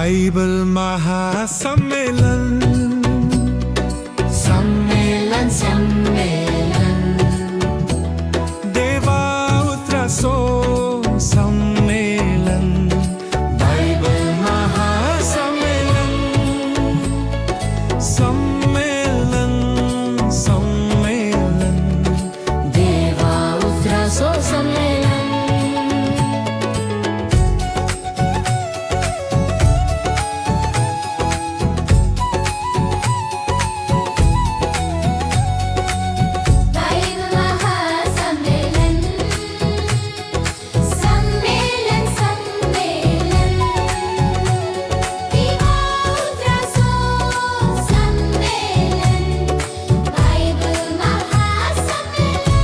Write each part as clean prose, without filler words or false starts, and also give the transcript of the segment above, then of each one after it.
Bible महासंमेलन. संमेलन, संमेलन. देवा उतराचो संमेलन, बायबल महासंमेलन. संमेलन, संमेलन. देवा उतराचो संमेलन. बायबल महासंमेलन, संमेलन, संमेलन. देवा उतराचो संमेलन, बायबल महासंमेलन.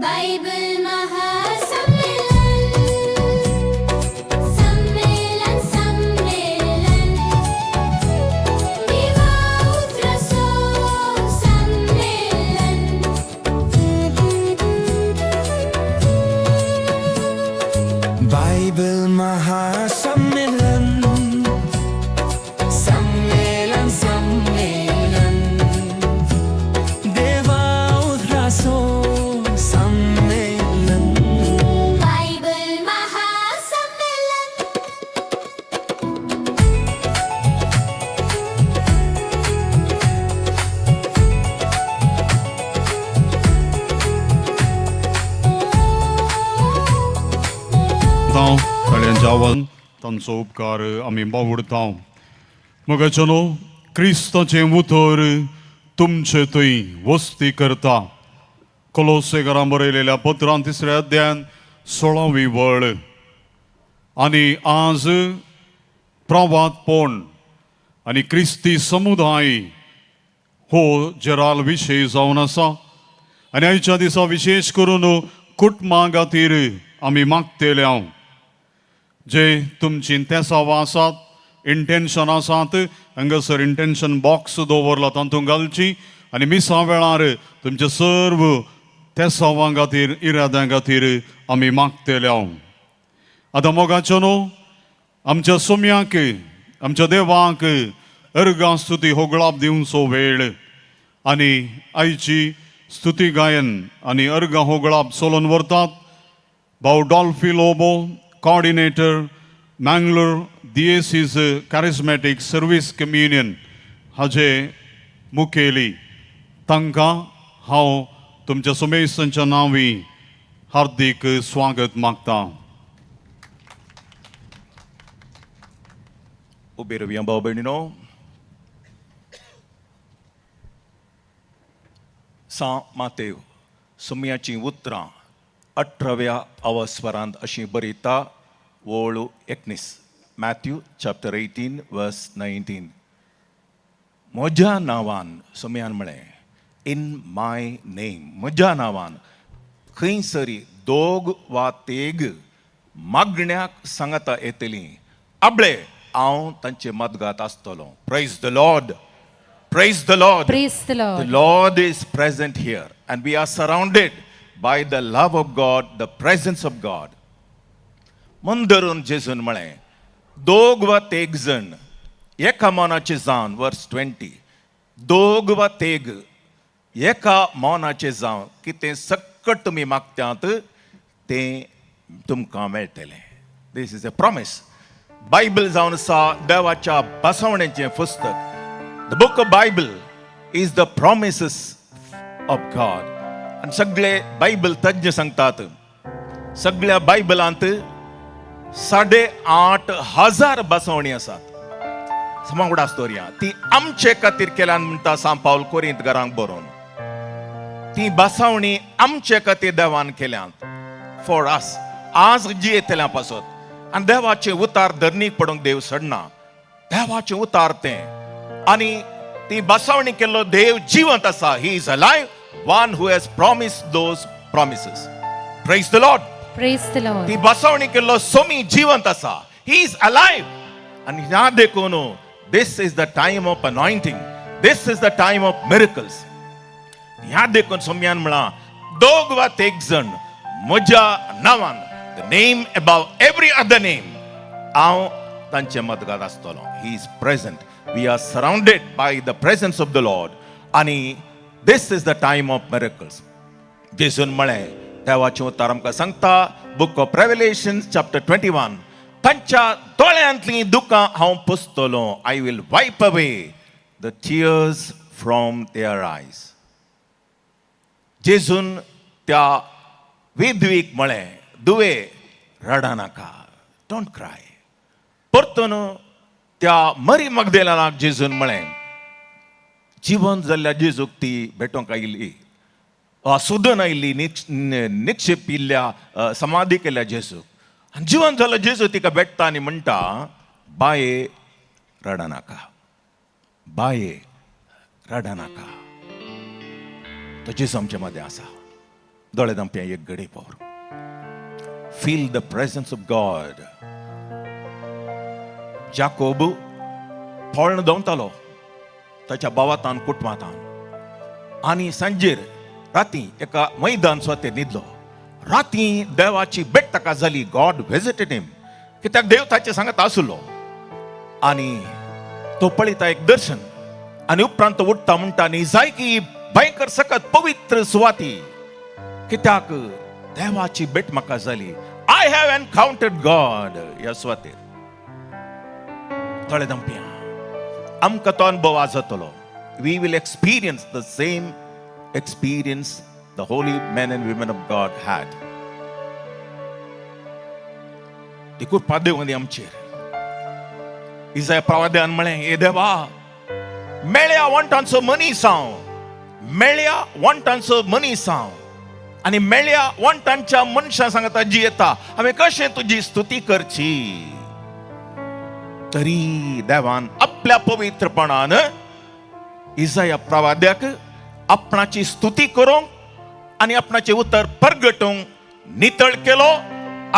बायबल महासंमेलन, संमेलन, संमेलन. देवा उतराचो संमेलन. बायबल महासंमेलन, संमेलन, संमेलन. देवा उतराचो संमेलन. बायबल महासंमेलन. तांव ताळ्यांच्या आवाजान तांचो उपकार आमी बावुडता. मोगाच्यानो, क्रिस्ताचें उतर तुमचे थंय वस्ती करता. कोलोसेकारां बरयलेल्या पत्रान तिसऱ्या अध्यायान 16वी वळ. आनी आज प्रवातपण आनी क्रिस्ती समुदाय हो जेराल विशय जावन आसा. आनी आयच्या दिसा विशेश करून कुटुंबा खातीर आमी मागतले हांव. जे तुमची तेसावां आसात, इंटेन्शन आसात, हांगासर इंटेन्शन बॉक्स दवरला, तातूंत घालची आनी मिसा वेळार तुमचे सर्व तेसावां खातीर, इराद्यां खातीर आमी मागतले हांव. आतां मोगाच्यो न्हू, आमच्या सोम्याक, आमच्या देवाक अर्गां, स्तुती, होगळाप दिवचो वेळ. आनी आयची स्तुती गायन आनी अर्गां होगळाप चलोवन व्हरतात भाऊ Dolphy Lobo, coordinator, Mangalore Diocese Charismatic Service Communion हाजे मुखेली. तांकां हांव तुमच्या सुमेसांच्या नांवी हार्दीक स्वागत मागता. उबे रावया भाव भयणीनो. सां मातेव सुम्याचीं उतरां 18व्या अवस्वरांत अशीं बरयता, वळ 19, Matthew chapter 18 verse 19. म्हज्या नांवान, सुम्यान म्हळें, इन my name, म्हज्या नांवान खंयसरी दोग वा तेग मागण्याक सांगाता येतलीं, आबळे हांव तांचे मदगात आसतलो. Praise the Lord. Praise the Lord. Praise the Lord. The Lord is present here, and we are surrounded by the love of God, the presence of God. मन धरून जेजून म्हळें, दोग वा तेग जण एका मनाचे जावन, वर्स 20, दोग वा तेग एका मनाचे जावन कितें सक्कट तुमी मागतात तें तुमकां मेळटलें. This is a promise. Bible जावन आसा देवाच्या बसवणेचें पुस्तक. The book of Bible is the promises of God. आनी सगळे बायबल तज्ञ सांगतात, सगळ्या बायबलांत 8500 बसवणी आसात. समावडा स्तोरया ती आमचे खातीर केल्यान म्हणटा सांत पावल कोरींत घरांक बरोवन. ती बसवणी आमचे खातीर देवान केल्यात, फॉर अस, आज जियेतल्या पासत. आनी देवाचें उतार धरणीक पडूंक देव सोडना. देवाचें उतार तें आनी ती बसवणी केल्लो देव जिवंत आसा. He is alive. one who has promise those promises. Praise the Lord. Praise the Lord. ती बसवणी केल्लो सोमी जिवंत आसा. He is alive. आनी ह्या देखून this is the time of anointing, this is the time of miracles. ह्या देखून सोम्यान म्हळां, दोग वा तेग जण म्हज्या नांवान, the name above every other name, हांव तांचे मदगात आसतलो. He is present. We are surrounded by the presence of the Lord. आनी this is the time of miracles. जेजून म्हळें, देवाचें उतर आमकां सांगता, book of Revelation chapter 21, तांच्या दोळ्यांतलीं दुकां हांव पुसतलो. I will wipe away the tears from their eyes. जेजून त्या विधवीक म्हळें, दुवे, रडनाका, don't cry. परतून त्या मरी मगदेलाक जेजून म्हळें, जिवन जाल्ल्या जेजूक ती भेटोवंक आयिल्ली, सोदून आयिल्ली, निक्षेपिल्ल्या, समाधी केल्ल्या जेजूक. आनी जिवन जाल्लो जेजू तिका भेटता आनी म्हणटा, बाये, रडनाका, बाये, रडनाका. तो जेजू आमचे मदें आसा. दोळे धांपया एक घडी पोर. Feel the presence of God. Jacob पळण दवतालो ताच्या भावातान कुटुंबातान आनी सांजेर राती एका मैदान सुवातेर न्हिदलो. राती देवाची भेट ताका जाली. God visited him. कित्याक देव ताचे सांगत आसलो. आनी तो पळयता एक दर्शन आनी उपरांत तो उठ्ठा, म्हणटा, आनी जाय की भयंकर सकत पवित्र सुवाती, कित्याक देवाची भेट म्हाका जाली. I have encountered God. ह्या सुवातेर दोळे धांपया. आमकां तो अनुभव जातलो. We will experience the same experience the holy men and women of God had. ती कृपा देवूं आमचेर. इजाय प्रवाद्यान म्हळें, हे देवा, मेळ्या वंटांचो मनीस हांव, मेळ्या वंटांचो मनीस हांव आनी मेळ्या वंटांच्या मनशां सांगता जियेता. हांवें कशें तुजी स्तुती करची? तरी देवान आपल्या पवित्रपणान इजाया प्रवाद्याक आपणाची स्तुती करूंक आनी आपणाचें उतर परगटूंक नितळ केलो,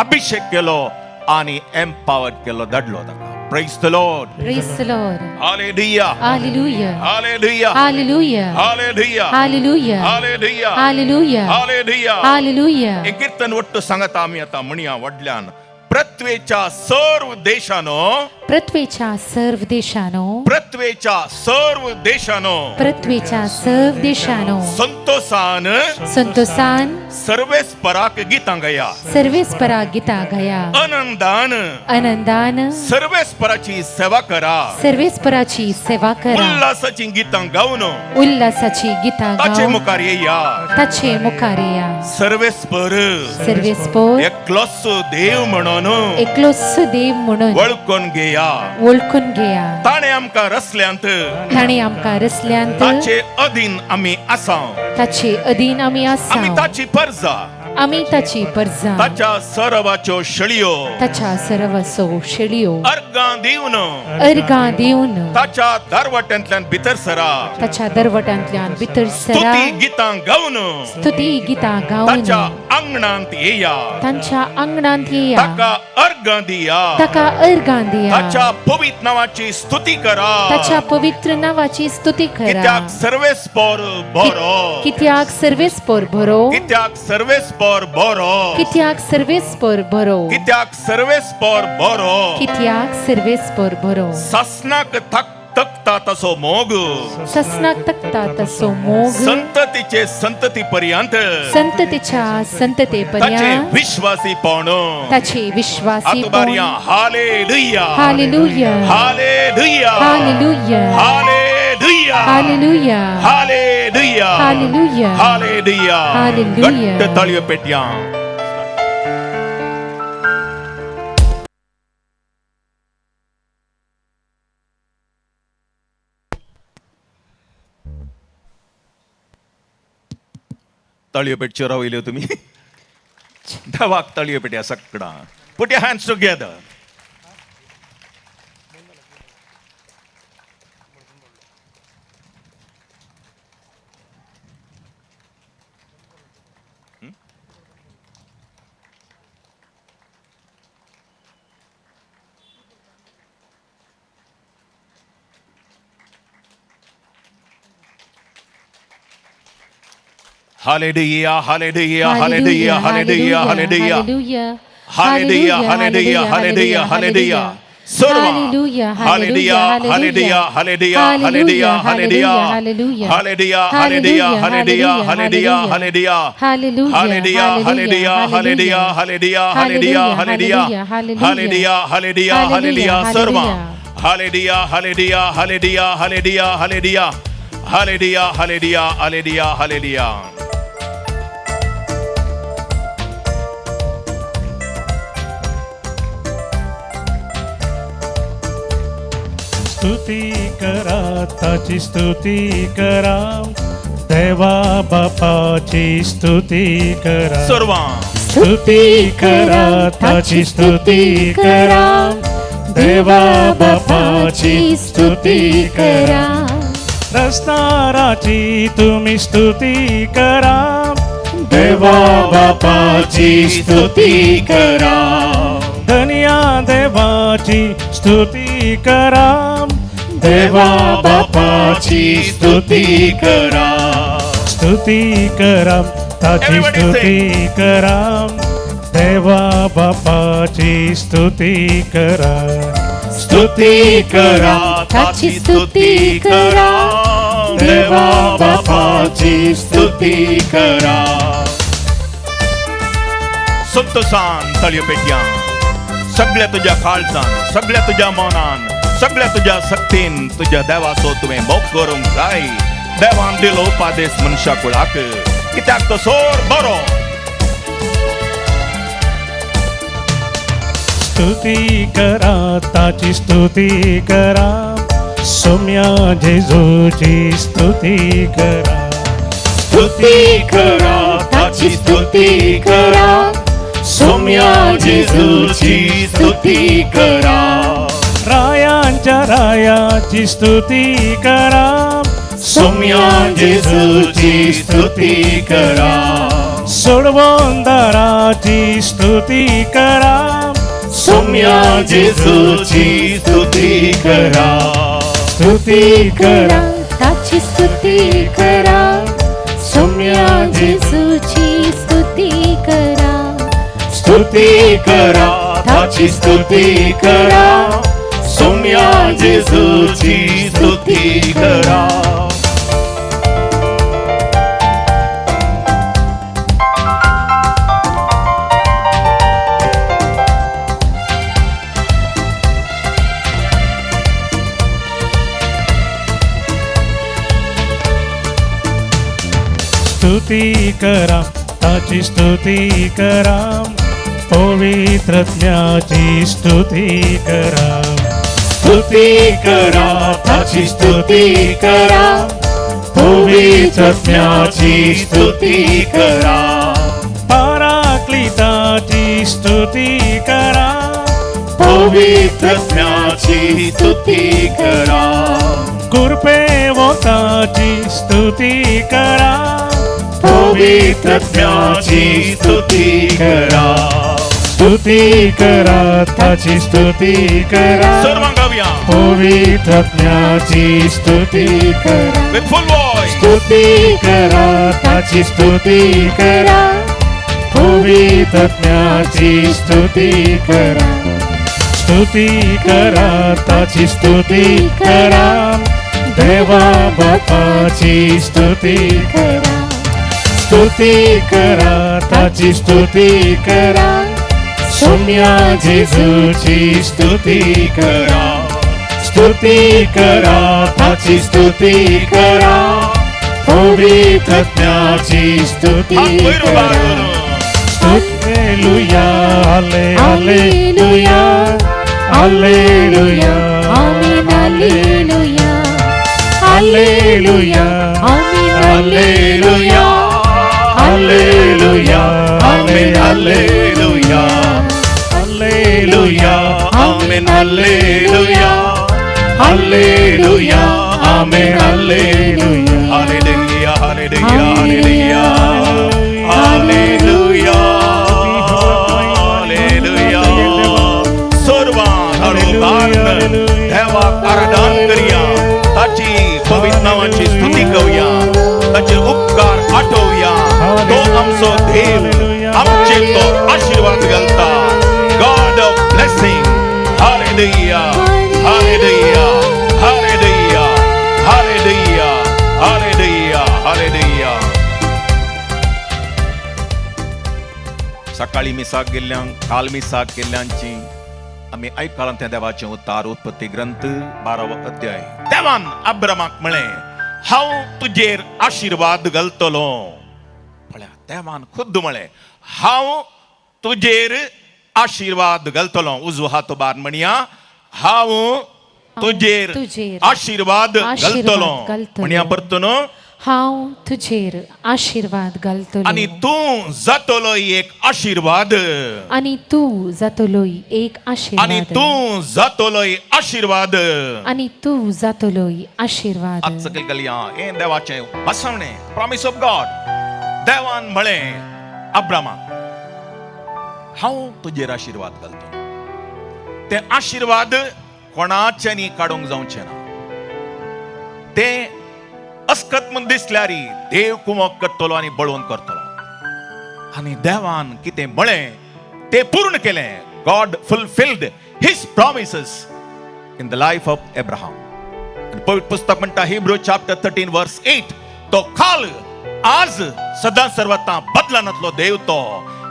अभिषेक केलो आनी एम्पावर्ड केलो, धाडलो ताका. Praise the Lord. Praise the Lord. Hallelujah. Hallelujah. Hallelujah. Hallelujah. Hallelujah. Hallelujah. Hallelujah. Hallelujah. Hallelujah. Hallelujah. हे कीर्तन ಒಟ್ಟು ಸಂಗತ आमी आतां म्हणया व्हडल्यान. पृथ्वेच्या सर्व देशानो, पृथ्वीच्या सर्व देशानो, पृथ्वेच्या सर्व देशानो, पृथ्वीच्या सर्व देशानो, संतोषान संतोषान सर्वेस्पराक गीतां गाया. सर्वेस्परा गीता गाया. आनंदान आनंदान सर्वेस्पराची सेवा करा. सर्वेस्पराची सेवा करा. उल्हासाची गीतां गावन उल्हासाची गीता ताचे गावन मुखार येया. ताचे मुखार येया. सर्वेस्पर सर्वेस्पर एकलोच देव म्हणून एकलोच देव म्हणून वळखून घेया. वळखून घेया. ताणें आमकां रसल्यांत, ताणें आमकां रसल्यांत, ताचे अधीन आमी आसा. ताचे अधीन आमी आमी आसा. ताची परजा, आमी ताची परजा, ताच्या सरवाच्यो शेळयो. ताच्या सर्वसो शेळयो. अर्गां दिवन अर्गां दिवन ताच्या दारवाट्यांतल्यान भितर सरा. ताच्या दरवटांतल्यान भितर सरा. स्तुती गीतां गावन स्तुती गीतां गावन ताच्या आंगणांत येया. तांच्या आंगणांत येया. ताका अर्गां दिया. ताका अर्गां दिया. ताच्या पवित्र नावाची स्तुती करा. ताच्या पवित्र नावाची स्तुती करा. कित्याक सर्वेस्पर बरो. कित्याक सर्वेस्पर बरो. कित्याक सर्वेस्पर बरो. कित्याक सर्वेस्पर बरो. कित्याक सर्वेस्पर बरो. कित्याक सर्वेस्पर बरो. सासनाक तकता तसो मोग, ससनाक तकता तसो मोग, संततीचे संतती पर्यंत संततीच्या संतते ताचे पर्यंत विश्वासीपण. ताचे विश्वासी. आतुबारया hallelujah. Hallelujah. Hallelujah. Hallelujah. Hallelujah. Hallelujah. Hallelujah. Hallelujah. Hallelujah. Hallelujah. घट्ट ताळयो पेटया. ताळयो पेटच्यो रावयल्यो तुमी. देवाक ताळयो पेटया सगळा. Put your hands together. Hallelujah, hallelujah, hallelujah, hallelujah, hallelujah. Hallelujah, hallelujah, hallelujah, hallelujah. सर्व hallelujah, hallelujah, hallelujah, hallelujah, hallelujah. Hallelujah, hallelujah, hallelujah, hallelujah, hallelujah. Hallelujah, hallelujah, hallelujah, hallelujah, hallelujah, hallelujah. Hallelujah, hallelujah, hallelujah. सर्व hallelujah, hallelujah, hallelujah, hallelujah, hallelujah. Hallelujah, hallelujah, hallelujah, hallelujah. स्तुती करा ताची स्तुती करा देवा बापाची स्तुती करा. सर्व स्तुती करा ताची स्तुती करा देवा बापाची स्तुती करा. रस्ताराची तुम्ही स्तुती करा देवा बापाची स्तुती करा. धनिया देवाची स्तुती करा देवा बापाची स्तुती करा. स्तुती करा ताची स्तुती करा देवा बापाची स्तुती करा. स्तुती करा ताची स्तुती करा देवा बापाची स्तुती करा. संतोषान ताळयो पेटयां सगळ्या तुज्या काळजान, सगळ्या तुज्या मनान, सगळ्या तुज्या शक्तीन तुज्या देवाचो तुवें मोग करूंक जाय. देवान दिलो उपादेश मनशा कुळाक, कित्याक तो सोर बरो. स्तुती करा ताची स्तुती करा सोम्या जेजूची स्तुती करा. स्तुती करा ताची स्तुती करा सोम्या जेजूची स्तुती करा. रायांच्या रायाची स्तुती करा सोम्या जेजूची स्तुती करा. सोडवंदाराची स्तुती करा सोम्या जेजूची स्तुती करा. स्तुती करा ताची स्तुती करा सोम्या जेजूची स्तुती करा. स्तुती करा ताची स्तुती करा सोम्या जेजूची स्तुती करा. स्तुती करा ताची स्तुती करा पवित्रज्ञाची स्तुती करा. स्तुती करा ताची स्तुती करा पवित्रज्ञाची स्तुती करा. पराक्लिताची स्तुती करा पवित्रज्ञाची स्तुती करा. कृपेवताची स्तुती करा पवित्रज्ञाची स्तुती करा. स्तुती करा ताची स्तुती करा सर्वांक गावया पवित्रज्ञाची स्तुती करा. With full voice. स्तुती करा ताची स्तुती करा पवित्रज्ञाची स्तुती करा. स्तुती करा ताची स्तुती करा देवा बापाची स्तुती करा. स्तुती करा ताची स्तुती करा सोम्या जेजूची स्तुती करा. स्तुती करा ताची स्तुती करा पवित्रज्ञाची स्तुती हात वयर उबार करा. करून. Hallelujah, hallelujah, hallelujah, amen hallelujah, hallelujah, amen hallelujah, hallelujah, amen hallelujah, hallelujah, amen hallelujah, hallelujah, amen hallelujah. Hallelujah, hallelujah, hallelujah, hallelujah, hallelujah. सर्वां हळू देवाक आराधन करया, ताची पवित्र नावाची स्तुती करूया, ताचे उपकार आठोवया. आमचो देव आमचे तो आशीर्वाद घालता. God of blessing. Hallelujah, hallelujah, hallelujah, hallelujah, hallelujah, hallelujah. सकाळी मिसाक गेल्ल्यांक, काल मिसाक केल्ल्यांची आमी आयकलां त्या देवाचें उतार, उत्पत्ती ग्रंथ 12वो अध्याय. देवान अब्रामाक म्हळें, हांव तुजेर आशिर्वाद घालतलो. पळया, देवान खुद्द म्हळें, हांव तुजेर आशिर्वाद घालतलो. उजवो हात उबार म्हणया, हांव तुजेर तुजेर आशिर्वाद आशिर्वाद घालतलो. घालतलो. म्हणया परतून. हांव तुजेर आशिर्वाद घालतलो. आनी तूं जातलो एक आशिर्वाद. आनी तूं जातलोय एक आनी आशिर्वाद. तूं जातलोय आशिर्वाद. आनी तूं जातलोय आशिर्वाद. आज सकयल घालया. हें देवाचें बसवणें, प्रॉमिस ऑफ गॉड. देवान म्हळें अब्रामाक, हांव तुजेर आशिर्वाद घालतो. ते आशिर्वाद कोणाच्यांनी काडूंक जावचें ना. ते अस्कत म्हूण दिसल्यार देव कुमक करतलो आनी बळवंत करतलो. आनी देवान कितें म्हळें ते पूर्ण केलें. God fulfilled his promises in the life of Abraham. आनी पवित्र पुस्तक म्हणटा, Hebrew chapter 13 verse 8, तो काल, आज, सदां सर्वता बदलनातलो देव तो.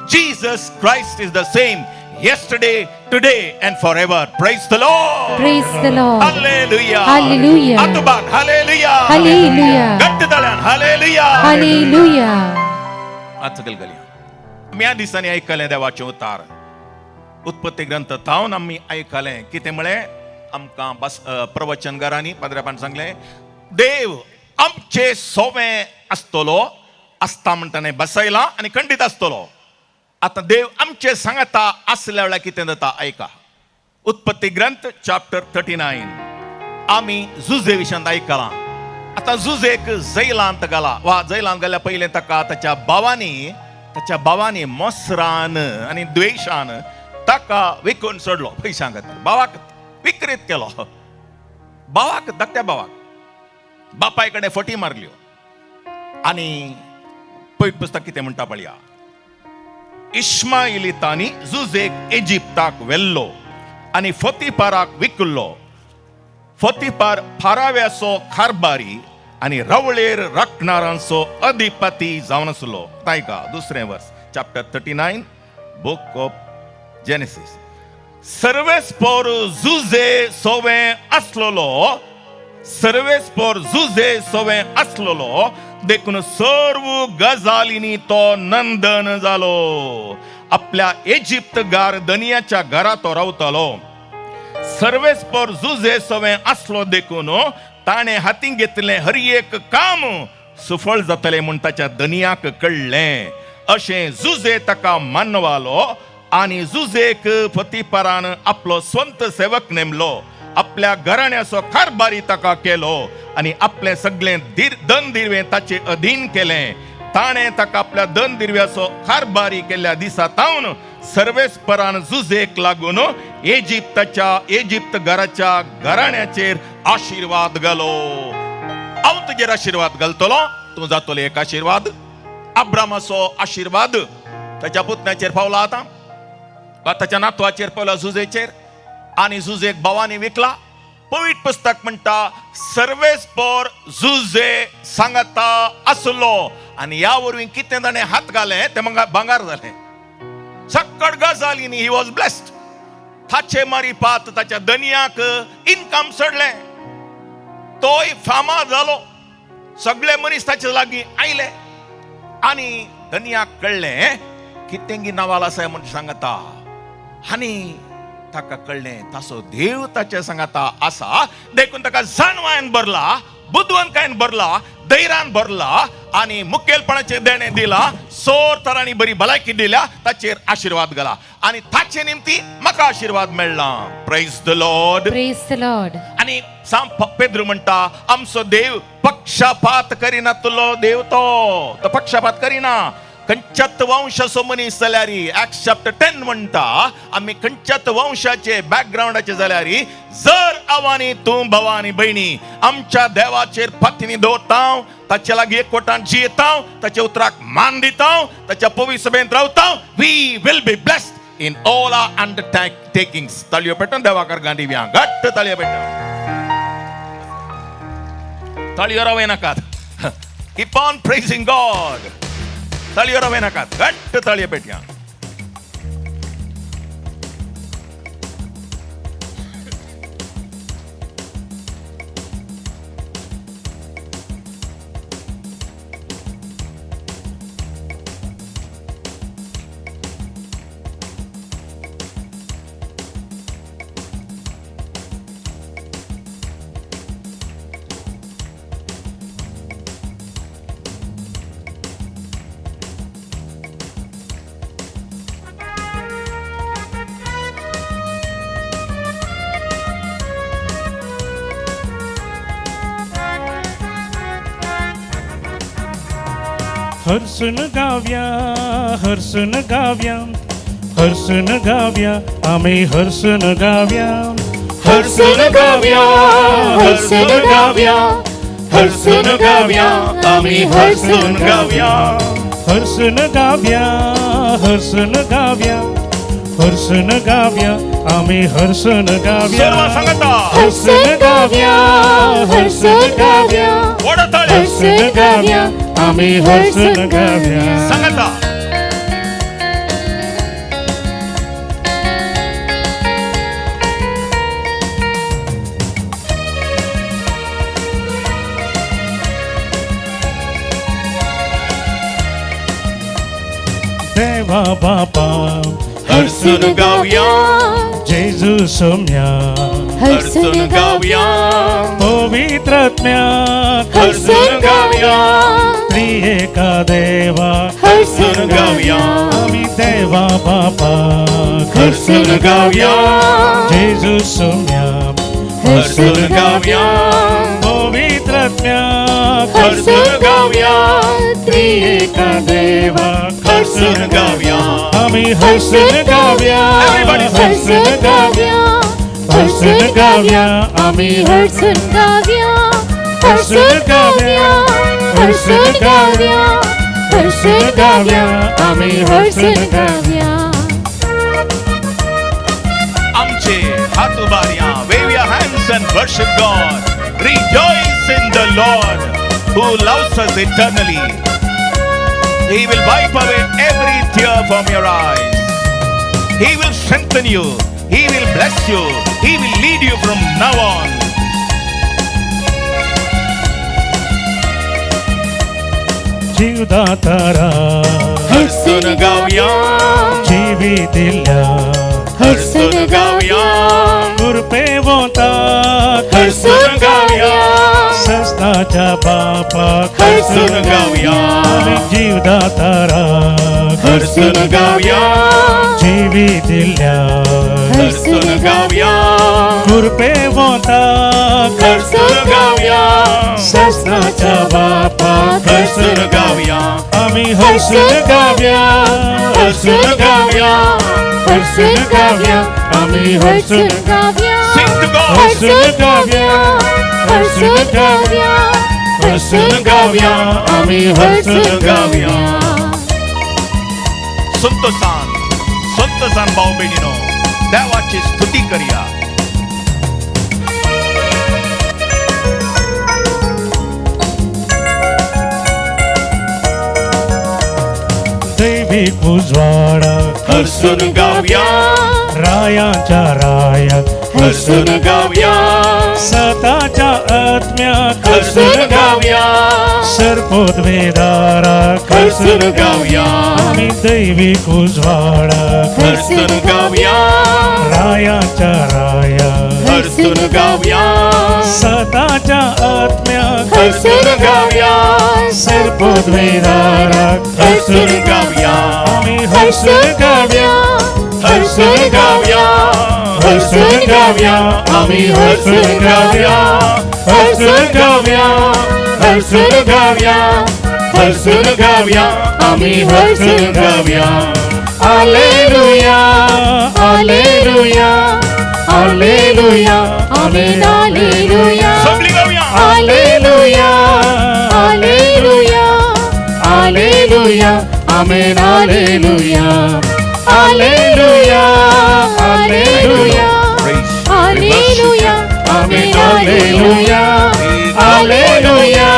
Jesus Christ is the same yesterday, today and forever. Praise the Lord. Praise the Lord. Hallelujah. Hallelujah. आतुबान hallelujah. Hallelujah. घट्ट ताळ्यान hallelujah. Hallelujah. आज सकयल घालया. आमी ह्या दिसांनी आयकलें देवाचें उतार, उत्पत्ती ग्रंथ तावन आमी आयकलें. कितें म्हळें आमकां बस प्रवचनकारांनी, पाद्र्यापान सांगलें, देव आमचे सोवे आसतलो, आसता म्हणटा बसयला आनी खंडीत आसतलो. आतां देव आमचे सांगता आसल्या वेळार कितें जाता, आयका. उत्पत्ती ग्रंथ चॅप्टर 39. आमी जुजे विशयांत आयकलां. आतां जुजेक जैलांत घाला वा जैलांत घाल्या पयलें ताका ताच्या भावांनी मोसरान आनी द्वेशान ताका विकून सोडलो पयशां खातीर. भावाक विक्रीत केलो, भावाक, धाकट्या भावाक. बापाय कडेन फटी मारल्यो. आनी पयत पुस्तक कितें म्हणटा पळया. इस्माइलितांनी जुजेक इजिप्ताक व्हेल्लो आनी फोतिपाराक विकल्लो. फोतिपार फाराव्याचो कारबारी आनी रवळेर राखणारांचो अधिपती जावन आसलो. आयका दुसरें वर्स, chapter 39, book of Genesis. सर्वेस्पोर Jose सोवे आसलेलो, सर्वेस्पोर जुजे सोवे आसलेलो, देखून सर्व गजालींनी तो नंदन जालो. आपल्या इजिप्तगार धनियाच्या घरा तो रावतालो. सर्वेस्पोर जुजे सवे आसलो देखून ताणें हातीं घेतलें हर एक काम सुफळ जातलें म्हूण ताच्या धनियाक कळ्ळें. अशें जुजे ताका मानवालो आनी जुजेक फतीपरान आपलो स्वंत सेवक नेमलो. आपल्या घराण्याचो कारभारी ताका केलो आनी आपलें सगळें दन दिरवें ताचे अधीन केलें. ताणें ताका आपल्या दन दिरव्याचो कारभारी केल्ल्या दिसा तावन सर्वेस्परान जुजेक लागून इजिप्त घराच्या घराण्याचेर आशिर्वाद घालो. हांव तुजेर आशिर्वाद घालतलो, तूं जातलो एक आशिर्वाद. अब्रामाचो आशिर्वाद ताच्या पुतण्याचेर पावला आतां वा ताच्या नातवाचेर पावला, जुजेचेर. आनी जुजेक भावांनी विकला. पवित्र पुस्तक म्हणटा, सर्वेस्पोर जुजे सांगता आसलो आनी ह्या वरवीं कितें ताणें हात घालें तें भांगार जालें. सक्कड गजालींनी he was blessed. ताचे मारिपात ताच्या धनयाक इनकम चडलें, तोय फामाद जालो. सगळे मनीस ताचे लागीं आयले आनी धनयाक कळ्ळें कितेंगी नवाल आसा म्हूण सांगता. आनी ताका कळ्ळें ताचो देव ताचे सांगता आसा, देखून ताका जाणवायन भरला, बुदवंतकायेन भरला, धैर्यान भरला आनी मुखेलपणाचें देणें दिला. सोर तरांनी बरी भलायकी दिल्या, ताचेर आशिर्वाद घाला आनी ताचे निमती म्हाका आशिर्वाद मेळ्ळा. Praise the Lord. Praise the Lord. आनी सांत पेद्रू म्हणटा, आमचो देव पक्षपात करिना तुलो देव. तो तो पक्षपात करिना. खंयच्याच वंशाचो मनीस जाल्यार, एक्ट चॅप्टर 10 म्हणटा, आमी खंयच्याच वंशाचे बॅकग्रावंडाचे जाल्यार जर आवानी तूं भावानी भयणी आमच्या देवाचेर पातनी दवरता, ताचे लागीं एकवटान जियेता, ताच्या उतराक मान दिता, ताच्या पवित्र सभेंत रावता, we will be blessed in all our undertakings. ताळयो पेटून देवाकर गांधी घट्ट ताळयो पेटून. ताळयो रावय नाकात. Keep on praising God. ताळयो रावय नाकात, घट्ट ताळयो पेटया. हरसून गाव्या, हरसून गाव्या, हरसून गाव्या, आम्ही हरसून गाव्या, हरसून गाव्या, हरसून गाव्या, हरसून गाव्या, आम्ही हरसून गाव्या, हरसून गाव्या, हरसून गाव्या, हरसून गाव्या, आम्ही हरसून गाव्या, हरसून गाव्या, हरसून गाव्या, हरसून गाव्या, आम्ही हरसून गाव्या. सांगता. देवा बापा हरसून गावया, जेजू सोम्या, हरसून गावया, पवित्रात्म्या, हरसून गावया, त्रिएका देवा, हरसून गावया, आम्ही देवा बापा, हरसून गावया, जेजू सोम्या, हरसून गावया, पवित्रात्म्या, हरसून गावया, त्रिएका देवा, हरसून गावया, आम्ही हरसून गावया, हरसून गावया, हरसून गावया, आम्ही हरसून गावया, हरसून गावया, हरसून गावया, हरसून गावया, आम्ही हरसून गावया. आमचे हात उबारया. Wave your hands and worship God. Rejoice in the Lord who loves us eternally. He will wipe away every tear from your eyes. He will strengthen you. He will bless you. He will lead you from now on. जीवदातारा हरसून गावया, जीवी दिल्या, हरसून गावया, कृपे वोता, हरसून गावया, सस्ताच्या बापा, हरसून गावया, जीवदातारा हरसून गावया, जीवी दिल्या, हरसून गावया, कृपे वोता, हरसून गावया, सस्ताच्या बापा, हरसून गावया, आम्ही हरसून गावया, हरसून गावया, हरसून गावया, आम्ही हरसून हरसून गावया, Sing to God. हरसून गावया, हरसून गावया, हरसून गावया, आम्ही हरसून गावया. संतोषान संतोषान भाऊ बहिणीनो देवाची स्तुती करूया. दैविक उजवाडा हरसून गावया, रायाच्या राया, हरसून गावया, सताच्या आत्म्या, हरसून गावया, सर्पोद्वेदारा, हरसून गावया, आम्ही दैविक उजवाडा हरसून गावया, रायाच्या राया, हरसून गावया, सताच्या आत्म्या, हरसून गावया, सर्पोद्वेदारा, हरसून गावया, आम्ही हरसून गावया, हरसून गावया, हरसून गावया, आम्ही हरसून गावया, हरसून गावया, हरसून गावया, हरसून गावया, आमी हर्सून गावया. Alleluia, alleluia, alleluia, amen hallelujah. सगळीं गावया. Alleluia, alleluia, alleluia, amen, alleluia, alleluia, alleluia, Praise. Hallelujah. Amen, alleluia, alleluia,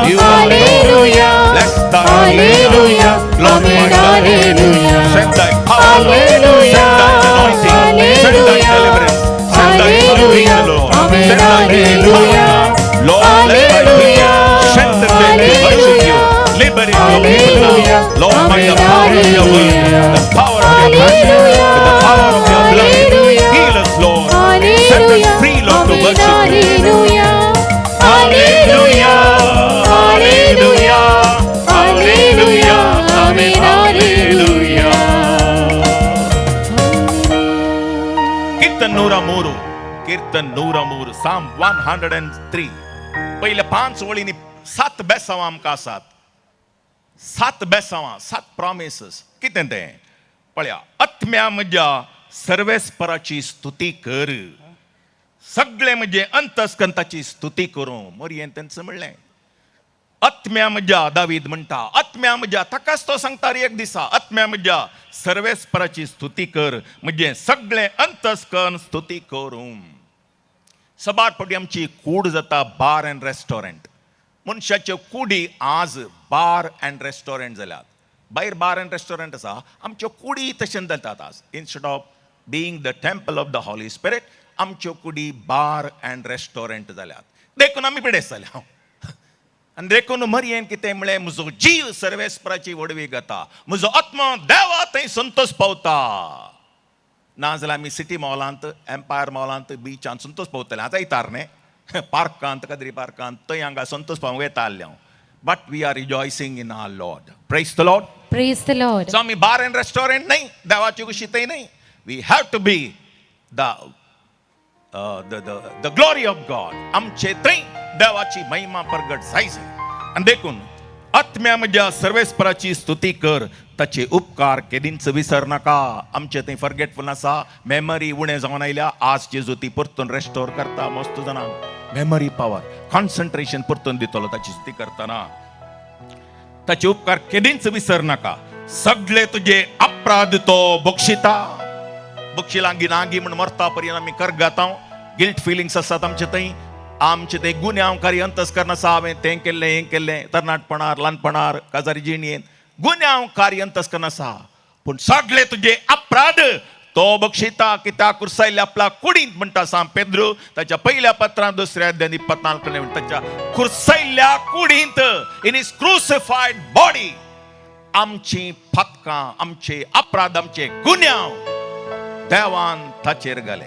You are Lord. Alleluia, Bless thy name. Alleluia, Glorify amen, thy name. Alleluia, Send thy power, Lord. Alleluia, Send thy anointing. Send thy deliverance. Send thy Alleluia, salvation, Lord. Amen, Send thy Alleluia, power. Lord, let thy people strengthen them to worship you. Liberate your people now. Lord, by the power of your word, the power of your presence, with the power of your blood, heal us, Lord. Set us free, Lord, to worship you. Hallelujah, hallelujah, hallelujah, amen, hallelujah. कीर्तन 103, कीर्तन 103, Psalm 103. पयल्या पांच वळींनी सात बेसांवां आमकां आसात. सात बेसांवां, सात प्रॉमिसीस. कितें तें पळया. आत्म्या म्हज्या, सर्वेस्पराची स्तुती कर. सगळे म्हजे अंतस्कंताची स्तुती करूं. मोरयेन तेंच म्हणलें. आत्म्या म्हज्या, दावीद म्हणटा, आत्म्या म्हज्या, ताकाच तो सांगता रे एक दिसा, आत्म्या म्हज्या, सर्वेस्पराची स्तुती कर, म्हजें सगळें अंतस्कन स्तुती करूं. सबार फावटी आमची कूड जाता बार अँड रेस्टॉरंट. मनशाच्यो कुडी आज बार अँड रेस्टॉरंट जाल्यात. भायर बार अँड रेस्टॉरंट आसा, आमच्यो कुडी तशें जातात आज. Instead of being the temple of the Holy Spirit, आमच्यो कुडी बार अँड रेस्टॉरंट जाल्यात. देखून आमी पिडेस्त जाल्या. आनी देखून मरयेन कितें म्हणलें? म्हजो जीव सर्वेस्पराची व्हडवीक गाता, म्हजो आत्मा देवा थंय संतोश पावता. ना जाल्यार आमी सिटी मॉलांत, एम्पायर मॉलांत, बिचांत संतोश पावतले. आतां येतार न्ही पार्कांत, कादरी पार्कांत, थंय हांगा संतोश पावंक येता आहले हांव. But we are rejoicing in our Lord. Praise the Lord. Praise the Lord. So आमी बार अँड रेस्टॉरंट न्हय, देवाची कुशी थंय न्हय. We have to be the glory of God. आमचे थंय देवाची महिमा प्रगट जाय जाय. आनी देखून आत्म्या म्हज्या, सर्वेस्पराची स्तुती कर, ताचे उपकार केदींच विसर नाका. आमचे थंय फॉरगेटफुल आसा, मेमरी उणें जावन आयल्या. आज जेजू ती परतून रेस्टोर करता मस्त जाणांक. मेमरी पावर, कॉन्सन्ट्रेशन परतून दितलो ताची स्तुती करतना. ताचे उपकार केदींच विसर नाका. सगळे तुजे अपराध तो बक्षिता. बक्षिलांगी नागी म्हण मरता पर्यंत आमी करगातां. गिल्ट फिलिंग्स आसात आमचे थंय. आमचे ते गुन्यांवकारी अंतस्करण आसा. हांवें तें केल्लें, हें केल्लें, तरणाटपणार, ल्हानपणार, काजारी जिणेंत गुन्यांवकारी अंतस्करण आसा. पूण सगळे तुजे अपराध तो बक्षिता, कित्याक कुर्सायल्ल्या आपल्या कुडींत म्हणटा सांग पेद्रू ताच्या पहिल्या पत्रांत दुसऱ्या अध्यायांत 24 कडे, ताच्या कुर्सायल्ल्या कुडींत, इन his crucified body, आमची फातकां, आमचे अपराध, आमचे गुन्यांव देवान ताचेर घाले.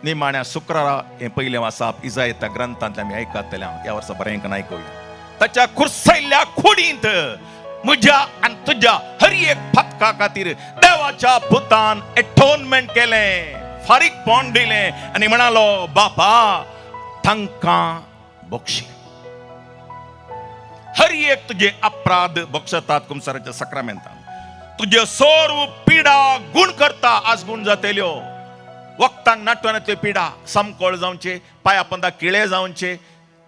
निमाण्या शुक्रारा हें पयलें वाचप इजायता ग्रंथांतलें आमी आयकतले. ह्या वर्सा बरें आयकुया. ताच्या कुर्सायल्ल्या कुडींत म्हज्या आनी तुज्या हर एक फातका खातीर देवाच्या पुतान एटोनमेंट केलें, फारीकपण दिलें आनी म्हणालो, बापा, तांकां बक्षी. हर एक तुजे अपराध बक्षतात कुमसाराच्या सक्रामेंतान. तुजे सर्व पिडा गुण करता. आज गुण जातेल्यो वखदांक नाटवानातल्यो पिडा, समकळ जावचे, पांया पोंदा किळे जावचे,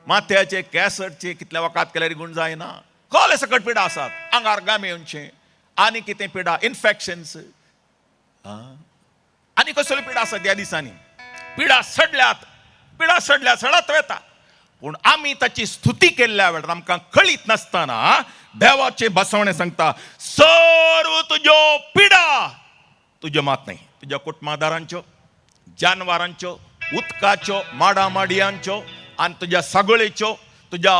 माथ्याचे केसरचे, कितले वखद केल्यार गुण जायना. खोले सकट पिडा आसात. आंगार गामे येवचे, आनी कितें पिडा, इन्फेक्शन्स, आनी कसल्यो पिडा आसात. ह्या दिसांनी पिडा सडल्यात, पिडा सडल्या, सडत वेता. पूण आमी ताची स्तुती केल्ल्या वेळार आमकां कळीत नासतना देवाचे बसवणे सांगता, सर्व तुज्यो पिडा, तुज्यो मात न्हय, तुज्या कुटुंबादारांच्यो, जानवरांच्यो, उदकाच्यो, माडा माडयांच्यो आनी तुज्या सगळेच्यो, तुज्या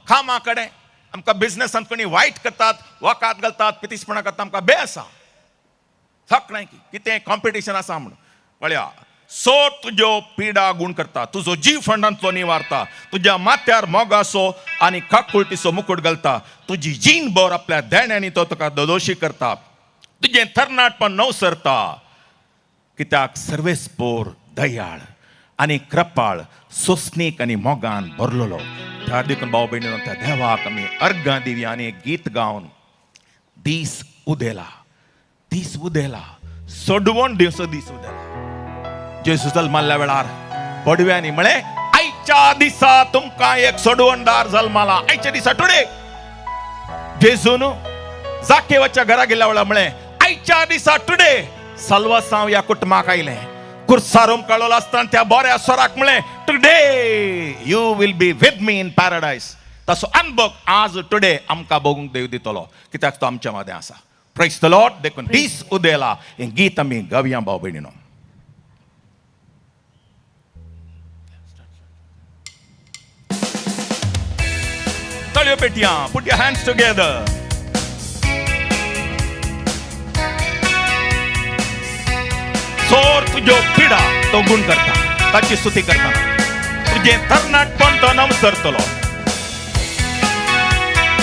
कामा कडेन. आमकां बिजनसांत कोणी वायट करतात, वकात घालतात, पितीसपणां करतात, आमकां बे आसा थक नाही की कितें कॉम्पिटिशन आसा म्हणून. पळया, सो तुज्यो पिडा गुण करता, तुजो जीव फंडांतलो निवारता, तुज्या माथ्यार मोगासो आनी काकुळटीचो मुकुट घालता, तुजी जीण भर आपल्या देण्यांनी तो तुका ददोशी करता, तुजें तरणाटपण नवसरता, कित्याक सर्वेस्पोर दयाळ. आनी कृपाळ सोसणीक आनी मोगान भरलेलो. त्या देखून भाव भयणीनो, त्या देवाक आमी अर्गां दिवया आनी एक गीत गावन दीस उदेला, दीस उदेला, सोडवण दिवचो दीस उदेला. जेजू जल्माल्ल्या वेळार पडव्यांनी म्हळें, आयच्या दिसा तुमकां एक सोडवणदार जल्माला. आयच्या दिसा, टुडे. जेजून जाकेवाच्या घरा गेल्या वेळार म्हळें, आयच्या दिसा, टुडे, साल्वासांव ह्या कुटुंबाक आयलें. कुर्सार हुमकळलो आसतना त्या बऱ्या स्वराक म्हळें, today you will be with me in paradise. तसो अनुभव आज, टुडे आमकां भोगूंक देव दितलो, कित्याक तो आमच्या मदें आसा. Praise the Lord. देखून दीस उदेला हें गीत आमी गावया भाव भयणीनो. ताळयो पेटया. Put your hands together. सोर तुज्यो पिडा तो गुण करता, ताची स्तुती करतना तुजें तरणाटपण तो नमसरतलो.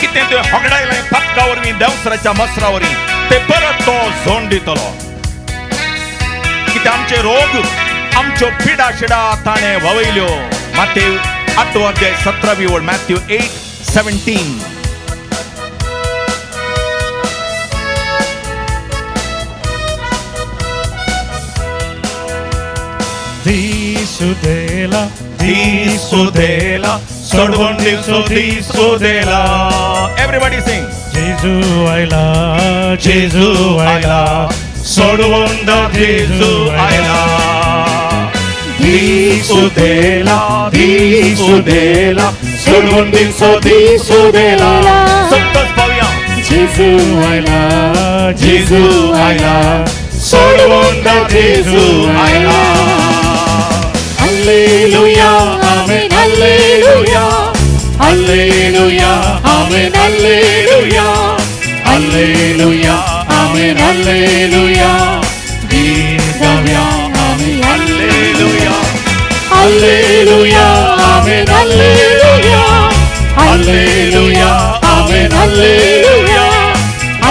कितें तुवें होगडायलें पातका वरवीं, देंवसराच्या मसरा वरवीं, ते परत तो झोंड दितलो. कितें आमचे रोग, आमच्यो पिडा शिडा ताणें व्हांवयल्यो. मातेव 8वो अध्याय 17वी ओळ, मॅथ्यू 8:17. दीस उदेला, दीस उदेला, सोडवण दिवचो दीस उदेला. Everybody sing. जेजू आयला, जेजू आयला, सोडवंदा जेजू आयला. दीस उदेला, दीस उदेला, सोडवण दिवचो दीस उदेला. संतोष पावया. जेजू आयला, जेजू आयला, सोडवंदा जेजू आयला. Alleluia, amen, alleluia, alleluia, amen, alleluia, alleluia, amen, alleluia. गीत गावया आमी hallelujah. Alleluia, amen, alleluia, alleluia, amen, alleluia,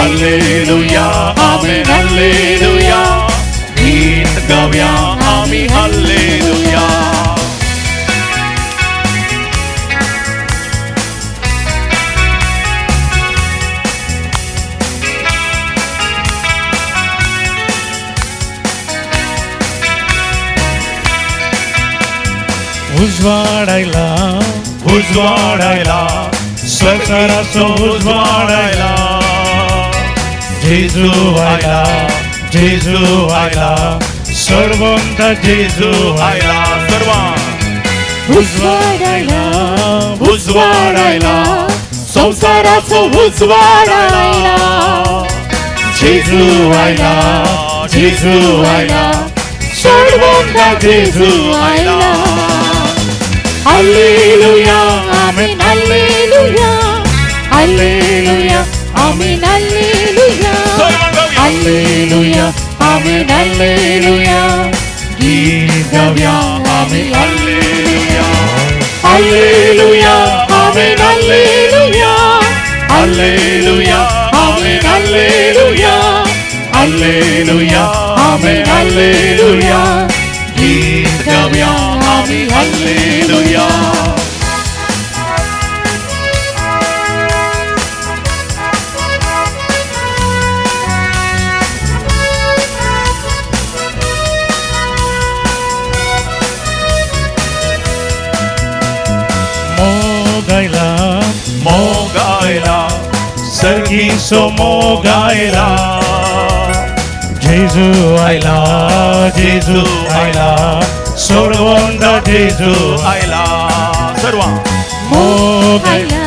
alleluia, amen, alleluia. गीत गावया आमी हालेलुया. उजवाड आयला, उजवाड आयला, संवसाराचो उजवाड आयला. जेजू आयला, जेजू आयला, सोडवंत जेजू आयला. सर्वां. उजवाड आयला, उजवाड आयला, संवसाराचो उजवाड आयला. जेजू आयला, जेजू आयला, सोडवंत जेजू आयला. Alleluia, amen, alleluia, alleluia, amen, alleluia, सर्वां गावया. alleluia, amen, alleluia. गीत गावया आमी hallelujah. Alleluia, amen, alleluia, alleluia, amen, alleluia, alleluia, amen, alleluia. गीत गावया आमी हालेलुया. मोग आयला, मोग आयला, सर्गीचो मोग आयला. जेजू आयला, जेजू आयला, सोडवंदा जेजू आयला. सर्वां. मोग आयला,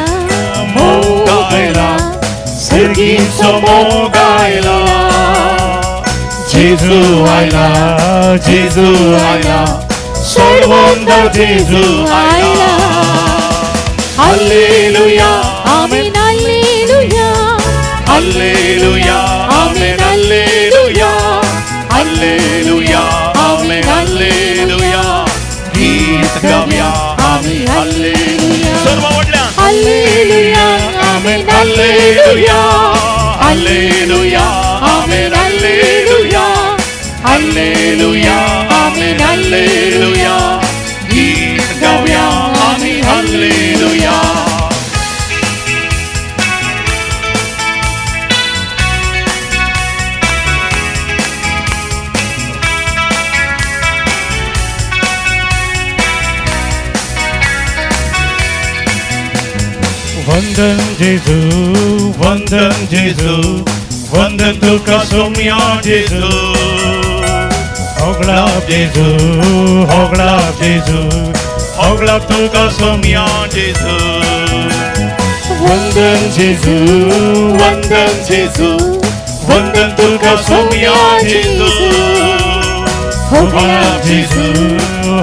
मोग आयला, सर्गीचो मोग आयला. जेजू आयला, जेजू आयला, सोडवंदा जेजू आयला. Alleluia, amen, alleluia, alleluia, amen, alleluia, alleluia, amen, alleluia. गीत गावया आमी alleluia, सर्व व्हडल्यान. alleluia, amen, alleluia, alleluia, amen, alleluia, alleluia, amen, alleluia. वंदन जेजू, वंदन जेजू, वंदन तुका सोम्या जेजू. होगळाप जेजू, होगळाप जेजू, होगळाप तुका सोम्या जेजू. वंदन जेजू, वंदन जेजू, वंदन तुका सोम्या जेजू. होगळाप जेजू,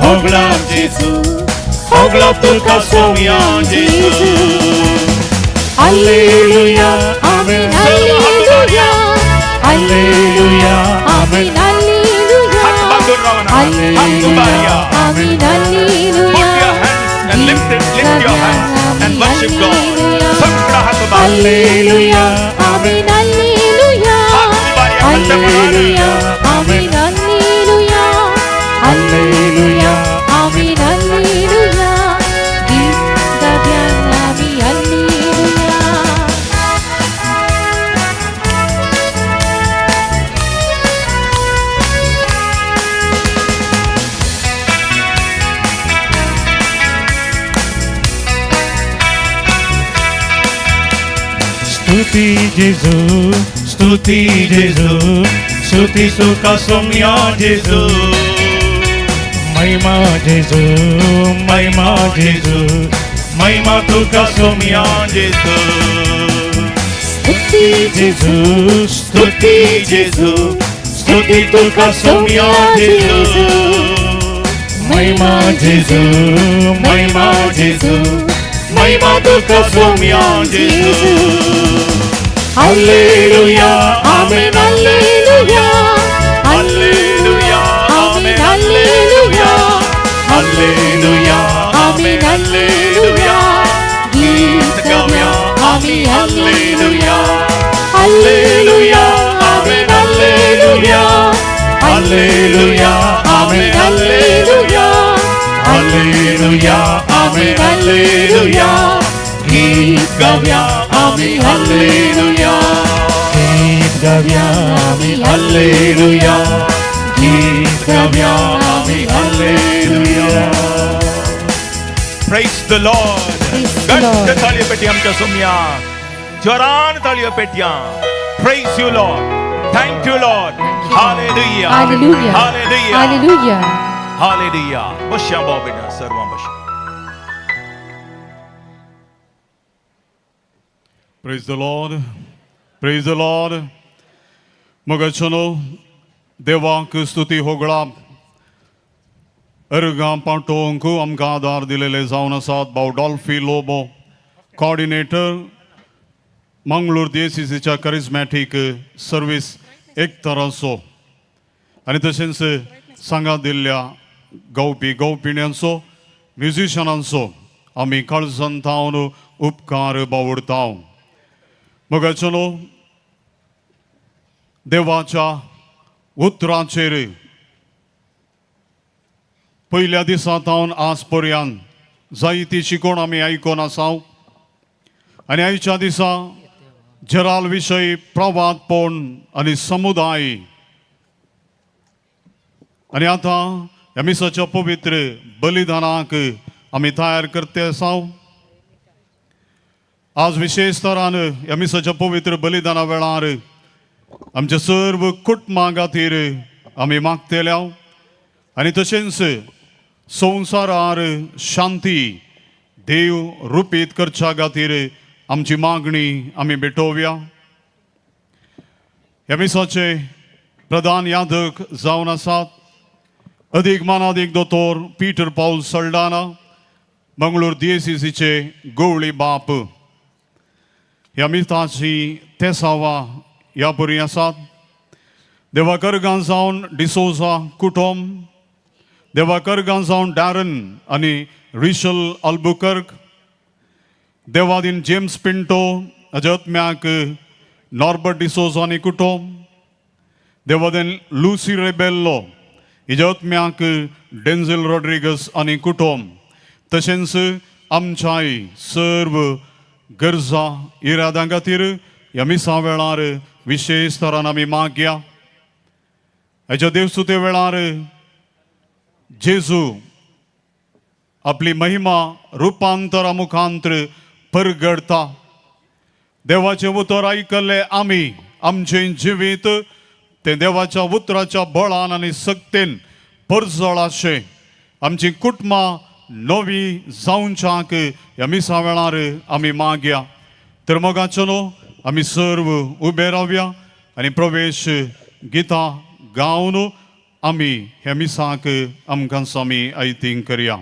होगळाप जेजू, होगळाप तुका सोम्या जेजू. Hallelujah, amen, hallelujah. Hallelujah, amen, hallelujah. हात बांधून राहा ना. हात उभारया. Amen, Put hallelujah. your hands and lift it, lift your hands and worship God. सगळा हात उभार. हालेलुया, आमेन, हालेलुया. हात उभारया, हालेलुया, आमेन, हालेलुया. हालेलुया, आमेन, हालेलुया. गीत गाऊया आम्ही हालेलुया. स्तुती जेजू, स्तुती जेजू, स्तुती तुका सोम्या जेजू. महिमा जेजू, महिमा जेजू, महिमा तुका सोम्या जेजू. स्तुती जेजू, स्तुती जेजू, स्तुती तुका सोम्या जेजू. महिमा जेजू, महिमा जेजू, महिमा तुका सोम्या जेजू. Hallelujah, amen, hallelujah. Hallelujah, amen, hallelujah. Hallelujah, amen, hallelujah. गीत गाऊया आम्ही hallelujah. Hallelujah, amen, hallelujah. Hallelujah, amen, hallelujah. Hallelujah, amen, hallelujah. गीत गाऊया आम्ही हालेलुया. गीत गाऊया आम्ही हालेलुया. गीत गाऊया आम्ही hallelujah. Praise the Lord. Praise the Lord. घट्ट ताळयो पेटया आमच्या सोम्या. जोरान ताळयो पेटया. Praise you Lord. Thank you Lord. Hallelujah. Hallelujah. Hallelujah. Hallelujah. Hallelujah. बसया भाव भयणां, सर्वां बसया. Praise the Lord. Praise the Lord. मोगाचेनो देवाक स्तुती होगळा अर्गां पाठोवंक आमकां आदार दिलेले जावन आसात भाव डॉल्फी लोबो, कॉर्डिनेटर, मंगळूर डीएसीसीच्या करिज्मॅटीक सर्वीस एकतराचो, आनी तशेंच सांगा दिल्ल्या गावपी गावपिण्यांचो, म्युजिशनांचो आमी काळजान थावन उपकार बावडता. मोगाचेनो देवाच्या उतराचेर पयल्या दिसा थावन आज पर्यंत जायती शिकवण आमी आयकून आसा आनी आयच्या दिसा जराल विशय प्रवादपण आनी समुदाय. आनी आतां ह्या मिसाच्या पवित्र बलिदानाक आमी तयार करते आसा. आज विशेष तरान ह्या मिसाच्या पवित्र बलिदाना वेळार आमच्या सर्व कुटुंबा खातीर आमी मागतले आनी तशेंच संवसारार शांती देव रुपीत करच्या खातीर आमची मागणी आमी भेटोवया. ह्या मिसाचे प्रधान यादक जावन आसात अदीक मानादीक दोतोर पीटर पावल सल्डाना, मंगळूर डीएसीसीचे गवळी बाप. ह्या मिसाची तेसावा ह्या बरी आसात देवाकर जावन डिसोजा कुटुंब, देवाकर जावन डॅरन आनी रिशल अल्बुकर्क, देवादीन जेम्स पिंटो अजत्म्याक नॉर्बर्ट डिसोजा आनी कुटुंब, देवादीन लुसी रेबेल्लो हिज्या डेन्झिल रॉड्रिगस आनी कुटुंब, तशेंच आमच्याय सर्व गरजा इरादां खातीर ह्या मिसा वेळार विशेष तरान आमी मागया. हाच्या देवसुते वेळार जेजू आपली महिमा रुपांतरा मुखांतर परगडता। देवाचें उतर आयकल्लें आमी आमचें जिवीत तें देवाच्या उतराच्या बळान आनी सक्तेन परजळाशें आमची कुटुंबां नवी जावच्याक ह्या मिसा वेळार आमी मागया। तर मोगाचो न्हू आमी सर्व उबे रावया आनी प्रवेश गितां गावन आमी ह्या मिसाक आमकां स्वामी आयतींग करया।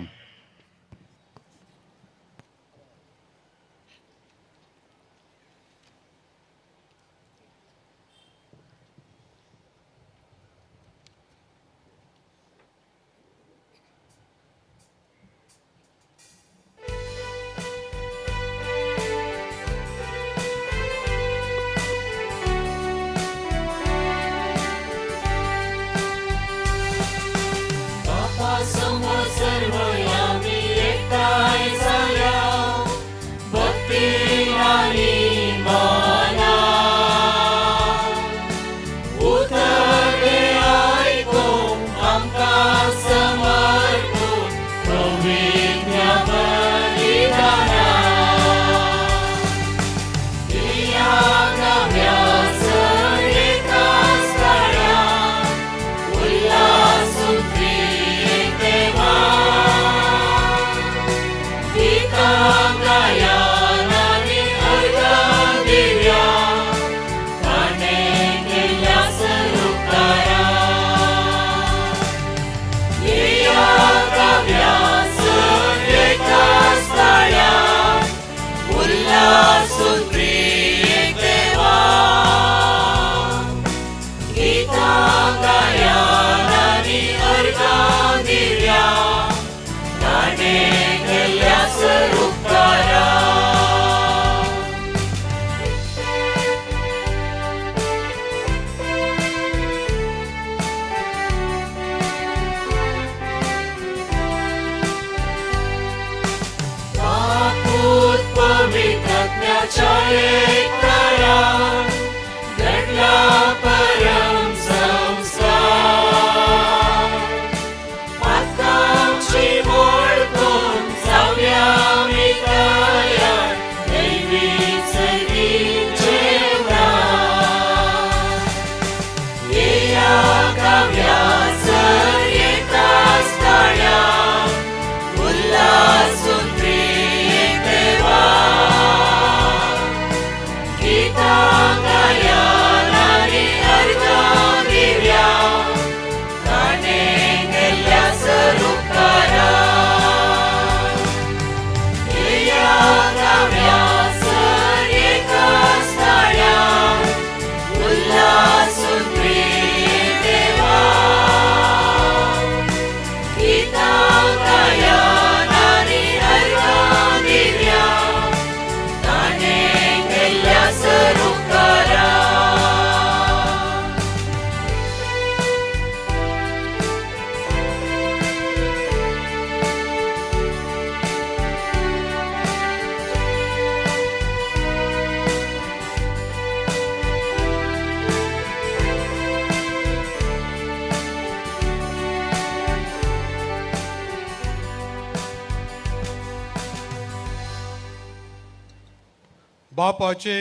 बापाचे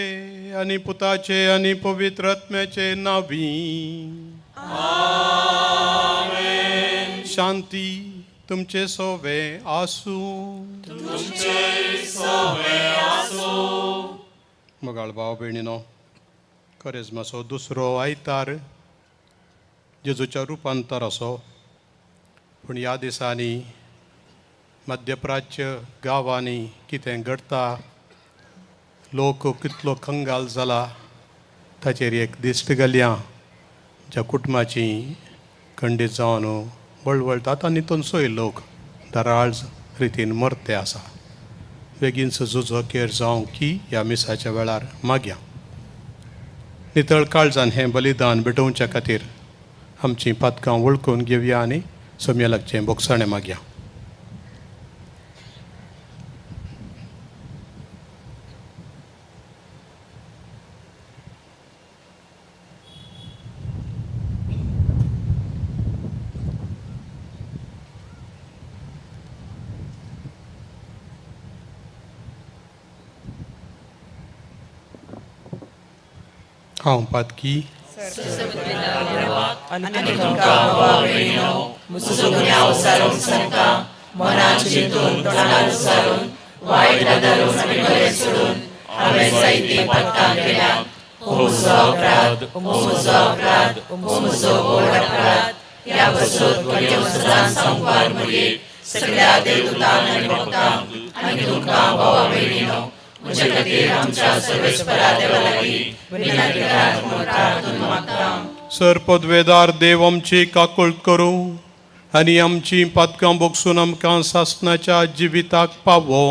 आनी पुताचे आनी पवित्र आत्म्याचे नांवी आमेन। शांती तुमचे सोवे आसूं। तुमचे सोवे आसूं। मोगाळ भाव भयणीनो, करेज्माचो दुसरो आयतार जेजूच्या रुपांतराचो, पूण ह्या दिसांनी मध्यप्राच्य गांवांनी कितें घडटा, लोक कितलो कंगाल जाला ताचेर एक दिश्ट घालया। ज्या कुटुंबाची खंडीत जावन वळवळटात आनी थंयसोय लोक दराळ रितीन मरते आसा। बेगीन झुजो केर जावं की ह्या मिसाच्या वेळार मागया। नितळ काळजान हें बलिदान भेटोवच्या खातीर आमचीं पातकां वळखून घेवया आनी सोम्या लागचें बोगसाणें मागया। हांव पातकी सर पदवेदार देव आमची काकुळट करूं आनी आमची पातकां भोगसून आमकां सासणाच्या जिविताक पावो.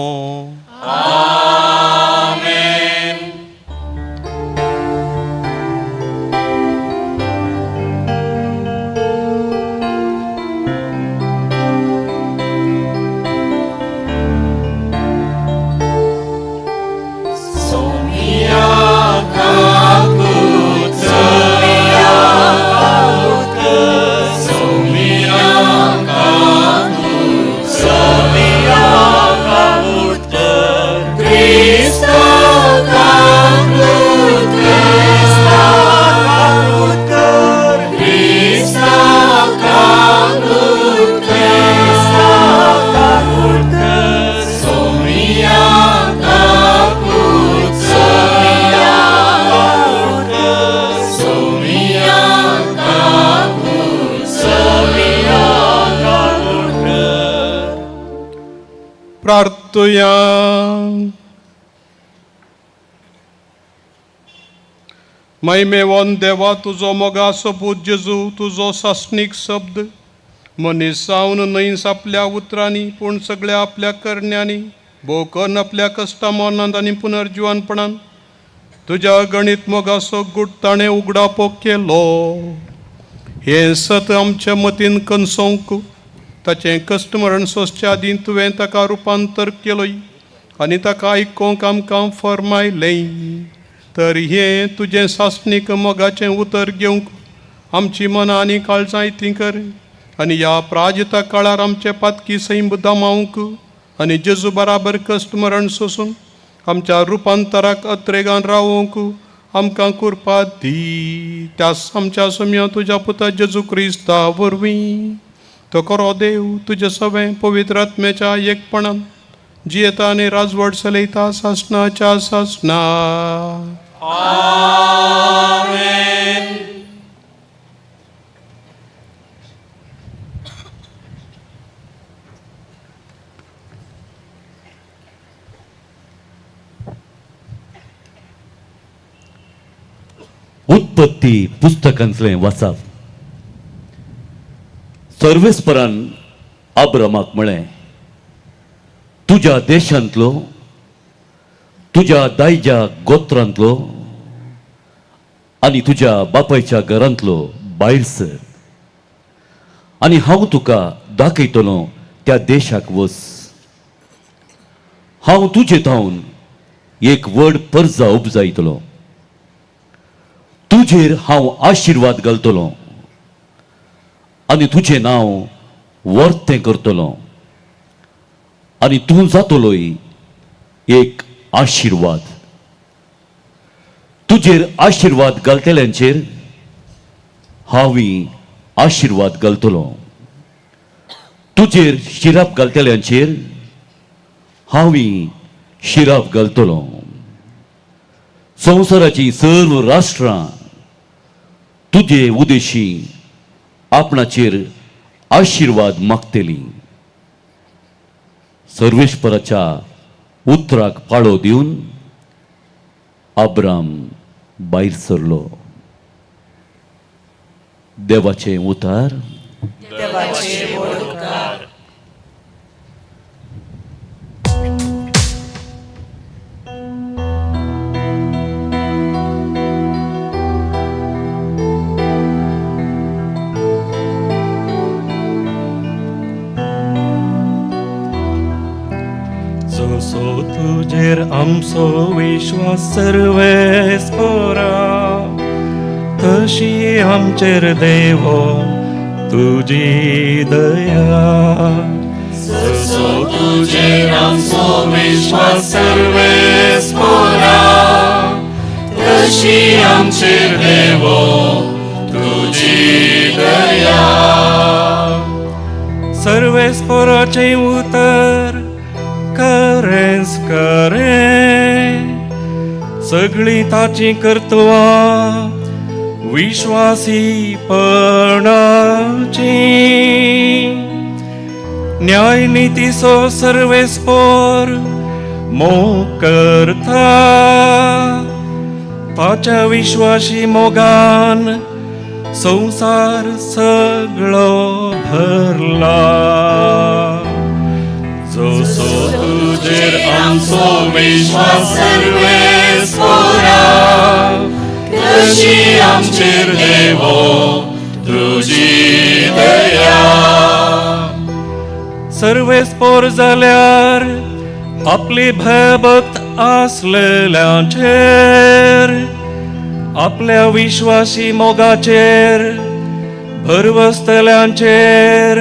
प्रार्थुया. महिमेवन देवा तुजो मोगाचो पूत जेजू तुजो सासणीक शब्द मनीस जावन न्हय आपल्या उतरांनी पूण सगळ्या आपल्या करण्यांनी भोव करून आपल्या कश्टा मरणांत आनी पुनर्जिवनपणान तुज्या गणीत मोगाचो गूट ताणें उगडापो केलो. हें सत आमच्या मतीन कनसोवंक ताचें कश्ट मरण सोंसच्या आदीं तुवें ताका रुपांतर केलोय आनी ताका आयकोंक आमकां फर्मायलें. तर हें तुजें सासणीक मोगाचें उतर घेवंक आमची मनां आनी काळजां इतीं कर आनी ह्या प्राजिता काळार आमचे पातकी सैम दमावंक आनी जेजू बराबर कश्ट मरण सोसून आमच्या रुपांतराक अत्रेगान रावोवंक आमकां कृपा दी. त्यास आमच्या सोम्या तुज्या पुता जेजू क्रिस्ता वरवीं तो करो देव तुजे सवें पवित्र आत्म्याच्या एकपणान जियेता आनी राजवट चलयता सासणाच्या सासणा. आमेन. उत्पत्ती पुस्तकांतलें वाचप. सर्वेस्परान अब्रामाक म्हळें, तुज्या देशांतलो, तुज्या दायज्या गोत्रांतलो आनी तुज्या बापायच्या घरांतलो भायर सर आनी हांव तुका दाखयतलो त्या देशाक वच. हांव तुजे थावन एक व्हड परजा उपजायतलो, तुजेर हांव आशिर्वाद घालतलो आनी तुजें नांव वर्तें करतलो आनी तूं जातलोय एक आशिर्वाद. तुजेर आशिर्वाद घालतल्यांचेर हांवूय आशिर्वाद घालतलो, तुजेर शिराप घालतल्यांचेर हांवूय शिराप घालतलो. संवसाराचीं सर्व राष्ट्रां तुजे उदेशी आपणाचेर आशिर्वाद मागतली. सर्वेश्वराच्या उतराक पाळो दिवन अब्राम भायर सरलो. देवाचें उतार. देवाचेर व्हड उपकार. जसो तुजेर आमचो विश्वास सर्वेस्परा तशी आमचेर देवो तुजी दया. जसो तुजेर आमचो विश्वास सर्वेस्परा तशी आमचेर देवो तुजी दया. सर्वेस्पोराचें उतर खरेंच खरें, सगळीं ताचीं कर्तवां विश्वासीपणाचीं. न्यायनितीचो सर्वेस्पोर मोग करता, ताच्या विश्वासी मोगान संवसार सगळो भरला. जसो तुजेर आमचो विश्वास सर्वेस्पोरा, तशी आमचेर देवो तुजी दया. सर्वेस्पोर जाल्यार आपली भयभक्त आसलेल्यांचेर, आपल्या विश्वासी मोगाचेर भरवसतल्यांचेर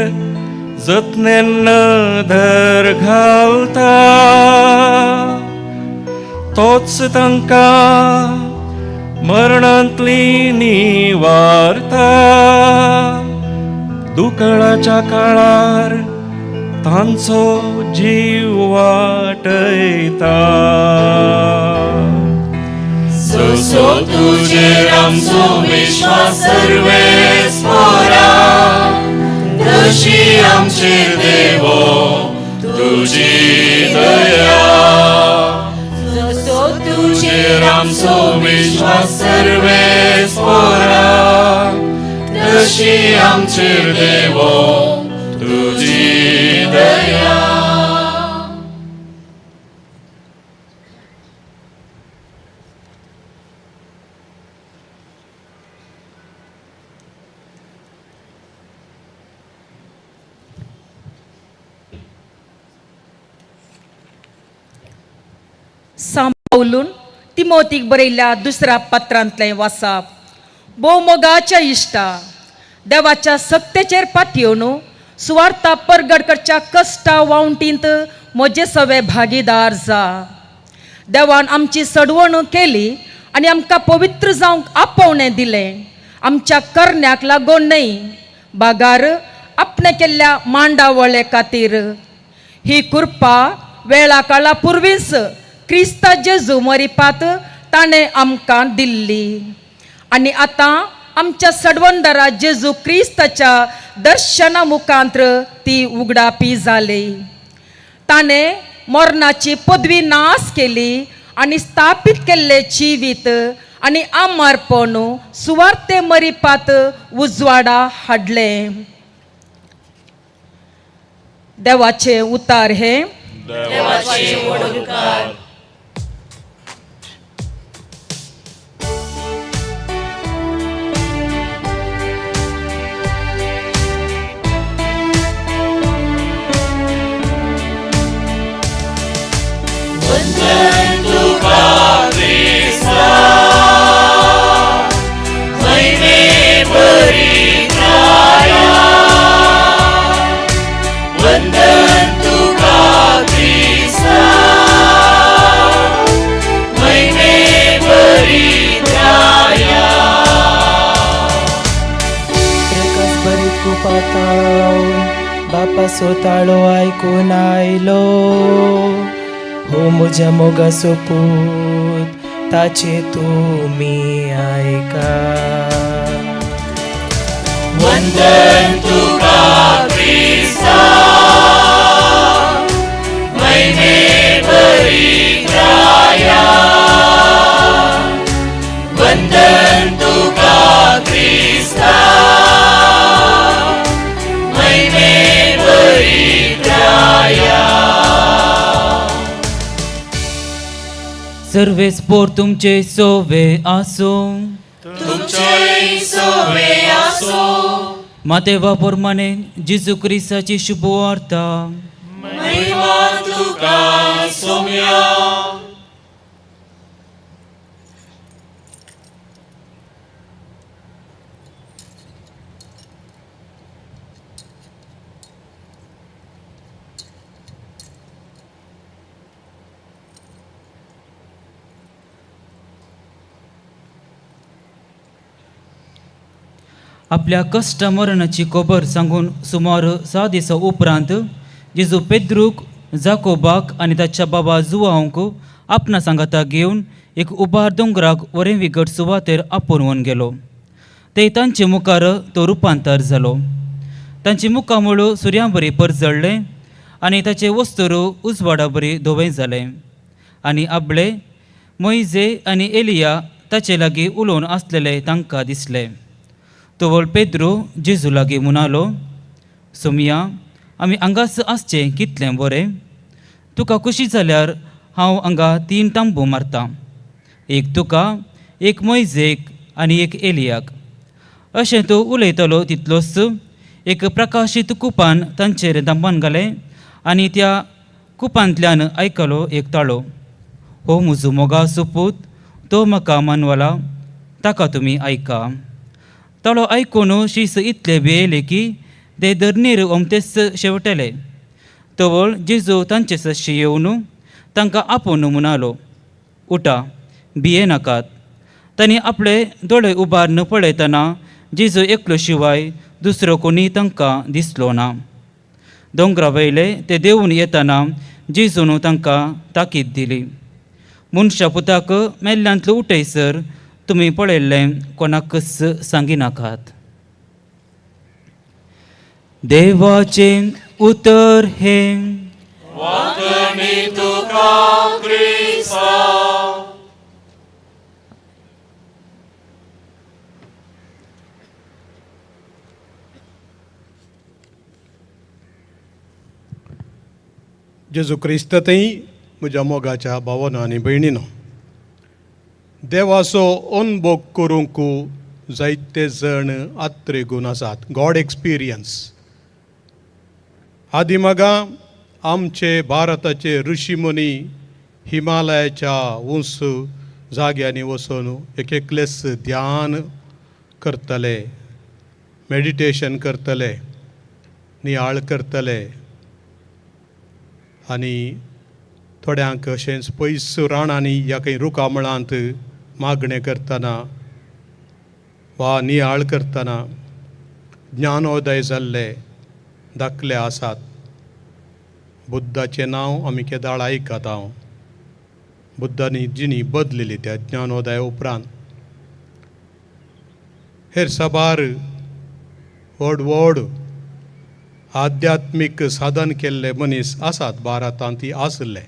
जतनेन नदर घालता. तोच तांकां मरणांतली निवारता, दुकळाच्या काळार तांचो जीव वाटयता. जसो तुजेर आमचो विश्वास सर्वेस्पोरा, तशी आमचेर देवो तुजी दया. जसो तुजेर आमचो विश्वास सर्वेस्पोरा, तशी आमचेर देवो तुजी दया. सांपौलून तिमोतीक बरयल्ल्या दुसऱ्या पत्रांतलें वासाप. भोव मोगाच्या इश्टा, देवाच्या सत्तेचेर पातयेवन सुवार्ता परगट करच्या कश्टा वावटींत म्हजे सवे भागीदार जा. देवान आमची सडवणूक केली आनी आमकां पवित्र जावंक आपोवणें दिलें, आमच्या करण्याक लागून न्हय, बागार आपणें केल्ल्या मांडावळे खातीर. ही कृपा वेळा काळा पुर्वीच क्रिस्ता जेजू मरिपात ताणें आमकां दिल्ली आनी आतां आमच्या सडवंदरा जेजू क्रिस्ताच्या दर्शना मुखांत्र ती उगडापी जाली. ताणें मरणाची पदवी नाश केली आनी स्थापीत केल्लें जिवीत आनी आमर्पण सुवार्ते मरिपात उजवाडा हाडलें. देवाचे उतार हे देवाचे वडकार. वंदन तुका क्रिस्ता, महिमे परित्राया. वंदन तुका क्रिस्ता, महिमे परित्राया. प्रकाश बरीत कुपातावन बापा सोताळो आयकून आयलो, हो म्हज्या मोगा सोपूत ताचे तुमी आयका. वंदन तुका क्रिस्ता, महिमे परित्राया. वंदन तुका क्रिस्ता, महिमे परित्राया. सर्वेस्पोर तुमचे सोवे आसूं, तुमचे सोवे आसूं. मातेवा प्रमाणे जेजू क्रिस्ताची शुभवार्ता. महिमा तुका सोम्या. आपल्या कश्ट मरणाची खबर सांगून सुमार 6 दिसां उपरांत जेजू पेद्रूक, जाकोबाक आनी ताच्या बाबा जुवांक आपणा सांगाता घेवन एक उबार दोंगराक वरें विगट सुवातेर आपोवन गेलो. ते तांचे मुखार तो रुपांतर जालो. तांचे मुखामळ सुर्या बरी परजळ्ळें आनी ताचे वस्तूर उजवाडा बरी धवें जालें. आनी आपले मोयजे आनी एलिया ताचे लागीं उलोवन आसलेले तांकां दिसले. तवळ पेद्रू जेजू लागीं म्हणालो, सोमया, आमी हांगाच आसचें कितलें बरें. तुका खुशी जाल्यार हांव हांगा 3 तांबू मारतां, एक तुका, एक मोयजेक आनी एक एलियाक. अशें तो उलयतलो तितलोच एक प्रकाशीत कुपान तांचेर दांबान घालें आनी त्या कुपांतल्यान आयकलो एक ताळो, हो म्हजो मोगा सुपूत, तो म्हाका मानवला, ताका तुमी आयका. ताळो आयकून शीस इतले भियेले की ते धरणीर ओमतेच शेवटले. तवळ जेजू तांचे सशी येवन तांकां आपोवन म्हणालो, उठा, भिये नाकात. तांणी आपले दोळे उबारून पळयतना जेजू एकलो शिवाय दुसरो कोणी तांकां दिसलो ना. दोंगरा वयले ते देंवून येतना जेजून तांकां ताकीद दिली, मनशा पुताक मेल्ल्यांतलो उठयसर तुमी पळयल्लें कोणाकच सांगिनाकात. देवाचें उतर हें. वांदणी तुका क्रिस्ता. जेजू क्रिस्त थंय म्हज्या मोगाच्या भावानो आनी भयणीनो, देवाचो अनभोग करूंक जायते जण आत्रेगून आसात. गॉड एक्सपिरियन्स आदी मागा आमचे भारताचे ऋषीमुनी हिमालयाच्या उंच जाग्यांनी वचून एक एकलेच ध्यान करतले, मेडिटेशन करतले, नियाळ करतले आनी थोड्यांक अशेंच पयस रानांनी या खंय रुखामळांत मागणें करतना वा नियाळ करतना ज्ञानोदय जाल्ले दाखले आसात. बुद्धाचें नांव आमी केदाळ आयकता. हांव बुद्धानी जिणी बदलेली त्या ज्ञानोदया उपरांत हेर साबार व्हड व्हड आध्यात्मीक साधन केल्ले मनीस आसात भारतांत, ती आसले,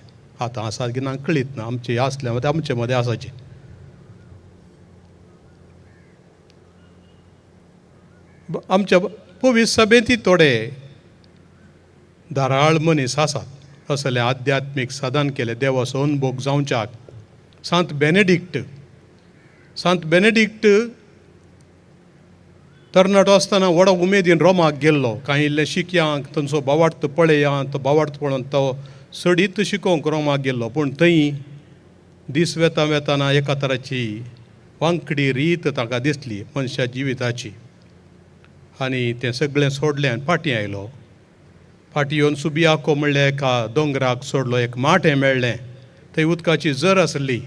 आतां आसात की ना कळीत ना, आमचे आसले आमचे मदें आसाचे. आमच्या पवित्र सभेंत थोडे धाराळ मनीस आसात असले आध्यात्मीक साधन केले देवाचो अनभोग जावच्याक. सांत बेनेडिक्ट, सांत बेनेडिक्ट तरणाटो आसतना व्हडा उमेदीन रोमाक गेल्लो. कांय इल्ले शिकयांक तांचो बावार्थ पळया, तो बावार्थ पळोवन तो सडीत शिकोवंक रोमाक गेल्लो. पूण थंय दीस वेता वेताना एका तराची वांकडी रीत ताका दिसली मनशा जिविताची आनी तें सगळें सोडलें आनी फाटीं आयलो. फाटीं येवन सुबियाको म्हणल्या एका दोंगराक सोडलो, एक माटें मेळ्ळें, थंय उदकाची जर आसली.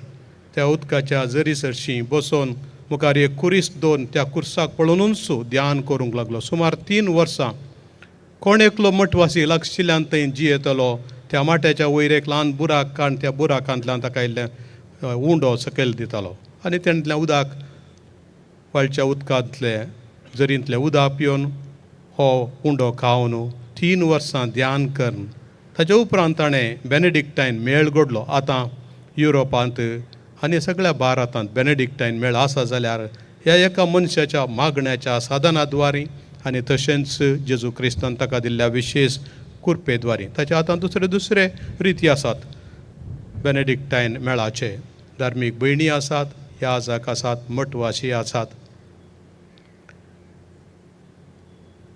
त्या उदकाच्या जरी सरशीं बसोवन मुखार एक कुरीस दोन, त्या कुर्साक पळोवनूच ध्यान करूंक लागलो. सुमार 3 वर्सां कोण एकलो मठवासी लागशिल्ल्यान थंय जियेतलो. त्या माट्याच्या वयर एक ल्हान बुराक काडून त्या बुराकांतल्यान ताका इल्लें उंडो सकयल दितालो आनी तेणेंतलें उदक व्हाळच्या उदकांतलें जरींतलें उदक पिवन हो उंडो खावन 3 वर्सां ध्यान करून ताच्या उपरांत ताणें बेनेडिक्टायन मेळ घडलो. आतां युरोपांत आनी सगळ्या भारतांत बेनेडिक्टायन मेळ आसा जाल्यार ह्या एका मनशाच्या मागण्याच्या साधनाद्वारी आनी तशेंच जेजू क्रिस्तान ताका दिल्ल्या विशेश कुरपेद्वारी. ताच्या आतां दुसरे दुसरे रिती आसात बेनेडिक्टायन मेळाचे. धार्मीक भयणी आसात, याजक आसात, मठवासी आसात.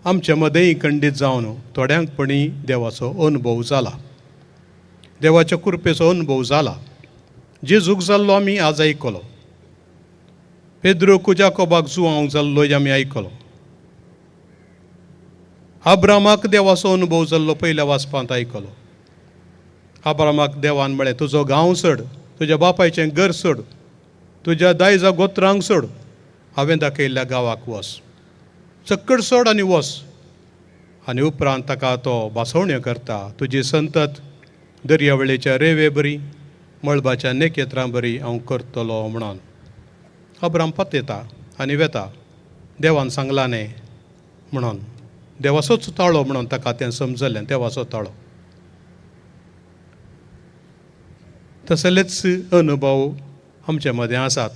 आमचे मदेंय खंडीत जावन थोड्यांक पणी देवाचो अनुभव जाला, देवाच्या कृपेचो अनुभव जाला. जेजूक जाल्लो आमी आज आयकलो, पेद्रोक जाकोबाक जुवांक जाल्लो आमी आयकलो, आब्रामाक देवाचो अनुभव जाल्लो पयल्या वाचपांत आयकलो. आब्रामाक देवान म्हळें, तुजो गांव सोड, तुज्या बापायचें घर सोड, तुज्या दायजा गोत्रांक सोड, हांवें दाखयल्ल्या गांवाक वच. चक्कड सोड आनी वस. आनी उपरांत ताका तो भासवण्यो करता, तुजी संतत दर्यावेळेच्या रेवे बरी, मळबाच्या नेकेत्रां बरी हांव करतलो म्हणून. अब्राम पत्तेता आनी वेता, देवान सांगलां न्ही म्हणून, देवाचोच ताळो म्हणून ताका तें समजलें, देवाचो ताळो. तसलेच अनुभव आमचे मदें आसात.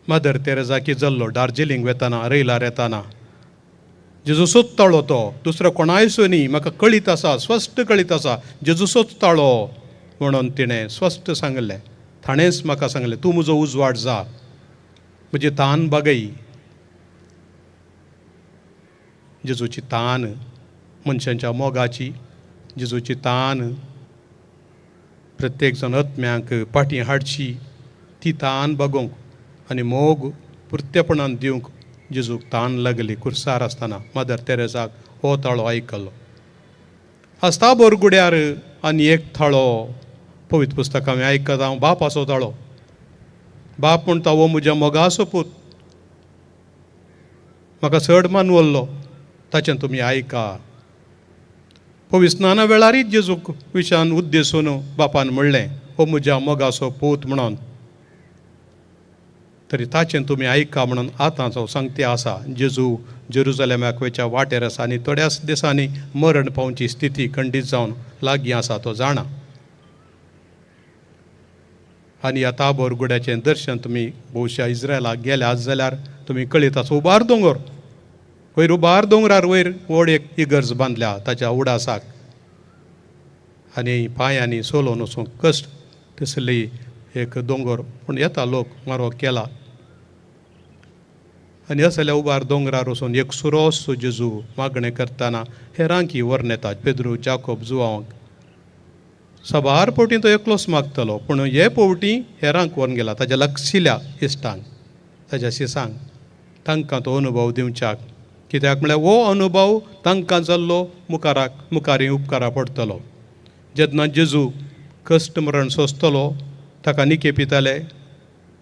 मदर तेरेजाकी जाल्लो दार्जिलिंग वेताना, रैलार येताना जेजूसोच ताळो तो, दुसरो कोणायसो न्ही, म्हाका कळीत आसा, स्पश्ट कळीत आसा, जेजूसोच ताळो म्हणून तिणें स्पश्ट सांगलें. ताणेंच म्हाका सांगलें, तूं म्हजो उजवाड जा, म्हजी तान बागय. जेजूची तान मनशांच्या मोगाची, जेजूची तान प्रत्येक जाण आत्म्यांक पाटी हाडची, ती तान बागोवंक आनी मोग पुरतेपणान दिवंक जेजूक तान लागली. कुर्सार आसतना मदर तेरेजाक हो ताळो आयकलो. आस्ताबोर गुड्यार आनी एक थाळो पवित्र पुस्तकां हांवें आयकता, हांव बापाचो ताळो. बाप म्हणटा, हो म्हज्या मोगाचो पूत, म्हाका चड मानवल्लो, ताचें तुमी आयका. पवित्र स्नाना वेळारूच जेजूक विशान उद्देसून बापान म्हणलें, हो म्हज्या मोगाचो पूत म्हणून, तरी ताचें तुमी आयका म्हणून आतां जो सांगते आसा. जेजू जेरुजलेमाक वयच्या वाटेर आसा आनी थोड्याच दिसांनी मरण पावची स्थिती खंडीत जावन लागीं आसा तो जाणा. आनी ह्या ताबोर गुड्याचें दर्शन तुमी भोवशा इस्रायलाक गेल्यात जाल्यार तुमी कळीत आसा. उबार दोंगर वयर, उबार दोंगरार वयर व्हड एक इगर्ज बांदल्या ताच्या उडासाक, आनी पांयांनी सोलोवन वचूंक कश्ट तसली एक दोंगर, पूण येता लोक मारो केला. आनी असल्या उबार दोंगरार वचून एक सुरोस जेजू मागणें करतना हेरांकी व्हरून येतात, पेद्रू, जाकोब, जुवांक. सबार पवटी तो एकलोच मागतलो, पूण हे पवटी हेरांक व्हरून गेला, ताज्या लक्षिल्या इश्टांक, ताज्या शिसांक, तांकां तो अनुभव दिवच्याक. कित्याक म्हळ्यार हो अनुभव तांकां जाल्लो मुखाराक मुखारी उपकारा पडटलो. जेन्ना जेजू कश्ट मरण सोंसतलो, ताका निके पिताले,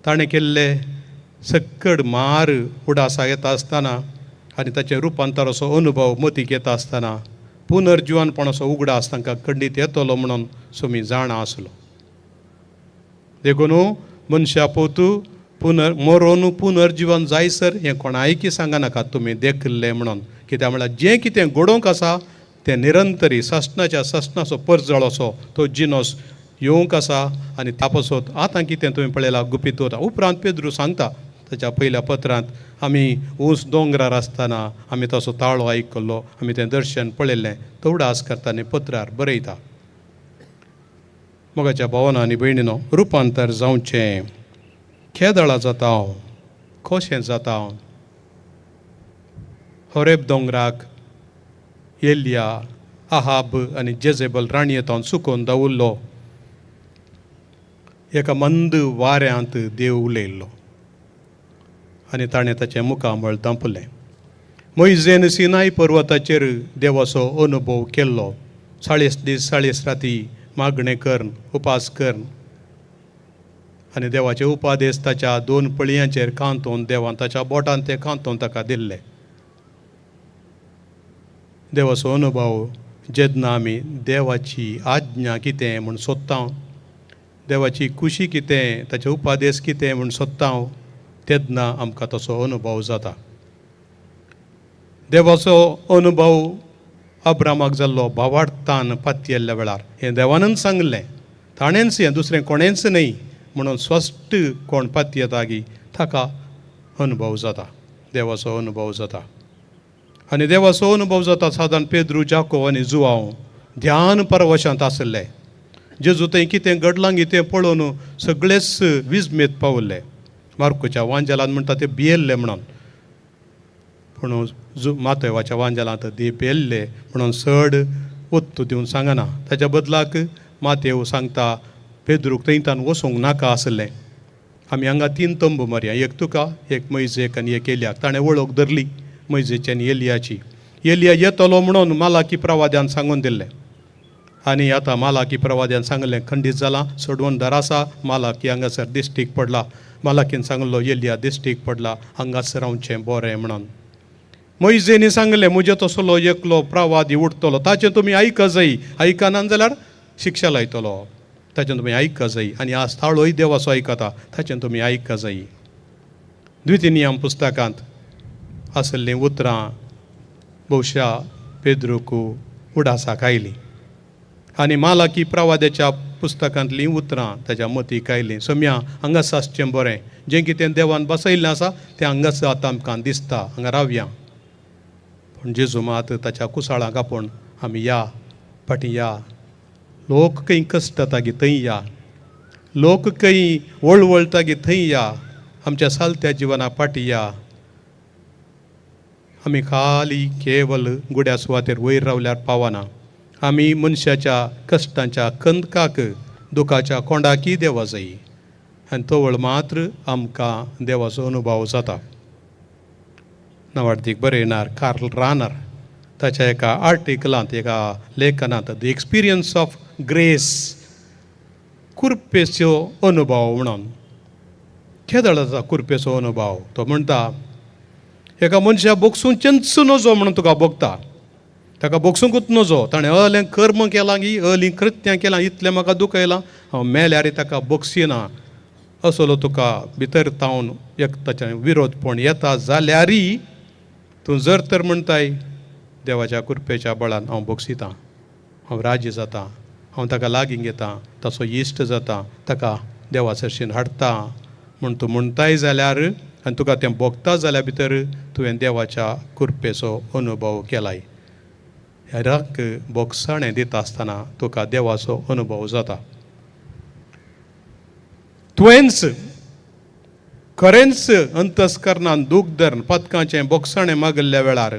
ताणें केल्ले सक्कड मार उडासाक येता आसतना आनी ताचें रुपांतर असो अनुभव मतीक येता आसतना पुनर्जिवनपणाचो उगडास तांकां खंडीत येतलो म्हणून सोमी जाणा आसलो. देखून मनशा पोतू पुनर मरोन पुनर्जिवन जायसर हें कोणायकी सांगनाका तुमी देखिल्लें म्हणून. कित्याक म्हळ्यार जें कितें घडोवंक आसा तें निरंतरी सासणाच्या सासणाचो परजळ असो तो जिनोस येवंक आसा. आनी त्या पासत आतां कितें तुमी पळयलां गुपीत दवरता. उपरांत पेद्रू सांगता ताच्या पयल्या पत्रांत, आमी ऊंच दोंगरार आसतना आमी तसो ताळो आयकल्लो, आमी तें दर्शन पळयल्लें, तो उडास करता आनी पत्रार बरयता. मोगाच्या भावना आनी भयणीनो, रुपांतर जावचें, खेदळा जाता हांव, खोशें जाता हांव. होरेब दोंगराक एलिया, आहाब आनी जेजेबल राणयेतावन सुकोवन दवरलो. एका मंद वाऱ्यांत देव उलयल्लो आनी ताणें ताचें मुखामळ धांपलें. मोयजेन सिनाय पर्वताचेर देवाचो अनुभव केल्लो. 40 दीस 40 राती मागणें करून, उपास करून, आनी देवाचे उपादेश ताच्या 2 पळयांचेर कांतोवन देवान ताच्या बोटान ते कांतोवन ताका दिल्ले. देवाचो अनुभव जेन्ना आमी देवाची आज्ञा कितें म्हूण सोदता, देवाची खुशी कितें, ताचे उपादेश कितें म्हूण सोदता, तेन्ना आमकां तसो अनुभव जाता. देवाचो अनुभव अब्रामाक जाल्लो भावार्थान पातयेल्ल्या वेळार, हें देवानूच सांगलें, ताणेंच हें, दुसरें कोणेंच न्हय म्हणून स्पश्ट कोण पातयेता गी ताका अनुभव जाता, देवाचो अनुभव जाता. आनी देवाचो अनुभव जाता सादारण पेद्रू, जाकोब आनी जुवांव ध्यान परवशांत आसले. जेजू थंय कितें घडलां गी तें पळोवन सगळेच विजमेत पावले. मार्कोच्या वांजेलान म्हणटा ते भियेल्ले म्हणून, पूण मातयवाच्या वांजेलांत ते भियेल्ले म्हणून चड ओत्तू दिवन सांगना. ताच्या बदलाक मातेव सांगता पेद्रूक थंयतान वचूंक नाका आसलें, आमी हांगा 3 तंबू मारया, एक तुका, एक मैजेक आनी एक एलियाक. ताणें वळख धरली मैजेची आनी एलियाची. एलिया येतलो म्हणून मालाकी प्रवाद्यान सांगून दिल्लें, आनी आतां मालाकी प्रवाद्यान सांगलें खंडीत जालां, सोडवून दर आसा, मालाकी हांगासर दिश्टीक पडला. मालाकीन सांगलो एलिया दिश्टीक पडला, हांगासर रावचें बरें म्हणून. मोयजेनी सांगलें म्हजे तसलो एकलो प्रवादी उठतलो, ताचें तुमी आयका जाय, आयकना जाल्यार शिक्षा लायतलो, ताचें तुमी आयका जाय. आनी आज ताळोय देवाचो आयकता, ताचें तुमी आयका जाय. द्वितीय नियम पुस्तकांत आसल्लीं उतरां बहुशा पेद्रूक उडासाक आयलीं आनी मालाकी प्रवाद्याच्या पुस्तकांतलीं उतरां ताच्या मतीक आयलीं. सम्या हांगासर आसचें बरें, जें कितें देवान बसयल्लें आसा तें हांगासर आतां आमकां दिसता, हांगा रावया. पूण जेजू मात ताच्या कुसाळांक आपोवन आमी या फाटीं या, लोक खंय कश्टता गी थंय या, लोक खंय वळवळटा गी थंय या, आमच्या सालत्या जिवना फाटीं या. आमी खाली केवल गुड्या सुवातेर वयर रावल्यार पावना, आमी मनशाच्या कश्टांच्या कंदकाक दुखाच्या कोंडाकी देवा जाय आनी तवळ मात्र आमकां देवाचो अनुभव जाता. नावाडतीक बरयणार कार्ल रानर ताच्या एका आर्टिकलांत, एका लेखनांत the experience of grace, कुर्पेचो अनुभव म्हणून केदळ जाता कुर्पेचो अनुभव. तो म्हणटा एका मनशा बोगसूंचेंच नजो म्हणून तुका भोगता, ताका बोगसूंकूच नजो, ताणें अलें कर्म केलां गी अलीं कृत्यां केलां, इतलें म्हाका दुखयलां, हांव मेल्यार ताका बोगसिना, असलो तुका भितर तावन एक ताचें विरोधपण येता जाल्यारय तूं जर तर म्हणटाय देवाच्या कृपेच्या बळान हांव बोगसितां, हांव राजी जातां, हांव ताका लागीं घेतां, ताचो इश्ट जाता, ताका देवा सरशीन हाडटा म्हूण तूं म्हणटाय जाल्यार आनी तुका तें भोगता जाल्यार भितर तुवें देवाच्या कृपेचो अनुभव केलाय. हेरांक भोगसाणें दिता आसतना तुका देवाचो अनुभव जाता. तुवेंच खरेंच अंतस्करणान दूख धरून पदकांचें बोगसाणें मागिल्ल्या वेळार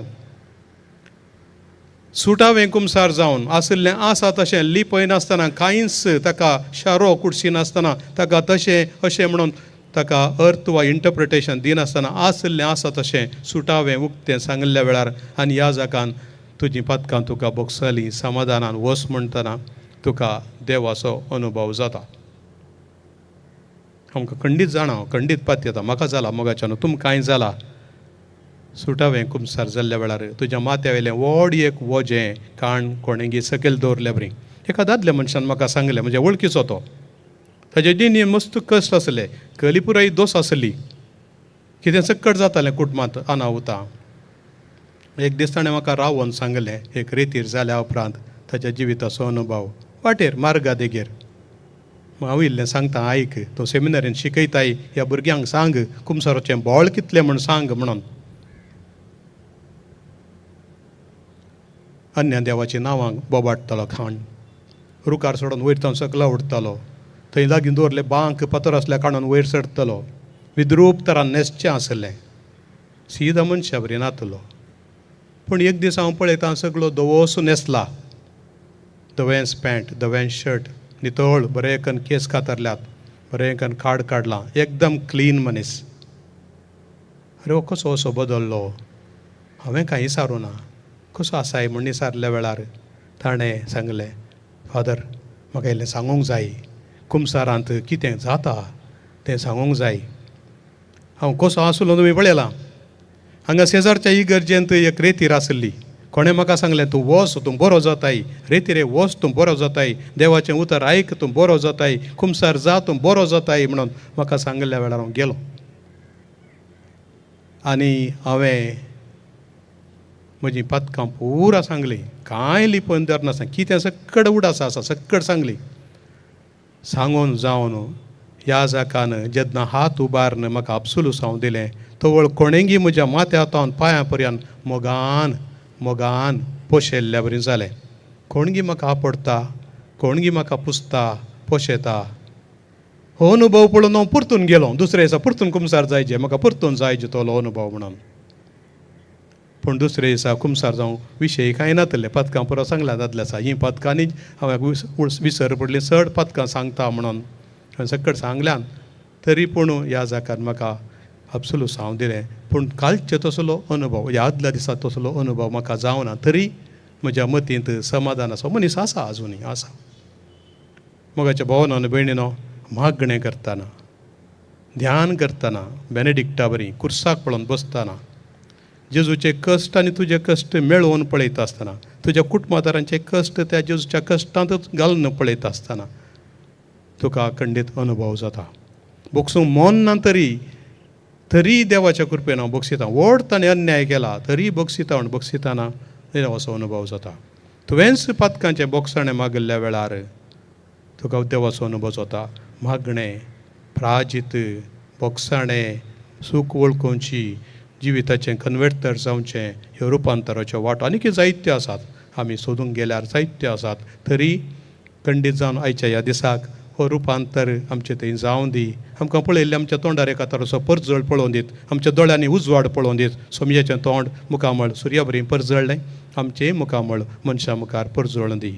सुटावें कुमसार जावन आशिल्लें आसा तशें लिपयनासतना, कांयच ताका शारो कुडशिनासतना, ताका तशें अशें म्हणून ताका अर्थ वा इंटरप्रिटेशन दिनासतना आशिल्लें आसा तशें सुटावें उक्तें सांगिल्ल्या वेळार आनी ह्या जाकान तुजीं पदकां तुका बोगसलीं, समाधानान वस म्हणटना तुका देवाचो अनुभव जाता. आमकां खंडीत जाणा, खंडीत पात येता, म्हाका जाला मोगाच्यान, तुमकांय जाला. सुटावें कुमसार जाल्ल्या वेळार तुज्या माथ्या वयलें व्हड एक वजें काण कोणेगी सकयल दवरल्या बरी. एका दादल्या मनशान म्हाका सांगलें, म्हज्या वळखीचो तो, ताजे जिणेंत मस्त कश्ट आसले, कली पुराय दोस आसली, कितें सक्कट जातालें कुटुंबांत अनाहुता. एक दीस ताणें म्हाका रावोन सांगलें, एक रेतीर जाल्या उपरांत ताच्या जिविताचो अनुभव, वाटेर मार्गा देगेर. हांव इल्लें सांगता आयक, तूं सेमिनारीन शिकयताय ह्या भुरग्यांक सांग कुमसाराचें बोळ कितलें म्हूण सांग म्हणून. अन्य देवाची नांवां बोबाडटालो, खाण रुखार सोडून वयर तावन सकला उडटालो, थंय लागीं दवरले बांक पतर आसल्या काडून वयर चडटलो, विद्रूप तरान न्हेसचें आसलें, सीदा मनशा बरी नातलो. पूण एक दीस हांव पळयता सगळो धवोसो न्हेसला, धवेंच पॅन्ट, धवेंच शर्ट, नितळ बरें कन केस कातरल्यात, बरें कन काड काडलां, एकदम क्लीन मनीस. अरे हो कसो असो बदल्लो, हांवें कांय विचारूं ना, कसो आसाय म्हूण विचारल्या वेळार ताणें सांगलें, फादर म्हाका इल्लें सांगूंक जाय, कुमसारांत कितें जाता तें सांगूंक जाय. हांव कसो आसलो तुमी पळयलां, हांगा शेजारच्या इगर्जेंत एक रेतीर आसली, कोणें म्हाका सांगलें तूं वच तूं बरो जाताय, रेतीरे वच तूं बरो जाताय, देवाचें उतर आयक तूं बरो जाताय, कुमसार जा तूं बरो जाताय म्हणून म्हाका सांगिल्ल्या वेळार हांव गेलो. आनी हांवें म्हजीं पदकां पुरा सांगलीं, कांय लिपोवन दवरनासतना, कितें सक्कड उडास आसा सक्कड सांगली. सांगून जावन ह्या जाकान जेन्ना हात उबारून म्हाका आपसुलूसांव दिलें, तवळ कोणेंगी म्हज्या माथ्या तावन पांयां पर्यंत मोगान मोगान पोशेल्ल्या बरी जालें. कोणगी म्हाका आपडटा, कोणगी म्हाका पुसता, पोशेता. हो अनुभव पळोवन हांव परतून गेलो, दुसरे दिसा परतून कुमसार जायचे, म्हाका परतून जायचे तोलो अनुभव म्हणून. पूण दुसरे दिसा कुमसार जावं विशय कांय नातले, पदकां पुरो सांगल्या दादल्या आसा, हीं पदकांनी हांवें विसर पडली, चड पदकां सांगता म्हणून हांवें सकट सांगल्यान, तरी पूण ह्या जाकार म्हाका आपसुलूसांव दिलें. पूण कालचे तसलो अनुभव, ह्या आदल्या दिसा तसलो अनुभव म्हाका जावना, तरी म्हज्या मतींत समाधान आसा. मनीस आसा, आजुनूय आसा. मोगाच्या भोवनो आनी भयणीनो, मागणें करतना, ध्यान करतना, बेनेडिक्टा बरी कुर्साक पळोवन बसतना, जेजूचे कश्ट आनी तुजे कश्ट मेळोवन पळयता आसतना, तुज्या कुटुंबादारांचे कश्ट त्या जेजूच्या कश्टांतच घालून पळयता आसतना तुका खंडीत अनुभव जाता. बोगसूंक मन ना तरी तरी देवाच्या कृपेन हांव बक्षितां. व्हड ताणें अन्याय केला तरी बक्षिता म्हण बक्षिताना देवाचो अनुभव जाता. तुवेंच पातकांचें बोगसाणें मागिल्ल्या वेळार तुका देवाचो अनुभव जाता. मागणें, प्राजीत, बोगसाणें, सूख वळखुची, जिविताचें कन्वर्टर जावचें, ह्यो रुपांतराच्यो वाटो आनीक जायत्यो आसात. आमी सोदूंक गेल्यार जायत्यो आसात. तरी खंडीत जावन आयच्या ह्या दिसाक हो रुपांतर आमचे थंय जावं दी. आमकां पळयल्लें आमच्या तोंडार एका तराचो परजळ पळोवन दीत, आमच्या दोळ्यांनी उजवाड पळोवन दीत. सोमयाचें तोंड मुखामळ सुर्या बरी परजळ्ळें, आमचें मुखामळ मनशां मुखार परजळून दी.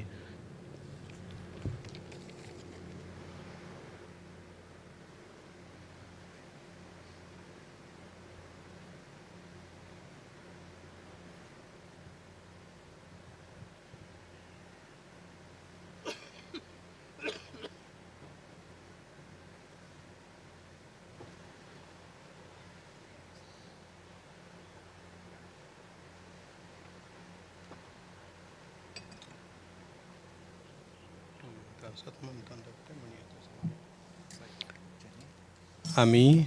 आमी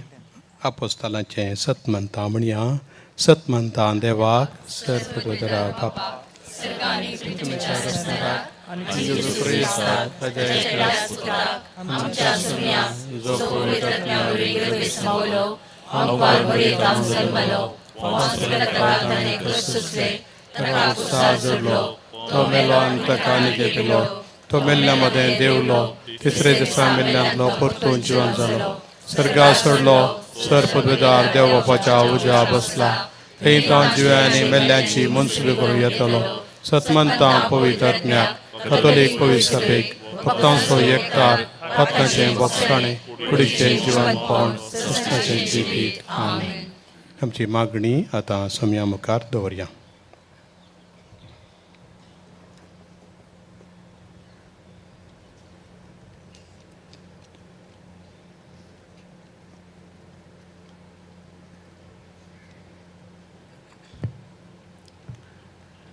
आपोस्तालाचें सतमंता म्हणया. सतमंता देवाक सर्पदरा बापा तो मेलो आनी ताका निजेतलो, तो मेल्ल्या मदें देवलो, तिसरे दिसा मेल्ल्यांतलो परतून जिवन जालो, सर्गा सोडलो, सर पदवेदार देव बापाच्या उज्या बसला, थंय तो जिव्यांनी मेल्ल्यांची मनसुबी करूं येतलो. सतमंता पवित्र आत्म्याक, कथोलीक पवित्र सभेक, भक्तांचो एकतार, पातकांचें बोगसाणें, कुडीचें जिवनपण, कृष्णाचें जिवीत. आमेन. आमची मागणी आतां समया मुखार दवरया.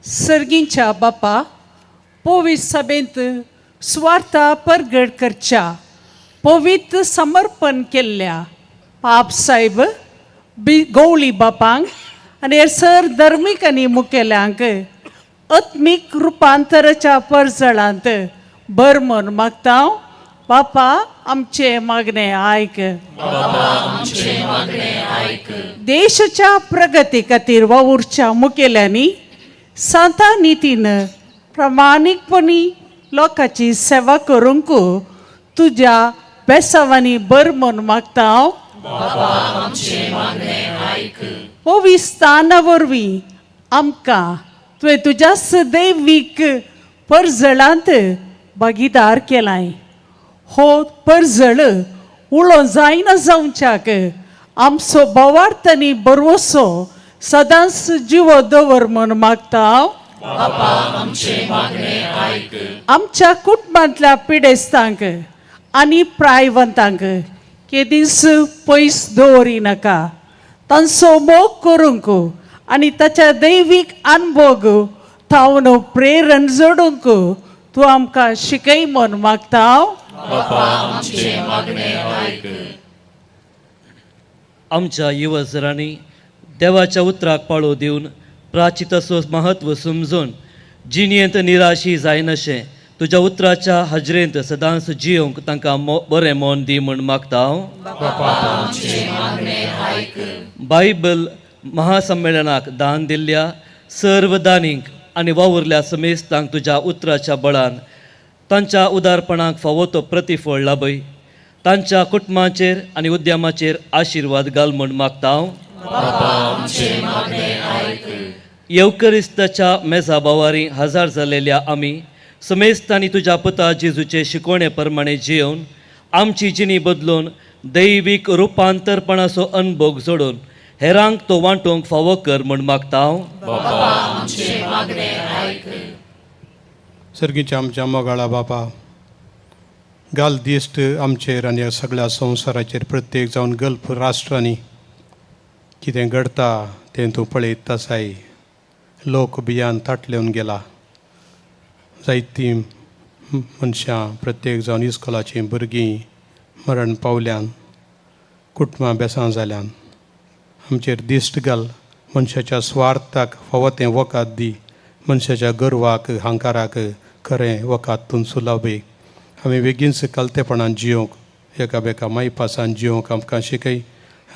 सर्गींच्या बापा, पवित्र सभेंत सुवार्था परगट करच्या पवित्र समर्पण केल्ल्या पाप साहेब बी गवळी बापांक आनी हेर सर धर्मीक आनी मुखेल्यांक आत्मीक रुपांतराच्या परजळांत बर म्हूण मागता. बापा आमचें मागणें आयक. देशाच्या प्रगती खातीर वावुरच्या मुखेल्यांनी सांता नितीन प्रामाणीकपणी लोकांची सेवा करूंक तुज्या बेसावांनी बर म्हूण मागता हांव. पविस्ताना वरवीं आमकां तुवें तुज्या सदैवीक परजळांत भागीदार केलाय. हो परजळ उलो जायना जावच्याक आमचो बोवार्थ आनी बरवसो सदांच जिवो दवर म्हूण मागता हांव. आमच्या कुटुंबांतल्या पिडेस्तांक आनी प्रायवंतांक केदींच पयस दवरी नाका. तांचो मोग करूंक आनी ताच्या दैवीक अनभोग थावन प्रेरण जोडूंक तूं आमकां शिकय म्हूण मागता हांव. आमच्या युवजरांनी देवाच्या उतराक पाळो दिवन प्राचिताचो महत्व समजून जिणेंत निराशी जायनाशें तुज्या उतराच्या हाजरेंत सदांच जियोंक तांकां बरें मन दी म्हूण मागता हांव. बायबल महासंमेळनाक दान दिल्ल्या सर्व दानींक आनी वावुरल्या समेस्तांक तुज्या उतराच्या बळान तांच्या उदारपणाक फावो तो प्रतिफळ लाभय. तांच्या कुटुंबाचेर आनी उद्यमाचेर आशिर्वाद घाल म्हूण मागता हांव. येवकरिस्ताच्या मेजा बावारी हजार जालेल्या आमी समेस्तांनी तुज्या पुता जेजूचे शिकवणे प्रमाणे जियोवन आमची जिणी बदलून दैवीक रुपांतरपणाचो अनभोग जोडून हेरांक तो वांटूंक फावो कर म्हूण मागता हांव. सर्गीच्या आमच्या मोगाळा बापा, घाल दिश्ट आमचेर आनी ह्या सगळ्या संवसाराचेर, प्रत्येक जावन गल्फ राष्ट्रांनी कितें घडटा तें तूं पळयत आसाय. लोक भियान ताटलेवन गेला. जायतीं मनशां प्रत्येक जावन इस्कोलाचीं भुरगीं मरण पावल्यान, कुटुंबां बेसां जाल्यान. आमचेर दिश्ट घाल. मनशाच्या स्वार्थाक फावो तें वखद दी. मनशाच्या गर्वाक हांकाराक खरें वखद तूं सुलाबय. आमी बेगीनच कलतेपणान जियोंक, एकामेका मायपासान जियोंक आमकां शिकय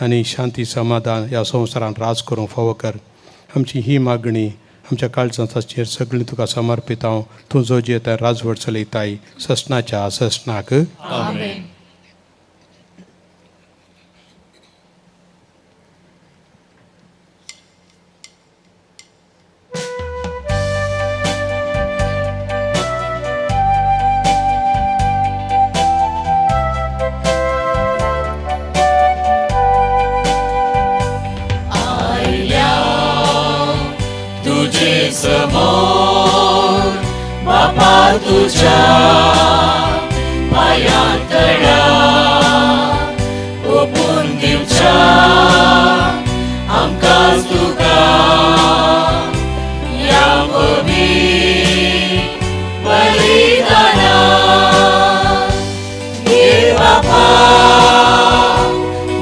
आनी शांती समाधान ह्या संवसारान राज करूंक फावो कर. आमची ही मागणी आमच्या काळजांचेर सगळीं तुका समर्पित हांव. तूं जो जियेता राजवट चलयताय ससनाच्या ससनाक. आमेन. समोर बापा तुझ्या पायांतळा ओपून दिवच्या आमकांच तुका ह्या पवित्र बलिदाना. घे बापा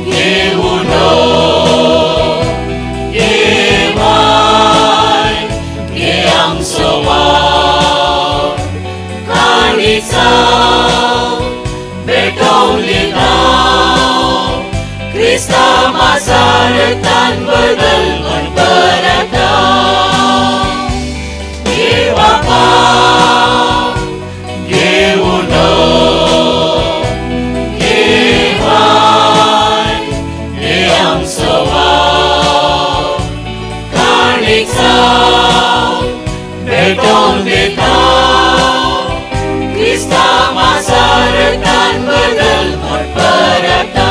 घेऊन घे वाय घे आमचो वाव काणीचा भेटोवली नांव क्रिस्ता मासारतान बदल म्हण परता. घे बापा घेऊन घे वाय घे आमचो वाव काणीचा भेटोवन दिता क्रिस्ता मासारतान बदल म्हण परता.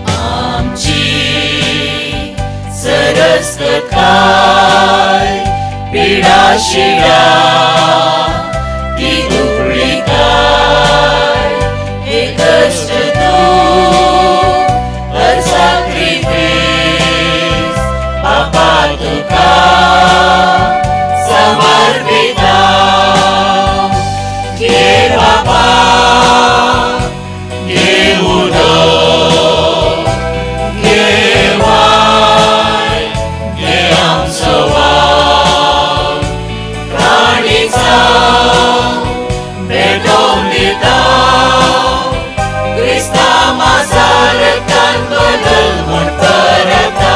आमची सरस्तकाय पिडाशिरा ती दुबळी काय हे कश्ट तूं तर साक्रिफीस बापा तुका समर्पिता. घे बापा घेऊन घे वाय घे आमचो वाव काणीचा भेटोवन दिता क्रिस्ता मासारतान बदल म्हण परता.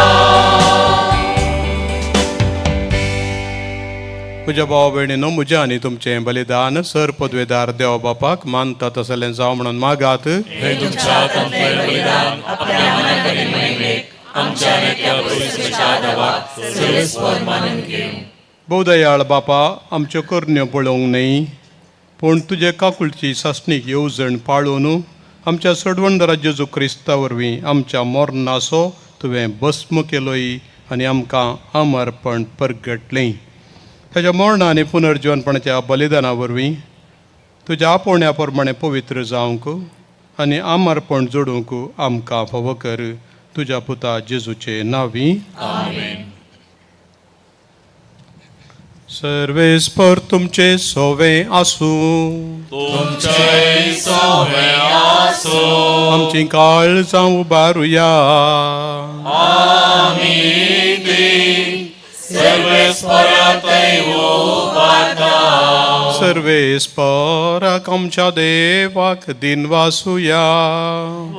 म्हज्या भाव भयणीनो, म्हज्या आनी तुमचें बलिदान सर पदवेदार देव बापाक मानता तसलें जावं म्हणून मागात. हे तुमच्या हातांतलें बलिदान आपल्या मनाक आनी महिमेक आमच्या आनी त्या पवित्र देवाक सर्वेस्पर मानून घेवं. भोवदयाळ बापा, आमच्यो करण्यो पळोवंक न्हय पूण तुजे काकुळची सासणीक येवजण पाळून आमच्या सडवणदारा जेजू क्रिस्ता वरवीं आमच्या मरणाचो तुवें भस्म केलोय आनी आमकां अमरपण परगटलें. ताच्या मरणा आनी पुनर्जिवनपणाच्या बलिदाना वरवीं तुज्या आपोवण्या प्रमाणे पवित्र जावंक आनी अमरपण जोडूंक आमकां फावो कर. तुज्या पुता जेजूचे नांवी. आमेन. सर्वेस्पर तुमचे सोवे आसूं. तुमचें सोवे आसूं. आमची काळजां उबारुया. आमी ती सर्वेस्परातय उबारता. सर्वेस्पराक आमच्या देवाक दिनवासुया.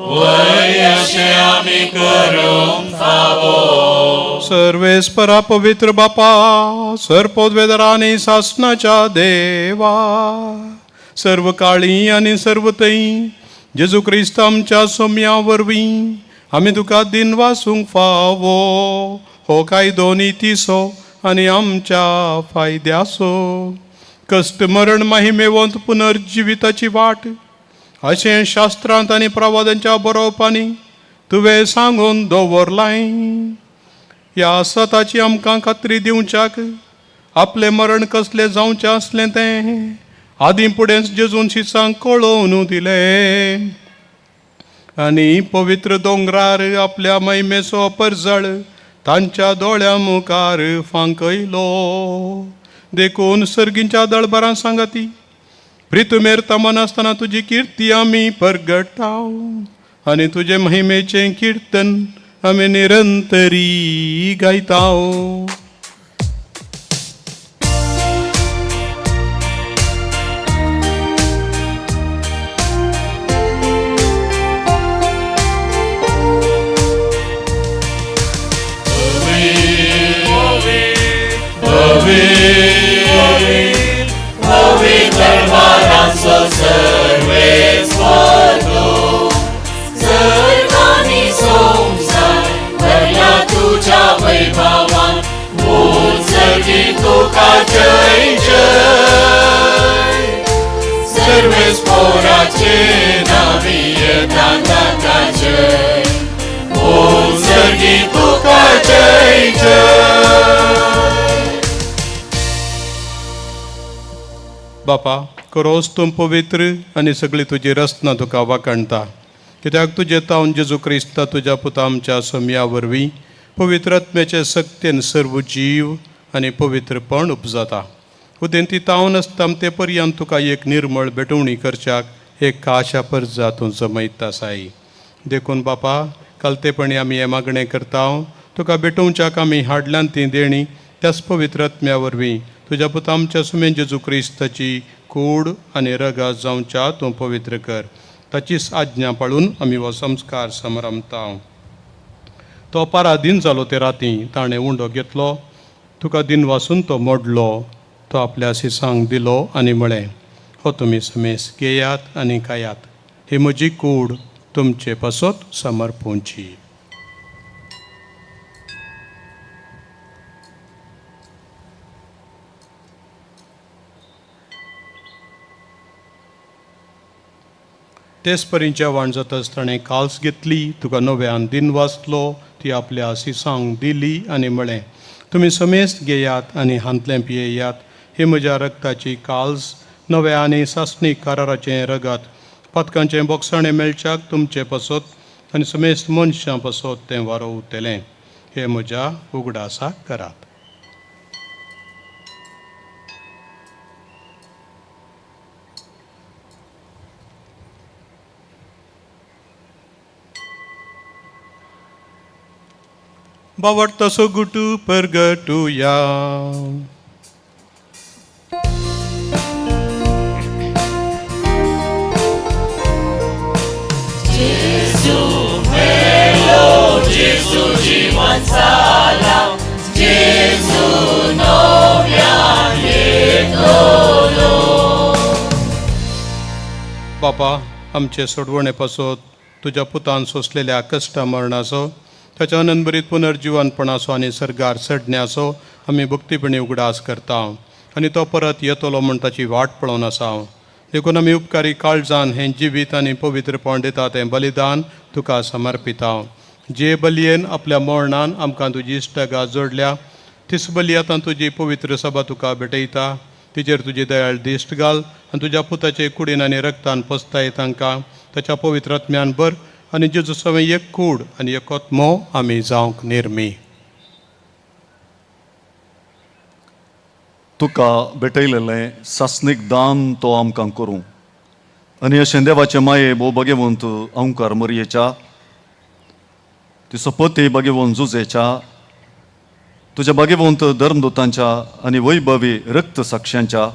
वय अशें आमी करूंक फावो. सर्वेस्परा पवित्र बापा, सर्पोद्वेदरा आनी सासनाच्या देवा, सर्व काळी आनी सर्व थंय जेजू क्रिस्त आमच्या सोम्या वरवीं आमी तुका दिनवासूंक फावो. हो कायदो नितीचो आनी आमच्या फायद्याचो कश्ट मरण महिमेवंत पुनर्जिविताची वाट अशें शास्त्रांत आनी प्रवादांच्या बरोवपांनी तुवें सांगून दवरलाय. ह्या सताची आमकां खात्री दिवच्याक आपलें मरण कसलें जावचें आसलें तें आदीं फुडेंच जेजून शिसांक कळोवन दिलें. आनी पवित्र दोंगरार आपल्या महिमेचो परजळ तांच्या दोळ्यां मुखार फांकयलो. देखून सर्गींच्या दळबरां सांगाती प्रितुमेर तमनासतना तुजी किर्ती आमी परगटाव आनी तुजे महिमेचें किर्तन आमी निरंतरी गायताव. तुका जय जय सर्वेस्पोराचे नावी येता ताका जय उत्सर्गी तुका जय जय. बापा करोस तूं पवित्र आनी सगळी तुजी रचना तुका वाखाणटा, कित्याक तुजें तावन जेजू क्रिस्ता तुज्या पुता आमच्या सोमया वरवीं पवित्र आत्म्याचे सक्तेन सर्व जीव आनी पवित्रपण उपजाता. उदेंती तावन आसता ते पर्यंत तुका एक निर्मळ भेटवणी करच्याक एक काशा परजा तूं जमयता साई. देखून बापा कालतेपणी आमी हें मागणें करता, तुका भेटोवच्याक आमी हाडल्यान ती देणी त्याच पवित्र आत्म्या वरवीं तुज्या पुता आमच्या सुमेन जेजू क्रिस्ताची कूड आनी रगात जावच्या तूं पवित्र कर. ताचीच आज्ञा पाळून आमी हो संस्कार समरमता. तो पारादीन जालो ते राती ताणें उंडो घेतलो, तुका दिन वासून तो मोडलो, तो आपल्या शिसांक दिलो आनी म्हळें, हो तुमी समेस घेयात आनी खायात, ही म्हजी कूड तुमचे पासत समर्पूंची. तेच परी जेवण जाताच ताणें काल्स घेतली, तुका नव्यान दिन वाचलो, ती आपल्या शिसांक दिली आनी म्हळें, तुमी समेस्त घेयात आनी हांतलें पियेयात, ही म्हज्या रक्ताची काल्स नव्या आनी सासणीक कराराचें रगत, पातकांचें बोगसाणें मेळच्याक तुमचे पासत आनी समेस्त मनशां पासत तें वारोवतलें. हें म्हज्या उगडासाक करात. बावडतासो गुटू परगटुया. जेजू मेलो, जेजू जिवन जाला, जेजू नव्यान येतलो. बापा आमचे सोडवणे पासत तुज्या पुतान सोंसलेल्या कश्टा मरणाचो, ताच्या अनंतभरीत पुनर्जिवनपणाचो आनी सर्गार चडण्याचो आमी भक्तीपणी उगडास करता आनी तो परत येतलो म्हूण ताची वाट पळोवन आसा. देखून आमी उपकारी काळजान हें जिवीत आनी पवित्रपण दिता तें बलिदान तुका समर्पिता. जे बलयेन आपल्या मरणान आमकां तुजी इश्टगा जोडल्या तीच बली आतां तुजी पवित्र सभा तुका भेटयता. तिचेर तुजी दयाळ दिश्ट घाल आनी तुज्या पुताचे कुडीन आनी रक्तान पसताय तांकां ताच्या पवित्र आत्म्यान भर आनी जेजू सवें एक कूड आनी एक आत्मो आमी जावंक निर्मी. तुका भेटयलेलें सासणीक दान तो आमकां करूं आनी अशें देवाचे माये भोव भगेवंत अंकार मरयेच्या तिचो पती भगेवन जुजेच्या तुज्या भगेवंत धर्मदूतांच्या आनी वैभवी रक्त साक्षांच्या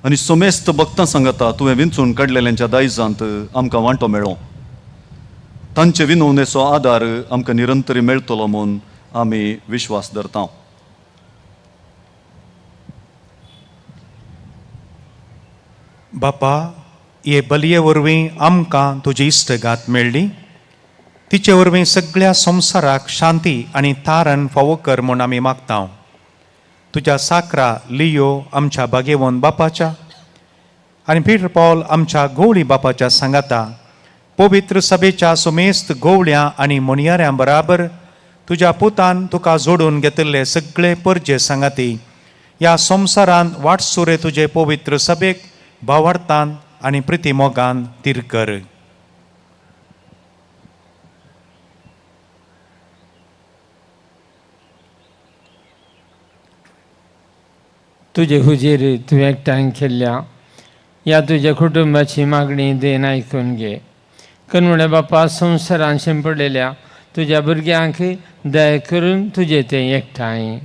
आनी समेस्त भक्तां सांगता तुवें विंचून काडलेल्यांच्या दायजांत आमकां वांटो मेळो. तांचे विनवणेचो आदार आमकां निरंतरी मेळटलो म्हूण आमी विश्वास धरता. बापा, हे बलये वरवीं आमकां तुजी इश्टगात मेळ्ळी, तिचे वरवीं सगळ्या संवसाराक शांती आनी तारण फावो कर म्हूण आमी मागता. तुज्या साकरा लियो आमच्या बागेवन बापाच्या आनी पीटर पॉल आमच्या गोवळी बापाच्या सांगाता पवित्र सभेच्या सुमेस्त गोवळ्यां आनी मोनयाऱ्यां बराबर तुज्या पुतान तुका जोडून घेतिल्ले सगळे परजे सांगाती ह्या संवसारांत वाटसुरे तुजे पवित्र सभेक भावार्थान आनी प्रितीमोगान तीर कर. तुजे हुजीर तुवें एकठांय केल्ल्या ह्या तुज्या कुटुंबाची मागणी देन आयकून घे. कन्वणे बापा, संवसारान शिंपडलेल्या तुज्या भुरग्यांक दया करून तुजें तें एकठांय.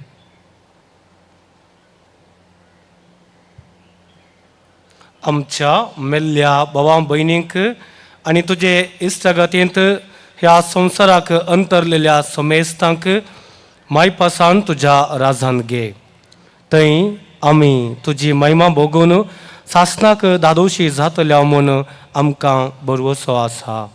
आमच्या मेल्ल्या भावां भयणींक आनी तुजे इश्टागतींत ह्या संवसाराक अंतरलेल्या समेस्तांक मायपासान तुज्या राजान घे. थंय आमी तुजी महिमा भोगून सासणाक दादोशी जातल्या म्हूण आमकां भरवसो आसा.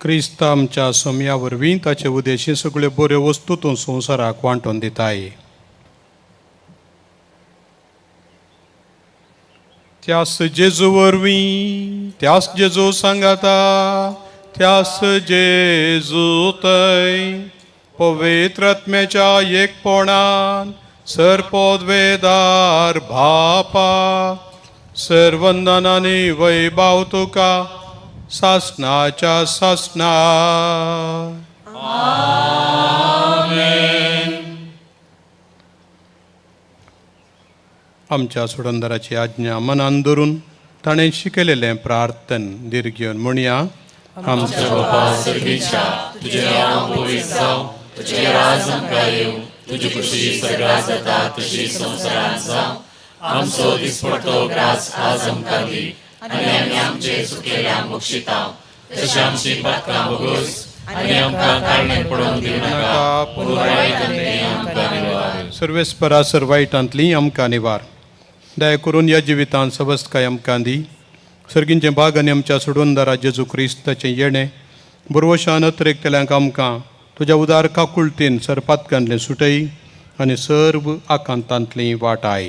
क्रिस्त आमच्या सोमया वरवीं ताचे उदेशी सगळ्यो बऱ्यो वस्तू तूं संवसाराक वांटून दिताय. त्यास जेजू वरवीं, त्यास जेजू सांगाता, त्यास जेजू तय पवित्र आत्म्याच्या एकपणान सरपोदवेदार भापा सर्वंदनानी वैभाव तुका सासनाच्या सासना. आमच्या सुडंदराची आज्ञा मनान धरून ताणें शिकयलेलें प्रार्थन धीर घेवन म्हणया. आमच्या बापा सर्गीच्या, तुजें नांव पवित्र जावं, तुजें राज आमकां येवं, तुजी खुशी सगळ्या जाता तशी संवसारांत जावं. आमचो दिसपडतो ग्रास आज आमकां दी आनी आमी आमचे चुकलेल्यांक बक्षिता तशें आमची पातकां भोगोस आनी आमकां कारणे पडोवन दिवं नाका, पूण वायटांतली आमकां निवार. सर्वेस्परा सर वायटांतली आमकां निवार. दया करून ह्या जिवितांत सवस्तकाय आमकां दी. सर्गींचें भाग आनी आमच्या सोडूनदारा जेजू क्रिस्ताचें येणें बरवशान अत्रेकतल्यांक आमकां तुज्या उदार काकुळतीन सरपातकांतलें सुटय आनी सर्व आकांतांतली वाटाय.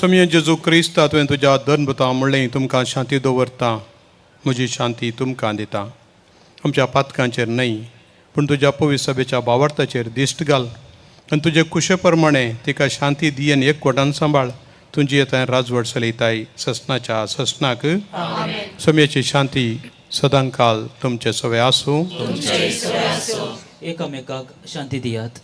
सोमये जेजू क्रिस्ता, तुवें तुज्या धर्मता म्हणलें तुमकां शांती दवरता, म्हजी शांती तुमकां दिता. आमच्या पातकांचेर न्हय पूण तुज्या पवित्र सभेच्या भावार्थाचेर दिश्ट घाल आनी तुजे कुशे प्रमाणे तिका शांती दी आनी एकवटान सांबाळ. तुजी येता राजवट चलयताय ससनाच्या ससनाक. सोमयेची शांती सदांकाल तुमचे सवे आसूं. एकामेकाक शांती दियात.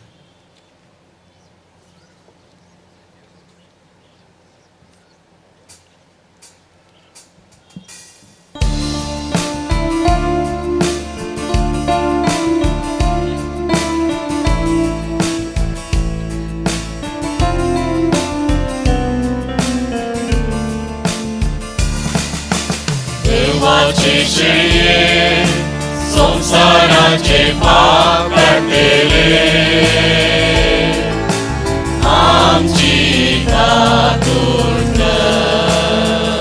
देवाचे शेळये संवसाराचे पाप काडटले, आमची काकूट कर.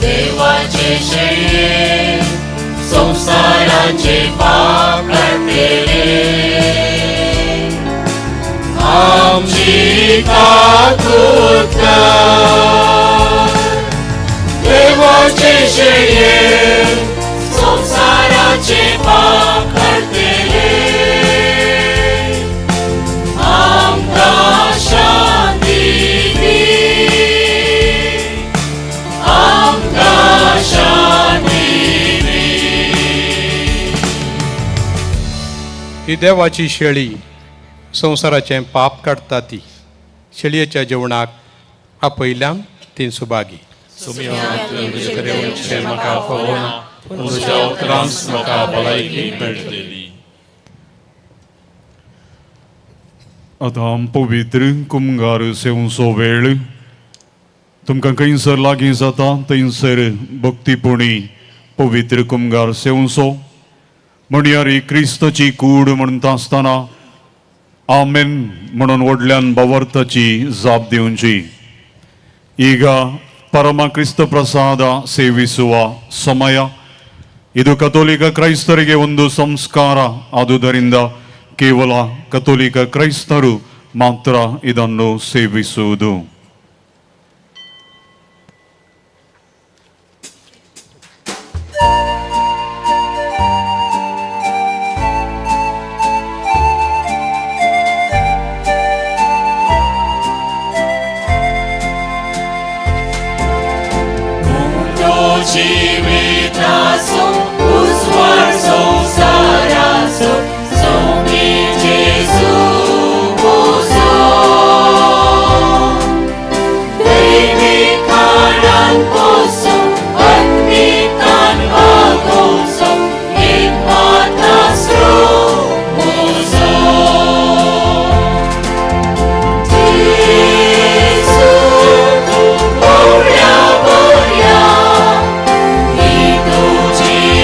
देवाचे शेळये संवसाराचे पाप काडटले, आमची काकूट कर. देवाचे शेळये संवसाराचे पाप काडटले, आमकां शांती दी, आमकां शांती दी. ही देवाची शेळी संवसाराचें पाप काडटा ती शेळयेच्या जेवणाक आपयल्यान ती सुभागी. म्हाका फावना, पूण तुज्या उतरांच म्हाका भलायकी मेळटली. आतां पवित्र कुमगार सेवचो वेळ तुमकां खंयसर लागीं जाता थंयसर भक्तीपणी पवित्र कुमगार सेवचो. म्हणयार क्रिस्ताची कूड म्हणटा आसतना आमेन म्हणून व्हडल्यान भावार्थाची जाप दिवची. ಈಗ ಪರಮ ಕ್ರಿಸ್ತ ಪ್ರಸಾದ ಸೇವಿಸುವ ಸಮಯ ಇದು. ಕಥೋಲಿಕ ಕ್ರೈಸ್ತರಿಗೆ ಒಂದು ಸಂಸ್ಕಾರ. ಆದುದರಿಂದ ಕೇವಲ ಕಥೋಲಿಕ ಕ್ರೈಸ್ತರು ಮಾತ್ರ ಇದನ್ನು ಸೇವಿಸುವುದು. जिविताचो उजवाड संवसाराचो सोमी जेजू उजो दैवी खाणान पोसो आत्मिकान वागोवचो एक मात आसरो उजो जेजू तूं भोवळ्या बऱ्या ही तुजी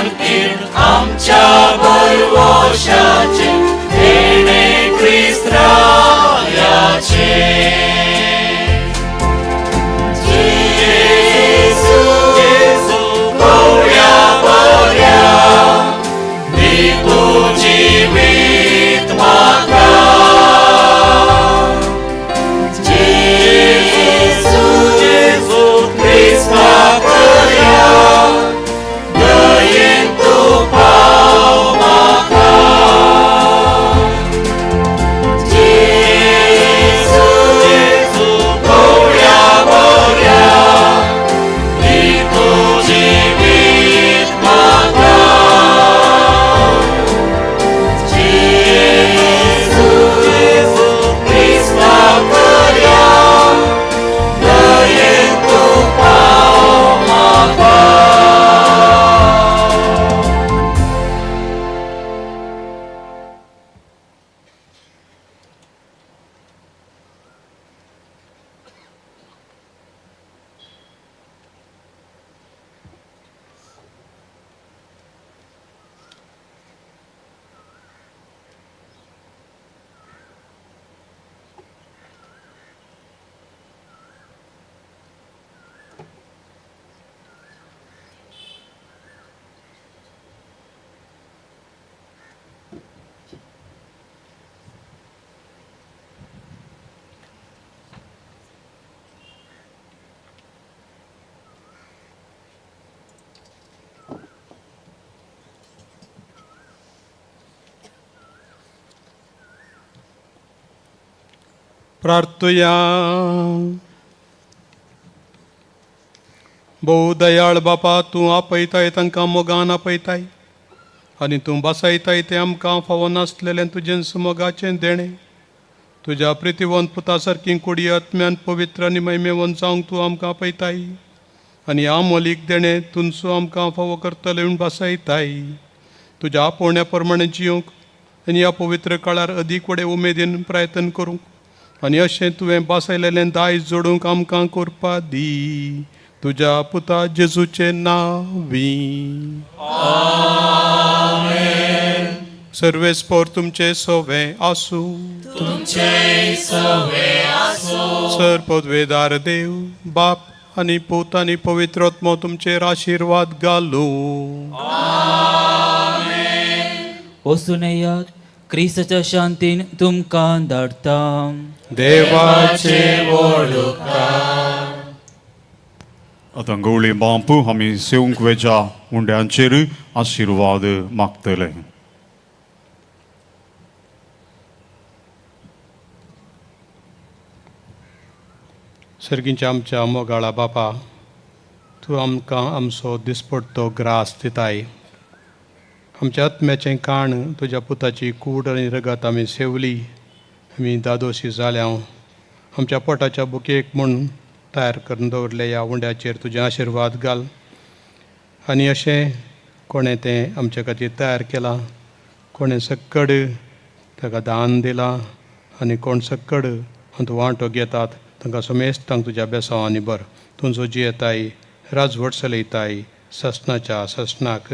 वणटीर आमच्या भरवशाचें देणें क्रिस्त रायाचें. जेजू जेजू गौऱ्या बऱ्या दी तूं जिवीत म्हाका. जेजू जेजू क्रिस्ता करया दयेन तूं पाव म्हाका. जेजू जेजू गौऱ्या बऱ्या दी तूं जिवीत म्हाका. जेजू जेजू क्रिस्ता करया दयेन तूं पाव म्हाका. प्रार्थुया. भोव दयाळ बापा, तूं आपयताय तांकां मोगान आपयताय आनी तूं बसयताय तें आमकां फावो नासलेलें तुजें मोगाचें देणें. तुज्या प्रितीवंत पुता सारकी कुडी आत्म्यान पवित्र आनी महिमेवंत जावंक तूं आमकां आपयताय आनी ह्या मोलीक देणें तुमचो आमकां फावो करतलें म्हूण बसयताय. तुज्या आपोवण्या प्रमाणें जियोंक आनी ह्या पवित्र काळार अदीक व्हडे उमेदीन प्रयत्न करूंक आनी अशें तुवें बसयलेलें दायज जोडूंक आमकां करपा दी. तुज्या पुता जेजूचें नांवी. सर्वेस्पोर तुमचें सवें आसूं. तुमचें सवें आसूं. सर पदवेदार देव बाप आनी पूत आनी पवित्र आत्मो तुमचेर आशिर्वाद घालूं. वचून येयात, क्रिस्ताच्या शांतीन तुमकां धाडटा. देवाचे व्हड उपकार. आतां गवळी बांपू आमी सेवंक वेच्या उंड्यांचेर आशिर्वाद मागतले. सर्गींच्या आमच्या मोगाळा बापा, तूं आमकां आमचो दिसपडतो ग्रास दिताय. आमच्या आत्म्याचें काण तुज्या पुताची कूड आनी रगत आमी सेवली, आमी दादोशी जाल्या. आमच्या पोटाच्या बुकेक म्हूण तयार करून दवरले ह्या उंड्याचेर तुजे आशिर्वाद घाल आनी अशें कोणें तें आमच्या खातीर तयार केलां, कोणें सक्कड ताका दान दिलां आनी कोण सक्कड हातूंत वांटो घेतात तांकां समेस्तांक तुज्या बेसांव आनी बर. तुमचो जियेताय राजवट चलयताय ससनाच्या ससनाक.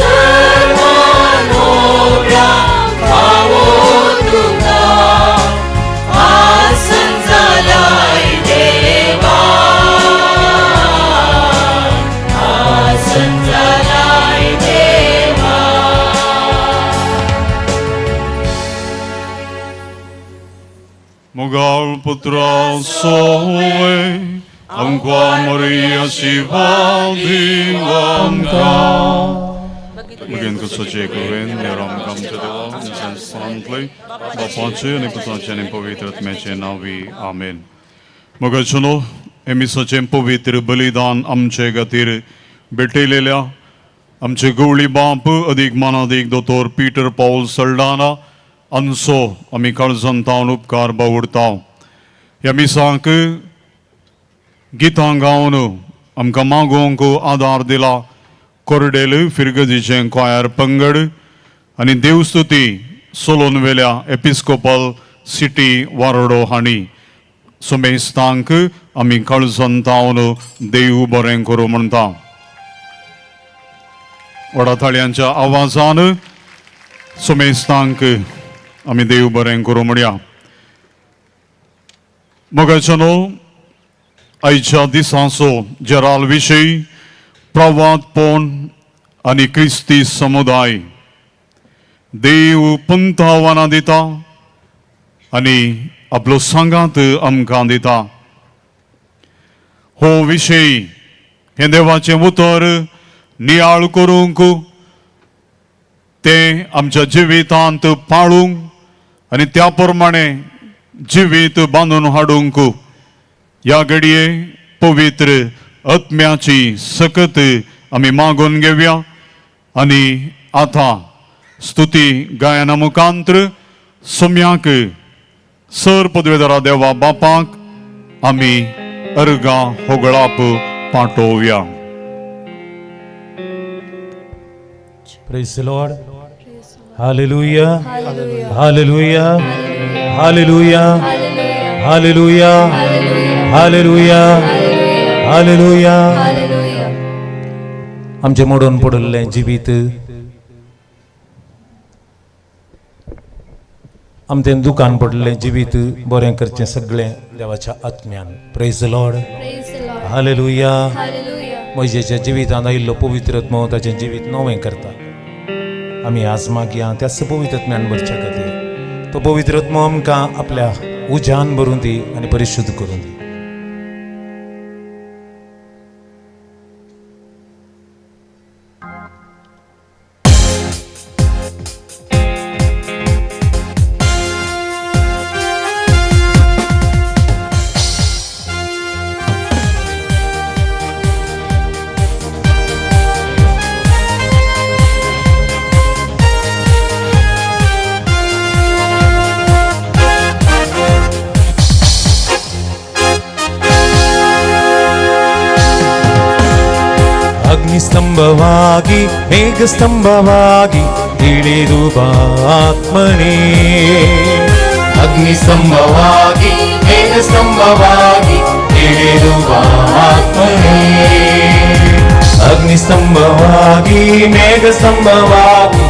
Sir. मोगाळ पुत्रा सोवे आमकां मरिया शिवा आमकां भगेन कसोचे कवेन आमकां आमच्या देवा संस्थांतले बापाचे आनी पुताचे आनी पवित्र आत्म्याचे नांवी आमेन. मोगाचेनो हे मिसाचें पवित्र बलिदान आमचे खातीर भेटयलेल्या आमचे गवळी बाप अदीक मानादीक दोतोर पीटर पावल सल्डाना आमचो आमी काळजान तावन उपकार बावुडता. ह्या मिसांक गितां गावन आमकां मागोवंक आदार दिला कोरडेल फिरगजीचें क्वायर पंगड आनी देवस्तुती सोलोनवेल्या एपिस्कोपल सिटी वारोडो हांणी सुमेस्तांक आमी काळजान तावन देव बरें करूं म्हणटा. व्हडा थाळयांच्या आवाजान सुमेस्तांक आमी देव बरें करूं म्हणया. मोगाच्यानो आयच्या दिसांचो जेराल विशय प्रवादपण आनी क्रिस्ती समुदाय. देव पंथावानां दिता आनी आपलो सांगात आमकां दिता. हो विशय हें देवाचें उतर नियाळ करूंक तें आमच्या जिवितांत पाळूंक आनी त्या प्रमाणे जिवीत बांदून हाडूंक ह्या घडये पवित्र आत्म्याची सकत आमी मागून घेवया. आनी आतां स्तुती गायना मुखांत्र सोम्याक सर पदवेदारा देवा बापाक आमी अर्गां होगळाप पाठोवया. Praise the Lord. Hallelujah. Hallelujah. Hallelujah. Hallelujah. Hallelujah. Hallelujah. आमचें मोडून पडिल्लें जिवीत, आमचें दुकान पडिल्लें जिवीत बरें करचें सगळें देवाच्या आत्म्यान. Praise the Lord. Hallelujah. मोयजेच्या जिवितांत आयिल्लो पवित्र आत्मो ताचें जिवीत नवें करता. आमी आज मागया त्याच पवित्र आत्म्यान भरच्या खातीर तो पवित्र आत्मो आमकां आपल्या उज्यान भरून दी आनी परिशुद्ध करून दी. ಸ್ತಂಭವಾಗಿ ಮೇಘಸ್ತಂಭವಾಗಿ ಇಳಿದು ಬಾ ಆತ್ಮನೇ. ಅಗ್ನಿಸ್ತಂಭವಾಗಿ ಮೇಘಸ್ತಂಭವಾಗಿ ಇಳಿದು ಬಾ ಆತ್ಮನೇ. ಅಗ್ನಿಸ್ತಂಭವಾಗಿ ಮೇಘಸ್ತಂಭವಾಗಿ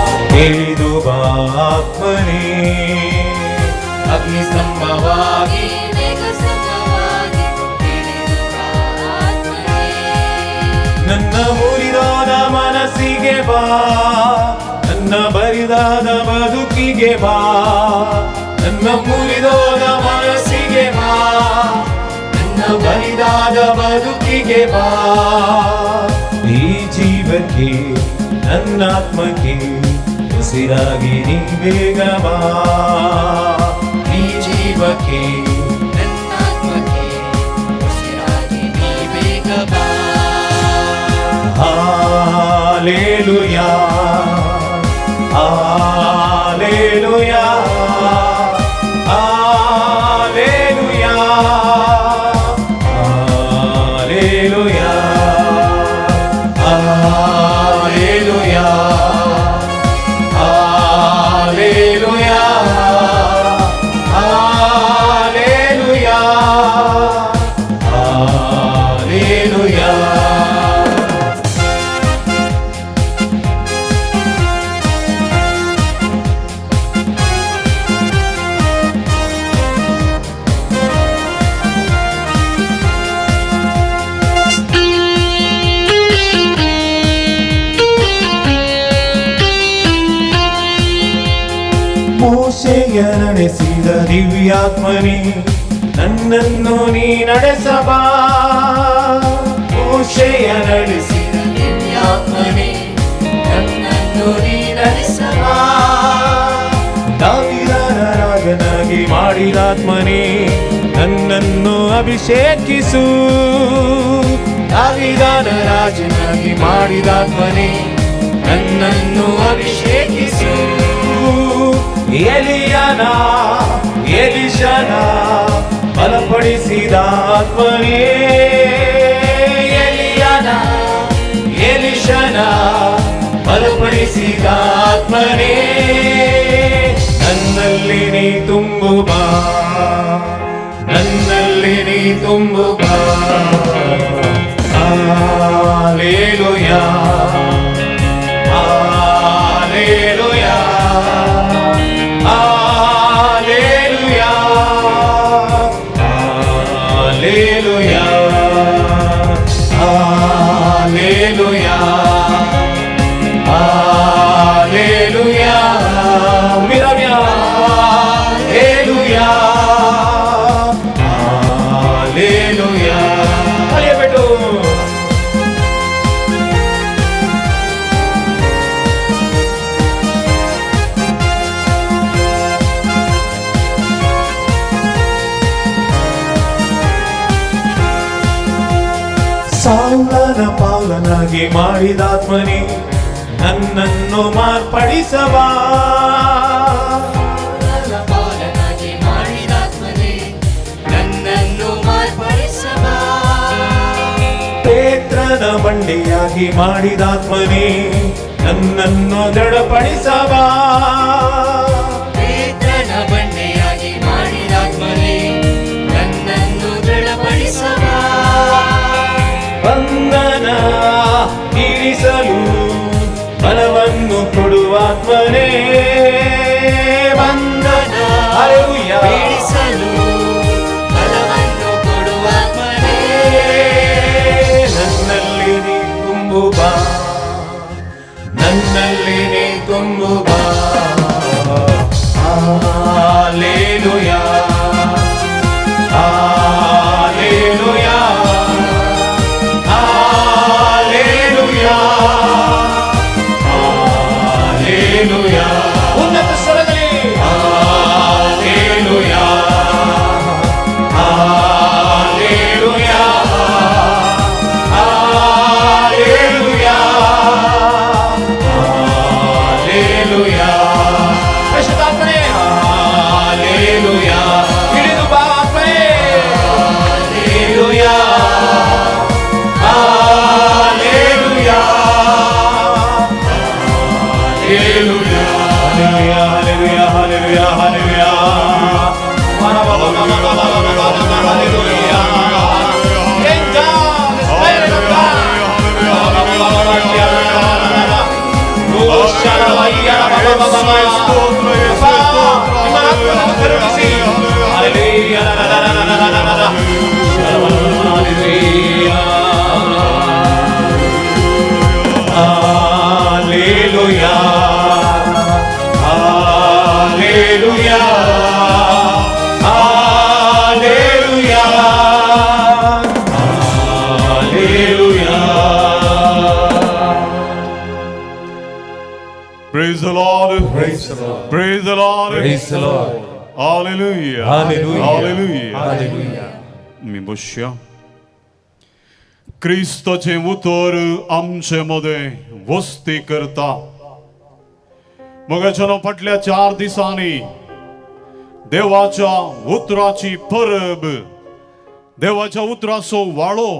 ಇಳಿದು ಬಾ ಆತ್ಮನೇ. ಅಗ್ನಿಸ್ತಂಭವಾಗಿ ಮೇಘಸ್ತಂಭವಾಗಿ ಇಳಿದು ಬಾ ಆತ್ಮನೇ. ನನ್ನ ಮುರಿದಾದ ಮನಸ್ಸಿಗೆ ಬಾ, ನನ್ನ ಬರಿದಾದ ಬದುಕಿಗೆ ಬಾ, ನನ್ನ ಮುರಿದೋದ ಮನಸ್ಸಿಗೆ ಬಾ, ನನ್ನ ಬರಿದಾದ ಬದುಕಿಗೆ ಬಾ. ಈ ಜೀವಕ್ಕೆ ನನ್ನಾತ್ಮಕ್ಕೆ ಉಸಿರಾಗಿ ನೀ ಬೇಗ ಬಾ. ಈ ಜೀವಕ್ಕೆ ನನ್ನಾತ್ಮಕ್ಕೆ ಉಸಿರಾಗಿ ನೀ ಬೇಗ ಬಾ. Hallelujah, hallelujah, hallelujah, hallelujah, hallelujah, hallelujah, hallelujah. ಮೋಶೆಯ ನಡೆಸಿದ ದಿವ್ಯಾತ್ಮನೇ, ನನ್ನನ್ನು ನೀ ನಡೆಸಬಾ. ಮೋಶೆಯ ನಡೆಸಿದ ದಿವ್ಯಾತ್ಮನೇ, ನನ್ನನ್ನು ನೀ ನಡೆಸಬಾ. ದಾವೀದನ ರಾಜನಾಗಿ ಮಾಡಿದಾತ್ಮನೇ, ನನ್ನನ್ನು ಅಭಿಷೇಕಿಸು. ದಾವೀದನ ರಾಜನಾಗಿ ಮಾಡಿದಾತ್ಮನೇ, ನನ್ನನ್ನು ಅಭಿಷೇಕಿಸು. ಎಲಿಯನ ಎಲಿಷನ ಬಲಪಡಿಸಿದ ಆತ್ಮನೇ, ಎಲಿಯನ ಎಲಿಷನ ಬಲಪಡಿಸಿದ ಆತ್ಮನೇ, ನನ್ನಲ್ಲಿ ನೀ ತುಂಬು ಬಾ, ನನ್ನಲ್ಲಿ ನೀ ತುಂಬು ಬಾ. Hallelujah, hallelujah, hallelujah, hallelujah, hallelujah, hallelujah, ಮಿರಮ್ಯಾ, hallelujah, hallelujah. ಅಲಿಯಬೆಟ್ಟು. ಸೌಲನ ಪೌಲನಾಗಿ ಮಾಡಿದಾತ್ಮನೇ, ನನ್ನನ್ನು ಮಾರ್ಪಡಿಸಬಾ. ಪೌಲನಾಗಿ ಮಾಡಿದಾತ್ಮನೇ, ನನ್ನನ್ನು ಮಾರ್ಪಡಿಸಬಾ. ಪೇತ್ರನ ಬಂಡೆಯಾಗಿ ಮಾಡಿದಾತ್ಮನೇ, ನನ್ನನ್ನು ದೃಢಪಡಿಸಬಾ. ಪೇತ್ರನ ಬಂಡೆಯಾಗಿ ಮಾಡಿದಾತ್ಮನೇ, ನನ್ನನ್ನು ದೃಢಪಡಿಸಬಾ. ಬಂಧನ ತೀರಿಸಲು ಬಲವನ್ನು ಕೊಡುವಾತ್ಮನೇ, ಬಂಧನ ಬೀಳಿಸಲು ಬಲವನ್ನು ಕೊಡುವಾತ್ಮನೇ, ನನ್ನಲ್ಲಿ ನೀ ತುಂಬು ಬಾ, ನನ್ನಲ್ಲಿ ನೀ ತುಂಬು ಬಾ. Hallelujah, hallelujah, hallelujah, hallelujah. ಉನ್ನತ ಸ್ವರದಲ್ಲಿ hallelujah, hallelujah, hallelujah, hallelujah. ಪರಿಶುದ್ಧಾತ್ಮನೇ hallelujah, ಹಿಡಿದು ಬಾ ಆತ್ಮನೇ. Hallelujah, hallelujah, hallelujah, hallelujah, hallelujah, hallelujah. Hallelujah, hallelujah, hallelujah, hallelujah. Praise the Lord. Praise the Lord. Praise the Lord. Praise the Lord. Hallelujah. Hallelujah. Hallelujah. Hallelujah. मी बसया. क्रिस्ताचें उतर आमचे मदें वस्ती करता. मगाच्यानो फाटल्या 4 दिसांनी देवाच्या उतराची परब, देवाच्या उतराचो वाळो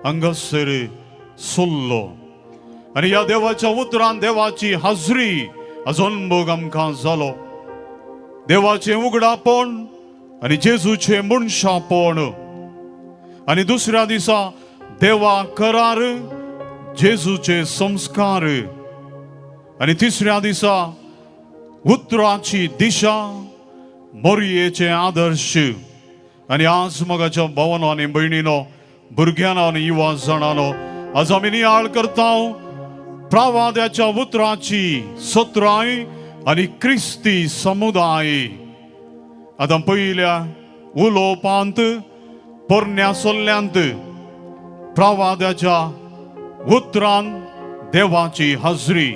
हांगासर सोल्लो आनी ह्या देवाच्या उतरान देवाची हाजरी अजनभोग आमकां जालो. देवाचें उगडापण आनी जेजूचें मनशापण आनी दुसऱ्या दिसा देवा करार, जेजूचे संस्कार आनी तिसऱ्या दिसा उतराची दिशा, मोरयेचे आदर्श. आनी आज मगाच्या भावानो आनी भयणीनो, भुरग्यांनो आनी युवा जाणानो, आज आमी नियाळ करता प्रावाद्याच्या उतराची सत्राय आनी क्रिस्ती समुदाय आतां पयल्या उलोवपांत पोरण्या सोल्ल्यांत प्रवादाच्या उतरान देवाची हाजरी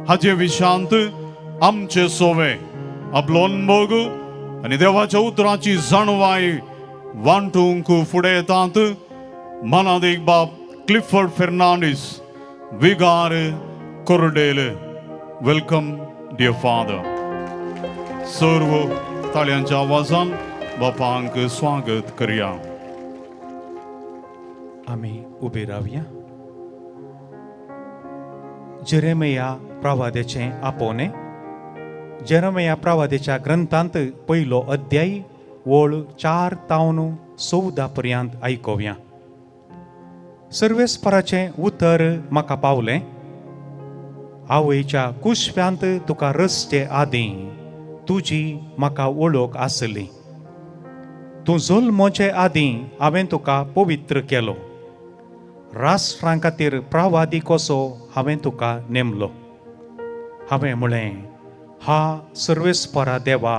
हाजे विशांत आमचे सोवे आपलो अनमोग आनी देवाच्या उतराची जाणवाय वांटूंक फुडें येतात मनादीक बाब क्लिफर्ड फेर्नांडीस विगार कोरडेल. Welcome dear father. सर्व ताळयांच्या आवाजान बापांक स्वागत करया. आमी उबे रावया. जेरेमिया प्रवाद्याचें आपोवणें. जेरेमिया प्रवाद्याच्या ग्रंथांत पयलो अध्याय ओळ 4 तावन 14 पर्यंत आयकुया. सर्वेस्पराचें उतर म्हाका पावलें. आवयच्या कुशव्यांत तुका रचचे आदीं तुजी म्हाका वळख आसली. तूं जल्मोचे आदीं हांवें तुका पवित्र केलो. राष्ट्रां खातीर प्रवादी कसो हांवें तुका नेमलो. हांवें म्हळें, हा सर्वेस्परा देवा,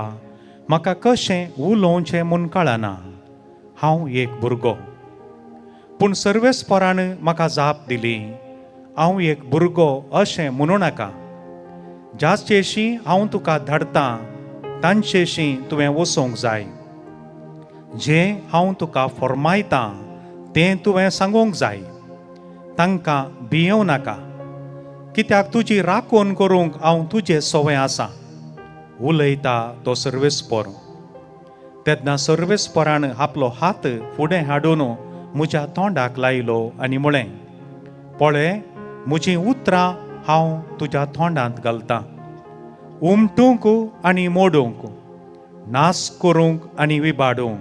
म्हाका कशें उलोवचें म्हूण कळना, हांव एक भुरगो. पूण सर्वेस्परान म्हाका जाप दिली, हांव एक भुरगो अशें म्हणूं नाका. जाचेशी हांव तुका धाडटां तांचेशी तुवें वचोंक जाय. जें हांव तुका फर्मायतां तें तुवें सांगूंक जाय. तांकां भियेवं नाका, कित्याक तुजी राखण करूंक हांव तुजे सवंय आसा, उलयता तो सर्वेस्पर. तेन्ना सर्वेस्परान आपलो हात फुडें हाडून म्हज्या तोंडाक लायलो आनी म्हळें, पळय म्हजीं उतरां हांव तुज्या तोंडांत घालतां. उमटूंक आनी मोडूंक, नास करूंक आनी विबाडूंक,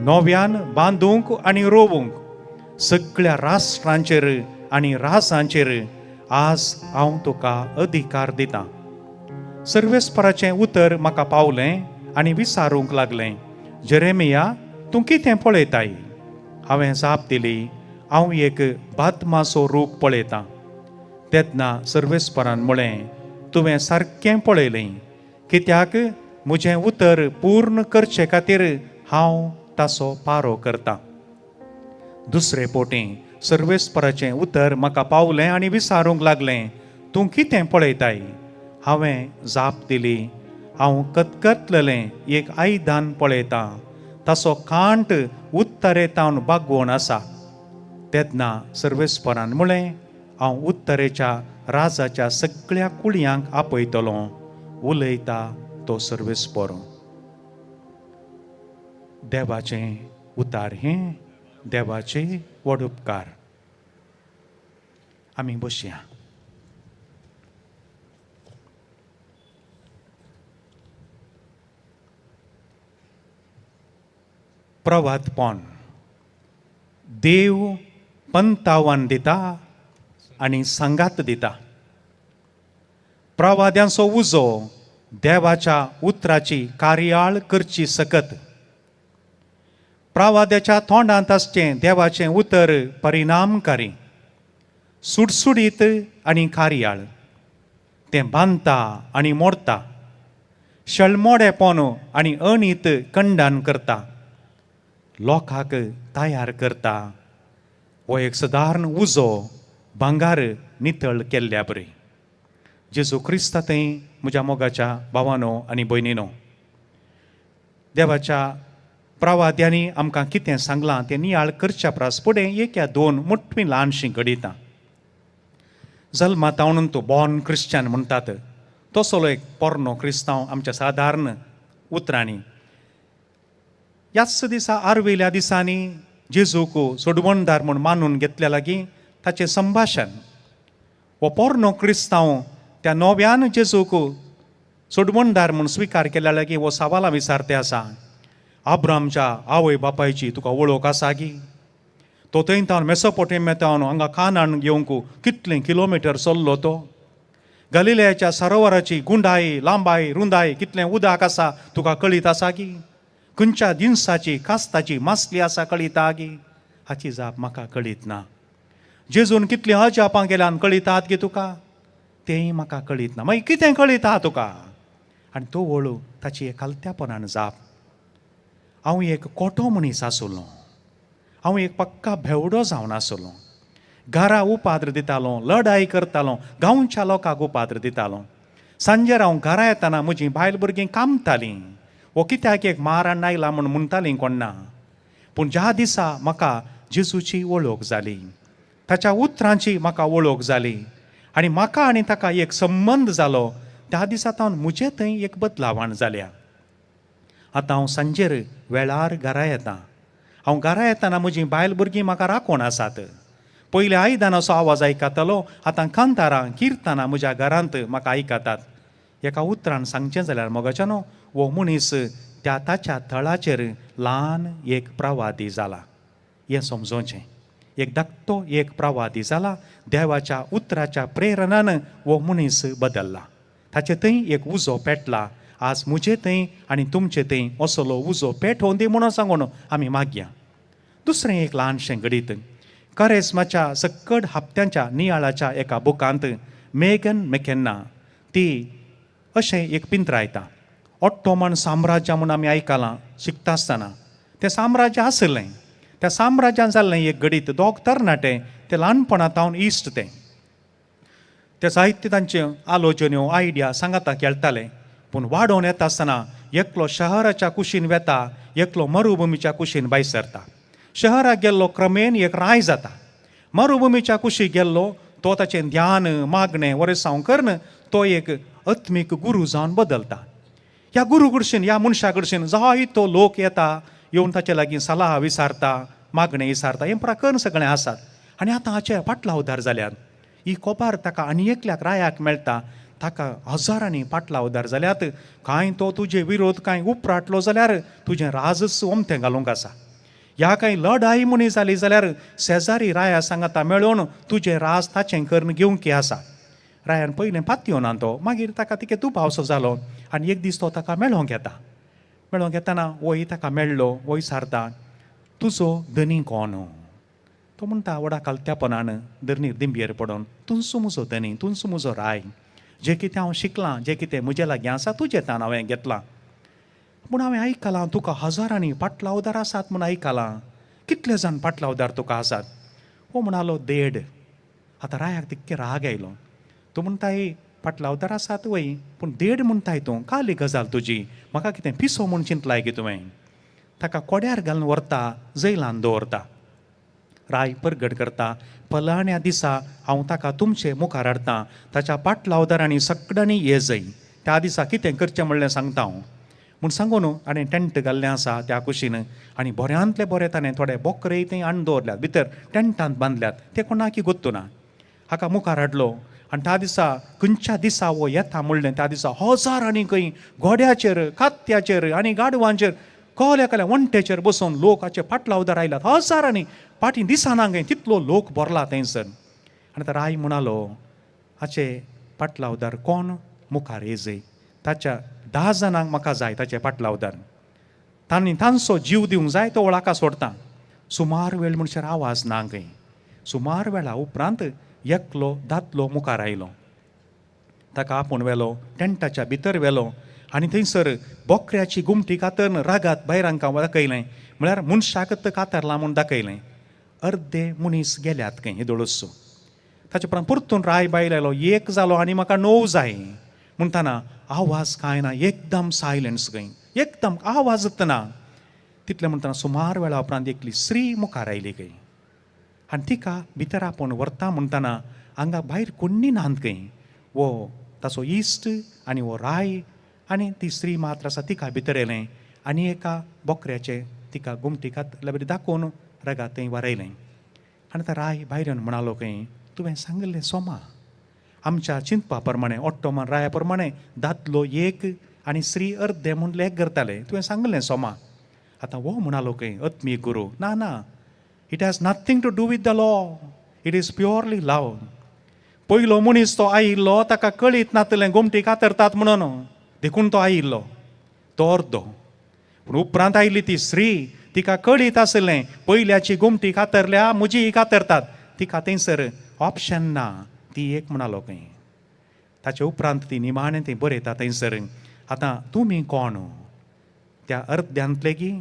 नव्यान बांदूंक आनी रोवूंक, सगळ्या राष्ट्रांचेर आनी राजांचेर आज हांव तुका अधिकार दितां. सर्वेस्पराचें उतर म्हाका पावलें आनी विचारूंक लागलें, जेरेमिया, तूं कितें पळयताय? हांवें जाप दिली, हांव एक बादमाचो रूख पळयतां. तेन्ना सर्वेस्परान म्हळें, तुवें सारकें पळयलें, कित्याक म्हजें उतर पूर्ण करचे खातीर हांव ताचो पारो करतां. दुसरे पोटी सर्वेस्पराचें उतर म्हाका पावलें आनी विचारूंक लागलें, तूं कितें पळयताय? हांवें जाप दिली, हांव कतकतलें एक आयदन पळयतां, ताचो कांट उत्तरेतावन बागवण आसा. तेन्ना सर्वेस्परान म्हळें, हांव उत्तरेच्या राजाच्या सगळ्या कुळयांक आपयतलो, उलयता तो सर्वेस्पर. देवाचें उतार हें देवाचे व्हड उपकार. आमी बसया. प्रवादपण. देव पंतावन दिता आनी सांगात दिता. प्रवाद्यांचो उजो देवाच्या उतराची कार्याळ करची सकत. प्रवाद्याच्या तोंडांत आसचें देवाचें उतर परिणामकारी, सुडसुडीत आनी कार्याळ. तें बांदता आनी मोडता, शेळमोडेपण आनी अणीत कंडन करता, लोकांक तयार करता. हो एक सदारण उजो भांगार नितळ केल्ल्या बरी. जेजू क्रिस्ता थंय म्हज्या मोगाच्या भावानो आनी भयणीनो, देवाच्या प्रवाद्यांनी आमकां कितें सांगलां तें नियाळ करच्या परस फुडें एक या दोन मोठीं ल्हानशीं घडितां. जल्मात म्हणून तो बॉर्न क्रिश्चन म्हणटात तसलो एक पोरणो क्रिस्तांव आमच्या सादारण उतरांनी ह्याच दिसा आर्विल्ल्या दिसांनी जेजूक सोडवणदार म्हूण मानून घेतल्या लागीं ताचें संभाशण. हो पोरणो क्रिस्तांव त्या नव्यान जेजूक सोडवणदार म्हूण स्विकार केल्या लागीं हो सवालां विचारते आसा, आब्रामच्या आवय बापायची तुका वळख आसा गी? तो थंय तावन मेसोपोटेमिया तावन हांगा कानान येवंक कितले किलोमिटर चल्लो तो? गलिलयाच्या सरोवराची गुंडाय, लांबाय, रुंदाय कितलें उदक आसा तुका कळीत आसा गी? खंयच्या जिनसाची कास्ताची मासली आसा कळीता गी? हाची जाप म्हाका कळीत ना. जेजून कितलीं अजापां केल्यान कळीतात गी तुका? तेंय म्हाका कळीत ना. मागीर कितें कळीत आहा तुका? आनी तो वळू ताची एक खालत्यापणान जाप, हांव एक कोटो मनीस आसलो, हांव एक पक्का भेवडो जावन आसलो, घरा उपाद्र दितालो, लढाई करतालो, गांवच्या लोकांक उपाद्र दितालो. सांजेर हांव घरा येतना म्हजीं बायल भुरगीं कामतालीं, वो कित्याक एक मारण आयला म्हूण म्हणटालीं कोण्णा. पूण ज्या दिसा म्हाका जेजूची वळख जाली, ताच्या उतरांची म्हाका वळख जाली आनी म्हाका आनी ताका एक संबंद जालो, त्या दिसा तावन म्हजे थंय एक बदलावण जाल्या. आतां हांव सांजेर वेळार घरा येता. हांव घरा येतना म्हजीं बायल भुरगीं म्हाका राखून आसात. पयलीं आयदनाचो आवाज आयकतालो, आतां कांतारां किर्तनां म्हज्या घरांत म्हाका आयकतात. एका उतरान सांगचें जाल्यार मोगाच्यानो, हो मनीस त्या ताच्या थळाचेर ल्हान एक प्रवादी जाला. हें समजोवचें, एक धाकटो एक प्रवादी जाला. देवाच्या उतराच्या प्रेरणान हो मनीस बदल्ला, ताचे थंय एक उजो पेटला. आज म्हजे थंय आनी तुमचे थंय असलो उजो पेटोवन दी म्हणून सांगून आमी मागया. दुसरें एक ल्हानशें घडीत, करेस्माच्या सक्कड हप्त्यांच्या नियाळाच्या एका बुकांत मेगन मेकेन्ना ती अशें एक पिंत्रायता. ऑट्टोमन साम्राज्य म्हूण आमी आयकलां शिकता आसतना, तें साम्राज्य आसलें. त्या साम्राज्यान जाल्लें एक घडीत, दोग तरणाटे ते ल्हानपणा तावन इश्ट, ते ते जायते तांचे आलोचन्यो आयडिया सांगाता खेळटाले. पूण वाडोवन येता आसतना एकलो शहराच्या कुशीन वेता, एकलो मरुभुमीच्या कुशीन भायर सरता. शहराक गेल्लो क्रमेन एक राय जाता, मरुभुमीच्या कुशीक गेल्लो तो ताचें ध्यान मागणें वरेसांव करून तो एक आत्मीक गुरू जावन बदलता. ह्या गुरू कडशीन, ह्या मनशा कडशीन जायतो लोक येता, येवन ताचे लागीं सलाह विचारता, मागणें विचारता, हें प्रकरण सगळें आसात. आनी आतां हाचे पाटलावदार जाल्यात. ही कोपार ताका आनी एकल्याक रायाक मेळटा, ताका हजारांनी पाटलावदार जाल्यात. कांय तो तुजे विरोध कांय उपराटलो जाल्यार तुजें राजच ओमथें घालूंक आसा. ह्या कांय लढाई म्हणी जाली जाल्यार शेजारी राया सांगाता मेळोवन तुजें राज ताचें करून घेवंक आसा. रायान पयलें पातयो ना तो, मागीर ताका तिके दुबावसो जालो आनी एक दीस तो ताका मेळोंक येता. मेळोंक येतना वय ताका मेळ्ळो, वय सारता, तुजो धनी कोण? तो म्हणटा व्हडा कालत्यापणान धरणीर दिंबयेर पडोन, तुंचो म्हजो धनी, तुंचो म्हजो राय, जें कितें हांव शिकलां, जें कितें म्हजे लागीं आसा तुजें तान हांवें घेतलां. पूण हांवें आयकलां तुका हजारांनी पाटलावदार आसात म्हूण आयकलां, कितले जाण पाटलावदार तुका आसात? हो म्हणालो 1.5. आतां रायाक तितके राग आयलो. तूं म्हणटाय पाटलावदार आसात वय, पूण 1.5 म्हणटाय तूं, काली गजाल तुजी, म्हाका कितें पिसो म्हूण चिंतलाय की तुवें? ताका कोड्यार घालून व्हरता, जैलान दवरता. राय परगट करता, फलाण्या दिसा हांव ताका तुमचे मुखार हाडटा, ताच्या पाटलावदारांनी सगळ्यांनी ये जय, त्या दिसा कितें करचें म्हणलें सांगता हांव म्हूण सांगून आनी टेंट घाल्लें आसा त्या कुशीन आनी बऱ्यांतले बरे ताणें थोडे बोकरे थंय हाडून दवरल्यात, भितर टेंटांत बांदल्यात, ते कोणाकी गोत्तू ना. हाका मुखार हाडलो आनी त्या दिसा खंयच्या दिसा हो येता म्हणलें त्या दिसा हजारांनी खंय घोड्याचेर, कात्याचेर आनी गाडवांचेर, कहल्या कहल्या वण्टेचेर बसून लोक हाचे पाटलावदार आयल्यात हजारांनी, फाटीं दिसना खंय तितलो लोक भरला थंयसर. आनी आतां राय म्हणालो, हाचे पाटलावदार कोण मुखार येजय, ताच्या 10 जाणांक म्हाका जाय ताचे पाटलावदार, तांणी तांचो जीव दिवंक जाय, तो वळाका सोडटा. सुमार वेळ म्हणसर आवाज ना खंय. सुमार वेळा उपरांत एकलो दादलो मुखार आयलो, ताका आपूण व्हेलो, टेंटाच्या भितर व्हेलो आनी थंयसर बोकऱ्याची गुमटी कातरून रागात भायर हांकां दाखयलें, म्हळ्यार मनशाक कातरला म्हूण दाखयलें. अर्दे मनीस गेल्यात खंय हेदोळसो. ताचे उपरांत परतून राय बायल आयलो, 1 जालो आनी म्हाका 9 जाय म्हणटाना आवाज कांय ना, एकदम सायलन्स खंय, एकदम आवाजच ना. तितलें म्हणटना सुमार वेळा उपरांत एकली स्त्री मुखार आयली खंय आनी तिका भितर आपोवन व्हरता म्हणटना हांगा भायर कोण्णी नात खंय, वो ताचो इश्ट आनी वो राय आनी ती स्त्री मात्र आसा. तिका भितर येयलें आनी एका बोकऱ्याचें तिका गुमटी घातल्या बरी दाखोवन रगात थंय वारयलें. आनी आतां राय भायर येवन म्हणालो खंय, तुवें सांगिल्लें सोमा, आमच्या चिंतपा प्रमाणें, ऑट्टोमन राया प्रमाणें दादलो 1 आनी स्त्री अर्दे म्हूण लेख करताले, तुवें सांगिल्लें सोमा. आतां हो म्हणालो खंय आत्मीक गुरू, ना ना, it has nothing to do with the law, it is purely love. पयलो मनीस तो आयिल्लो ताका कळीत नातलें गोमटी कातरतात म्हणून, देखून तो आयिल्लो, तो अर्दो. पूण उपरांत आयली ती स्त्री, तिका कळीत आसलें पयल्याची गोमटी कातरल्या, म्हजी कातरतात, तिका थंयसर ऑप्शन ना, ती एक म्हणालो खंय. ताचे उपरांत ती निमाणें ती बरयता थंयसर, आतां तुमी कोण, त्या अर्द्यांतले गी,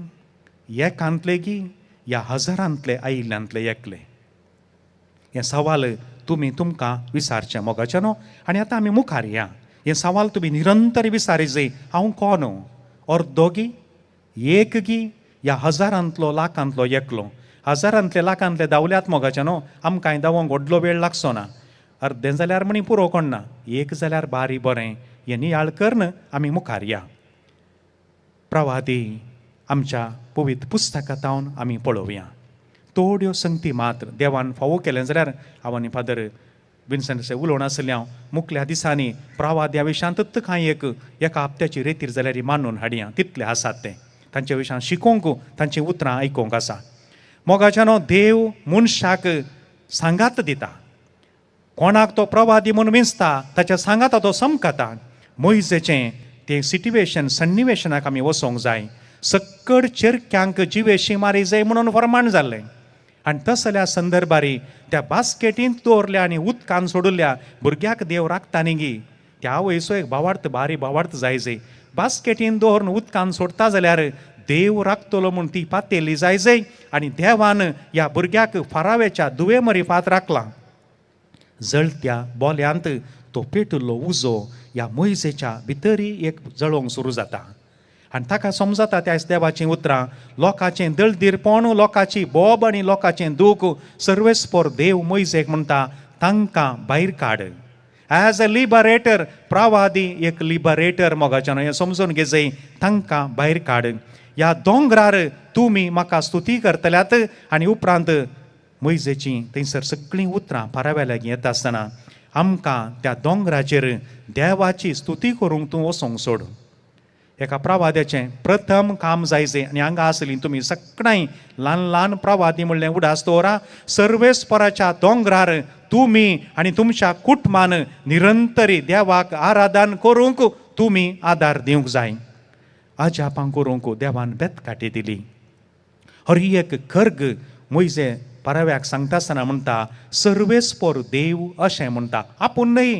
एकांतले गी, ह्या हजारांतले आयिल्ल्यांतले एकले? हें सवाल तुमी तुमकां विचारचें मोगाचें न्हू. आनी आतां आमी मुखार या. हें सवाल तुमी निरंतर विचारी जाय, हांव कोण, अर्दो गी, एक गी, ह्या हजारांतलो लाखांतलो एकलो? हजारांतले लाखांतले धांवल्यात मोगाचें न्हू, आमकांय धांवोंक व्हडलो वेळ लागचो ना. अर्दें जाल्यार म्हणी पुरो कोण ना, एक जाल्यार बारी बरें. हें नियाळ करून आमी मुखार या. प्रवादी आमच्या पवित्र पुस्तकांत आमी पळोवया थोड्यो संगती मात्र देवान फावो केलें जाल्यार हांव आनी फादर विन्संट उलोवन आसलें हांव मुखल्या दिसांनी प्रवाद्या विशयांतच कांय एक एका हप्त्याची रेतीर जाल्यार मानून हाडया. तितले आसात ते तांच्या विशयान शिकोवंक, तांचीं उतरां आयकोंक आसा. मोगाच्यानो देव मनशाक सांगात दिता, कोणाक तो प्रवादी म्हूण विंचता ताच्या सांगाता तो समकता. मोयजेचें तें सिटिवेशन सन्निवेशनाक आमी वचोंक जाय. सक्कड चेरक्यांक जिवेशी मारी जाय म्हणून फरमाण जाल्लें आनी तसल्या संदर्भारी त्या बास्केटींत दवरल्या आनी उदकान सोडल्या भुरग्याक देव राखता न्ही गी. त्या वयसो एक भावार्थ बारी भावार्थ जाय जाय. बास्केटीन दवरून उदकान सोडटा जाल्यार देव राखतलो म्हूण ती पातेली जाय जाय आनी देवान ह्या भुरग्याक फाराव्याच्या दुवे मरिफात राखला. जळत्या बोल्यांत तो पेटिल्लो उजो ह्या मोयजेच्या भितरी एक जळोवंक सुरू जाता आनी ताका समजता त्या देवाचीं उतरां, लोकांचें दळदीरपण, लोकांची बोब आनी लोकांचें दूख सर्वेस्पोर देव मोयजेक म्हणटा तांकां भायर काड. एज अ लिबरेटर, प्रवादी एक लिबरेटर मोगाच्यान हें समजून घेजय, तांकां भायर काड. ह्या दोंगरार तुमी म्हाका स्तुती करतल्यात. आनी उपरांत मोयजेचीं थंयसर सगळीं उतरां पाराव्या लागीं येता आसतना आमकां त्या दोंगराचेर देवाची स्तुती करूंक तूं वचोंक सोड. एका प्रवाद्याचें प्रथम काम जायचें आनी हांगा आसलीं तुमी सगळ्यांय ल्हान ल्हान प्रवादी म्हणलें उडास दवरा. सर्वेस्पराच्या दोंगरार तुमी आनी तुमच्या कुटुंबान निरंतरी देवाक आराधन करूंक तुमी आदार दिवंक जाय. अजापां करूंक देवान बेतकाटी दिली. हर एक खर्ग मोयजे पाराव्याक सांगता आसतना म्हणटा सर्वेस्पोर देव अशें म्हणटा, आपूण न्हय.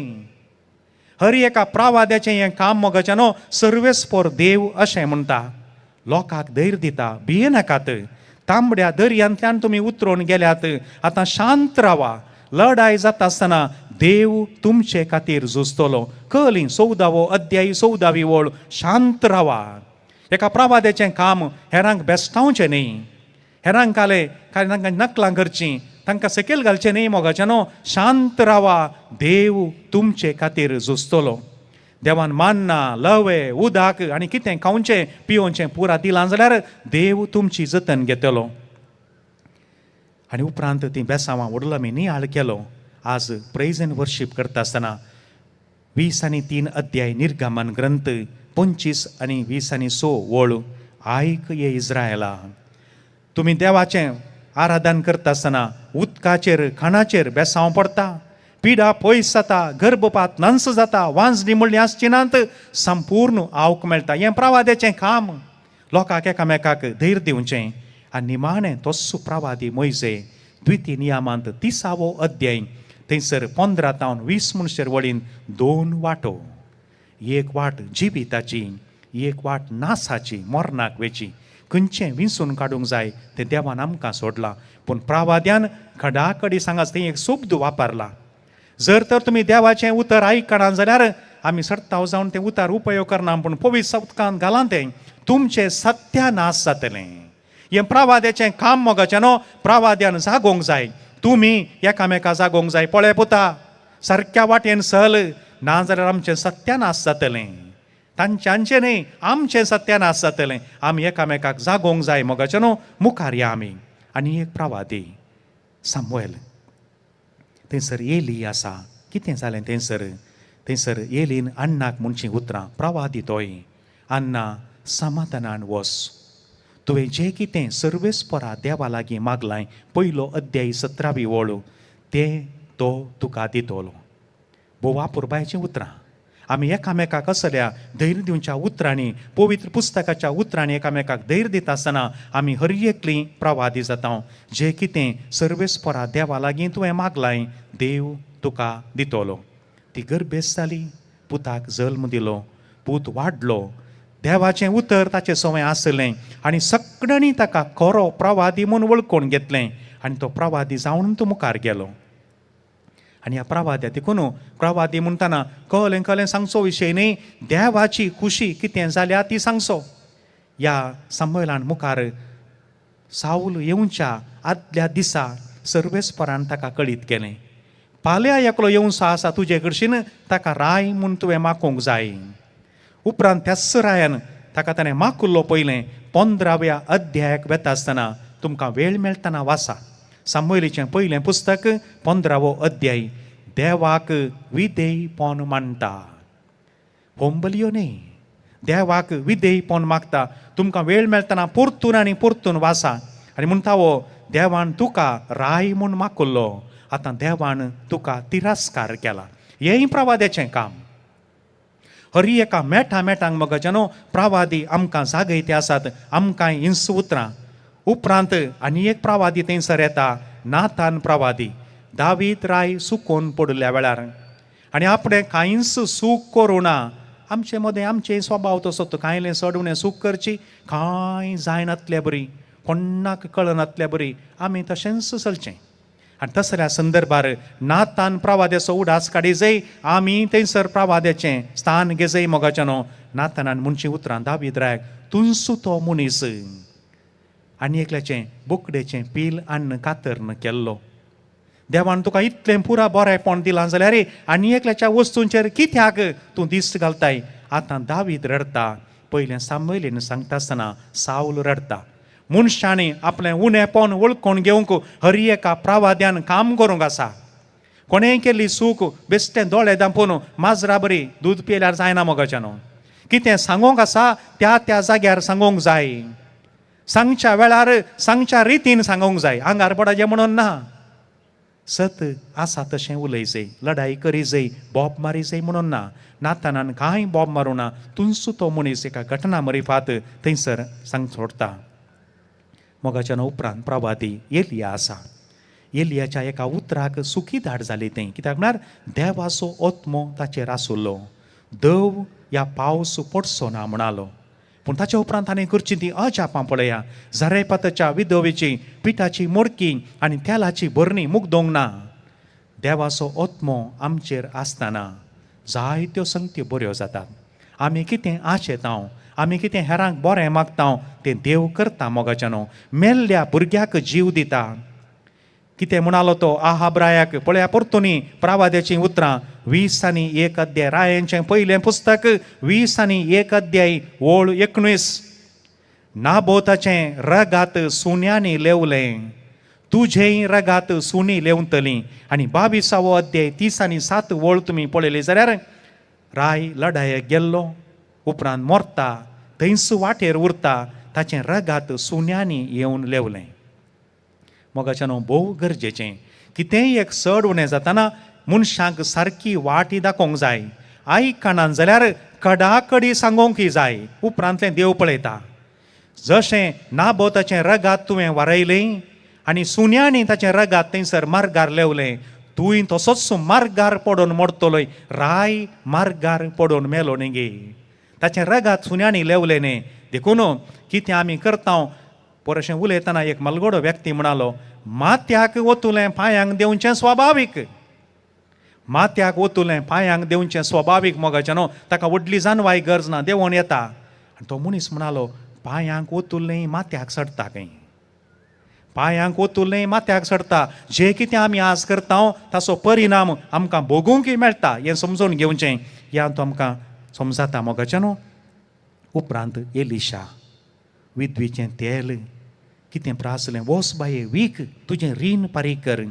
हर एका प्रवाद्याचें हें काम मोगाचें न्हू, सर्वेस्पोर देव अशें म्हणटा. लोकांक धैर्य दिता, भियेनाकात, तांबड्या दर्यांतल्यान तुमी उतरून गेल्यात, आतां शांत रावा. लढाय जाता आसतना देव तुमचे खातीर झुजतलो. कली 14वो अध्याय 14वी ओळ, शांत रावा. एका प्रवाद्याचें काम हेरांक बेस्टावचें न्ही, हेरांक काले काय तांकां नकलां करचीं, तांकां सकयल घालचें न्ही मोगाचें न्हू. शांत रावा, देव तुमचे खातीर झुजतलो. देवान मान्ना, लवे, उदक आनी कितें खावचें पिवचें पुरा दिलां जाल्यार देव तुमची जतन घेतलो. आनी उपरांत तीं बेसांवां व्हडलो आमी नियाळ केलो. आज प्रेज एंड वर्शीप करता आसतना 23 अध्याय निर्गमन ग्रंथ 25 आनी 26 वळ, आयक ये इस्रायला, तुमी देवाचें आराधन करता आसतना उदकाचेर खाणाचेर बेसांव पडटा, पिडा पयस जाता, गर्भपात नांस जाता, वांजणी म्हणली आसची नात, संपूर्ण आवक मेळटा. हें प्रवाद्याचें काम, लोकांक एकामेकाक धैर्य दिवचें. आनी निमाणें तोस्सो प्रवादी मोयजे द्वितीय नियमांत 30वो अध्याय थंयसर 15 तावन 20 मनशेर वळीन 2 वाटो, एक वाट जिविताची, एक वाट नासाची, मरणाक वेची, खंयचें विंचून काडूंक जाय तें देवान आमकां सोडलां. पूण प्रवाद्यान खडाखडी सांगाच थंय एक शब्द वापरला, जर तर तुमी देवाचें उतर आयकना जाल्यार आमी सर्ताव जावन तें उतर उपयोग करना, पूण पवित्र उदकांत घालां तें, तुमचें सत्यानाश जातलें. हें प्रवाद्याचें काम मोगाचें न्हू, प्रवाद्यान जागोवंक जाय, तुमी एकामेका जागोवंक जाय. पळय पुता, सारक्या वाटेन सल, ना जाल्यार आमचें सत्यानाश जातलें. तांच्यांचें न्ही, आमचें सत्यानाश जातलें. आमी एकामेकाक जागोवंक जाय मोगाचें न्हू. मुखार या आमी. आनी एक प्रवादी सामुएल थंयसर एली आसा. कितें जालें थंयसर? थंयसर एलीन अण्णाक म्हणचीं उतरां, प्रवादी तोय, अण्णा समाधानान वस, तुवें जें कितें सर्वेस्परा देवा लागीं मागलां, 1 अध्याय 17वी वळ, तें तो तुका दितलो. भोव अपुरबायेचीं उतरां. आमी एकामेकाक असल्या धैर्य दिवच्या उतरांनी, पवित्र पुस्तकाच्या उतरांनी एकामेकाक धैर्य दिता आसतना आमी हर एकलीं प्रवादी जाता. जें कितें सर्वेस्परा देवा लागीं तुवें मागलां देव तुका दितलो. ती गर्भेस्त जाली, पुताक जल्म दिलो, पूत वाडलो, देवाचें उतर ताचें सवंय आसलें आनी सगळ्यांनी ताका खरो प्रवादी म्हूण वळखून घेतलें आनी तो प्रवादी जावन तो मुखार गेलो. आनी ह्या प्रवाद्या देखून प्रवादी म्हणटना कळ्ळें कळ्ळें सांगचो विशय न्ही, देवाची खुशी कितें जाल्या ती सांगचो. ह्या संमेलन मुखार सावल येवच्या आदल्या दिसा सर्वेस्परान ताका कळीत केलें, पाल्या एकलो येवचो आसा तुजे कडशीन, ताका राय म्हूण तुवें मागूंक जाय. उपरांत त्याच रायान ताका ताणें माकुल्लो. पयलें 15व्या अध्यायाक वेता आसतना तुमकां वेळ मेळटना वाचा सामुएलीचें पयलें पुस्तक 15वो अध्याय. देवाक विधेयपण मानता, होंबलयो न्ही, देवाक विधेयपण मागता. तुमकां वेळ मेळटना परतून आनी परतून वाचा. आनी म्हणटा हो देवान तुका राय म्हूण माकुल्लो, आतां देवान तुका तिरस्कार केला. हेंय प्रवाद्याचें काम. हरी एका मेठा मेठांक मगजानो प्रवादी आमकां जागयते आसात, आमकां हिंस उतरां. उपरांत आनी एक प्रवादी थंयसर येता, नातान प्रवादी. दावीद राय सुकोवन पडिल्ल्या वेळार आनी आपणें कांयच सूख करूं ना. आमचे मदें आमचे स्वभाव तसो, कांयलें चड उणें सूख करची कांय जायनातले बरी, कोणाक कळनातले बरी आमी तशेंच चलचें. आनी तसल्या संदर्भार नातान प्रवाद्याचो उडास काडीजय, आमी थंयसर प्रवाद्याचें स्थान घेजय मोगाच्यानो. नातानान म्हणची उतरां दावीद रायाक, तुंसू तो मनीस आनी एकल्याचें बोकडेचें पील अन्न कातर्न केल्लो. देवान तुका इतलें पुरा बरेंपण दिलां जाल्यार आनी एकल्याच्या वस्तूंचेर कित्याक तूं दिश्ट घालताय? आतां दावीद रडटा. पयलें सामुएलीन सांगता आसतना सावल रडटा. मनशांनी आपलें उणेपण वळखून घेवंक हर एका प्रवाद्यान काम करूंक आसा. कोणेंय केल्ली चूक बेश्टें दोळे धांपून माजरा बरी दूद पियेल्यार जायना मोगाच्यानो. कितें सांगूंक आसा त्या त्या जाग्यार सांगूंक जाय, सांगच्या वेळार सांगच्या रितीन सांगूंक जाय, आंगार पडाचें म्हणून ना. सत आसा तशें उलयजय, लडाई करीजय, बोब मारीजय म्हणून ना. नातानान कांय बोब मारूं ना. तुंसू तो मनीस एका घटना मरिफात थंयसर सांग सोडटा. मोगाच्यान उपरांत प्रवादी एलिया आसा. एलियाच्या एका उतराक सुखी धाड जाली थंय, कित्याक म्हळ्यार देवाचो आत्मो ताचेर आसुल्लो. दव या पावस पडचो ना म्हणालो, पूण ताच्या उपरांत ताणें करची ती अजापां पळया. झरेपाताच्या विधवेची पिठाची मोडकी आनी तेलाची भरणी मुगदोंक ना. देवाचो आत्मो आमचेर आसतना जायत्यो संगत्यो बऱ्यो जातात. आमी कितें आशेता, आमी कितें हेरांक बरें मागता तें देव करता मोगाच्यानो. मेल्ल्या भुरग्याक जीव दिता. कितें म्हणालो तो आहाब रायाक पळया परतूनी प्रवाद्याचीं उतरां 20 1 अध्याय, रायांचें पयलें पुस्तक 20 1 अध्याय ओळ 19. नाबोताचें रगात सुन्यांनी लेवलें, तुजेंय रगात सुनी लेवतली. आनी 22वो अध्याय 30 आनी 7 ओळ तुमी पळयली जाल्यार राय लडायेक गेल्लो, उपरांत मोरता, थंयच वाटेर उरता, ताचें रगात सुन्यांनी येवन लेवलें. मोगाच्यानो भोव गरजेचें कितेंय एक चड उणें जातना मनशांक सारकी वाटी दाखोवंक जाय. आयकनान जाल्यार कडाकडी सांगोंकय जाय. उपरांतलें देव पळयता. जशें नाबोताचें रगात तुवें वारयलें आनी सुन्यांनी ताचें रगात थंयसर मार्गार लेवलें, तूंय तसोच मार्गार पडून मोडतलोय. राय मार्गार पडून मेलो न्ही गे, ताचें रगात सुन्यांनी लेवलें न्ही. देखून कितें आमी करता परशें उलयतना एक मलगोडो व्यक्ती म्हणालो, माथ्याक ओतुलें पांयांक देंवचें स्वाभावीक, माथ्याक ओतुलें पांयांक देंवचें स्वाभावीक मोगाचें न्हू, ताका व्हडली जानवाय गरज ना, देंवोन येता. आनी तो मनीस म्हणालो, पांयांक ओतुलें माथ्याक चडटा खंय, पांयांक ओतुलें माथ्याक चडटा. जे कितें आमी आज करता ताचो परिणाम आमकां भोगूंकय मेळटा हें समजून घेवचें. ह्या तो आमकां समजाता मोगाचें न्हू. उपरांत एलिशा विधवेचें तेल कितें प्रासलें, वोस बाये वीक तुजें रीण फारीक कर,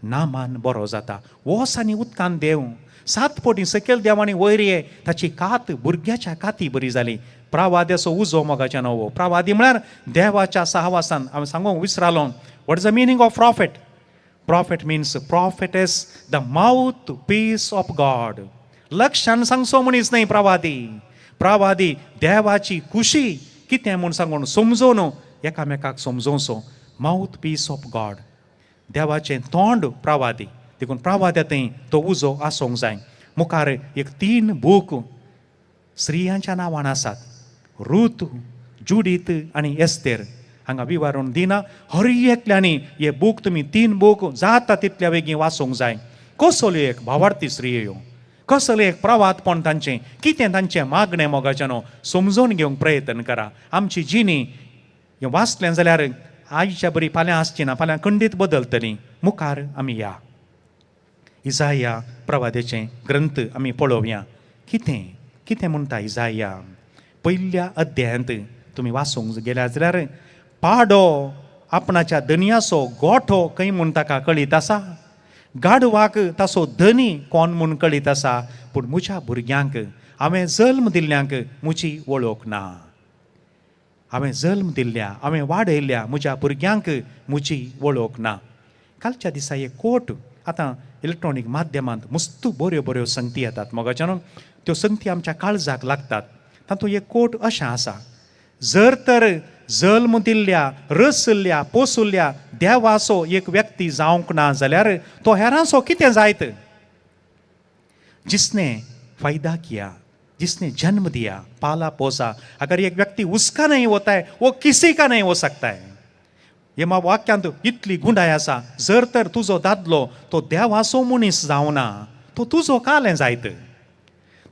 नामान बरो जाता, वोस आनी उदकान देंव. 7 पटी सकयल देंव आनी वयर ये, ताची कात भुरग्याच्या काती बरी जाली. प्रावाद्याचो उजो मोगाच्या नवो. प्रावादी म्हळ्यार देवाच्या सहवासान. हांवें सांगूंक विसरालो, what is the meaning of prophet? Prophet means prophetess, the mouthpiece of God. लक्षान सांगचो मनीस न्हय प्रवादी. प्रवादी देवाची खुशी कितें म्हूण सांगून समजून एकामेकाक समजोवचो. मावथ पीस ऑफ गॉड, देवाचें तोंड प्रवादी. देखून प्रवाद्या थंय तो उजो आसूंक जाय. मुखार एक 3 बूक स्त्रियांच्या नांवान आसात, रूत, जुडीत आनी एस्तेर. हांगा विवरण दिना. हर एकल्यांनी हे बूक तुमी 3 बूक जाता तितल्या वेगीं वाचूंक जाय. कसल्यो एक भावार्थी स्त्रियो, कसलें एक प्रवातपण तांचें, कितें तांचें मागणें मोगाच्यानो समजून घेवंक प्रयत्न करा. आमची जिणी हें वाचलें जाल्यार आयच्या बरी फाल्यां आसची ना, फाल्यां खंडीत बदलतली. मुखार आमी या इजाया प्रवादेचें ग्रंथ आमी पळोवया. कितें कितें म्हणटा इजाया पयल्या अध्यायांत तुमी वाचूंक गेल्या जाल्यार, पाडो आपणाच्या धनयाचो गोठो खंय म्हूण ताका कळीत आसा, गाडवाक ताचो धनी कोण म्हूण कळीत आसा, पूण म्हज्या भुरग्यांक हांवें जल्म दिल्ल्यांक म्हजी वळख ना. हांवें जल्म दिल्ल्या, हांवें वाडयल्ल्या म्हज्या भुरग्यांक म्हजी वळख ना. कालच्या दिसा एक कोट आतां इलेक्ट्रॉनीक माध्यमांत मस्त बऱ्यो बऱ्यो संगती येतात मोगाच्यान, त्यो संगती आमच्या काळजाक लागतात. तातूंत एक कोट अशें आसा, जर तर जल्म दिल्ल्या, रसल्ल्या, पोसुल्ल्या देवाचो एक व्यक्ती जावंक ना जाल्यार तो हेरांचो कितें जायत. जिसने फायदा किया, जिसने जन्म दिया, पाला पोसा, अगर एक व्यक्ति उसका नहीं होता है वो किसी का नहीं हो सकता है. हे मा वाक्यांत इतली गुंडाय आसा, जर तर तुजो दादलो तो देवाचो मनीस जावना तो तुजो कालें जायत.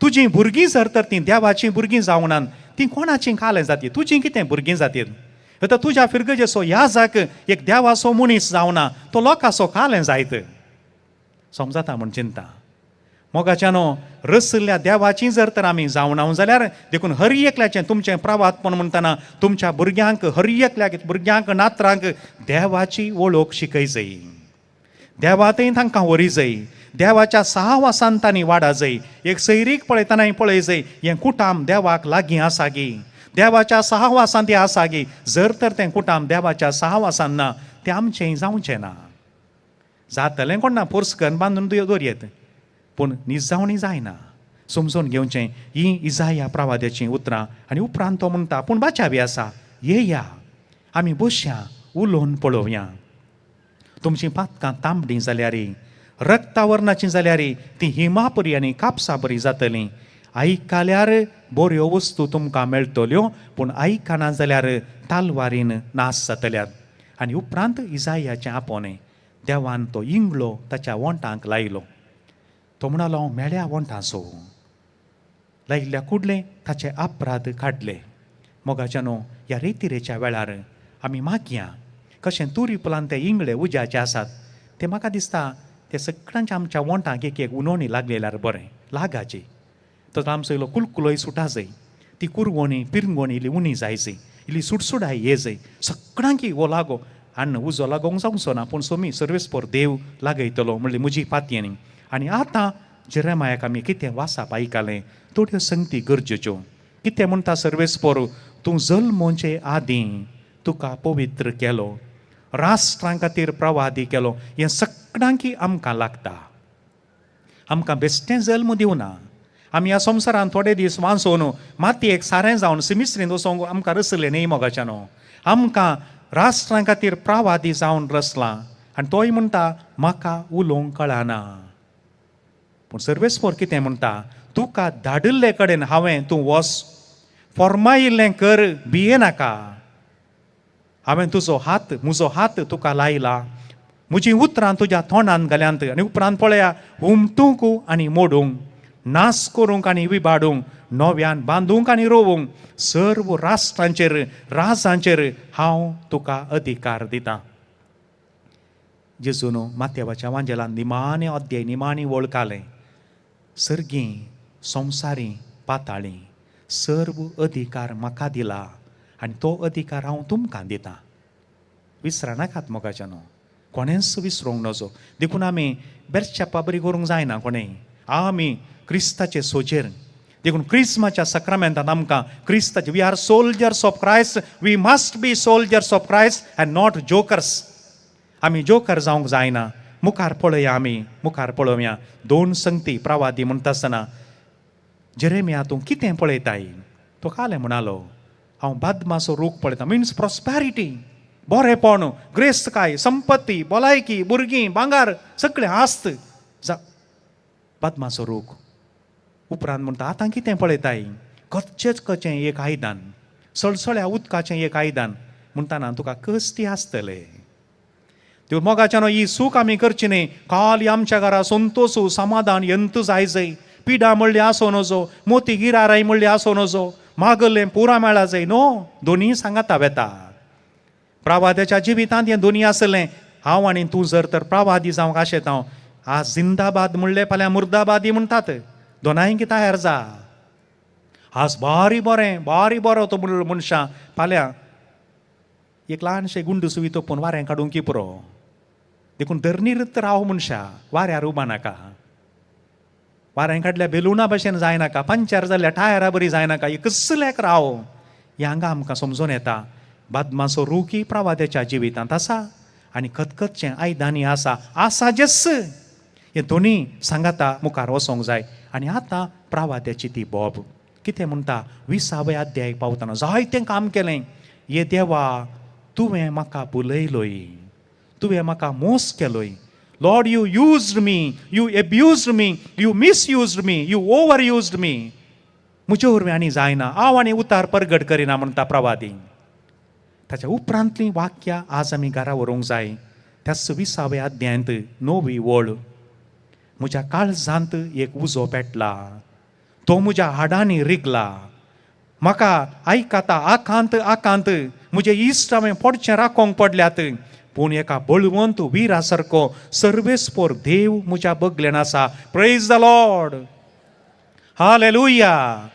तुजी भुरगीं जर तर तीं देवाचीं भुरगीं जावनात तीं कोणाचीं कालें जाती, तुजीं कितें भुरगीं जातीत. आतां तुज्या फिरगजेचो याजाक एक देवाचो मनीस जावना तो लोकांचो कालें जायत. समजाता म्हूण चिंता मोगाच्यानो, रसल्ल्या देवाची जर तर आमी जावना जाल्यार, देखून हर एकल्याचें तुमचें प्रवातपण म्हणटना तुमच्या भुरग्यांक, हर एकल्याक भुरग्यांक नातरांक देवाची वळख शिकय जाय, देवातय तांकां व्हरी जाय, देवाच्या सहावासान तांणी वाडा जाय. एक सैरीक पळयतनाय पळय जाय हें कुटाम देवाक लागीं आसा गी, देवाच्या सहावासान तें आसा गी. जर तर तें कुटाम देवाच्या सहावासान ना तें आमचें जावचें ना. जातलें कोण ना फोर्स करून बांदून दवरयेत, पूण निजावणी जायना. समजून घेवचें ही इजाया प्रवाद्याचीं उतरां. आनी उपरांत तो म्हणटा, पूण बाच्या बी आसा, येया आमी बसया उलोवन पळोवया. तुमचीं पातकां तांबडीं जाल्यार, रक्तावर्णाचीं जाल्यार तीं हिमापरी आनी कापसापरी जातलीं. आयकल्यार बऱ्यो वस्तू तुमकां मेळटल्यो, पूण आयकना जाल्यार तालवारीन नाश जातल्यात. आनी उपरांत इजायाचें आपोवणें, देवान तो इंगळो ताच्या वोंटांक लायलो. तो म्हणालो, हांव मेळ्या वोंटांचो लायिल्ल्या कुडलें ताचे अपराध काडले. मोगाच्यानो, ह्या रेतिरेच्या वेळार आमी मागया कशें तुरी पुलान ते इंगळे उज्याचे आसात ते म्हाका दिसता ते सगळ्यांच्या आमच्या वोंटांक एक एक उनवणी लागलेल्यार बरें लागाची. तो आमचो इल्लो कुलकुलोय सुटा जाय, ती कुरवणी पिरंगवणी इल्ली उणी जाय जाय, इल्ली सुडसुडाय ये जाय. सगळ्यांकी हो लागो आनी उजो लागोंक जावचो ना, पूण सोमी सर्वेस्पोर देव लागयतलो म्हणली म्हजी पातयेनी. आनी आतां जेरेमायाक आमी कितें वासाप आयकलें, थोड्यो संगती गरजेच्यो. कितें म्हणटा सर्वेस्पोर, तूं जल्मोचे आदीं तुका पवित्र केलो, राष्ट्रां खातीर प्रवादी केलो. हें सगळ्यांकी आमकां लागता. आमकां बेश्टें जल्म दिवना. आमी ह्या संवसारांत थोडे दीस वांचोवन मातयेक सारें जावन सिमिस्त्रींत वचोंक आमकां रसलें न्ही मोगाच्यानो. आमकां राष्ट्रां खातीर प्रवादी जावन रसलां. आनी तोय म्हणटा म्हाका उलोवंक कळना. पूण सर्वेस्पोर कितें म्हणटा, तुका धाडिल्ले कडेन हांवें तूं वच, फॉर्मायिल्लें कर, भिये नाका. हांवें तुजो हात, म्हजो हात तुका लायला, म्हजीं उतरां तुज्या तोंडान घाल्यांत. आनी उपरांत पळया, हुमटूंक आनी मोडूंक, नाश करूंक आनी विबाडूंक, नव्यान बांदूंक आनी रोवूंक, सर्व राष्ट्रांचेर राजांचेर हांव तुका अधिकार दितां. जेजून माथ्यावाच्या वांजेलान निमाणें अध्याय निमाणी वळखालें, सर्गीं संवसारी पाताळी सर्व अधिकार म्हाका दिला आनी तो अधिकार हांव तुमकां दितां. विसरा नाकात मोगाच्यानो, कोणेंच विसरूंक नजो. देखून आमी बेरच्या बरी करूंक जायना कोणें, आमी क्रिस्ताचे सोजेर. देखून क्रिस्माच्या सक्रामेंतान आमकां क्रिस्ताचे, we are soldiers of Christ, we must be soldiers of Christ and not jokers. आमी जोकर जावंक जायना. मुखार पळया, आमी मुखार पळोवया. दोन संगती प्रवादी म्हणटा आसतना जेरेमिया तूं कितें पळयताय? तो कालें म्हणालो, हांव बादमाचो रूख पळयता, मिन्स प्रॉस्पेरिटी, बरेपण, ग्रेस्तकाय, संपत्ती, भलायकी, भुरगीं, भांगार, सगळें आस्त. बादमाचो रूख. उपरांत म्हणटा आतां कितें पळयताय, कच्चेच कचें एक आयदन, सळसळ्या उदकाचें एक आयदन. म्हणटाना तुका कश्टी आसतले. त्यो मोगाच्यानो ही सूख आमी करची न्ही. काल आमच्या घरा संतोसू समाधान यंत जाय जय, पिडा म्हणली आसूं नजो, मोती गिराराय म्हणली आसूं नजो, मागलें पुरा मेळा जाय. नो, दोनी सांगाता वेता. प्रवाद्याच्या जिवितांत हें दोनी आसलें. हांव आनी तूं जर तर प्रवादी जावंक आशेता हांव, आज जिंदाबाद म्हणलें फाल्यां मुर्दाबादी म्हणटात. दोनांय तयार जा. आज बारी बरें बारी बरो तो मनशां, फाल्यां एक ल्हानशें गुंड सुवी तोपून वारें काडूंक पुरो. देखून धरणीर राव मनशा, वाऱ्यार उबा नाका. वारें काडल्या बेलुना भशेन जायनाका, पंचर जाल्ल्या टायरा बरी जायनाका, कसल्याक राव. हें हांगा आमकां समजून येता. बादमाचो रुकी प्रवाद्याच्या जिवितांत आसा आनी खतखतचें आयदानी आसा, आसा जेस. हे दोनी सांगाता मुखार वचोंक जाय. आनी आतां प्रवाद्याची ती बोब कितें म्हणटा, 20व्या अध्याय पावतना जायतें काम केलें. ये देवा, तुवें म्हाका बुलयलोय, तुवें म्हाका मोस केलोय. Lord, you used me, you abused me, you misused me, you overused me. म्हजे वरवीं आनी जायना, हांव आनी उतार परगट करिना म्हणटा प्रवादी. ताच्या उपरांतलीं वाक्यां आज आमी घरा व्हरूंक जाय. त्याच 20व्या अध्यायांत 9वी वळ, म्हज्या काळजांत एक उजो पेटला, तो म्हज्या हाडांनी रिगला, म्हाका आयकता आकांत आकांत, म्हजे इश्ट हांवें पडचें राखोवंक पडल्यात, पूण एका बळवंत विरा सारको सर्वेस्पोर देव म्हज्या बगलेन आसा. Praise the Lord, hallelujah,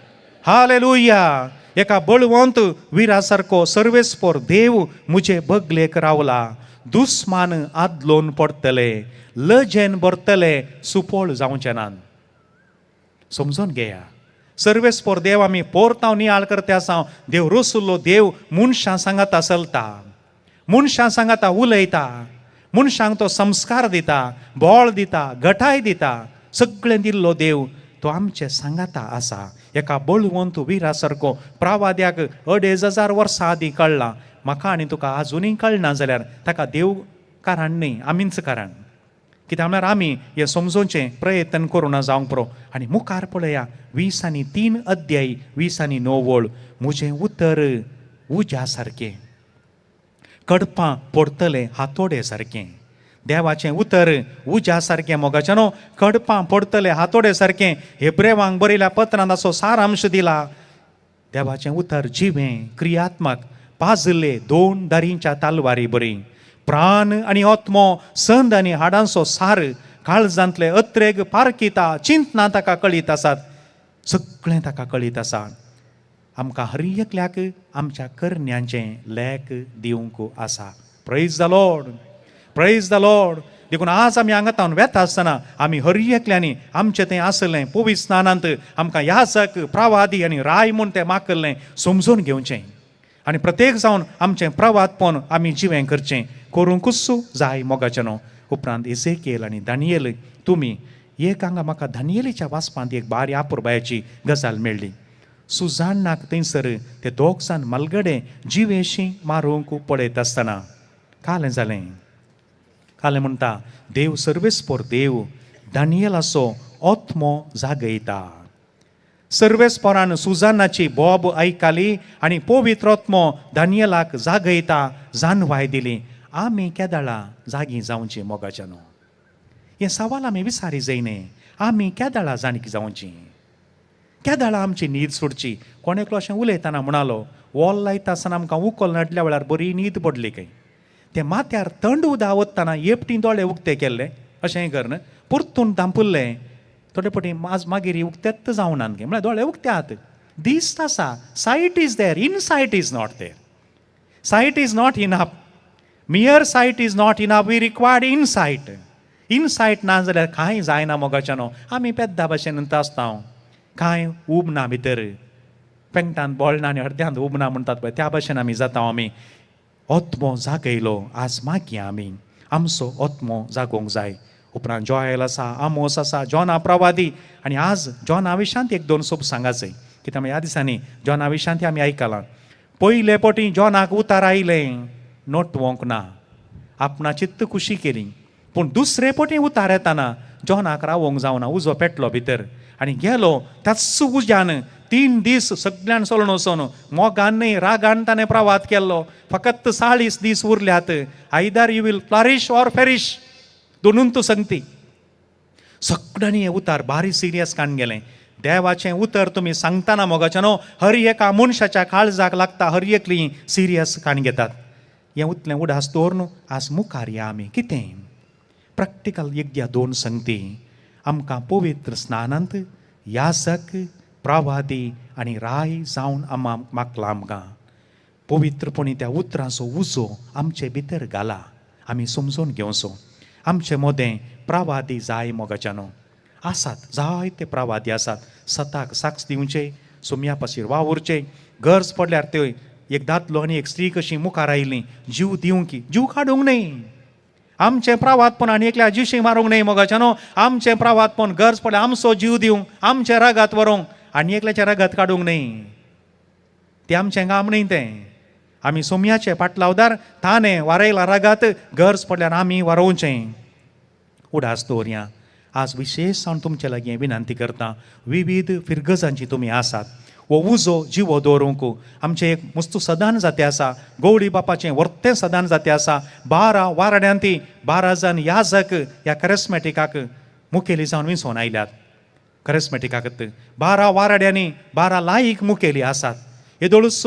hallelujah. एका बळवंत विरा सारको सर्वेस्पोर देव म्हजे बगलेक रावला. दुस्मान आदलोन पडटले, लजेन भरतले, सुपोळ जावचे नात. समजून घेया, सर्वेस्पोर देव आमी पोरताव नियाळ करते आसा. देव रसुल्लो देव मनशां सांगाता चलता, मनशां सांगाता उलयता, मनशांक तो संस्कार दिता, बळ दिता, घटाय दिता. सगळें दिल्लो देव तो आमचे सांगाता आसा. एका बळवंत विरा सारको प्रवाद्याक 2500 वर्सां आदीं कळ्ळां. म्हाका आनी तुका आजुनूय कळना जाल्यार ताका देव कारण न्ही, आमीच कारण. कित्याक म्हळ्यार आमी हें समजोवचें प्रयत्न करूं जावंक पुरो. आनी मुखार पळया 23 अध्याय 29 वळ, म्हजें उतर उज्या सारकें, कडपां पडतलें हातोडे सारकें. देवाचें उतर उज्या सारकें मोगाचें न्हू, कडपां पडतलें हातोडे सारकें. हेब्रेवांक बरयल्या पत्रांत असो सारांश दिला. देवाचें उतर जिवें, क्रियात्मक, पाजले 2 दारींच्या तालवारी बरी, प्राण आनी आत्मो, संद आनी हाडांचो सार, काळजांतले अत्रेग पारखिता, चिंतना ताका कळीत आसात, सगळें ताका कळीत आसा. आमकां हर एकल्याक आमच्या करण्यांचें लेख दिवंक आसा. Praise the Lord, praise the Lord. देखून आज आमी हांगा तावन वेता आसतना आमी हर एकल्यांनी आमचें तें आसलें पवित्र स्नानांत आमकां याजक, प्रवादी आनी राय म्हूण तें माकल्लें समजून घेवचें आनी प्रत्येक जावन आमचें प्रवादपण आमी जिवें करचें, करूंकूच जाय मोगाचें न्हू. उपरांत इजेकियल आनी दानियल, तुमी एक हांगा म्हाका दानियलीच्या वाचपांत एक बारी आपुरबायाची गजाल मेळ्ळी. सुजानाक थंयसर ते दोग जाण मालगडे जिवेशी मारूंक पळयत आसतना कालें जालें. कालें म्हणटा, देव सर्वेस्पोर देव दानियलाचो आत्मो जागयता. सर्वेस्पोरान सुजानाची बोब आयकाली आनी पवित्र आत्मो दानियलाक जागयता, जानवाय दिली. आमी केदळा जागी जावची मोगाच्या न्हू, हें सवाल आमी विसारी जायने. आमी केदळा जाणकी जावची, केदळा आमची न्हीद सोडची. कोण एकलो अशें उलयतना म्हणालो, वॉल लायता आसतना आमकां उकल नडल्या वेळार बरी न्हीद पडली खंय. ते माथ्यार थंड उदक वतना एकटी दोळे उक्ते केल्ले अशें करन परतून धांपुल्ले. थोडे पटी मागीर उक्तेच जावनात गे, म्हळ्यार दोळे उक्ते आहात, दिस्त आसा. Sight is there, insight is not there. Sight is not enough, mere sight is not enough, we required insight. Insight ना जाल्यार कांय जायना मोगाच्या न्हू. आमी पेद्दा भशेन आसता, कांय उब ना भितर, पेंगटान बोळना आनी अर्द्यांत उब ना म्हणटात पळय त्या भशेन आमी जाता. आमी आत्मो जागयलो, आज मागया आमी आमचो आत्मो जागोवंक जाय. उपरांत जॉयल आसा, आमोस आसा, जॉना प्रवादी. आनी आज जॉना विशांत एक दोन सोप सांगाचय, कित्याक ह्या दिसांनी जॉना विशांत आमी आयकलां. पयले पटी जॉनाक उतार आयलें, नटवंक ना, आपणा चित्त खुशी केली. पूण दुसरे पटी उतार येताना जॉनाक रावोंक जावना, उजो पेटलो भितर. आनी गेलो त्याच उज्यान 3 दीस सगळ्यान चलून वचोन मोगान न्हय रागान ताणें प्रवाद केल्लो. फकत 40 दीस उरल्यात. Either you will flourish or perish, दोनून तूं संगती. सगळ्यांनी हें उतार बारी सिरियस काण गेलें. देवाचें उतर तुमी सांगतना मोगाचें न्हू हर एका मनशाच्या काळजाक लागता, हर एकली सिरियस काण घेतात. हें उतलें उडास दवरून आज मुखार या आमी कितें प्रॅक्टिकल एक द्या 2 संगती आमकां पवित्र स्नानांत याजक प्रवादी आनी राय जावन आमा मागला. आमकां पवित्रपणी त्या उतरांचो उजो आमचे भितर घाला, आमी समजून घेवचो. आमचे मदें प्रवादी जाय मोगाच्यानो आसात, जायते प्रवादी आसात. सताक साक्ष दिवचे, सोम्या पाशीर वावुरचे, गरज पडल्यार ते एक दादलो आनी एक स्त्री कशी मुखार आयली जीव दिवंक, जीव काडूंक न्हय. आमचें प्रवादपण आनी एकल्या जिशी मारूंक न्हय मोगाच्यानो. आमचें प्रवादपण गरज पडल्यार आमचो जीव दिवंक, आमचें रगत व्हरूंक आनी एकल्याचें रगत काडूंक न्हय. तें आमचें काम न्हय. तें आमी सोम्याचे पाटलावदार, ताणें वारयला रगत, गरज पडल्यार आमी वारोवचें. उडास दवरया. आज विशेश जावन तुमचे लागीं विनंती करता, विविध फिरगजांची तुमी आसात, हो उजो जिवो दवरूंक आमचें एक मुस्तू सदान जाते आसा, गौडी बापाचें वर्तें सदान जाते आसा. 12 वाराड्यांत ती 12 जाण याजक ह्या कॅरिस्मॅटिकाक मुखेली जावन विसोन आयल्यात. कॅरिस्मॅटिकाक 12 वाराड्यांनी 12 लायक मुखेली आसात. येदोळूच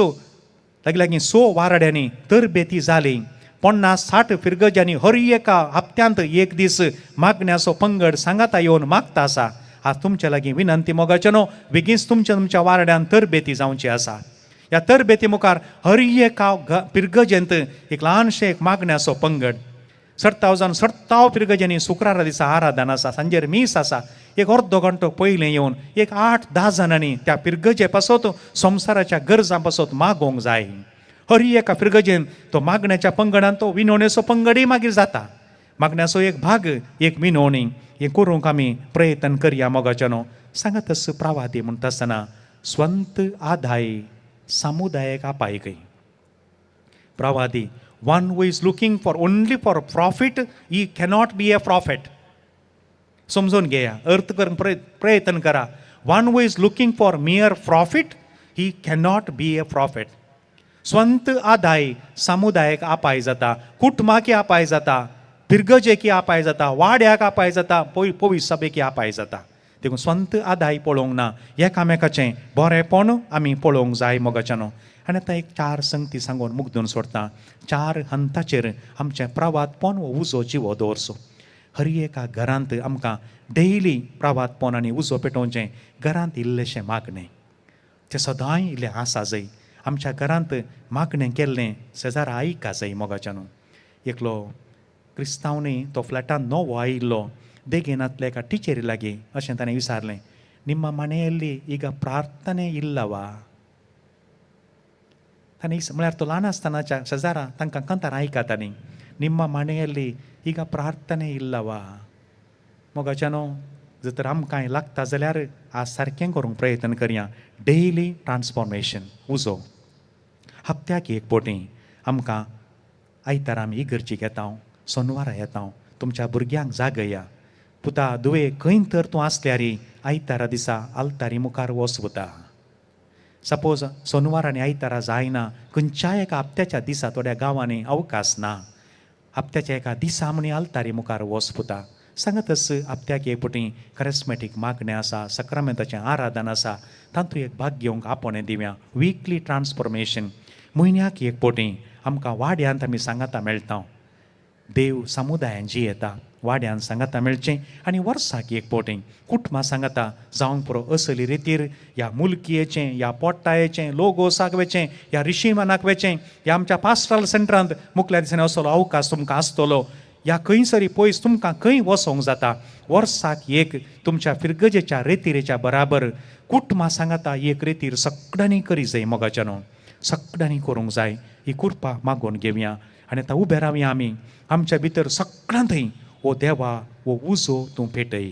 लागीं लागीं 6 वाराड्यांनी तरबेती जाली. 50-60 फिरगजांनी हर एका हप्त्यांत एक दीस मागण्याचो पंगड सांगाता येवन मागता आसा. आज तुमचे लागीं विनंती मोगाचे न्हू, बेगीनच तुमच्या तुमच्या वारड्यान तरबेती जावची आसा. ह्या तरबेती मुखार हर एका पिरगजेंत एक ल्हानशें एक मागण्याचो पंगड 70,070 पिरगजांनी शुक्रारा दिसा आराधन आसा, सांजेर मीस आसा. एक अर्दो घंटो पयलें येवन एक 8-10 जाणांनी त्या पिरगजे पासत संवसाराच्या गरजां पासत मागोवंक जाय. हर एका फिरगजेन तो मागण्याच्या पंगडान तो विनवणेचो पंगडय मागीर जाता. मागण्याचो एक भाग एक विनवणी हें करूंक आमी प्रयत्न करया मोगाच्यानो. सांगात तस प्रवादी म्हणटा आसतना स्वंत आदाय समुदायक आपाय खंय. प्रवादी one who is looking for only for profit he cannot be a prophet. समजून घेया, अर्थ करूंक प्रयत्न करा. One who is looking for mere profit he cannot be a prophet. स्वंत आदाय समुदायक आपाय जाता, कुटुंबाकी आपाय जाता, पिरगजेकी आपाय जाता, वाड्याक आपाय जाता, पवित्र सभेकी आपाय जाता. देखून स्वंत आदाय पळोवंक ना, एकामेकाचें बरेंपण आमी पळोवंक जाय मोगाच्यानो. आनी आतां एक 4 संगती सांगून मुगदून सोडटा. 4 हंताचेर आमचें प्रवादपण हो उजो जिवो दवरचो. हर एका घरांत आमकां डेली प्रवादपण आनी उजो पेटोवचें. घरांत इल्लेशें मागणें तें सदांय इल्लें आसा जाय. आमच्या घरांत मागणें केल्लें शेजारा आयका जाय मोगाच्यानो. एकलो क्रिस्तांव न्ही, तो फ्लॅटान नवो आयिल्लो, देगेनांतल्या एका टिचरी लागीं अशें ताणें विचारलें, निम्मा मनेಯಲ್ಲಿ ಈಗ प्रार्थನೆ इल्लवा? ताणें म्हळ्यार तो ल्हान आसतनाच्या शेजारा तांकां कंतार आयकाता न्ही, निम्मा मनेಯಲ್ಲಿ ಈಗ प्रार्थನೆ इल्लवा? मोगाच्यानो, जर तर आमकां लागता जाल्यार आज सारकें करूंक प्रयत्न करया. डेली ट्रान्सफॉर्मेशन उजो हप्त्याक एक बोटी आमकां आयतारा आमी इगर्जीक येता, सोनवारा येता. तुमच्या भुरग्यांक जागया, पुता दुवे खंय तर तूं आसल्यार आयतारा दिसा आल्तारी मुखार वच पुता. सपोज सोनवार आनी आयतारा जायना, खंयच्याय एका हप्त्याच्या दिसा थोड्या गांवांनी अवकाश ना, हप्त्याच्या एका दिसा म्हणी आल्तारी मुखार वच पुता. सांगतच हप्त्याक एक पटी कॅरिस्मॅटीक मागणें आसा, सक्रामेंताचें आराधन आसा, तातूंत एक भाग घेवंक आपोवणें दिवया. विकली ट्रान्सफॉर्मेशन म्हयन्याक एक पटी आमकां वाड्यांत आमी सांगाता मेळटा. देव समुदायान जियेता, वाड्यान सांगाता मेळचें. आनी वर्साक एक पटी कुटुंबां सांगाता जावंक पुरो असली रितीर ह्या मुलकियेचें, ह्या पोट्टायेचें, लोगोसाक वेचें, ह्या रिशीमानाक वेचें, ह्या आमच्या पास्ट्रल सेंटरांत मुखल्या दिसांनी असलो अवकाश तुमकां आसतलो. ह्या खंयसरी पयस तुमकां खंय वचोंक जाता. वर्साक एक तुमच्या फिरगजेच्या रेतिरेच्या बराबर कुटुंबां सांगाता एक रेतीर सगळ्यांनी करी जाय मोगाच्यानो, सगळ्यांनी करूंक जाय. ही कृपा मागोवन घेवया. आनी आतां उबे रावया आमी. आमच्या भितर सगळ्यांत ओ देवा हो उजो तूं पेटय,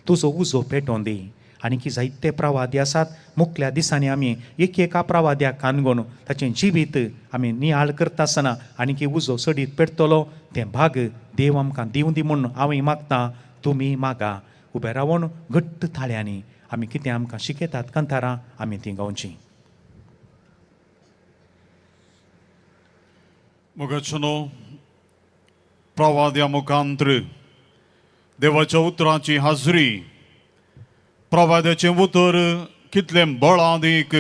तुजो उजो पेटोवन दी. आनी की जायते प्रवादी आसात. मुखल्या दिसांनी आमी एक एका प्रवाद्याक कानगोन ताचें जिवीत आमी नियाळ करता आसतना आनी की उजो सडीत पेटतलो तें भाग देव आमकां दिवं दी म्हूण हांवूय मागता, तुमी मागा. उबे रावन घट्ट थाळ्यांनी आमी कितें आमकां शिकयतात कांतारां आमी तीं गावचीं. मोगाचेनो, प्रवाद्या मुखांत्र देवाच्या उतराची हाजरी, प्रवाद्याचें उतर कितलें बळादीक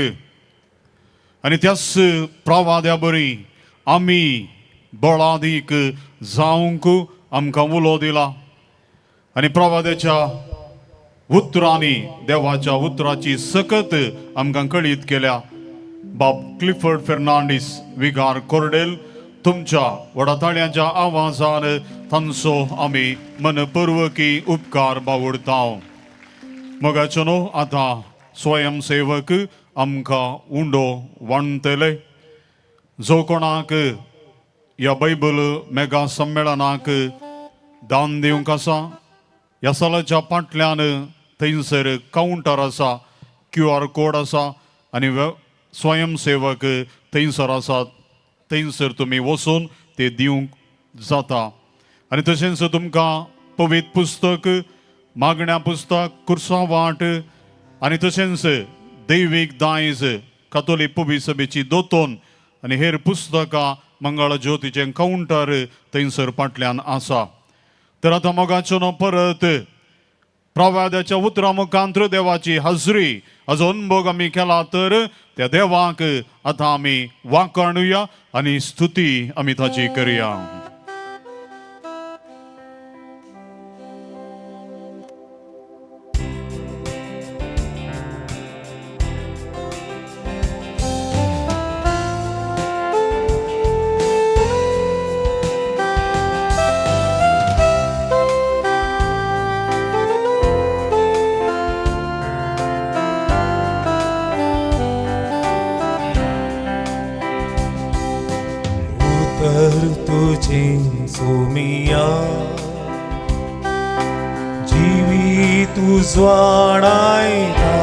आनी त्याच प्रवाद्या बरी आमी बळादीक जावंक आमकां उलो दिला आनी प्रवाद्याच्या उतरांनी देवाच्या उतराची सकत आमकां कळीत केल्या. बाब क्लिफर्ड फेर्नांडीस विगार कोर्डेल तुमच्या व्हडा ताळयांच्या आवाजान तांचो आमी मनपूर्वकी उपकार बावडता. मोगाचो न्हू, आतां स्वयंसेवक आमकां उंडो वांटतले. जो कोणाक ह्या बायबल मेगा संमेलनाक दान दिवंक आसा, ह्या सालाच्या फाटल्यान थंयसर कावंटर आसा, क्यू आर कोड आसा आनी स्वयंसेवक थंयसर आसात, थंयसर तुमी वचून ते दिवंक जाता. आनी तशेंच तुमकां पवित्र पुस्तक, मागण्या पुस्तक, कुर्सा वाट आनी तशेंच दैवीक दायज, कातोलीक पवित्र सभेची दोतोन आनी हेर पुस्तकां मंगळ ज्योतीचें कावंटर थंयसर फाटल्यान आसा. तर आतां मोगाचो न्हू, परत प्रवाद्याच्या उतरां मुखांत्र देवाची हजरी हाजो अनुभव आमी केला तर त्या देवाक आतां आमी वाखाणुया आनी स्तुती आमी ताची करया. उतर तुझे सोमिया जीवी तुझवाणायता,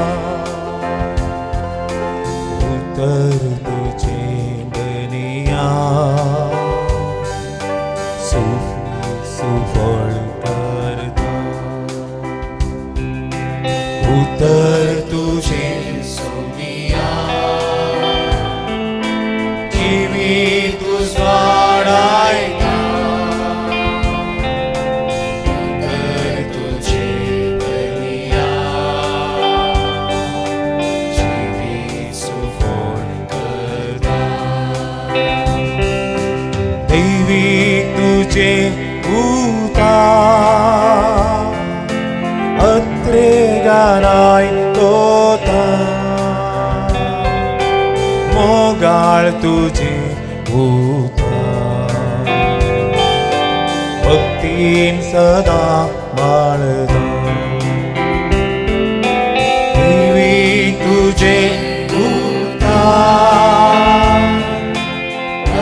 उतर तुझे बनिया सुफळ करता, उतर तुझे सोमिया जीवी तुझवाणायता, उतर तुझे बनिया जीवी सुफळ करता, दैवी तुझे उता अत्रे गानाय तोता, मोगाळ तुझे उता भक्तीन सदा बाळदा, देवी तुझे उता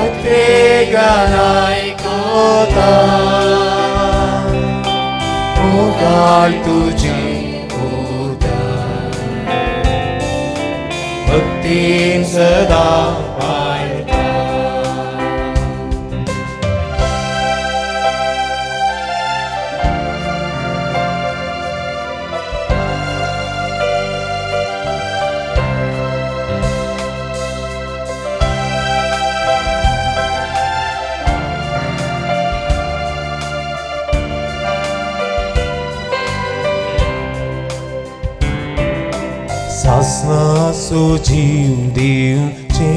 अत्रे गानाय कोता, मोगाळ तुझे उता भक्तीन सदा बाळदा. सासनाचो जीव दिवचे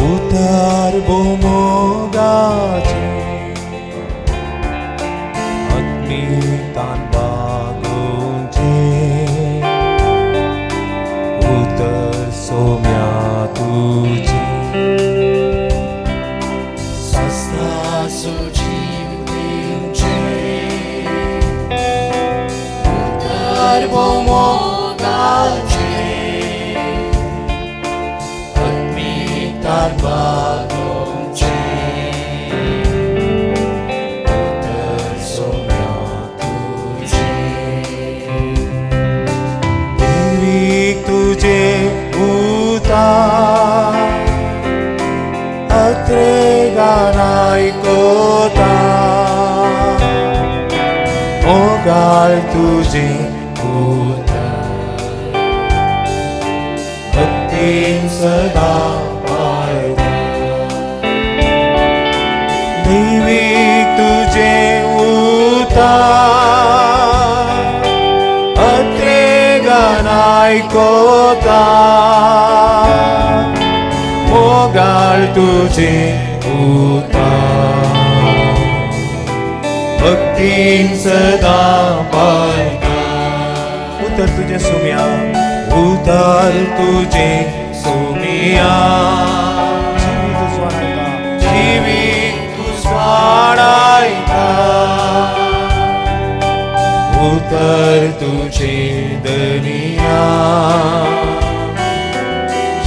उतार भोमोगाचे, आत्मितान बागोवचे उतर सोम्या तुझे, सासनाचो जीव दिवचे उतर भोमोगाचे, आत्मितान बागोवचे उतर सोम्या तुझे, देवी तुझे उता अत्रे गानाय कोता, मोगाळ तुजें उतर भक्तीन सदां पाळता दैवीक तुजें उतर अत्रेगान आयकता मोगाळ तुजें उतर भक्तीन सदां पाळता उतर तुजें सुम्या उतर तुजें सुमिया जिवीत उजवाडायता जिवीत उजवाडायता उतर तुजें दनिया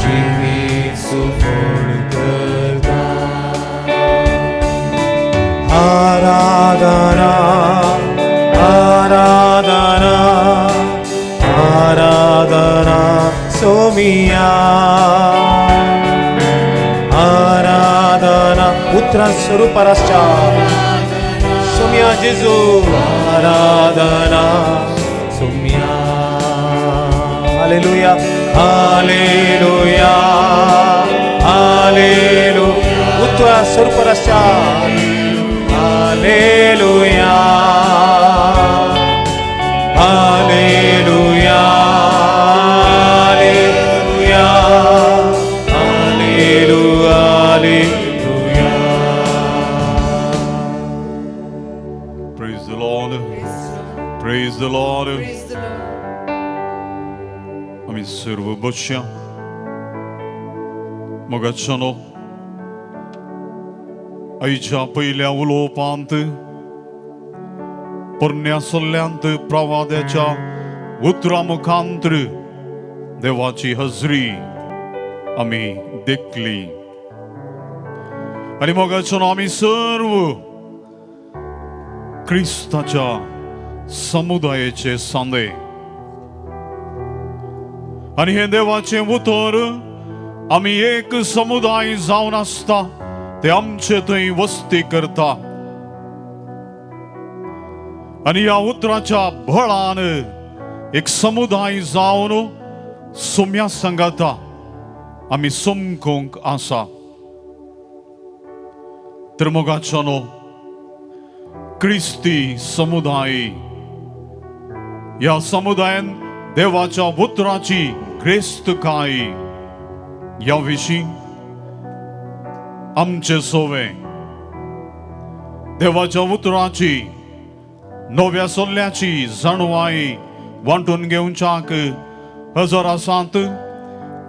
जिवीत सुफळ करता आराधना आराधना आराधना सोमिया आराधना उतरां स्वरूपारासच्या सोमिया जेजू आराधना सोमिया हालेलुया हालेलुया हालेलुया उतरां स्वरूपारासच्या hallelujah hallelujah hallelujah hallelujah hallelujah. Praise the Lord. Praise the Lord. आमी सर्व बसया मोगाच्यानो आयच्या पयल्या उलोवपांत पोरण्या सल्ल्यांत प्रवाद्याच्या उतरां मुखांतर देवाची हजरी आमी देखली आनी मोगाच्यानो आमी सर्व क्रिस्ताच्या समुदायाचे सांदे आनी हें देवाचें उतर आमी एक समुदाय जावन आसता ते आमचे थंय वस्ती करता आनी ह्या उतराच्या बळान एक समुदाय जावन सोम्या सांगाता आमी समकूंक आसा. तर मोगाच्यानो क्रिस्ती समुदाय ह्या समुदायान देवाच्या उतराची ग्रेस्तकाय ह्या विशीं आमचे सोवे देवाच्या उतराची नव्या सल्ल्याची जाणवाय वांटून घेवच्याक हजर आसात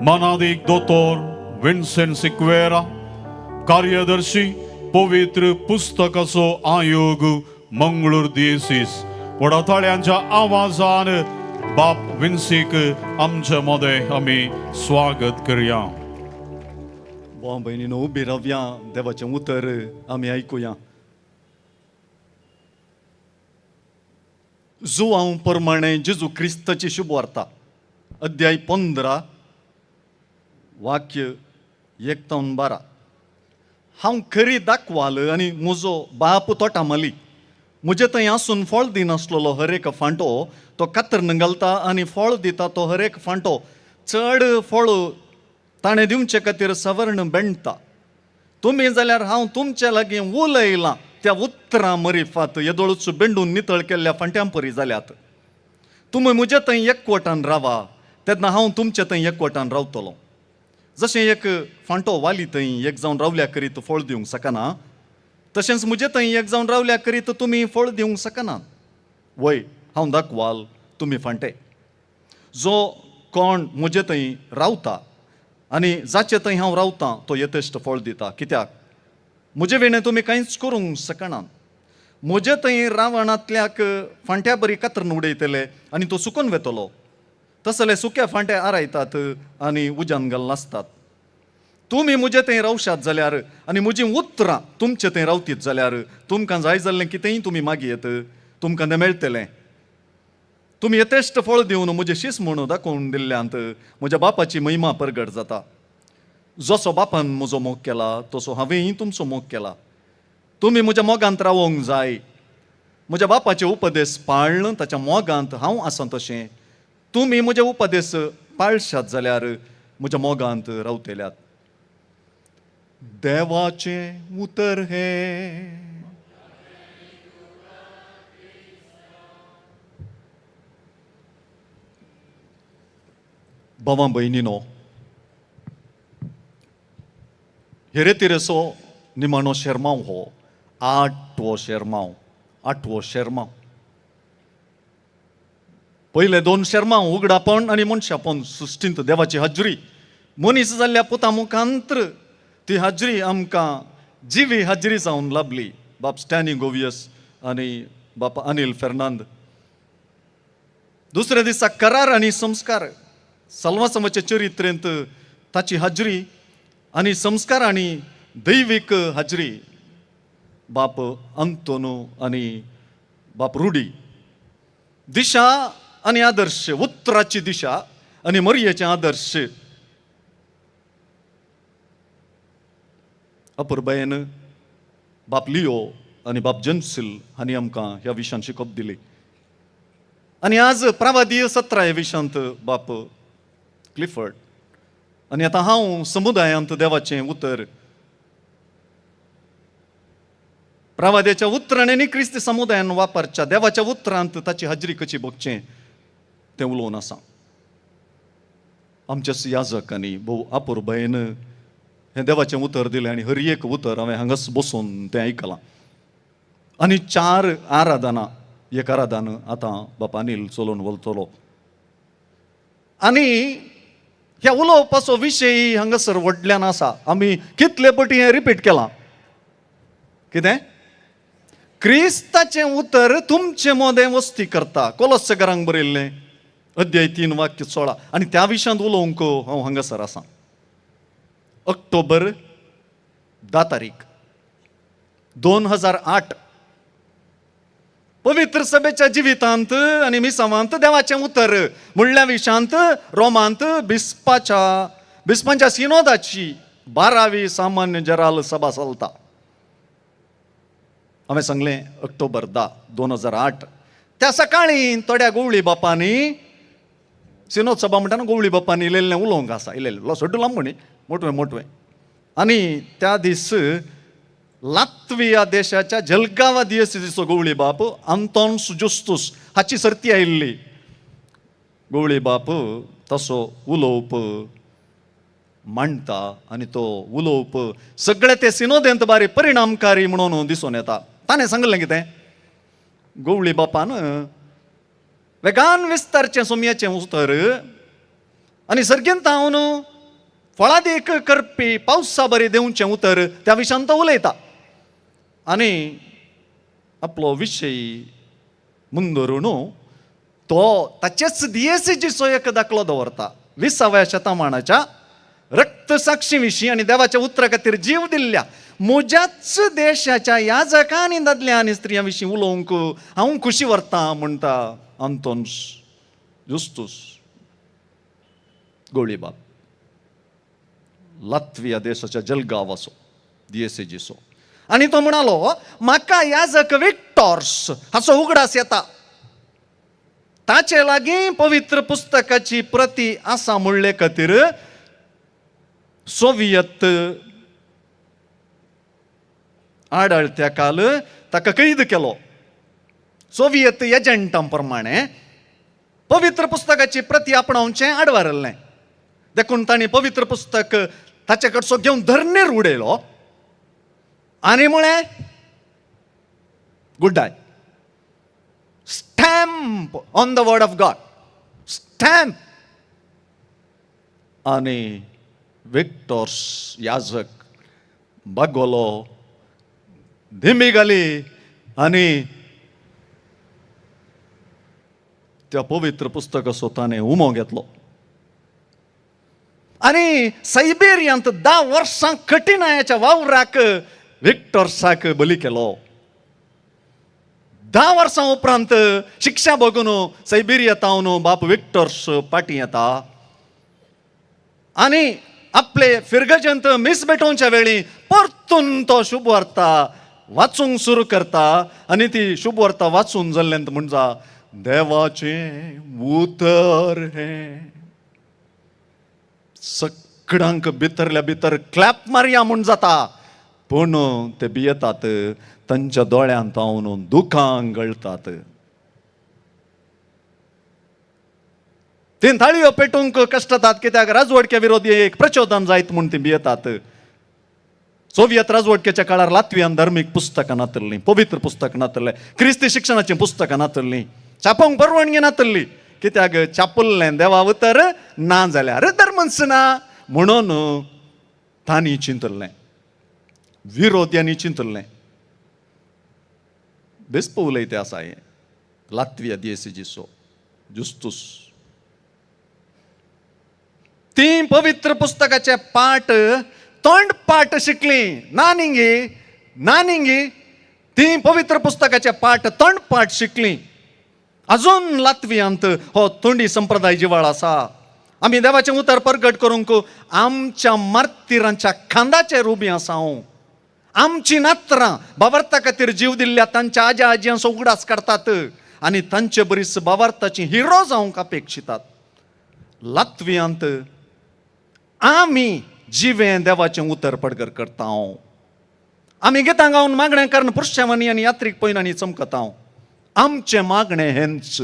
मानादीक दोतोर विन्सेंट सिक्वेरा, कार्यदर्शी, पवित्र पुस्तकाचो आयोग, मंगळूर दियेसीस. व्हडा ताळ्यांच्या आवाजान बाप विन्सीक आमचे मदें आमी स्वागत करया. भाव भयणीनो, उबी रावया, देवाचें उतर आमी आयकुया. जुवांव प्रमाणे जेजू क्रिस्ताची शुभवार्ता, अध्याय 15, वाक्य 1 तावन 12. हांव खरी दाखवाल आनी म्हजो बाप तोटामाली. म्हजे थंय आसून फळ दिनासलेलो हर एक फांटो तो कातरन घालता आनी फळ दिता तो हर एक फांटो चड फळ ताणें दिवचे खातीर सवर्ण बेणटा. तुमी जाल्यार हांव तुमचे लागीं उलयलां त्या उतरां मरिफात येदोळूच बेंडून नितळ केल्ल्या फांट्यां परी जाल्यात. तुमी म्हजे थंय एकवटान रावा, तेन्ना हांव तुमचे थंय एकवटान रावतलो. जशें एक फांटो वाली थंय एक जावन रावल्या करीत फळ दिवंक शकना, तशेंच म्हजे थंय एक जावन रावल्या करीत तुमी फळ दिवंक शकना. वय, हांव दाखवाल, तुमी फांटे. जो कोण म्हजे थंय रावता आनी जाचे थंय हांव रावतां तो यथेश्ट फळ दिता, कित्याक म्हजे विणें तुमी कांयच करूंक शकना. म्हजे थंय रावणांतल्याक फांट्या बरी कातरून उडयतले आनी तो सुकून वेतलो. तसले सुक्या फांटे आरायतात आनी उज्यान घालून नासतात. तुमी म्हजे थंय रावशात जाल्यार आनी म्हजीं उतरां तुमचे थंय रावतीत जाल्यार तुमकां जाय जाल्लें कितेंय तुमी मागयेत, तुमकां तें मेळटलें. तुमी यथेश्ट फळ दिवन म्हजें शीस म्हणून दाखोवन दिल्ल्यांत म्हज्या बापाची महिमा परगट जाता. जसो बापान म्हजो मोग केला तसो हांवेंय तुमचो मोग केला. तुमी म्हज्या मोगांत रावोंक जाय. म्हज्या बापाचे उपदेश पाळ्ळ ताच्या मोगांत हांव आसा तशें तुमी म्हजे उपदेश पाळशात जाल्यार म्हज्या मोगांत रावतल्यात. देवाचें उतर हें. भावां भयणीनो, हेरेतिरेचो निमाणो शेरमांव हो आठवो शेरमांव, आठवो शेरमांव. पयले दोन शेरमांव उगडापण आनी मनशापण सृश्टींत देवाची हाजरी, मनीस जाल्ल्या पुता मुखांत्र ती हाजरी आमकां जिवी हाजरी जावन लाबली. बाप स्टॅनी गोवियस आनी बाप अनिल फेर्नांद. दुसऱ्या दिसा करार आनी संस्कार, सल्वासमाच्या चरित्रेंत ताची हाजरी आनी संस्कार आनी दैवीक हाजरी बाप अंतोनू आनी बाप रुडी. दिशा आनी आदर्श, उतराची दिशा आनी मरयेचे आदर्श अपुरबायेन बाप लियो आनी बाप जनसील हांणी आमकां ह्या विशयान शिकोवप दिली. आनी आज प्रवादीय सतरा ह्या विशयांत बाप क्लिफर्ड आनी आतां हांव समुदायांत देवाचें उतर प्रवाद्याच्या उतरांनी आनी क्रिस्ती समुदायान वापरच्या देवाच्या उतरांत ताची हाजरी कशी भोगचें तें उलोवन आसा. आमच्या याजकांनी भोव अपुरबायेन हें देवाचें उतर दिलें आनी हर एक उतर हांवें हांगाच बसून तें आयकलां. आनी चार आराधना, एक आराधन आतां बापा अनील चलोवन वलतलो. आनी ह्या उलोवपाचो विशय हांगासर व्हडल्यान आसा. आमी कितले पटी हें रिपीट केलां. कितें? क्रिस्ताचें उतर तुमचे मोदें वस्ती करता. कोलोस्सेकारांक बरयल्लें अध्याय 3 वाक्य 16. आनी त्या विशयांत उलोवंक हांव हांगासर आसा. ऑक्टोबर 10 तारीख 2008 पवित्र सभेच्या जिवितांत आनी मिसावांत देवाचें उतर म्हणल्या विशांत रोमांत बिस्पांच्या सिनोदाची 12वी सामान्य जराल सभा चलता. हांवें सांगलें ऑक्टोबर 10 2008 त्या सकाळीं थोड्या गोवळी बापांनी सिनोद सभा म्हणटाना गोवळी बापांनी इल्लें उलोवंक आसा, इल्लें सड्डू लांब न्ही, मोटवें मोटवें. आनी त्या दीस लात्विया देशाच्या जलगांवा दियेसीचो गोवळी बाप आंतोन्स जुस्तूस हाची सर्ती आयिल्ली. गोवळी बाप तसो उलोवप मांडटा आनी तो उलोवप सगळे ते सिनोदेंत बारी परिणामकारी म्हणून दिसून येता. ताणें सांगलें कितें, गोवळी बापान वेगान विस्तारचें सोमयाचें उतर आनी सर्गेंत हांव फळादीक करपी पावसा बरी देंवचें उतर त्या विशयान तो उलयता आनी आपलो विशय मुंदरून तो ताचेच दियेसीचो एक दाखलो दवरता. 20व्या शतमानाच्या रक्तसाक्षी विशीं आनी देवाच्या उतरा खातीर जीव दिल्ल्या म्हज्याच देशाच्या याजका आनी दादल्या आनी स्त्रियां विशीं उलोवंक हांव खुशी व्हरता म्हणटा आंतोन्स जुस्तूस गोळीबाब, लात्विया देशाच्या जलगांवाचो दियेसेजीचो. आनी तो म्हणालो म्हाका याजक विक्टॉर्स हाचो उगडास येता, ताचे लागीं पवित्र पुस्तकाची प्रती आसा म्हणले खातीर सोवियत आडळत्या काल ताका कैद केलो. सोवियत एजंटां प्रमाणे पवित्र पुस्तकाची प्रती आपणावचें आडवारल्लें, देखून तांणी पवित्र पुस्तक ताचे कडचो घेवन धरणीर उडयलो आनी म्हळें good day, stamp on the word of God, stamp. आनी विक्टोर्स याजक बागोलो, दिमी घाली आनी त्या पवित्र पुस्तकाचो ताणें उमो घेतलो आनी सायबेरियांत 10 वर्सां कठिणायाच्या वावराक विक्टोर्साक बली केलो. 10 वर्सां उपरांत शिक्षा भोगून सायबेरिया तावन बाप विक्टोर्स पाटी येता आनी आपले फिरगजंत मीस भेटोवच्या वेळी परतून तो शुभ वार्ता वाचूंक सुरू करता आनी ती शुभवार्ता वाचून जाल्लें म्हणजा देवाचें उतर हें सगळ्यांक भितरल्या भितर क्लॅप मारया म्हूण जाता, पूण ते भियेतात, तांच्या दोळ्यांत हांव दुखां गळटात. तीं थाळयो पेटूंक कश्टतात कित्याक राजवटक्या विरोधी एक प्रचोदन जायत म्हूण तीं भियेतात. सोवियत राजवटकेच्या काळार लातवियान धार्मीक पुस्तकां नातल्लीं, पवित्र पुस्तकां नातल्लें, क्रिस्ती शिक्षणाचीं पुस्तकां नातल्लीं, छापोवंक परवानगी नातल्ली कित्याक छापुल्लें देवा उतर ना जाल्यार धर्मच ना म्हणून तांणी चिंतल्लें, विरोध्यांनी चिंतल्लें. बेस्प उलयते आसा हें लातविया दियेसिजीचो जुस्तूस. तीं पवित्र पुस्तकाचे पाठ तोंड पाठ शिकली नानिंगी नानिंगी तीं पवित्र पुस्तकाचे पाठ तोंड पाठ शिकली. अजून लातवियांत हो तोंडी संप्रदाय जिवाळ आसा. आमी देवाचें उतर परगट करूंक आमच्या मार्तिरांच्या खांदाचेर उबी आसा. हांव आमची नात्रां बाबार्था खातीर जीव दिल्ल्या तांच्या आज्या आजयांचो उगडास काडटात आनी तांचे बरीच बाबार्थाची हिरो जावंक अपेक्षितात. लातवियांत आमी जिवें देवाचें उतर पडगर करता. आमी गितां गावन मागणें करून पुरशेवांनी आनी यात्रीक पयनांनी चमकता. आमचें मागणें हेंच,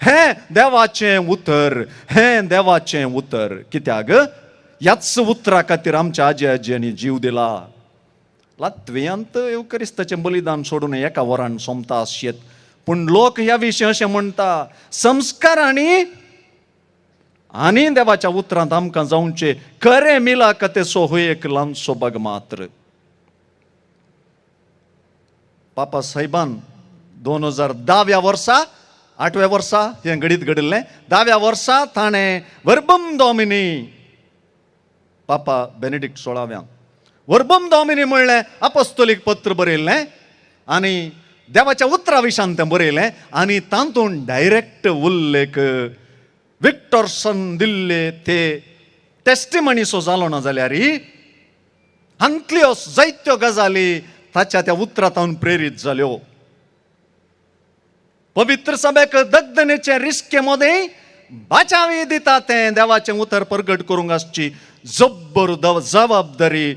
हें देवाचें उतर, हें देवाचें उतर. कित्याक ह्याच उतरा खातीर आमच्या आजी आजयांनी जीव दिला. लातवियांत येवकरिस्ताचें बलिदान सोडून एका वरान सोंपता आसयेत, पूण लोक ह्या विशीं अशें म्हणटा, संस्कार आनी आनी देवाच्या उतरांत आमकां जावचें खरें मिलाकतेचो हो एक ल्हानसो भाग मात्र. पापा साहेबान 2010व्या वर्सा, 8व्या वर्सा हें घडीत घडिल्लें, 10व्या वर्सा ताणें वर्बम डॉमिनी, पापा बेनेडिक्ट 16व्यान वर्बम डॉमिनी म्हणलें अपोस्तोलीक पत्र बरयल्लें आनी देवाच्या उतरा विशान तें बरयलें आनी तातूंत डायरेक्ट उल्लेख विक्टोरसन दिल्ले ते टेस्टिमनीचो जालो ना जाल्यार हांतल्यो जायत्यो गजाली ताच्या त्या उतरांत प्रेरीत जाल्यो. पवित्र सभेक दग्धनेचे रिस्के मदें बाचावी दिता तें देवाचें उतर परगट करूंक आसची जब्बर जबाबदारी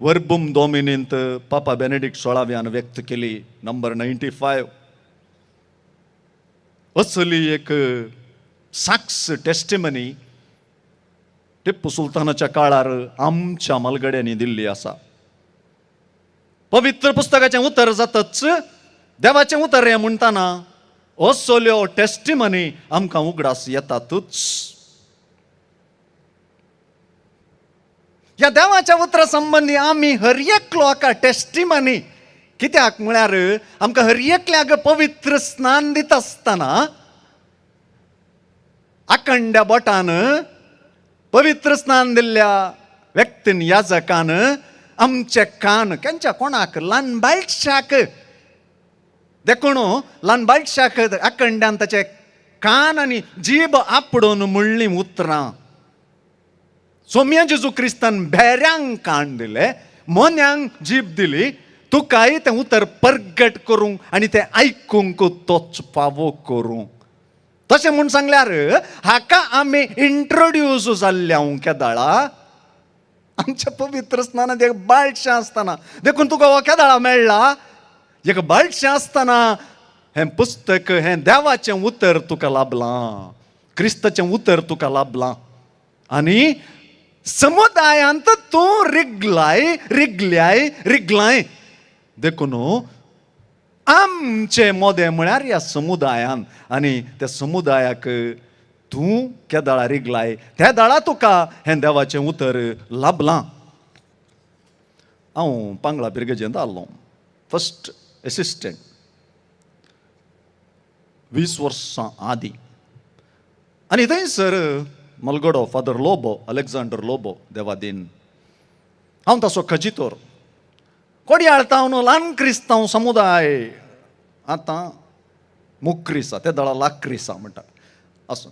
वर्बुम डॉमिनींत पापा बेनेडिक्ट 16व्यान व्यक्त केली. नंबर 95 असली एक साक्स टेस्टिमनी टिप्पू सुलतानाच्या काळार आमच्या मालगड्यांनी दिल्ली आसा. पवित्र पुस्तकाचें उतर जातच देवाचें उतर हें म्हणटाना असल्यो टेस्टिमनी आमकां उगडास येतातूच. ह्या देवाच्या उतरा संबंदी आमी हर एकलो हाका टेस्टिमनी कित्याक म्हळ्यार आमकां हर एकल्याक पवित्र स्नान दिता आसतना आखंड्या बोटान पवित्र स्नान दिल्ल्या व्यक्तीन याजकान आमचे कान केंच्या कोणाक ल्हान बायलशाक देखून ल्हान बायलशाक आखंड्यान ताचे कान आनी जीब आपडून म्हणलीं उतरां. सोम्या जेजू क्रिस्तान भेऱ्यांक कान दिले, मोन्यांक जीब दिली, तुकाय तें उतर परगट करूंक आनी तें आयकूंक तोच फावो करूंक. तशें म्हूण सांगल्यार हाका आमी इंट्रोड्यूस जाल्ले हांव केदाळा आमच्या पवित्र स्नानांत एक बाळशें आसतना. देखून तुका हो केदाळा मेळ्ळा एक बाळशें आसतना हें पुस्तक हें देवाचें उतर तुका लाभलां, क्रिस्ताचें उतर तुका लाभलां आनी समुदायांत तूं रिगलाय रिगल्याय रिगलाय. देखून आमचे मोदें म्हळ्यार ह्या समुदायान आनी त्या समुदायाक तूं केदाळा रिगलाय त्या दाळा तुका हें देवाचें उतर लाभलां. हांव पांगळा पिरगजेंत आसलो फर्स्ट एसिस्टंट 20 वर्सां आदीं आनी थंयसर मलगडो फादर लोबो, अलेक्झांडर लोबो देवादीन, हांव ताचो खजितोर. कोडयाळ तावन ल्हान क्रिस्तांव समुदाय आतां मुक्रिसा ते दळा लाक्रिसा म्हणटा आसूं,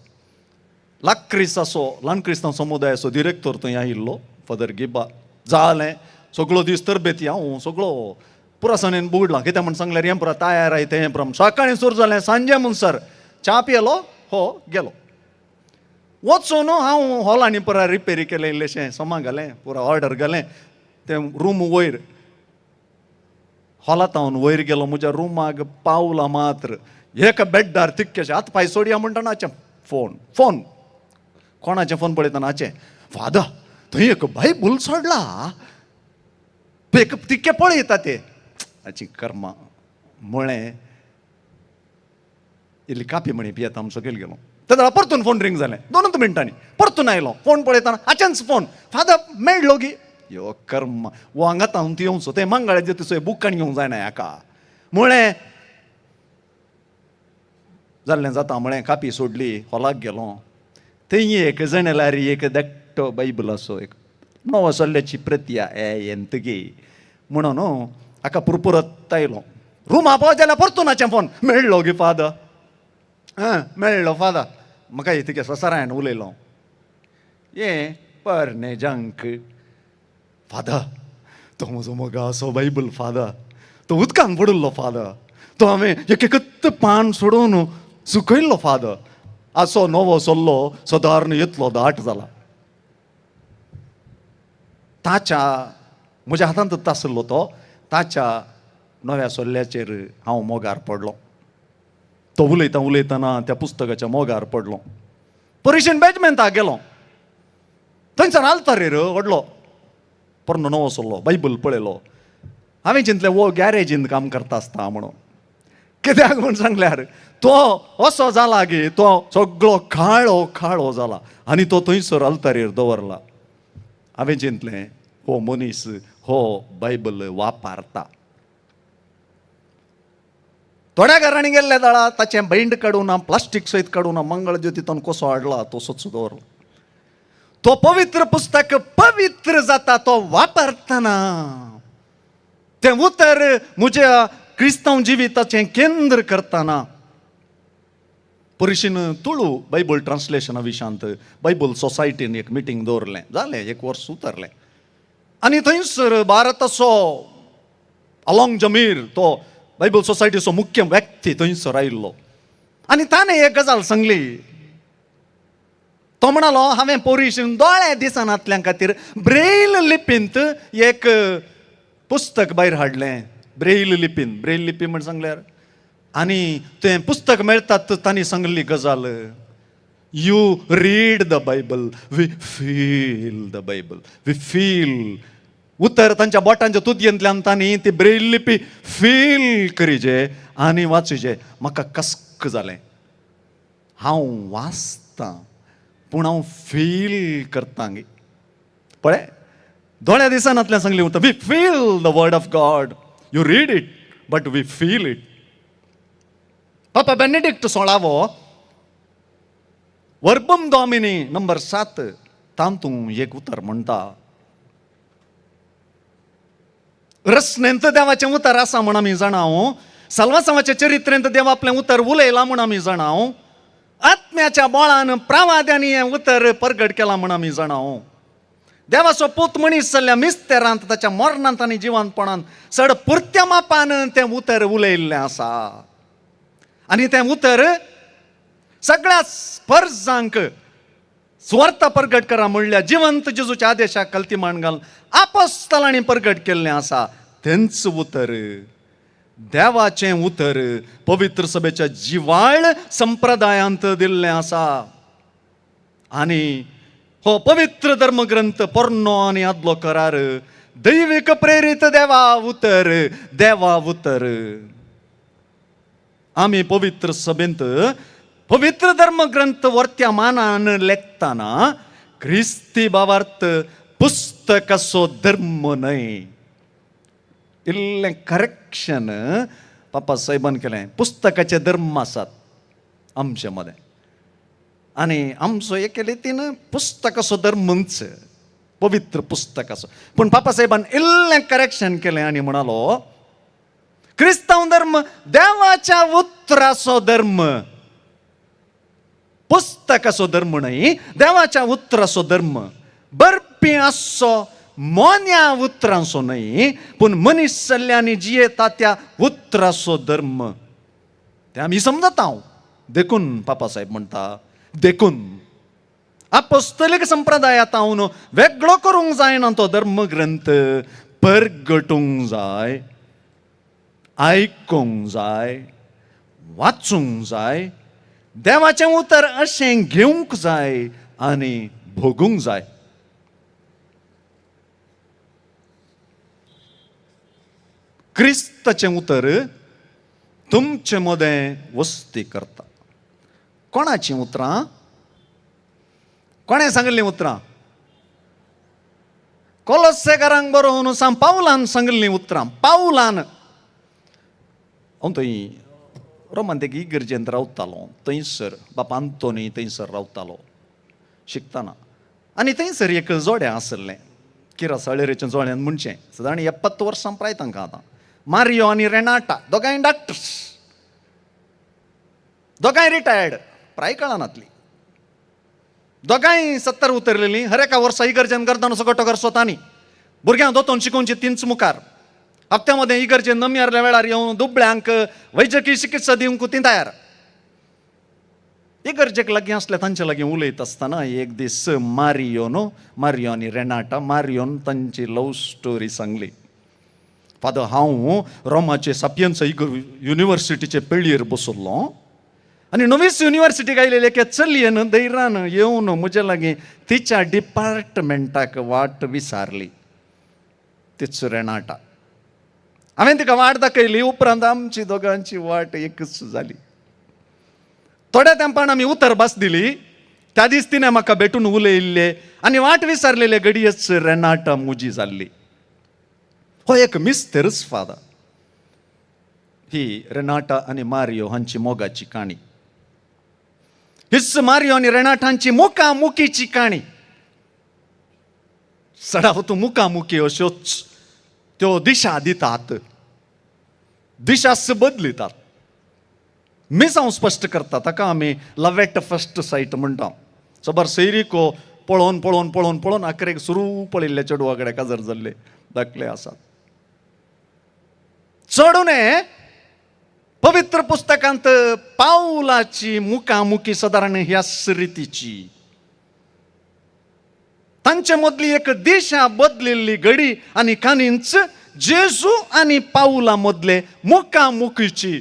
लाक्रिसाचो ल्हान क्रिस्तांव समुदायाचो डिरेक्टर थंय आयिल्लो फादर गिबा. जालें सगळो दीस तरबेती हांव सगळो पुरा सनेन बुडलां. कितें म्हण सांगल्यार हें पुरा तयार आय तें पुरा सकाळीं सुरू जालें, सांजे म्हणसर च्या पियेलो हो गेलो. वचून हांव हॉलांनी पुरा रिपेरी केलें, इल्लेशें सामान घालें, पुरा ऑर्डर घालें. तें रूम वयर हॉलांत वयर गेलो, म्हज्या रुमाक पावला मात्र एका बेड्डार तितकेशें हात पांय सोडया म्हणटना हाचें फोन फोन कोणाचें फोन पळयतना हाचें, फादर थंय एक बायबल सोडला, एक तितकें पळयता ते. हाची कर्मा म्हळें, इल्ली कापी म्हणी पियेता आमी सकयल गेलो. तेन्ना परतून फोन रिंग जालें, 2 मिनटांनी परतून आयलो. फोन पळयतना हाचेंच फोन, फादर मेळ्ळो गी. यो कर्म, वो हांगा तावन येवचो तें मंगळाचे तिसो बुकान घेवंक जायना हाका. म्हळें जाल्लें जाता, म्हळें कापी सोडली, हॉलाक गेलो. थंय एक जनेलार एक धाकटो बायबल असो एक नवो सल्ल्याची प्रती येंतगी म्हणून हाका पुरपुरत आयलो. रुमा पाव जाल्यार परतून हाचें फोन, मेळ्ळो गी फादर? आं मेळ्ळो फादर. म्हाका तिके ससारायन उलयलो, हें परणे जंक फादर, तो म्हजो मोगाचो बायबल फादर, तो उदकान पडिल्लो फादर, तो हांवें एक एकच पान सोडोवन सुकयल्लो फादर, असो नवो सल्लो सदारण इतलो दाट जाला. ताच्या म्हज्या हातांत आसलो तो, ताच्या नव्या सल्ल्याचेर हांव मोगार पडलो. तो उलयता उलयतना त्या पुस्तकाच्या मोगार पडलो. परिशेन बेजमेंटाक गेलो, थंयसर आल्तारेर व्हडलो पोरणो नवो सल्लो बायबल पळयलो. हांवें चिंतलें वो गॅरेजींत काम करता आसता म्हणून. कित्याक म्हूण सांगल्यार तो असो जाला की तो सगळो काळो काळो जाला आनी तो थंयसर आल्तारेर दवरला. हांवें चिंतलें हो मनीस हो बायबल वापरता. थोड्या घरांनी गेल्ले जाळा ताचें बैंड काडूना, प्लास्टीक सयत काडूना, मंगळ ज्योतींतून कसो हाडला तसोच दवरला. तो पवित्र पुस्तक पवित्र जाता तो वापरतना. तें उतर म्हज्या क्रिस्तांव जिविताचें केंद्र करतना. परिशीन तुळू बायबल ट्रान्सलेशना विशांत बायबल सोसायटीन एक मिटींग दवरलें, जालें एक वर्स उतरलें. आनी थंयसर भारताचो अलोंग जमीर तो बायबल सोसायटीचो मुख्य व्यक्ती थंयसर आयिल्लो आनी ताणें एक गजाल सांगली. तो म्हणालो हांवें पोरीशीन दोळे दिसनातल्या खातीर ब्रेल लिपींत एक पुस्तक भायर हाडलें. ब्रेल लिपीन, ब्रेल लिपी म्हण सांगल्यार, आनी तें पुस्तक मेळटात तांणी सांगली गजाल, you read the Bible, we feel the Bible, we feel. उतर तांच्या बोटांच्या तुदयेंतल्यान तांणी ती ब्रेल लिपी फील करीजे आनी वाचीजे. म्हाका कस्क जालें, हांव वाचतां पूण हांव फील करतां गे. पळय दोळ्या दिसनातल्यान सांगली उतर, we feel the word of God, you read it but we feel it. Papa Benedict 16वो वर्बम Domini number 7 तातूंत एक उतर म्हणटा, रचनेंत देवाचें उतर आसा म्हूण आमी जाणा, साल्वासांवाच्या चरित्रेंत देव आपलें उतर उलयलां म्हूण आमी जाणा, आत्म्याच्या बोळान प्रावाद्यांनी हें उतर परगट केलां म्हूण आमी जाणा. देवाचो पूत मनीस जाल्ल्या मिस्तेरांत ताच्या मरणांत आनी जिवंतपणांत चड पुरत्या मापान तें उतर उलयल्लें आसा आनी तें उतर सगळ्या स्पर्जांक सुवार्ता परगट करा म्हणल्यार जिवंत जेजूच्या आदेशाक कल्तीमान घालून आपोस्तलांनी परगट केल्लें आसा. तेंच उतर देवाचें उतर पवित्र सभेच्या जिवाळ संप्रदायांत दिल्लें आसा आनी हो पवित्र धर्मग्रंथ पोरणो आनी आदलो करार दैवीक प्रेरीत देवा उतर, देवा उतर. आमी पवित्र सभेंत पवित्र धर्मग्रंथ वर्त्या मानान लेखतना क्रिस्ती भावार्थ पुस्तकाचो धर्म न्हय. इल्लें करेक्शन पापा साहेबान केलें. पुस्तकाचे धर्म आसात आमचे मदें आनी आमचो एक रितीन पुस्तकाचो धर्मच पवित्र पुस्तकाचो, पूण पापा साहेबान इल्लें करेक्शन केलें आनी म्हणालो क्रिस्तांव धर्म देवाच्या उतराचो धर्म, पुस्तकाचो धर्म न्हय, देवाच्या उतराचो धर्म. बरपी आसचो मोन्या उतरांचो न्हय पूण मनीस चल्ल्यांनी जियेता त्या उतराचो धर्म तें आमी समजता. हांव देखून पापा साहेब म्हणटा, देखून अपोस्तलीक संप्रदायांत हांव वेगळो करूंक जायना तो धर्मग्रंथ परगटूंक जाय, आयकूंक जाय, वाचूंक जाय, देवाचें उतर अशें घेवंक जाय आनी भोगूंक जाय. क्रिस्ताचें उतर तुमचे मदें वस्ती करता. कोणाचीं उतरां? कोणें सांगिल्लीं उतरां? कोलोसेकारांक बरोवन सांग पावलान सांगिल्लीं उतरां. पावलान हांव थंय रोमांतेक इगर्जेंत रावतालो, थंयसर बापा आंतोनी थंयसर रावतालो शिकतना. आनी थंयसर एक जोडें आसलें, किरासाळेरेचें जोड्यान म्हणचें, सदां 70 वर्सां प्राय तांकां आतां. मारियो आनी रेनाटा दोगांय डॉक्टर्स, दोगांय रिटायर्ड, प्राय कळनातली. दोगांय 70 उतरलेलीं. हर एका वर्सा इगर्जेन गर्दान गटो करसो तांणी भुरग्यांक दोतोन शिकोवची तींच मुखार. हप्त्या मदें इगर्जेन नमियारल्या वेळार येवन दुबळ्यांक वैजकी चिकित्सा दिवंक ती तयार. इगर्जेक लागीं आसले तांचे लागीं उलयत आसतना एक दीस मारियो न्हू, मारियो आनी रेनाटा, मारियोन तांची लव स्टोरी सांगली. फादर, हांव रोमाचे सापियन्सा युनिवर्सिटीचे पेळयेर बसल्लो आनी नवीच युनिवर्सिटीक आयलेले एके चलयेन धैर्यान येवन म्हजे लागीं तिच्या डिपार्टमेंटाक वाट विचारली. तीच रेनाटा. हांवें तिका वाट दाखयली. उपरांत आमची दोगांची वाट एकच जाली. थोड्या तेंपान आमी उतर भास दिली. त्या दीस तिणें म्हाका भेटून उलयल्ले आनी वाट विचारलेले घडयेच रेनाटा मुजी जाल्ली. हो एक मिस्तेरच फादर. ही रेनाटा आनी मारियो हांची मोगाची काणी. हीच मारियो आनी रेनाटा हांची मुखामुखीची काणी. चडावत मुखामुखी अश्योच त्यो दिशा दितात, दिशाच बदलितात. मिसांव स्पश्ट करता ताका आमी लव एट फर्स्ट सायट म्हणटा. सबर सैरिको पळोवन पळोवन पळोवन पळोवन अखेरेक सुरू पळयल्ले चेडवा कडेन काजार जाल्ले दाखले आसात. चडून पवित्र पुस्तकांत पावलाची मुखामुखी सादारण ह्याच रितीची. तांचे मदली एक दिशा बदलिल्ली घडी आनी कानींच जेजू आनी पावला मदले मुखामुखीची.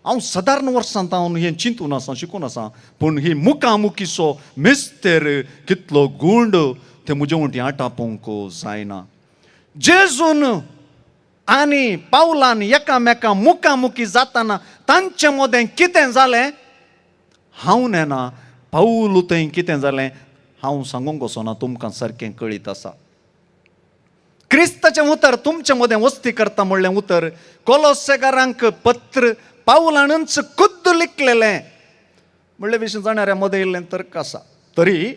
हांव सादारण वर्सांत हांव हें चिंतून आसा, शिकून आसा, पूण ही मुखामुखीचो मिस्तेर कितलो गूंड तें म्हजे वण्टी आटापूंक जायना. जेजून आनी पावलान एकामेका मुखामुखी जाताना तांचे मदें कितें जालें हांव नेना. पावल थंय कितें जालें हांव सांगूंक वचना, तुमकां सारकें कळीत आसा. क्रिस्ताचें उतर तुमचे मदें वस्ती करता म्हणलें उतर कोलोसेकारांक पत्र पावलानूच खुद्द लिखलेलें म्हणले विशीं जाणाऱ्या मदें इल्लें तर्क आसा. तरी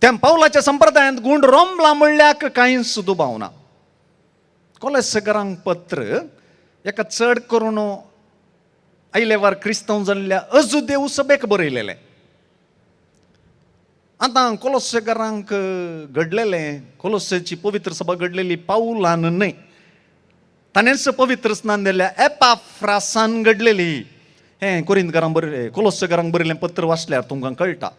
त्या पावलाच्या संप्रदायांत गूंड रोमला म्हणल्याक कांयच दुबाव ना. कोलोसेकारांक पत्र एका चड करून आयले वार क्रिस्तांव जाल्ल्या अजुदेव सभेक बरयलेलें. आतां कोलोसेकारांक घडलेलें, कोलोसेची पवित्र सभा घडलेली पावलान न्हय, ताणेंच पवित्र स्नान दिल्ल्या एपाफ्रासान घडलेली. हें कोरिंदकारांक बरयलें, कोलोसेकारांक बरयलें पत्र वाचल्यार तुमकां कळटा.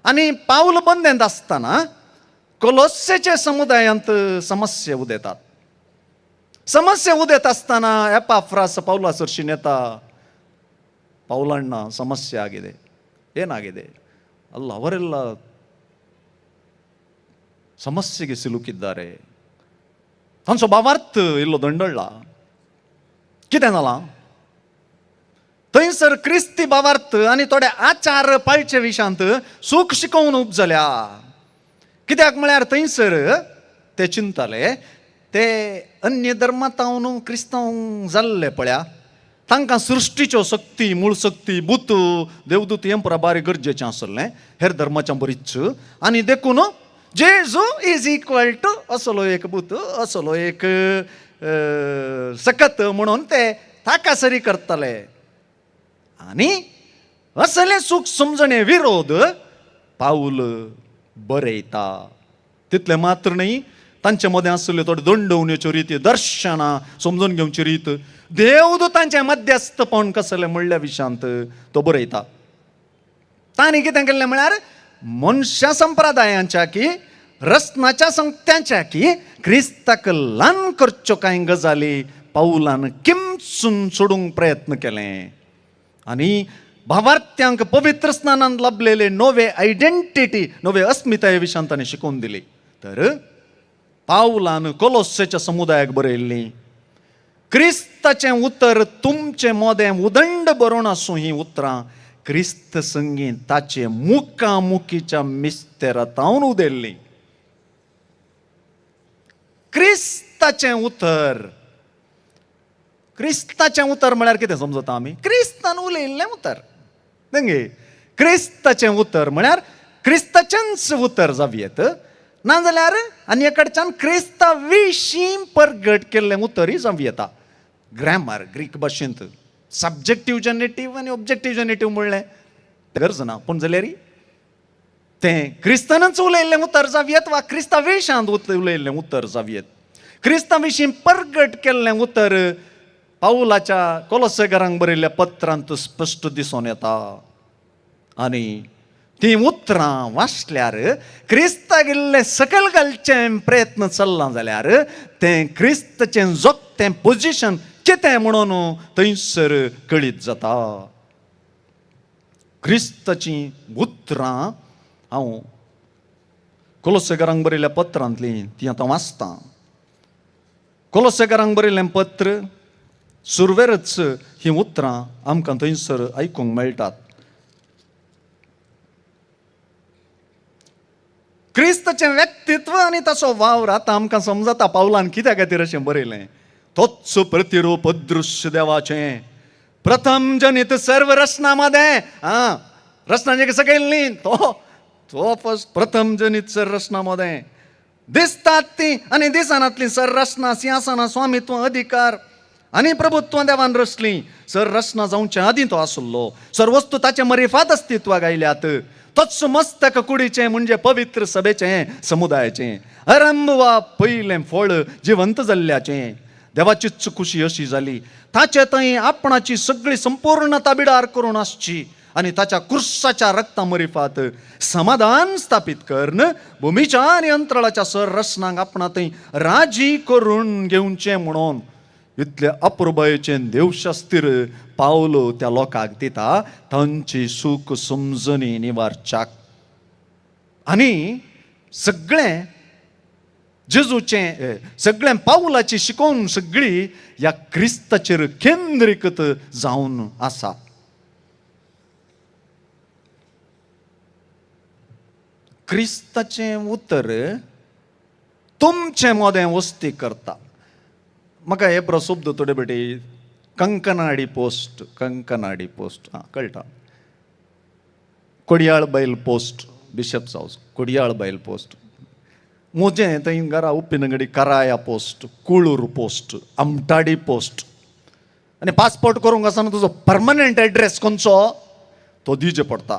आनी पावल बंदेंत आसतना कोलोसेच्या समुदायांत समस्या उदेतात. समस्या उदेत आसतना एपाफ्रास पावला सरशीं येता. पावलांना समस्या ಆಗಿದೆ, ಏನಾಗಿದೆ ಅಲ್ಲ, ಅವರೆಲ್ಲ ಸಮಸ್ಯೆಗೆ ಸಿಲುಕಿದ್ದಾರೆ. तांचो भावार्थ इल्लो दंडळ्ळा. कितें जालां थंयसर क्रिस्ती भावार्थ आनी थोडे आचार पाळचे विशांत सूख शिकोवन उपजल्या. कित्याक म्हळ्यार थंयसर ते चिंताले, ते अन्य धर्मांत क्रिस्तांव जाल्ले पळया, तांकां सृश्टीच्यो शक्ती, मूळ शक्ती, भूत देवदूत हें पुरा बारी गरजेचें आसलें हेर धर्माच्या बरीच. आनी देखून जेजू is equal to असलो एक भूत, असलो एक सकत म्हणून ते ताकासरी करताले. आनी असले सूख समजणे विरोध पावल बरयता. तितलें मात्र न्हय, तांचे मदें आशिल्ल्यो थोड्यो दंडवण्याच्यो रिती, दर्शनां समजून घेवची रीत, देवदूतांचें मध्यस्थपण कसलें म्हणल्या विशयांत तो बरयता. तांणी कितें केल्लें म्हळ्यार मनशा संप्रदायांच्या की रचनाच्या संगत्यांच्या की क्रिस्ताक ल्हान करच्यो कांय गजाली पावलान किमसून सोडूंक प्रयत्न केलें आनी भावार्थ्यांक पवित्र स्नानान लाभलेले नवे आयडेंटिटी, नवे अस्मिताये विशयांत ताणें शिकोवन दिली. तर पावलान कोलोसेच्या समुदायाक बरयल्ली, क्रिस्ताचें उतर तुमचें मोदें उदंड बरोवन आसूं. हीं उतरां क्रिस्त संगी ताचे मुखामुखीच्या मिस्तेरातावन उदेल्लीं. क्रिस्ताचें उतर, क्रिस्ताचें उतर म्हळ्यार कितें समजता आमी? क्रिस्तान उलयल्लें उतर न्ही. क्रिस्ताचें उतर म्हळ्यार क्रिस्ताचेंच उतर जावयेत, नाजाल्यार आनी एकडच्यान क्रिस्ता विशीं परगट केल्लें उतरूय जावं येता. ग्रॅमर ग्रीक भाशेंत सब्जेक्टीव जेनेटीव आनी ऑब्जेक्टीव जेनेटीव म्हणलें गरज ना, पूण जाल्यार तें क्रिस्तानच उलयल्लें उतर जावयेत वा क्रिस्ता विशांत उलयल्लें उतर जावयेत. क्रिस्ता विशीं परगट केल्लें उतर पावलाच्या कोलोसेकारांक बरयल्ल्या पत्रांत स्पश्ट दिसून येता आनी तीं उतरां वाचल्यार क्रिस्ताक इल्लें सकयल घालचें प्रयत्न चल्ला जाल्यार तें क्रिस्ताचें जोगतें पोजिशन कितें म्हणून थंयसर कळीत जाता. क्रिस्ताचीं उतरां हांव कोलोसेकारांक बरयल्ल्या पत्रांतलीं तीं आतां वाचतां. कोलोसेकारांक बरयल्लें पत्र सुरवेरच हीं उतरां आमकां थंयसर आयकूंक मेळटात. क्रिस्ताचें व्यक्तित्व आनी ताचो वावर आतां आमकां समजता पावलान कित्या खातीर अशें बरयलें. तोच प्रतिरूप अदृश्य देवाचें, प्रथम जनीत सर्व रचना मदें. आं, रचना सकयल न्ही, तो तो फर्स्ट प्रथम जनीत सर रचना मदें दिसतात ती आनी दिसनातली सर रचना, सिंहासनां, स्वामित्व, अधिकार आनी प्रभुत्व देवान रचली. सर रचना जावचे आदीं तो आसलो. सर वस्तू ताचे मरिफात अस्तित्वाक आयल्यात. तोच मस्तक कुडीचें म्हणजे पवित्र सभेचें, समुदायाचें आरंभ वा पयलें फळ जिवंत जाल्ल्याचें. देवाचीच खुशी अशी जाली ताचे थंय आपणाची सगळी संपूर्णता बिडार करून आसची आनी ताच्या कुर्साच्या रक्ता मरिफात समाधान स्थापीत करून भुमीच्या आनी अंतराळाच्या सर रचनांक आपणा थंय राजी करून घेवचें म्हणून इतले अपुरबायेचें देवशास्तीर पावलो त्या लोकांक दिता तांची सूख समजणी निवारच्याक. आनी सगळें जेजूचें, सगळें पावलाची शिकोवन सगळी ह्या क्रिस्ताचेर केंद्रीकृत जावन आसा. क्रिस्ताचें उतर तुमचें मोदें वस्ती करता. म्हाका हे बरो शब्द थोडे बेटी कंकनाडी पोस्ट, कंकनाडी पोस्ट आं कळटा. कोडयाळ बैल पोस्ट, बिशप्स हावस, कोडयाळ बैल पोस्ट. म्हजें थंय घरा उप्पिनगडी कराया पोस्ट, कुळूर पोस्ट, आमटाडी पोस्ट. आनी पासपोर्ट करूंक आसतना तुजो परमनंट एड्रेस खंयचो तो दिवचो पडटा.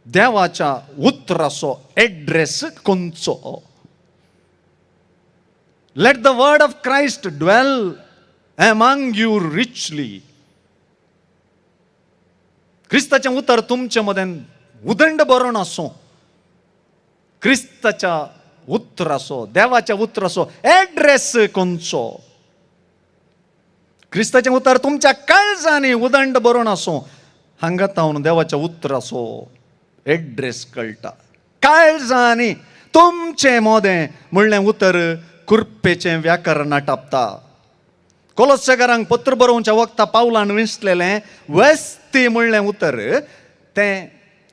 देवाच्या उतराचो एड्रेस खंयचो? Let the word of Christ dwell among you richly. क्रिस्ताचें उतर तुमचे मदें उदंड बरोवन आसूं. क्रिस्ताच्या उतराचो, देवाच्या उतराचो एड्रेस खंयचो? क्रिस्ताचें उतर तुमच्या काळजांनी उदंड बरोवन आसूं. हांगा तावन देवाच्या उतराचो एड्रेस कळटा. काळजांनी तुमचें मोदें म्हणलें उतर कुर्पेचें व्याकरण टापता. कोलोसेकारांक पत्र बरोवच्या वखता पावलान विंचलेलें वस्ती म्हणलें उतर तें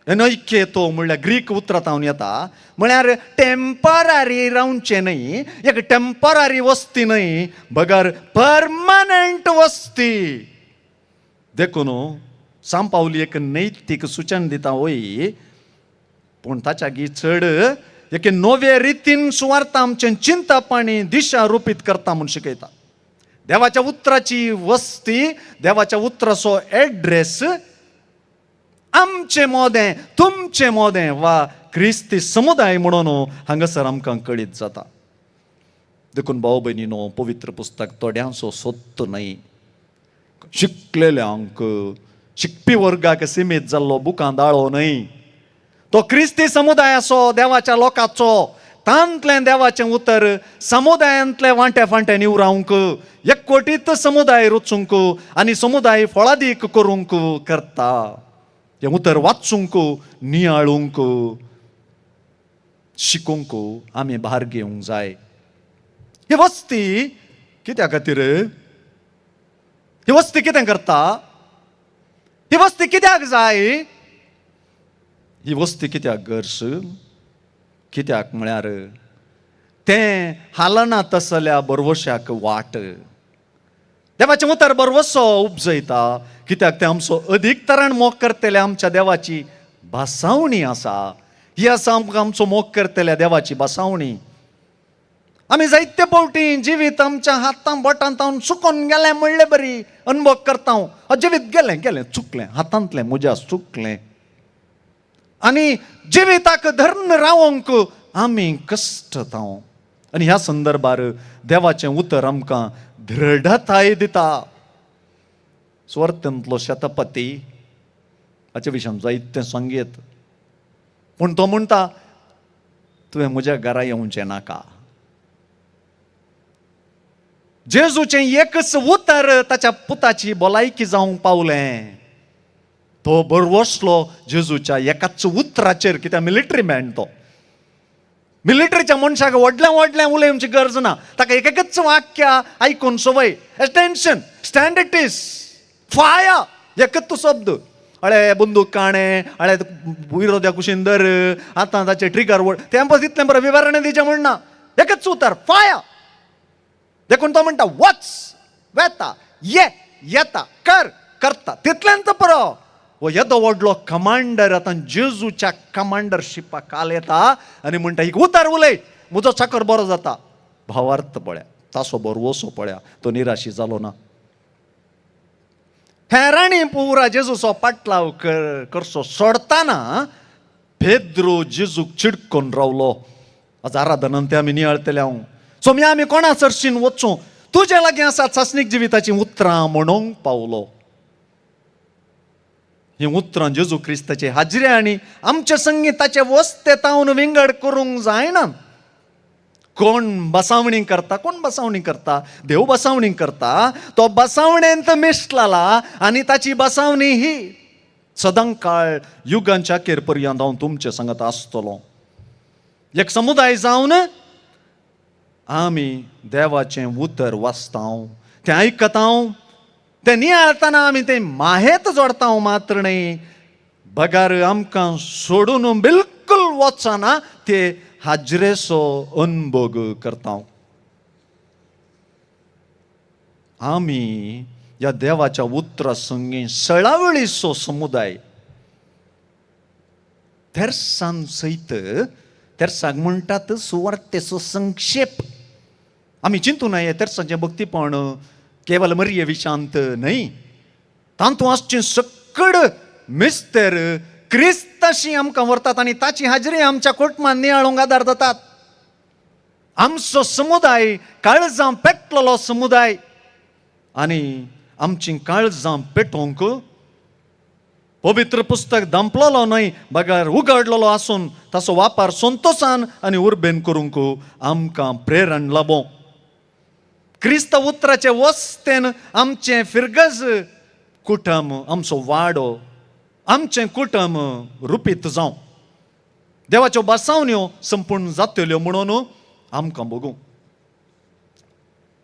नैकेतो म्हणल्यार ग्रीक उतरांत येता. म्हळ्यार टेम्पररी रावचें न्हय, एक टेम्पररी वस्ती न्हय, बगर परमनंट वस्ती. देखून सांव पावली एक नैतीक सुचन दिता वय, पूण ताच्या गी चड एके नवे रितीन सुवार्थ आमचें चिंतप आनी दिशा रुपीत करता म्हूण शिकयता. देवाच्या उतराची वस्ती, देवाच्या उतराचो एड्रेस आमचें मोदें, तुमचें मोदें वा क्रिस्ती समुदाय म्हणून हांगासर आमकां कळीत जाता. देखून भाव भयणीनो, पवित्र पुस्तक थोड्यांचो सोत्त न्हय, शिकलेल्यांक, शिकपी वर्गाक सिमीत जाल्लो बुकां दाळो न्हय. तो क्रिस्ती समुदायाचो, देवाच्या लोकांचो, तांतलें देवाचें उतर समुदायांतले वांटे फांटे निवरावंक, एकवटीत समुदाय रचूंक आनी समुदाय फळादीक करूंक करता. हें उतर वाचूंक, नियाळूंक, शिकूंक आमी भार घेवंक जाय. ही वस्ती कित्या खातीर? ही वस्ती कितें करता? ही वस्ती कित्याक जाय? ही वस्ती कित्याक गरज? कित्याक म्हळ्यार तें हालना तसल्या बरवशाक वाट. देवाचें उतर बरवसो उपजयता, कित्याक तें आमचो अदीक तरान मोग करतल्या आमच्या देवाची भासावणी आसा. ही आसा आमकां आमचो मोग करतल्या देवाची भासावणी. आमी जायते फावटी जिवीत आमच्या हातां बोटांत चुकोन गेलें म्हणले बरी अनुभव करता. जिवीत गेलें गेलें, चुकलें, हातांतलें म्हज्या चुकलें. आनी जिविताक धरून रावंक आमी कश्टता. आनी ह्या संदर्भार देवाचें उतर आमकां दृढताय दिता. सुवार्थांतलो शतपती हाचे विशयान जायतें सांगयत, पूण तो म्हणटा, तुवें म्हज्या घरा येवचें नाका. जेजूचें एकच उतर ताच्या पुताची भलायकी जावंक पावलें. तो बरवसलो जेजूच्या एकाच उतराचेर, कित्याक मिलिटरी मॅन तो. मिलिटरीच्या मनशाक व्हडलें व्हडलें उलोवची गरज ना, ताका एकच वाक्य आयकून संवय. Attention, stand it is, fire, एकच शब्द. अळे बंदूक काणे, अळे विरोध्या कुशीन दर, आतां ताचे ट्रिगर वड, तें पस इतलें बरें विवरण दिवचें म्हणना, एकच उतर फाया. देखून तो म्हणटा वच, वेता, ये, येता, कर, करता, तितलेंच पुरो. हो येदो व्हडलो कमांडर आतां जेजूच्या कमांडरशिपा काल येता आनी म्हणटा, एक उतर उलय, म्हजो चाकर बरो जाता. भावार्थ पळया, तासो बरवसो पळया, तो निराशी जालो ना. हेरांनी पुरा जेजूचो पाटलाव करचो सोडताना पेद्रो जेजूक चिडकोन रावलो. आज आराधनान ते आमी नियाळतले. हांव सोम्या आमी कोणा चर्शीन वचूं, तुजे लागीं आसात सासणीक जिविताचीं उतरां म्हणूंक पावलो. हीं उतरां जेजू क्रिस्ताचे हाजरे आनी आमचे संगीताचे वस्ते तावन विंगड करूंक जायना. कोण बसावणी करता, कोण बसावणी करता? देव बसावणी करता. तो बसावणेंत मिश्लाला आनी ताची बसावणी ही सदां काळ युगांच्या अखेर पर्यंत हांव तुमचे सांगत आसतलो. एक समुदाय जावन आमी देवाचें उतर वाचता, तें आयकता, तें नियाळतना आमी तें माहेत जोडता मात्र न्हय, बगार आमकां सोडून बिलकुल वचना, ते हाजरेचो अनभोग करता. आमी ह्या देवाच्या उतरा संगी सळावळीचो समुदाय तेरसान सयत, तेरसाक म्हणटात सुवार्तेचो संक्षेप. आमी चिंतू नये तेरसाचें भक्तीपण केवल मरिये विशांत न्हय, तातूंत आसचें सकड मिस्तेर क्रिस्ताशी आमकां व्हरतात आनी ताची हाजरी आमच्या कुटुंबान नियाळूंक आदार जातात. आमचो समुदाय काळजां पेटलेलो समुदाय आनी आमचीं काळजां पेटोवंक पवित्र पुस्तक दांपलेलो न्हय, बगर उगडलेलो आसून ताचो वापर संतोशान आनी उर्बेन करूंक आमकां प्रेरण लाबो. क्रिस्त उतराचे वस्तेन आमचें फिरगज कुटुंब, आमचो वाडो, आमचें कुटुंब रुपीत जावं, देवाच्यो बसावण्यो संपूर्ण जातल्यो म्हणून आमकां भोगूं.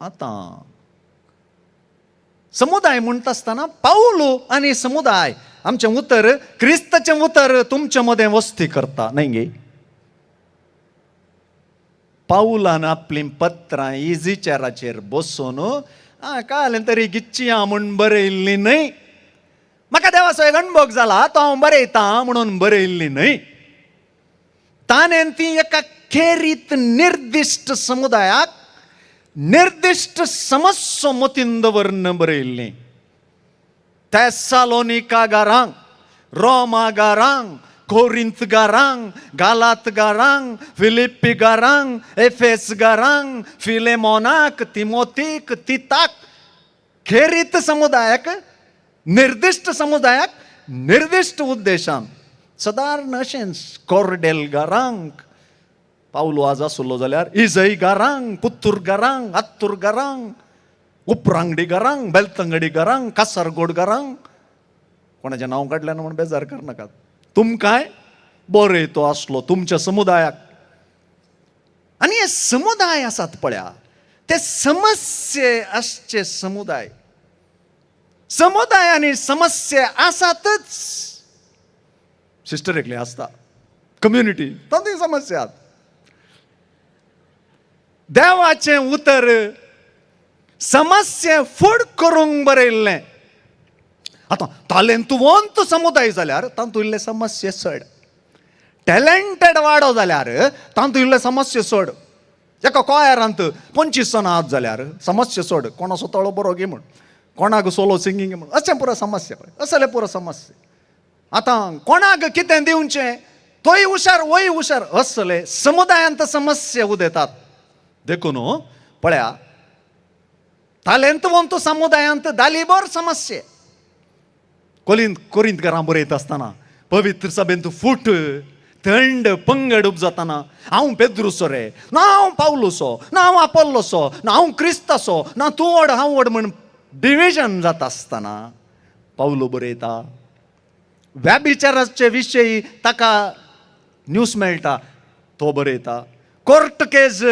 आतां समुदाय म्हणटा आसतना पावलो आनी समुदाय आमचें उतर, क्रिस्ताचें उतर तुमचे मदें वस्ती करता न्हय गे. पावलान आपलीं पत्रां इजी चेराचेर बसून काल तरी गिच्ची म्हूण बरयल्ली न्हय, म्हाका देवाचो एक अणभव जाला तो हांव बरयतां म्हणून बरयल्ली न्हय. ताणें ती एका खेरीत निर्दिश्ट समुदायाक निर्दिश्ट समस्सो मतीन दवरून बरयल्ली. तेसालोनिका घरांक, रोमागारांक, कोरिंथगारांक, गालातगारांक, फिलिप्पीगारांक, एफेसगारांक, फिलेमोनाक, तिमोतीक, तिताक, खेरीत समुदायाक, निर्दिश्ट समुदायाक, निर्दिश्ट उद्देशान. सदारण अशेंच कोर्डेलगारांक पावलो आज आसलो जाल्यार इजयगारांक, पुत्तूरगारांक, आत्तूरगारांक, उपरांगडीगारांक, बेलतंगडीगारांक, कासारगोडगारांक, कोणाचें नांव काडलें ना म्हूण बेजार करनाकात. तुमकांय बरें तो आसलो तुमच्या समुदायाक. आनी हे समुदाय आसात पळया, ते समस्ये आसचे समुदाय. समुदायांनी समस्या आसातच. सिस्टर एकली आसता कम्युनिटी, तातूंत समस्या. देवाचें उतर समस्या फूड करूंक बरयल्लें. आतां तालेंतुवंत समुदाय जाल्यार तातूंत इल्ले समस्या चड, टॅलेंटेड वाडो जाल्यार तातूंत इल्ले समस्या चड. एका कॉयरांत 25 जाणां आहात जाल्यार समस्या चड, कोणाचो तळो बरो गी म्हूण, कोणाक सोलो सिंगींग म्हूण, अशें पुरो समस्या पळय, असले पुरो समस्या. आतां कोणाक कितें दिवचें, तोय हुशार वय हुशार, असले समुदायांत समस्या उदेतात. देखून पळया, तालेंतवंत समुदायांत दालीबर समस्या. कोरिंत घरां बरयता आसतना पवित्र सभेंत फूट थंड पंगड उपजातना हांव पेद्रुसो रे, ना हांव पावलुसो, ना हांव आपोल्लोसो, ना हांव क्रिस्तासो, ना तूं व्हड हांव व्हड म्हण डिविजन जाता आसतना पावलो बरयता. व्याभिचाराचे विशयी ताका न्यूज मेळटा, तो बरयता. कोर्ट केज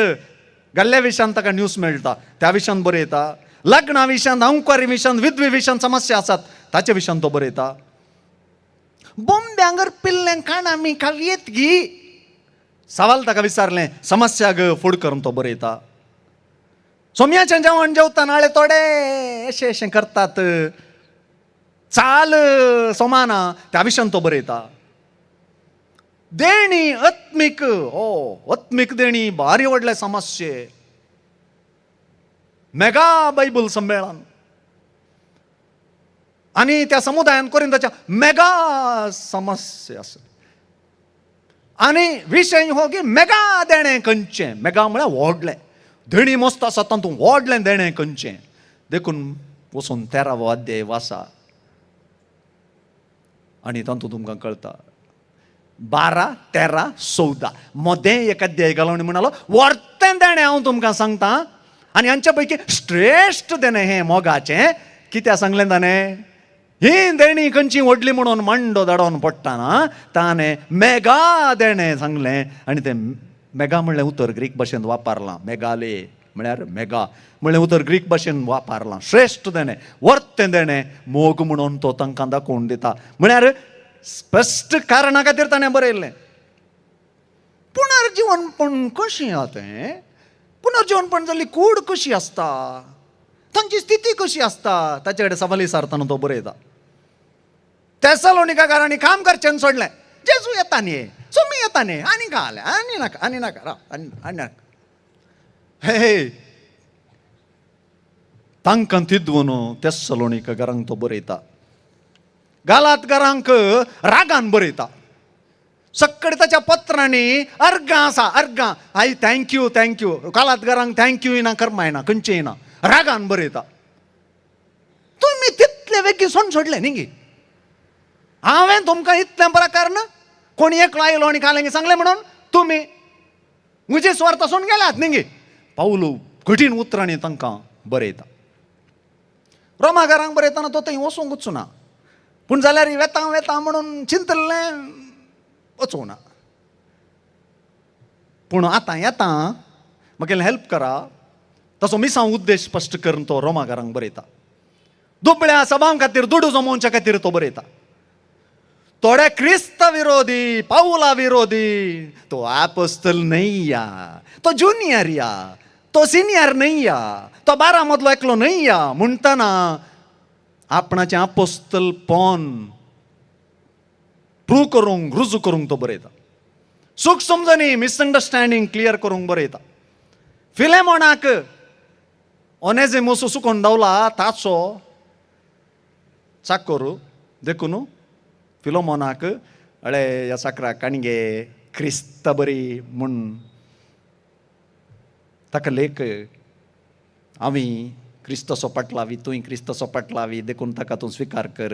घाल्ल्या विशयान ताका न्यूज मेळटा, त्या विशयान बरयता. लग्ना विशयान, अंकुरी विशयान, विधवे विशयान समस्या आसात, ताच्या विशयान तो बरयता. बोंब्यांगर पिल्लें काण आमी खावयेत गी सवाल ताका विचारलें, समस्या ग फूड करून तो बरयता. सोम्याचें जेवण जेवता नाळे थोडे अशें अशें करतात, चाल सोमाना, त्या विशयान तो बरयता. देणी आत्मीक, ओ आत्मीक देणी भारी व्हडले समस्ये. मेगा बायबल संमेलन आनी त्या समुदायान कोरिंताच्या मेगा समस्या आसा. आनी विशय हो की मेगा देणें खंयचें, मेगा म्हळ्यार व्हडलें देणी मस्त आसा तातूंत व्हडलें देणें खंयचें. देखून वचून 13वो अध्याय वाचा आनी तातूंत तुमकां कळटा. 12, 13, 14 मदें एक अध्याय घालून म्हणालो वर्तें देणें हांव तुमकां सांगता आनी हांच्या पैकी श्रेश्ठ देणें हें मोगाचें. कित्याक सांगलें ताणें? ही देणी खंयची व्हडली म्हणून मांडो धाडोवन पडटाना ताणें मेगा देणें सांगलें. आनी तें मेगा म्हणलें उतर ग्रीक भाशेंत वापरलां, मेगाले म्हळ्यार मेगा म्हणलें उतर ग्रीक भाशेन वापरलां. श्रेश्ठ देणें, वर्तें देणें, मोग म्हणून तो तांकां दाखोवन दिता. म्हळ्यार स्पश्ट कारणा खातीर ताणें बरयल्लें. पुनर्जिवनपण कशें आहा तें, पुनर्जिवनपण जाल्ली कूड कशी आसता, तांची स्थिती कशी आसता, ताचे कडेन सवाल विचारतना तो बरयता. तेसलोनिकारांनी काम करचें सोडलें, जेजू येता न्ही, सोमी येता न्ही, आनी घालें आनी नाका आनी नाका राव आनी आनी नाका. हे तांकां तिद्वून तेसलोनिकारांक तो बरयता. गालातकारांक रागान बरयता. सक्कड ताच्या पत्रांनी अर्गां आसा, अर्गां, I thank you thank you, गालातकारांक thank you येना, कर्मा येना, खंयचें येना, रागान बरयता. तुमी तितले वेगीं सोड सोडलें न्ही गी, हांवें तुमकां इतलें प्रकार ना, कोण एकलो आयलो आनी कालें सांगलें म्हणून तुमी म्हजे सुवार्थ सोडून गेल्यात न्ही गी. पावलो कठीण उतरांनी तांकां बरयता. रोमागारांक बरयतना तो थंय वचूंकच ना, पूण जाल्यार वेता वेता म्हणून चिंतलें वचूंक ना. पूण आतां येता म्हाका हेल्प करा, तसो मिसांव उद्देश स्पश्ट करून तो रोमागारांक बरयता. दुबळ्या सभां खातीर दुडू जमोवच्या खातीर तो बरयता. थोडे क्रिस्त विरोधी, पावला विरोधी, तो आपोस्तल न्हय या, तो ज्युनियर या, तो सिनियर न्हय या, तो 12 मदलो एकलो न्हय या म्हणटना आपणाचें आपोस्तलपण प्रूव करूंक, रुजू करूंक तो बरयता. चूक समजणी, मिसअंडरस्टँडींग क्लियर करूंक बरयता. फिलेमोनाक ओनेजिमूस सुकोन धांवला ताचो चाकोर, देखून फिलोमोनाक अळे ह्या साकरा काणगे क्रिस्त बरी म्हूण ताका लेख आमी क्रिस्ताचो पाटलावी, तूंय क्रिस्ताचो पाटलावी, देखून ताका तूं स्विकार कर.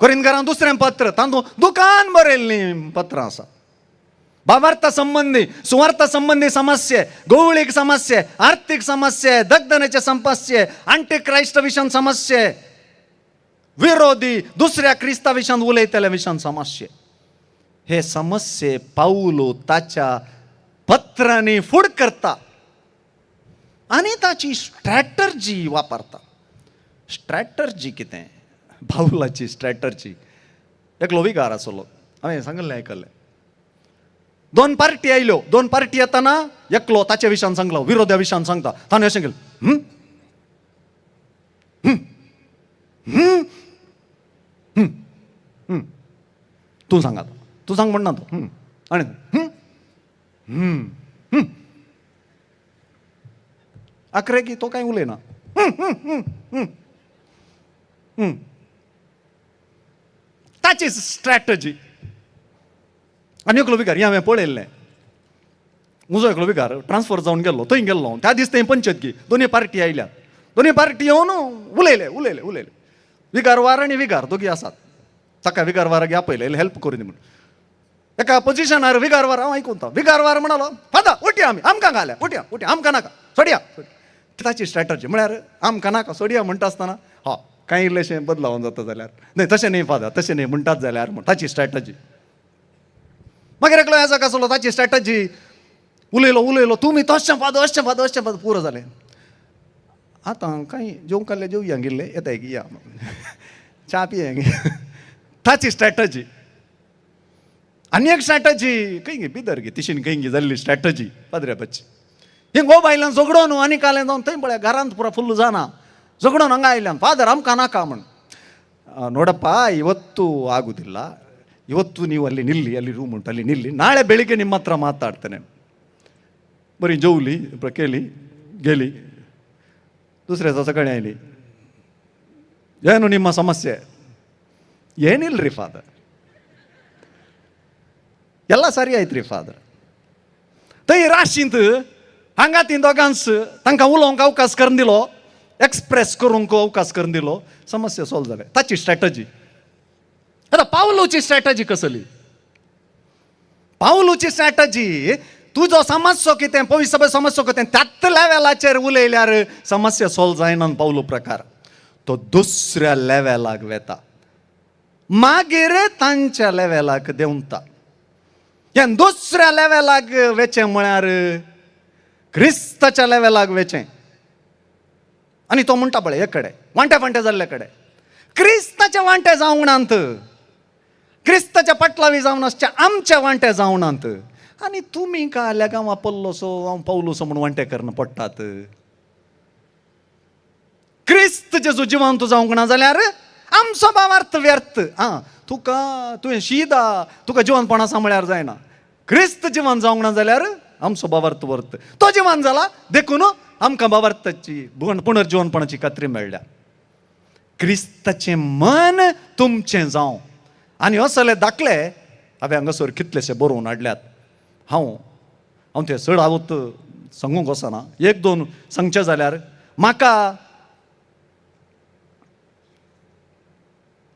कोरिंदकारांक दुसरें पत्र, तातूंत दुकान बरयल्लीं पत्रां आसा. भावार्था संबंदी, सुवार्था संबंदी समस्ये, गवळीक समस्ये, आर्थीक समस्ये, दगदनाचे समस्ये, आंटी क्रायस्ट विशान समस्ये, विरोधी दुसऱ्या क्रिस्ता विशान उलयतल्या विशान समस्ये. हे समस्ये पावलो ताच्या पत्रांनी फूड करता आनी ताची स्ट्रॅटर्जी वापरता. स्ट्रॅटर्जी कितें? बावलाची स्ट्रॅटर्जी. एकलो विगार आसलो, हांवें सांगिल्लें आयकल्लें. दोन पार्टी आयल्यो, दोन पार्टी येताना एकलो ताच्या विशान सांगलो, विरोध्या विशान सांगता, ताणें अशें केलें, तूं सांग आतां, तूं सांग म्हणना तो, आनी आखरे की तो कांय उलयना. ताची स्ट्रॅटजी. आनी एकलो विगार, हें हांवें पळयल्लें, म्हजो एकलो विगार ट्रान्सफर जावन गेल्लो, थंय गेल्लो त्या दीस थंय पंचायत की दोनूय पार्टी आयल्यात, दोनूय पार्टी येवन उलयले उलयले उलयले. विगारवार आनी विगार दोगी आसात, ताका विगारवाराक आपयले हेल्प करून दी म्हूण. एका पोजिशनार विगारवार हांव आयकून तो विगारवार म्हणालो, फादर उठया आमी, आमकां घाल्या, उठया उठया, आमकां नाका, सोडया. ताची स्ट्रॅटजी म्हळ्यार आमकां नाका सोडया म्हणटा आसतना हा कांय इल्लेशें बदलावन जाता जाल्यार न्हय, तशें न्हय फादर, तशें न्हय म्हणटात जाल्यार म्हण ताची स्ट्रॅटजी. मागीर एकलो याजक आसलो, ताची स्ट्रॅटजी उलयलो उलयलो, तुमी तशें फादर, अशें फादर, अशें फादर, पुरो जालें. आतां कांय जेवंक काडलें, जेवया गेल्ले येताय की या च्या पिया. ताची स्ट्रॅटजी. आनी एक स्ट्रॅटजी खंय गे बिदर गे तिशीन खंय गे जाल्ली स्ट्रॅटजी पाद्र्या बच्ची. हिंग गो बायल्यान झगडो न्हू आनी कालें जावन थंय पळय घरांत पुरा फुल्ल जाना झगडोन हांगा आयल्यान फादर आमकां नाका म्हण. ನೋಡಪ್ಪ ಇವತ್ತು ಆಗುದಿಲ್ಲ, ಇವತ್ತು ನೀವು ಅಲ್ಲಿ ನಿಲ್ಲಿ, ಅಲ್ಲಿ ರೂಮ್ ಉಂಟು ಅಲ್ಲಿ ನಿಲ್ಲಿ, ನಾಳೆ ಬೆಳಿಗ್ಗೆ ನಿಮ್ಮ ಹತ್ರ ಮಾತಾಡ್ತೇನೆ. बरी जेवली केली गेली. दुसऱ्या दिसा सकाळी आयली, ಏನು ನಿಮ್ಮ ಸಮಸ್ಯೆ? ಏನಿಲ್ರಿ ಫಾದರ್, ಎಲ್ಲ ಸರಿ ಆಯ್ತು ರೀ ಫಾದರ್. थंय राशींत हांगा ती दोगांस तांकां उलोवंक अवकाश करून दिलो, एक्सप्रेस करूंक अवकाश करून दिलो, समस्या सॉल्व जाले. ताची स्ट्रॅटजी. आतां पावलूची स्ट्रॅटजी कसली? पावलूची स्ट्रॅटजी तुजो समस्या कितें, पवित्र समस्या कितें, त्याच लेवलाचेर उलयल्यार समस्या सॉल्व जायना. पावलू प्रकार तो दुसऱ्या लेवलाक वेता, मागीर तांच्या लेवलाक देंवता. ह्या दुसऱ्या लेवलाक वेचें म्हळ्यार क्रिस्ताच्या लेवलाक वेचें. आनी तो म्हणटा पळय एक कडेन वांटे वांटे जाल्ले कडेन क्रिस्ताचे वांटे जावंक नात, क्रिस्ताच्या पाटलावी जावन आसच्या आमचे वांटे जावंक नात. आनी तुमी काय लेगांव आपल्लोसो हांव पावलोसो म्हूण वांटे करून पडटात. क्रिस्त जेजू जिवंत जावंक ना जाल्यार आमचो भावार्थ व्यर्थ. आं तुका तुवें शीदा तुका जिवनपण आसा म्हळ्यार जायना. क्रिस्त जिवन जावंक ना जाल्यार आमचो भावार्थ वर्त. तो जिवन जाला देखून आमकां भावार्थाची पुनर्जिवनपणाची खात्री मेळ्ळ्या. क्रिस्ताचें मन तुमचें जावं. आनी असले दाखले हांवें हांगासर कितलेशे बरोवन हाडल्यात. हांव हांव ते चड आवत सांगूंक वचना, एक दोन सांगचें जाल्यार म्हाका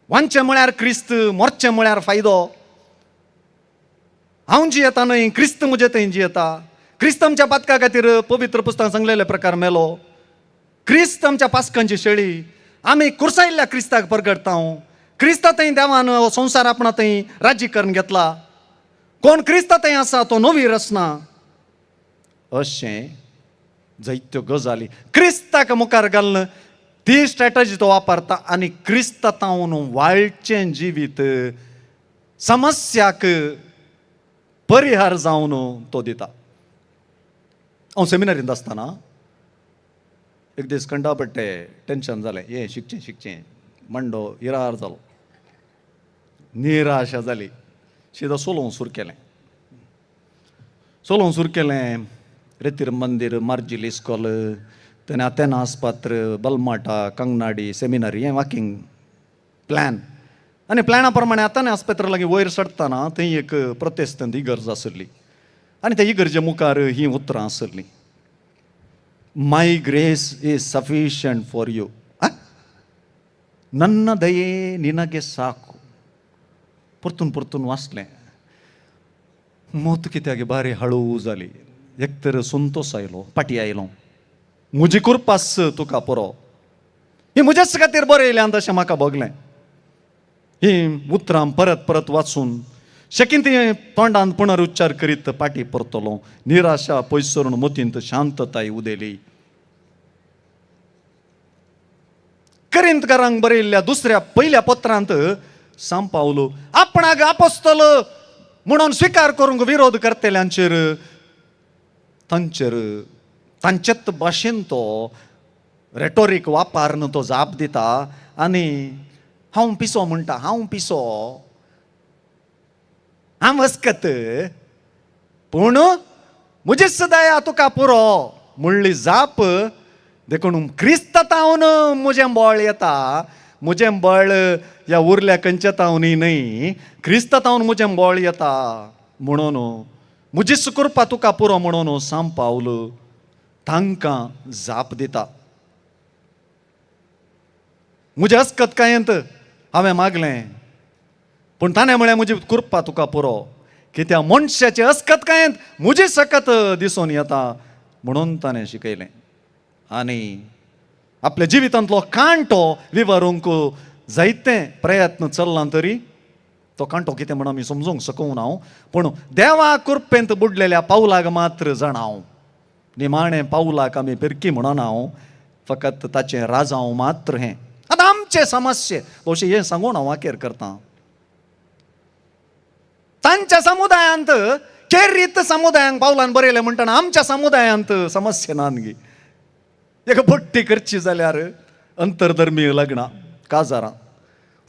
वांचें म्हळ्यार क्रिस्त, मरचें म्हळ्यार फायदो. हांव जियेता न्हय, क्रिस्त म्हजे थंय जियेता. क्रिस्त आमच्या पातका खातीर पवित्र पुस्तकां सांगलेले प्रकार मेलो. क्रिस्त आमच्या पास्कांची शेळी. आमी कुर्सायल्ल्या क्रिस्ताक परगटता. क्रिस्ता थंय देवान हो संवसार आपणा थंय राज्य करून घेतला. कोण क्रिस्ता थंय आसा तो नवी रचना. अशें जायत्यो गजाली क्रिस्ताक मुखार घालून ती स्ट्रॅटजी तो वापरता आनी क्रिस्ता तावन वाळचें जिवीत समस्याक परिहार जावन तो दिता. हांव सेमिनारींत आसतना एक दीस कंडा पडटे टेंशन जालें, हें शिकचें शिकचें मांडो इरार जालो, निराशा जाली. शिदा सोलोवंक सुरू केलें, सोलोवंक सुरू केलें. रेतीर मंदीर, मार्जिल इस्कॉल, तेन्ना आतेना आस्पात्र, बलमाटा, कंगनाडी, सेमिनारी हें वॉकिंग प्लॅन आनी प्लॅना प्रमाणे आतां आस्पेत्र लागीं वयर चडटना थंय एक प्रोटेस्टंट इगर्ज आसली आनी त्या इगर्जे मुखार हीं उतरां आसलीं, my grace is sufficient for you, ನನ್ನ ದಯೆ ನಿನಗೆ ಸಾಕು. परतून परतून वाचलें, मोत कित्याक बारी हळू जाली. एक तर संतोस आयलो, पाटी आयलो, म्हजी कुरपास तुका पुरो, ही म्हज्याच खातीर बरयल्यान तशें म्हाका भोगलें. ही उतरां परत परत वाचून शकीन ती तोंडान पुनरुच्चार करीत पाटी परतलो. निराशा पयस सरून मतींत शांतताय उदेली. करिंतकारांक बरयल्ल्या दुसऱ्या पयल्या पत्रांत सांव पावलो आपणाक आपोस्तल म्हणून स्विकार करूंक विरोध करतल्यांचेर तांचेर तांचेच भाशेन तो रेटोरीक वापरून तो जाप दिता आनी हांव पिसो म्हणटा, हांव पिसो, हांव अस्कत, पूण म्हजीच दया तुका पुरो म्हणली जाप. देखून क्रिस्त तावन म्हजें बळ येता, म्हजें बळ ह्या उरल्या खंयच्या तावनूय न्हय, क्रिस्त तावन म्हजें बळ येता म्हणून म्हजीच कृपा तुका पुरो म्हणून सांव पावल तांकां जाप दिता. म्हज्या अस्कतकायेंत हांवें मागलें, पूण ताणें म्हळें म्हजी कृपा तुका पुरो, कित्याक मनशाचे अस्कतकायेंत म्हजी सकत दिसून येता म्हणून ताणें शिकयलें. आनी आपल्या जिवितांतलो कांटो विवरूंक जायते प्रयत्न चल्ला तरी तो कांटो कितें म्हण आमी समजूंक शकूंक ना, पूण देवा कृपेंत बुडलेल्या पावलाक मात्र जाणा हांव. निमाणें पावलाक आमी पिरकी म्हणना हांव, फकत ताचें राजांव मात्र हें. आतां आमचें समस्ये भोवशे हें सांगून हांव वाकेर करता. तांच्या समुदायांत केरीत समुदायांक पावलान बरयलें म्हणटना आमच्या समुदायांत समस्या ना न्ही. एका पट्टी करची जाल्यार अंतरधर्मीय लग्नां काजारां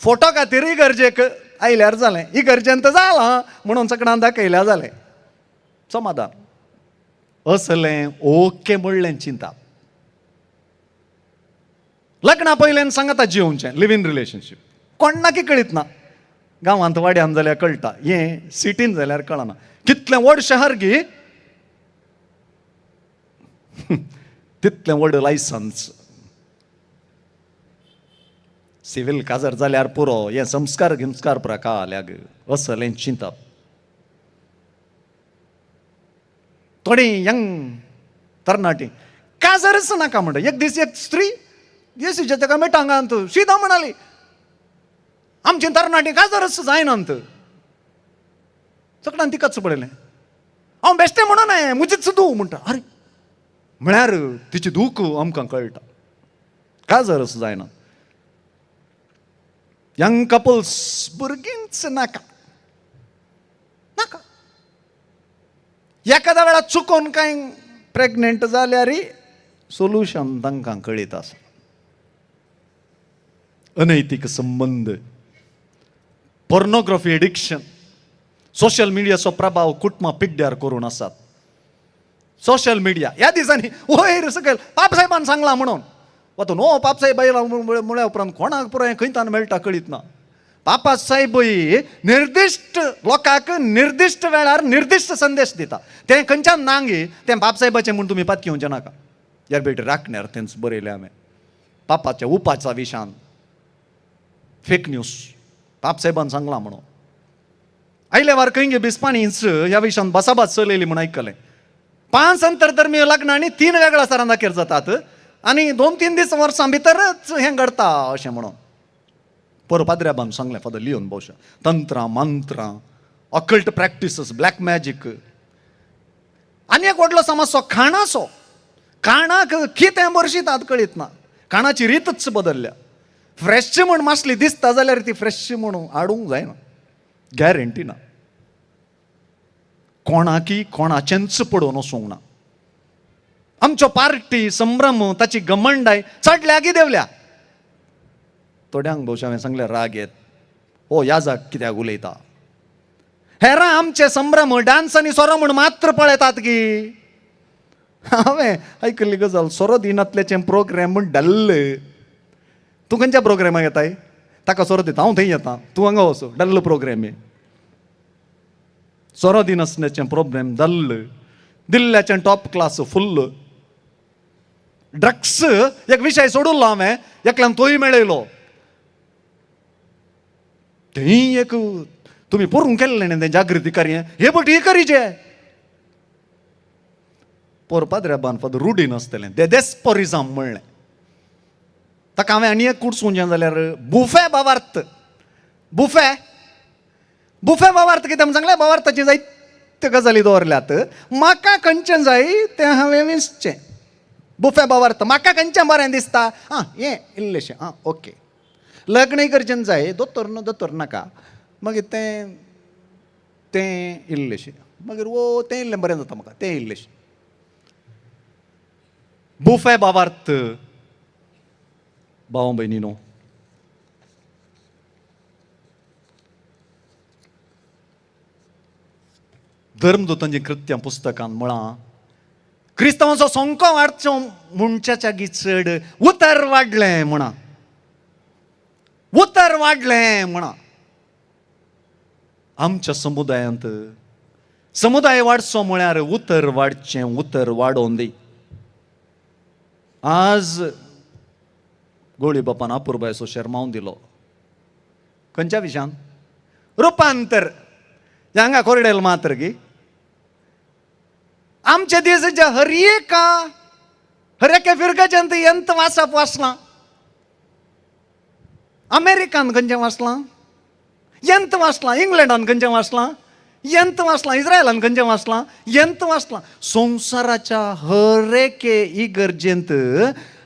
फोटो खातीर इगर्जेक आयल्यार जालें, इगर्जेंत जालां म्हणून सगळ्यां दाखयल्यार जालें, समाधान. असलें ओके म्हणलें चिंता. लग्ना पयल्यान सांगता जिवचें लिव इन रिलेशनशीप कोणाकी कळीत ना, गांवांत वाड्यान जाल्यार कळटा, हें सिटीन जाल्यार कळना. कितलें व्हड शहर गी तितलें व्हड लायसन्स, सिवील काजार जाल्यार पुरो, हें संस्कार गिंस्कार प्रकार असलें चिंतप. थोडीं यंग तरणाटी काजारच नाका म्हणटा. एक दीस एक स्त्री जेसीच्या ताका मिटांगांत शिदा म्हणाली, आमची तरणाटी काजारच जायनात. सगळ्यान तिकाच पळयलें, हांव बेश्टें म्हणून म्हजीच धूव म्हणटा. अरे म्हळ्यार तिची दूख आमकां कळटा, काजारच जायना. यंग कपल्स भुरगींच नाका नाका. एखाद्या वेळा चुकोन कांय प्रेग्नेंट जाल्यार सोल्युशन तांकां कळीत आसा. अनैतीक संबंद, पोर्नोग्राफी एडिक्शन, सोशल मिडियाचो प्रभाव कुटुंबां पिड्ड्यार करून आसात. सोशल मिडिया ह्या दिसांनी वयर सकयल पापसाहेबान सांगलां म्हणून वतून ओ पापसाहेब आयला म्हळ्या उपरांत कोणाक पुराय खंयतान मेळटा कळीत ना. पापा साहेबय निर्दिश्ट लोकांक निर्दिश्ट वेळार निर्दिश्ट संदेश दिता, तें खंयच्यान नांगी तें बापसाहेबाचें म्हूण तुमी पातकी येवचें नाका. यार बेट राखण्यार तेंच बरयलें हांवें पापाच्या उपाच्या विशान. फेक न्यूज पापसाहेबान सांगलां म्हणून आयले वार खंय गे बिस्पाणीच ह्या विशान बसाबास चलयली म्हूण आयकलें. 5 अंतरधर्मीय लग्नां आनी 3 वेगळ्या सरां दाखेर जातात आनी 2-3 दीस वर्सां भितरच हें घडटा अशें म्हणून पोर पाद्र्याबान सांगलें. फादर लियोन भोवशा तंत्रां मंत्रां ऑकल्ट प्रॅक्टिसीस ब्लॅक मॅजीक. आनी एक व्हडलो समस्या खाणाचो. खाणाक कितें भरशितात कळीत ना, खाणाची रितच बदलल्या. फ्रेश म्हूण मासली दिसता जाल्यार ती फ्रेश म्हणून हाडूंक जायना, गॅरंटी ना. कोणाकी कोणाचेंच पडोवन वचूंक ना. आमचो पार्टी संभ्रम ताची घमंडाय चडल्या की देंवल्या. थोड्यांक भोवशा हांवें सांगलें राग येत, हो याजाक कित्याक उलयता. हेरां आमचे संभ्रम डान्स आनी सोरो म्हूण मात्र पळयतात की. हांवें आयकल्ली गजाल, सोरो दिनातल्याचें प्रोग्राम म्हूण डल्ल. तूं खंयच्या प्रोग्रामाक येताय? ताका सोरो दिता, हांव थंय येता, तूं हांगा वचो. डल्ल प्रोग्राम हे. सोरो दिनासण्याचें प्रोब्लेम डल्ल, दिल्ल्याचें टॉप क्लास फुल्ल. ड्रग्स एक विशय सोडुल्लो हांवें, एकल्यान तोय मेळयलो. थंय एक तुमी पोरूंक केल्लें न्ही तें जागृती कार्य, हे बट ही करीचे पोर पाद्र्याबान फादर रुडीन आसतलें देदेस्पोरिजम म्हणलें. ताका हांवें आनी एक कुडसूंचें जाल्यार बुफे बावार्थ, बुफे बुफे बावार्थ कितें म्हूण सांगलें, बावार्थाची जायत्यो गजाली दवरल्यात, म्हाका खंयचें जाय तें हांवें विंचचें. बुफे बावार्थ म्हाका खंयचें बरें दिसता, आं हें इल्लेशें, आं ओके. लग्नय करचें जाय, दोतोर न्हू दोतोर नाका, मागीर तें तें इल्लेशें, मागीर ओ तें इल्लें बरें जाता म्हाका, तें इल्लेशें. बुफे बावार्थ. भाव भयणी न्हू, धर्मदूतांची कृत्यां पुस्तकान म्हळां, क्रिस्तांवांचो संको वाडचो म्हणच्याच्या चड उतर वाडलें म्हणा, उतर वाडलें म्हणा. आमच्या समुदायांत समुदाय वाडचो म्हळ्यार उतर वाडचें, उतर वाडोवन दी. आज गोळी बापान अपुरबायचो शेरमावन दिलो. खंयच्या विशयान? रुपांतर. हांगा कोरडेल मात्र की आमच्या देशाच्या हर एका हर एका फिरकाच्यान यंत वाचप वाचलां, अमेरिकान खंयचें वाचलां, यंत वाचलां, इंग्लंडान खंयचें वाचलां, यंत वाचलां, इस्रायलान खंयचें वाचलां, यंत वाचलां. संवसाराच्या हर एके इगर्जेंत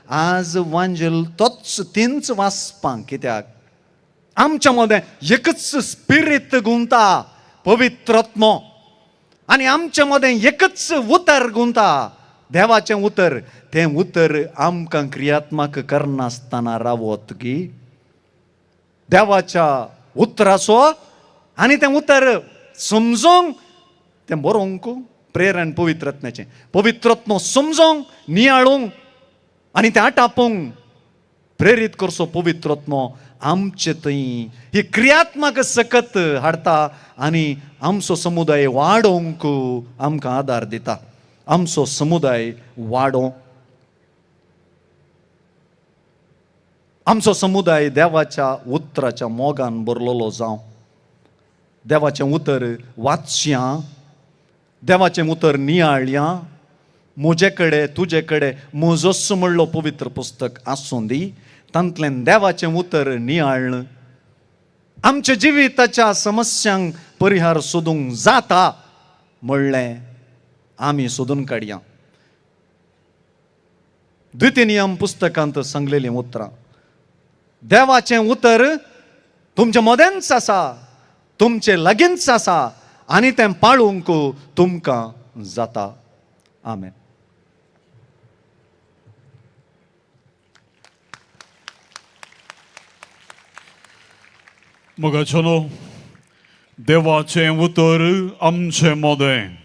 आज वांजेल तोच तींच वाचपांक. कित्याक? आमच्या मदें एकच स्पिरीत गुंता, पवित्रत्मो, आनी आमच्या मदें एकच उतर गुंता, देवाचें उतर. तें उतर आमकां क्रियात्मक करनासतना रावत की देवाच्या उतराचो आनी तें उतर समजोंक तें बरोवंक प्रेरण पवित्रत्म्याचें, पवित्रत्मो समजोंक, नियाळूंक आनी तें आटापूंक प्रेरीत करचो पवित्रत्मो आमचे थंय ही क्रियात्मक सकत हाडटा आनी आमचो समुदाय वाडोवंक आमकां आदार दिता. आमचो समुदाय वाडोवंक, आमचो समुदाय देवाच्या उतराच्या मोगान भरलेलो जावं. देवाचें उतर वाचया, देवाचें उतर नियाळया. म्हजे कडेन तुजे कडेन म्हजोच म्हणलो पवित्र पुस्तक आसूं दी, तांतल्यान देवाचें उतर नियाळ्ळ आमच्या जिविताच्या समस्यांक परिहार सोदूंक जाता म्हणलें आमी सोदून काडया. द्वितीय नियम पुस्तकांत सांगलेलीं उतरां, देवाचें उतर तुमच्या मदेंच आसा, तुमचे लागींच आसा आनी तें पाळूंक तुमकां जाता. आमेन. मोगाचेलो, देवाचें उतर आमचे मदें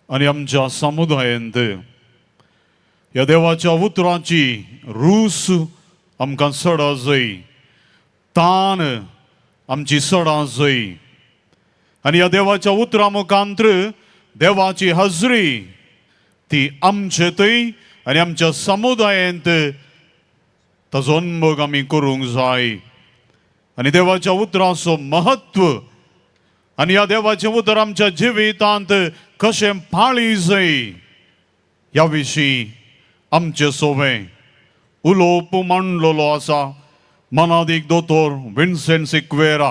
आनी आमच्या समुदायेंत ह्या देवाच्या उतराची रूस आमकां सडा जाय, तान आमची सडा जाय आनी ह्या देवाच्या उतरा मुखांत्र देवाची हजरी ती आमचे थंय आनी आमच्या समुदायेंत ताजो अनभोग आमी करूंक जाय. आनी देवाच्या उतराचो महत्व आनी ह्या देवाचें उतर आमच्या जिवितांत कशें पाळी जाय ह्या विशीं आमचें सोवें उलोवप मांडलेलो आसा मनादीक दोतोर विन्सेंट सिक्वेरा,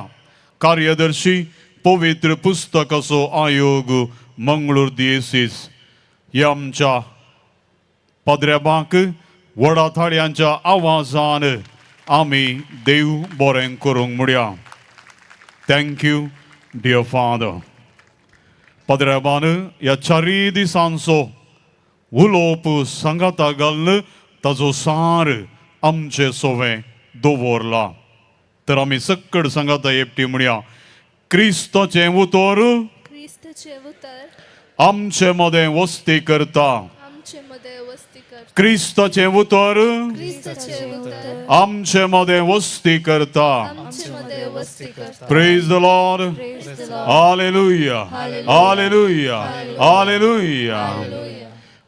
कार्यदर्शी पवित्र पुस्तकाचो आयोग, मंगळूर दियेसीस. ह्या आमच्या पाद्र्याबाक व्हडा थाळयांच्या आवाजान आमी देव बरें करूंक म्हणया. Thank you dear father. पाद्र्याबान ह्या चारूय दिसांचो उलोवप सांगाता घालून ताजो सार आमचे सोवें दवरला. तर आमी सक्कड सांगाता एकटी म्हणया, क्रिस्ताचें उतर आमचे मदें वस्ती करता, आमचे मदें वस्ती करता. क्रिस्ताचें उतर क्रिस्ताचें उतर आमचे मदें वस्ती करता. आमचे मदें वस्ती करता. Praise the Lord. Praise the Lord. Hallelujah. Hallelujah. Hallelujah. Hallelujah.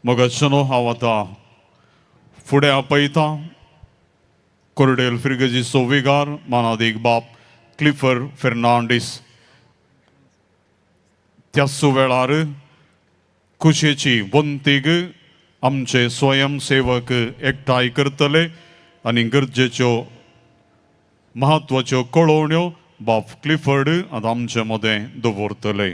मगाचनो हांव आतां फुडें आपयता कोरडेल फिर्गजीचो विगार मानादीक बाप क्लिफर फेर्नांडीस. त्याच वेळार खुशेची वंतीक आमचे स्वयंसेवक एकठांय करतले आनी गरजेच्यो म्हत्वाच्यो कळोवण्यो बाप क्लिफर्ड आतां आमचे मदें दवरतले.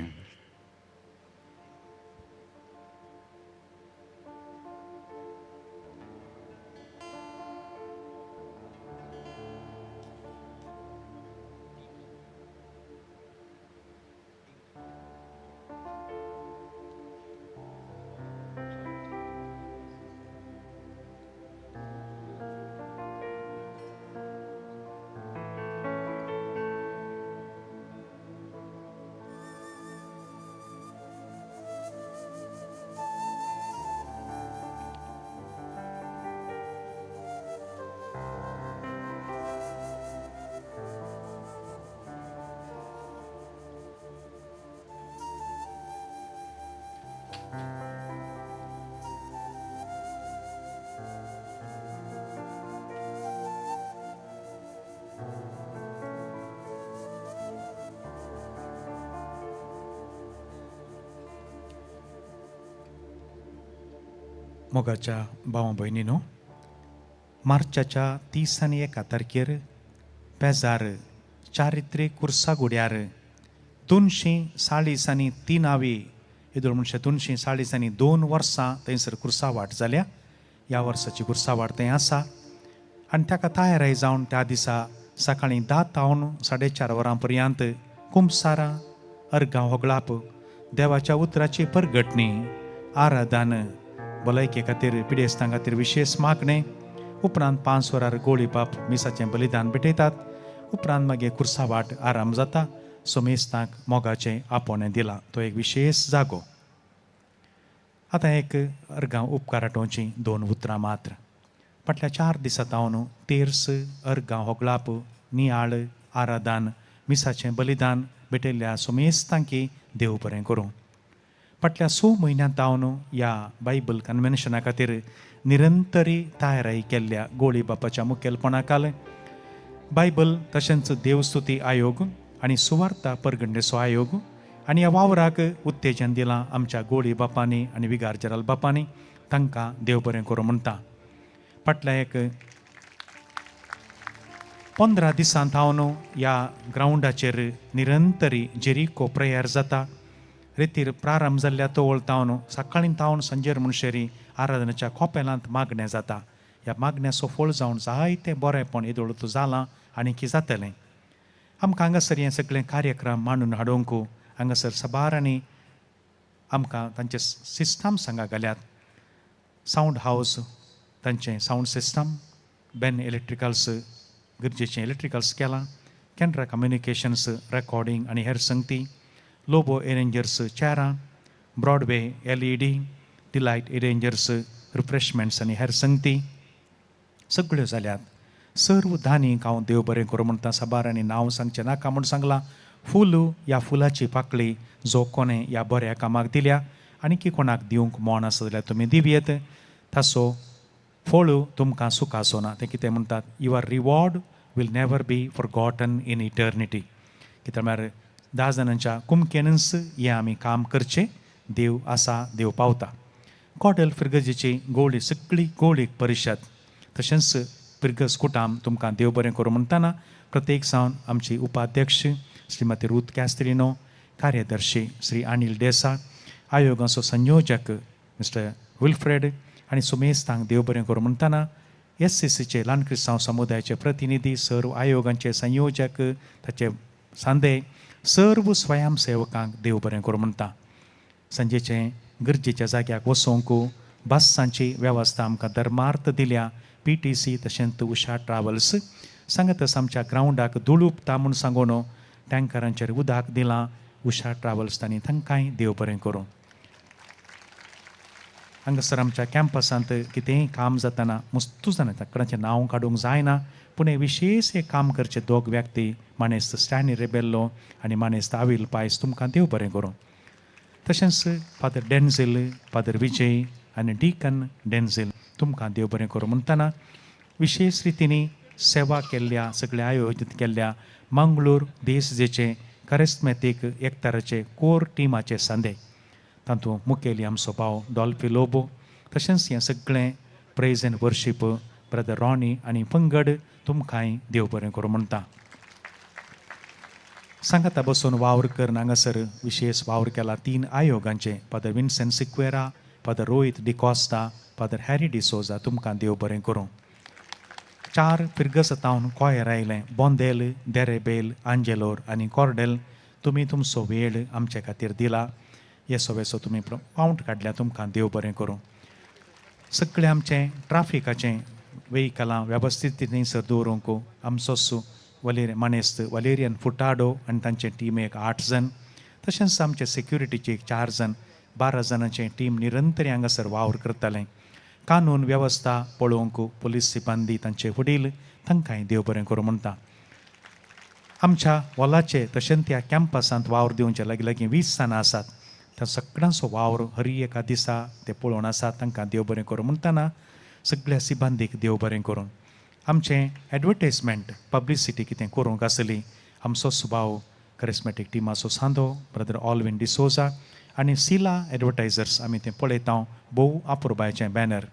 मोगाच्या भावा भयणीनो, मार्चाच्या 31 तारखेर पेजार चारित्रे कुर्सागुड्यार 243 येदोळ म्हणचे 242 वर्सां थंयसर कुर्सावाट जाल्या. ह्या वर्साची कुर्सावाट थंय आसा आनी ताका तयाराय जावन त्या दिसा सकाळीं 10 तावन 4:30 वरां पर्यंत कुमसारां, अर्गां होगळाप, देवाच्या उतराची परगटणी, आराधन, भलायके खातीर पिडेस्तां खातीर विशेष मागणें, उपरांत 5 वरार गोळी बाप मिसाचें बलिदान भेटयतात. उपरांत मागीर कुर्सावाट आराम जाता. सोमेस्तांक मोगाचें आपोवणें दिलां. तो एक विशेष जागो. आतां एक अर्गां उपकार आटोवचीं 2 उतरां मात्र. फाटल्या 4 दिसां तावन तेर्स, अर्गां होगळाप, नियाळ, आराधन, मिसाचें बलिदान भेटयल्ल्या सोमेस्तांकी देव बरें करूं. फाटल्या 6 म्हयन्यां तावन ह्या बायबल कन्व्हेन्शना खातीर निरंतरी तयाराय केल्ल्या गोळी बापाच्या मुखेलपणाखाल बायबल तशेंच देवस्तुती आयोग आनी सुवार्ता परगणेचो आयोग आनी ह्या वावराक उत्तेजन दिलां आमच्या गोळी बापांनी आनी विगार जेराल बापांनी. तांकां देव बरें करूं म्हणटा. फाटल्या एक 15 दिसां थावन ह्या ग्रावंडाचेर निरंतरी जेरिको प्रेयर जाता. रेतीर प्रारंभ जाल्ल्या तवळ तावन सकाळीं तावन सांजेर म्हणशेरी आराधनेच्या कोपेलांत मागणें जाता. ह्या मागण्याचो फळ जावन जायतें बरेंपण येदोळ जालां आनी की जातलें. आमकां हांगासर हें सगळें कार्यक्रम मांडून हाडूंक हांगासर साबारांनी आमकां तांचे सिस्टम सांगा घाल्यात. सावंड हावस, तांचें सावंड सिस्टम, बेन इलेक्ट्रिकल्स गरजेचें इलेक्ट्रिकल्स केलां, कॅनरा कम्युनिकेशन्स रेकॉर्डिंग आनी हेर संगती, Lobo एरेंजर्स चेरां, Broadway LED, delight arrangers refreshments आनी हेर संगती सगळ्यो जाल्यात. सर्व दानीक हांव देव बरें करूं म्हणटा. साबार आनी नांव सांगचें नाका म्हूण सांगलां. फूल ह्या फुलाची पाकळी जो कोणें ह्या बऱ्या कामाक दिल्या आनी की कोणाक दिवंक मोन आसा जाल्यार तुमी दिवयेत. ताचो फळ तुमकां सुखाचो ना. तें कितें म्हणटात, your reward will never be forgotten in eternity. कित्याक म्हळ्यार 10 जाणांच्या कुमकेनच हें आमी काम करचें. देव आसा, देव पावता. कॉडेल फिर्गजीची गोळी सगळी गोळीक परिशद तशेंच फिर्गज कुटाम तुमकां देव बरें करूं म्हणटना प्रत्येक सावन आमची उपाध्यक्ष श्रीमती रूथ कॅस्त्रिनो, कार्यदर्शी श्री अनिल डेसा, आयोगाचो संयोजक मिस्टर विल्फ्रेड आनी सुमेस्तांक देव बरें करूं म्हणटना एससीसीचे ल्हान क्रिस्तांव समुदायाचे प्रतिनिधी, सर्व आयोगांचे संयोजक, ताचे सांदे, सर्व स्वयंसेवकांक देव बरें करूं म्हणटा. सांजेचें गरजेच्या जाग्याक वचोंक बसांची वेवस्था आमकां धर्मार्थ दिल्या. PTC तशेंच उषा ट्रावल्स सांगतच आमच्या ग्रावंडाक धूळ उपता म्हूण सांगून टँकरांचेर उदक दिलां. उषा ट्रावल्स तांणी तांकांय देव बरें करूं. हांगासर आमच्या कॅम्पसांत कितेंय काम जातना मुस्तू जाणा ताकडाचें नांव काडूंक जायना, पूण हें विशेश एक काम करचे दोग व्यक्ती, मानेस्त स्टॅनी रेबेल्लो आनी मानेस्त आविल पायस, तुमकां देव बरें करूं. तशेंच फादर डेन्झील, फादर विजय आनी डिकन डेन्झील, तुमकां देव बरें करूं म्हणटना विशेश रितींनी सेवा केल्ल्या सगळ्या आयोजीत केल्ल्या मंगळूर देशजेचे करिस्मॅटीक एकताराचे कोर टिमाचे सांदे, तातूंत मुखेली आमचो भाव डॉल्फी लोबो, तशेंच हें सगळें praise and worship brother Ronnie आनी पंगड, तुमकांय देव बरें करूं म्हणटा. सांगाता बसून वावर करून हांगासर विशेश वावर केला 3 आयोगांचे, father Vincent Sequeira, father Rohit D'Costa, father Harry D'Souza, तुमकां देव बरें करूं. 4 फिरगसतावन कॉयर आयलें, बोंदेल, देरेबेल, आंजेलोर आनी कॉर्डेल, तुमी तुमचो वेळ आमचे खातीर दिला, येसो वेसो तुमी पावंट काडल्या, तुमकां देव बरें करूं. सगळें आमचें ट्राफिकाचें वेहिकलां वेवस्थीत थंयसर दवरूंक आमचोच मानेस्त वलेरियन फुटाडो आनी तांचे टीम एक 8 जण, तशेंच आमचे सेक्युरिटीचे एक 4 जण, 12 जाणांचें टीम निरंतर हांगासर वावर करतालें. कानून वेवस्था पळोवंक पुलीस सिपांदी तांचे वडील, तांकांय देव बरें करूं म्हणटा. आमच्या वॉलाचे तशेंच त्या कॅम्पसांत वावर दिवचे लागीं लागीं 20 जाणां आसात, त्या सगळ्यांचो वावर हर एका दिसा ते पळोवन आसात, तांकां देव बरें करूं म्हणटना सगळ्या सिबांदीक देव बरें करूं. आमचें एडवर्टायजमेंट पब्लिसिटी कितें करूंक आसली, आमचो सुभाव करिस्मॅटीक टिमाचो सांदो ब्रदर ऑलविन डिसोजा आनी सिला एडवर्टायजर्स आमी तें पळयता, भोव अपुरबायचें बॅनर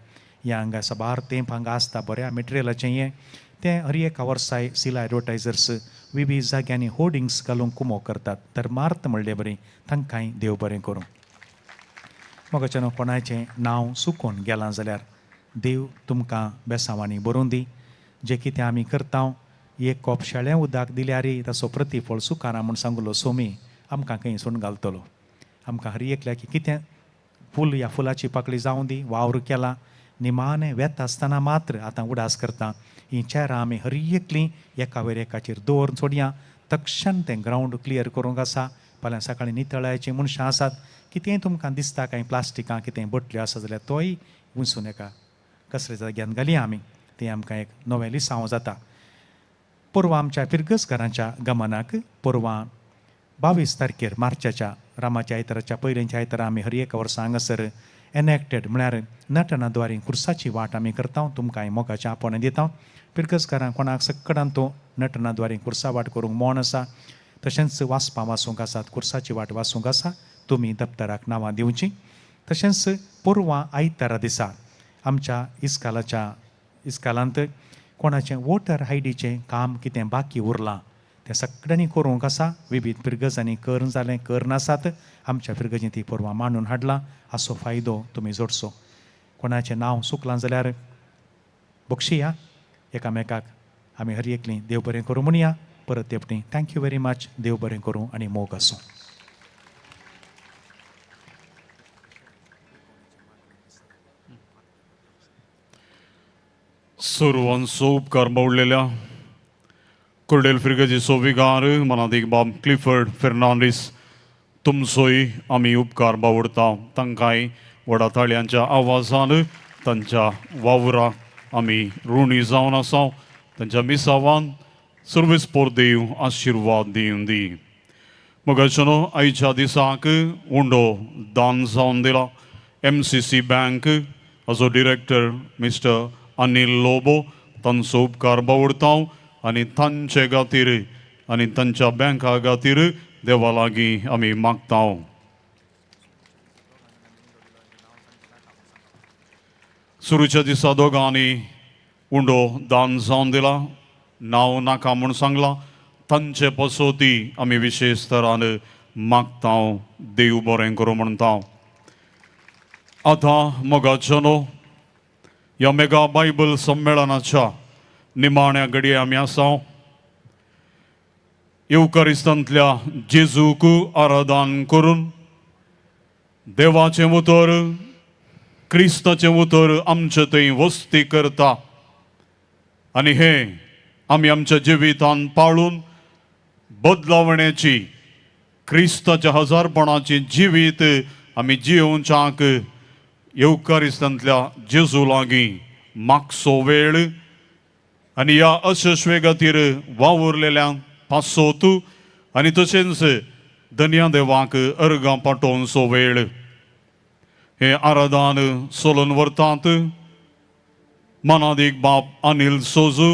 ह्या हांगा साबार तेंप हांगा आसता, बऱ्या मटेरियलाचें हें तें हर एका वर्साय सिला एडवर्टायजर्स विवीध जाग्यांनी होर्डिंग्स घालूंक कुमोक करतात, तर मार्त म्हणले बरी, तांकांय देव बरें करूं. मोगाच्यान कोणाचें नांव चुकोन गेलां जाल्यार देव तुमकां बेसांवांनी बरोवन दी. जें कितें आमी करता, एक कोप शेळें उदक दिल्यार ताचो प्रतिफळ सुकारा म्हूण सांगलो सोमी आमकां खंय सोडून घालतलो. आमकां हर एकल्याक कितें फूल ह्या फुलाची पाकळी जावं दी, वावर केला निमाणें वेता आसतना मात्र आतां उडास करता, हीं चेरां आमी हर एकलीं एका वयर एकाचेर दवरून सोडया, तक्षण तें ग्रावंड क्लियर करूंक आसा. फाल्यां सकाळीं नितळायचीं मनशां आसात, कितेंय तुमकां दिसता कांय प्लास्टिकां कितें बटल्यो आसा जाल्यार तोय उंचून एका कसरे जाग्यान घालया आमी, तें आमकां एक नवें लिसांव जाता. परवां आमच्या फिरगस घरांच्या गमनाक परवां 22 तारखेर मार्चाच्या रामाच्या आयताराच्या पयलींच्या आयतारा आमी हर एका वर्सा हांगासर एनॅक्टेड म्हळ्यार नटनाद्वारे खुर्साची वाट आमी करता, तुमकां मोगाचें आपोवणें दिता. फिरगसकारां कोणाक सकडान तो नटनाद्वारे खुर्सा वाट करूंक मोन आसा, तशेंच वाचपां वाचूंक आसात, खुर्साची वाट वाचूंक आसा, तुमी दप्तराक नांवां दिवचीं. तशेंच परवां आयतारा दिसा आमच्या इस्कालाच्या इस्कालांत कोणाचें वोटर आयडीचें काम कितें बाकी उरलां तें सगळ्यांनी करूंक आसा. विवीध फिरगजांनी कर जालें कर नासात, आमच्या फिरगजीं ती परवां मांडून हाडलां, हाचो फायदो तुमी जोडचो. कोणाचें नांव चुकलां जाल्यार बक्षिया एकामेकाक, आमी हर एकलीं देव बरें करूं म्हणया. परत तेपटी thank you very much, देव बरें करूं आनी मोग आसूं. सर्वांचो उपकार बावडलेल्या कुर्डेल फिरगजीचो विगार मनादीक बाब क्लिफर्ड फेर्नांडीस तुमचोय आमी उपकार बावडता. तांकांय व्हडा ताळयांच्या आवाजान तांच्या वावराक आमी ऋणी जावन आसा. तांच्या मिसावान सर्वीस पोर देव आशिर्वाद दिवन दी. मगाच्यानो आयच्या दिसाक उंडो दान जावन दिला MCC bank हाचो डिरेक्टर मिस्टर अनिल लोबो, तांचो उपकार बावडता आनी तांचे खातीर आनी तांच्या बँका खातीर देवा लागीं आमी मागता. सुरूच्या दिसा दोगांनी उंडो दान जावन दिला, नांव नाका म्हूण सांगलां, तांचे पसोती आमी विशेश तरान मागता, देव बरें करूं म्हणटा. आतां मोगाच्यानो ह्या मेगा बायबल संमेळनाच्या निमाण्या घडये आमी आसा. येवकारिस्तांतल्या जेजूक आराधन करून देवाचें उतर क्रिस्ताचें उतर आमचे थंय वस्ती करता आनी हें आमी आमच्या जिवितान पाळून बदलावण्याची क्रिस्ताच्या हजारपणाची जिवीत आमी जियोवच्याक येवकारिस्तांतल्या जेजू लागीं मागचो वेळ आनी ह्या अशस्वे खातीर वावुरलेल्या पासोत आनी तशेंच धनया देवाक अर्गां पाठोवचो वेळ. हें आराधन सोलून व्हरतात मनादीक बाप अनिल सोजू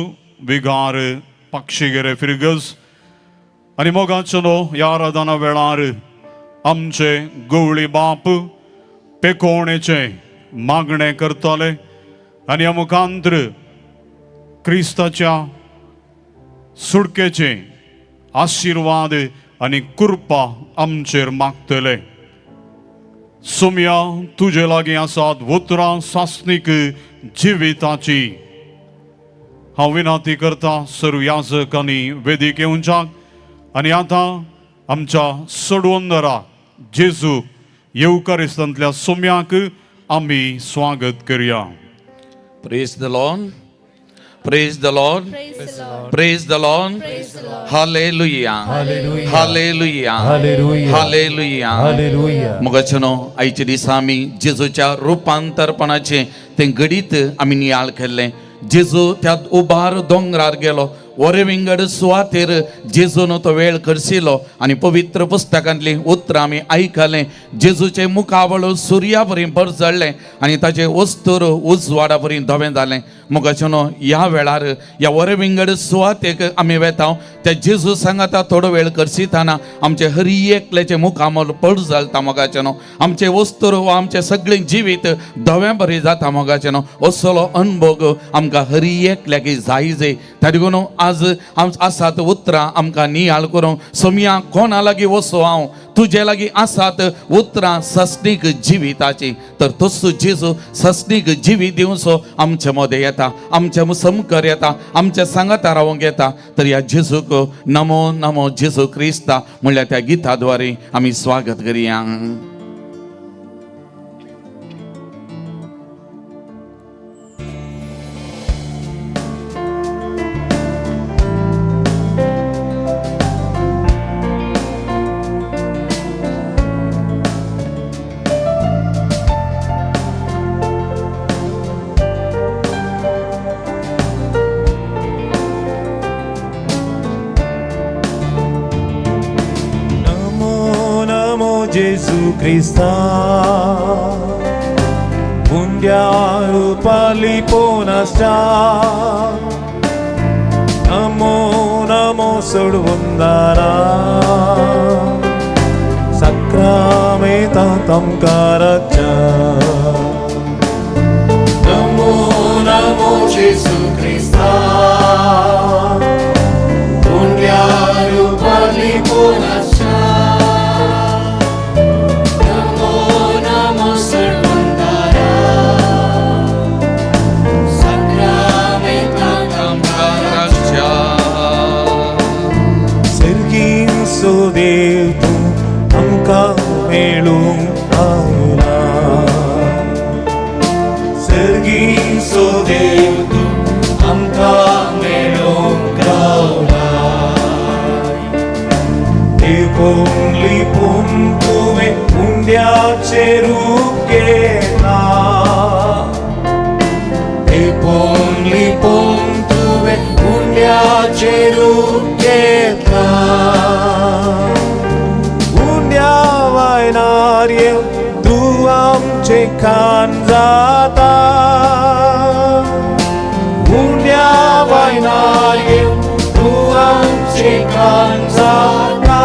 विगार पक्षिगेरे फिरगज आनी मोगाचो ह्या आराधना वेळार आमचे गवळी बाप पेकोवणेचें मागणें करताले आनी ह्या मुखांत्र क्रिस्ताच्या सुडकेचे आशिर्वाद आनी कृपा आमचेर मागतले. सोम्या तुजे लागीं आसात उतरां सासणीक जिविताची. हांव विनंती करता सर्व याजक आनी वेदीक येवच्याक आनी आतां आमच्या सडवंदरा जेजू येवकारिस्तांतल्या सोम्याक आमी स्वागत करया. Praise the Lord. Praise the Lord. Praise the Lord. Hallelujah. Hallelujah. Hallelujah. Hallelujah. Hallelujah. Hallelujah. मोगाचेनो आयच्या दिसा आमी जेजूच्या रुपांतरपणाचें तें घडीत आमी नियाळ केल्लें. जेजू त्या उबार दोंगरार गेलो, वरे विंगड सुवातेर जेजून तो वेळ खर्चिलो आनी पवित्र पुस्तकांतलीं उतरां आमी आयकलें. जेजूचें मुखावळ सुर्या बरी परजळ्ळें आनी ताचें वस्तूर उजवाडा बरी धवें जालें. मोगाचेनो ह्या वेळार ह्या वरे विंगड सुवातेक आमी वेता त्या जेजू सांगाता थोडो वेळ खर्चिताना आमचें हरी एकल्याचें मुखामळ परजळटा. मोगाचेनो आमचें वस्तूर वा आमचें सगळें जिवीत धवें बरें जाता. मोगाचेनो असलो अनभोग आमकां हरी एकल्याक जाय जाय. ताका लागून आज आसात उतरां आमकां नियाळ करूंक सोमया कोणा लागीं वचो हांव, तुजे लागीं आसात उतरां सस्नीक जिविताची. तर तसो जेजू सस्नीक जिवीत दिवचो आमचे मदें येता, आमचे समकर येता, आमच्या सांगाता रावंक येता. तर ह्या जेजूक नमो नमो जेजू क्रिस्ता म्हणल्यार त्या गिता द्वारे आमी स्वागत करया. Gesù Cristo, mundial palipona Namo namo sodvundara, sacramenta tamkaracha. Namo namo Gesù Cristo, mundial palipona. Kanzata Undia vainaye tu amche kanzata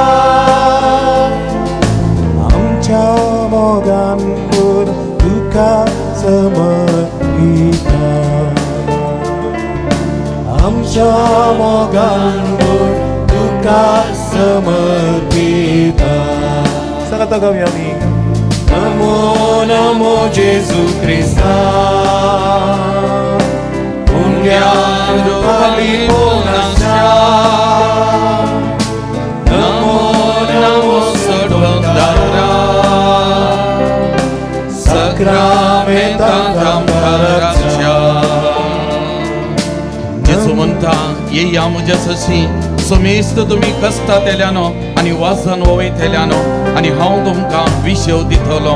Amcha mogan pur duka samarpita Amcha mogan pur duka samarpita Sa kami. Namo namo Gesù Cristo, mundial palipona. Namo namo sodondara, sacramenta tamkaracha. जेजू म्हणटा येया म्हज्या सशी समेस्त तुमी कश्टां तेल्यानो आनी वाजन वयतेल्यानो आनी हांव तुमकां विशेव दितलो.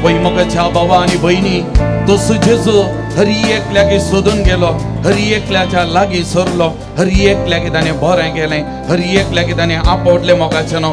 वय मोगाच्या बाबा आनी भयणी, तसो जेजू हरी एकल्याक सोदून गेलो, हरी एकल्याच्या लागीं सरलो, हरी एकल्याक ताणें बरें केलें, हरी एकल्याक ताणें आपवडलें मोगाचें न्हू.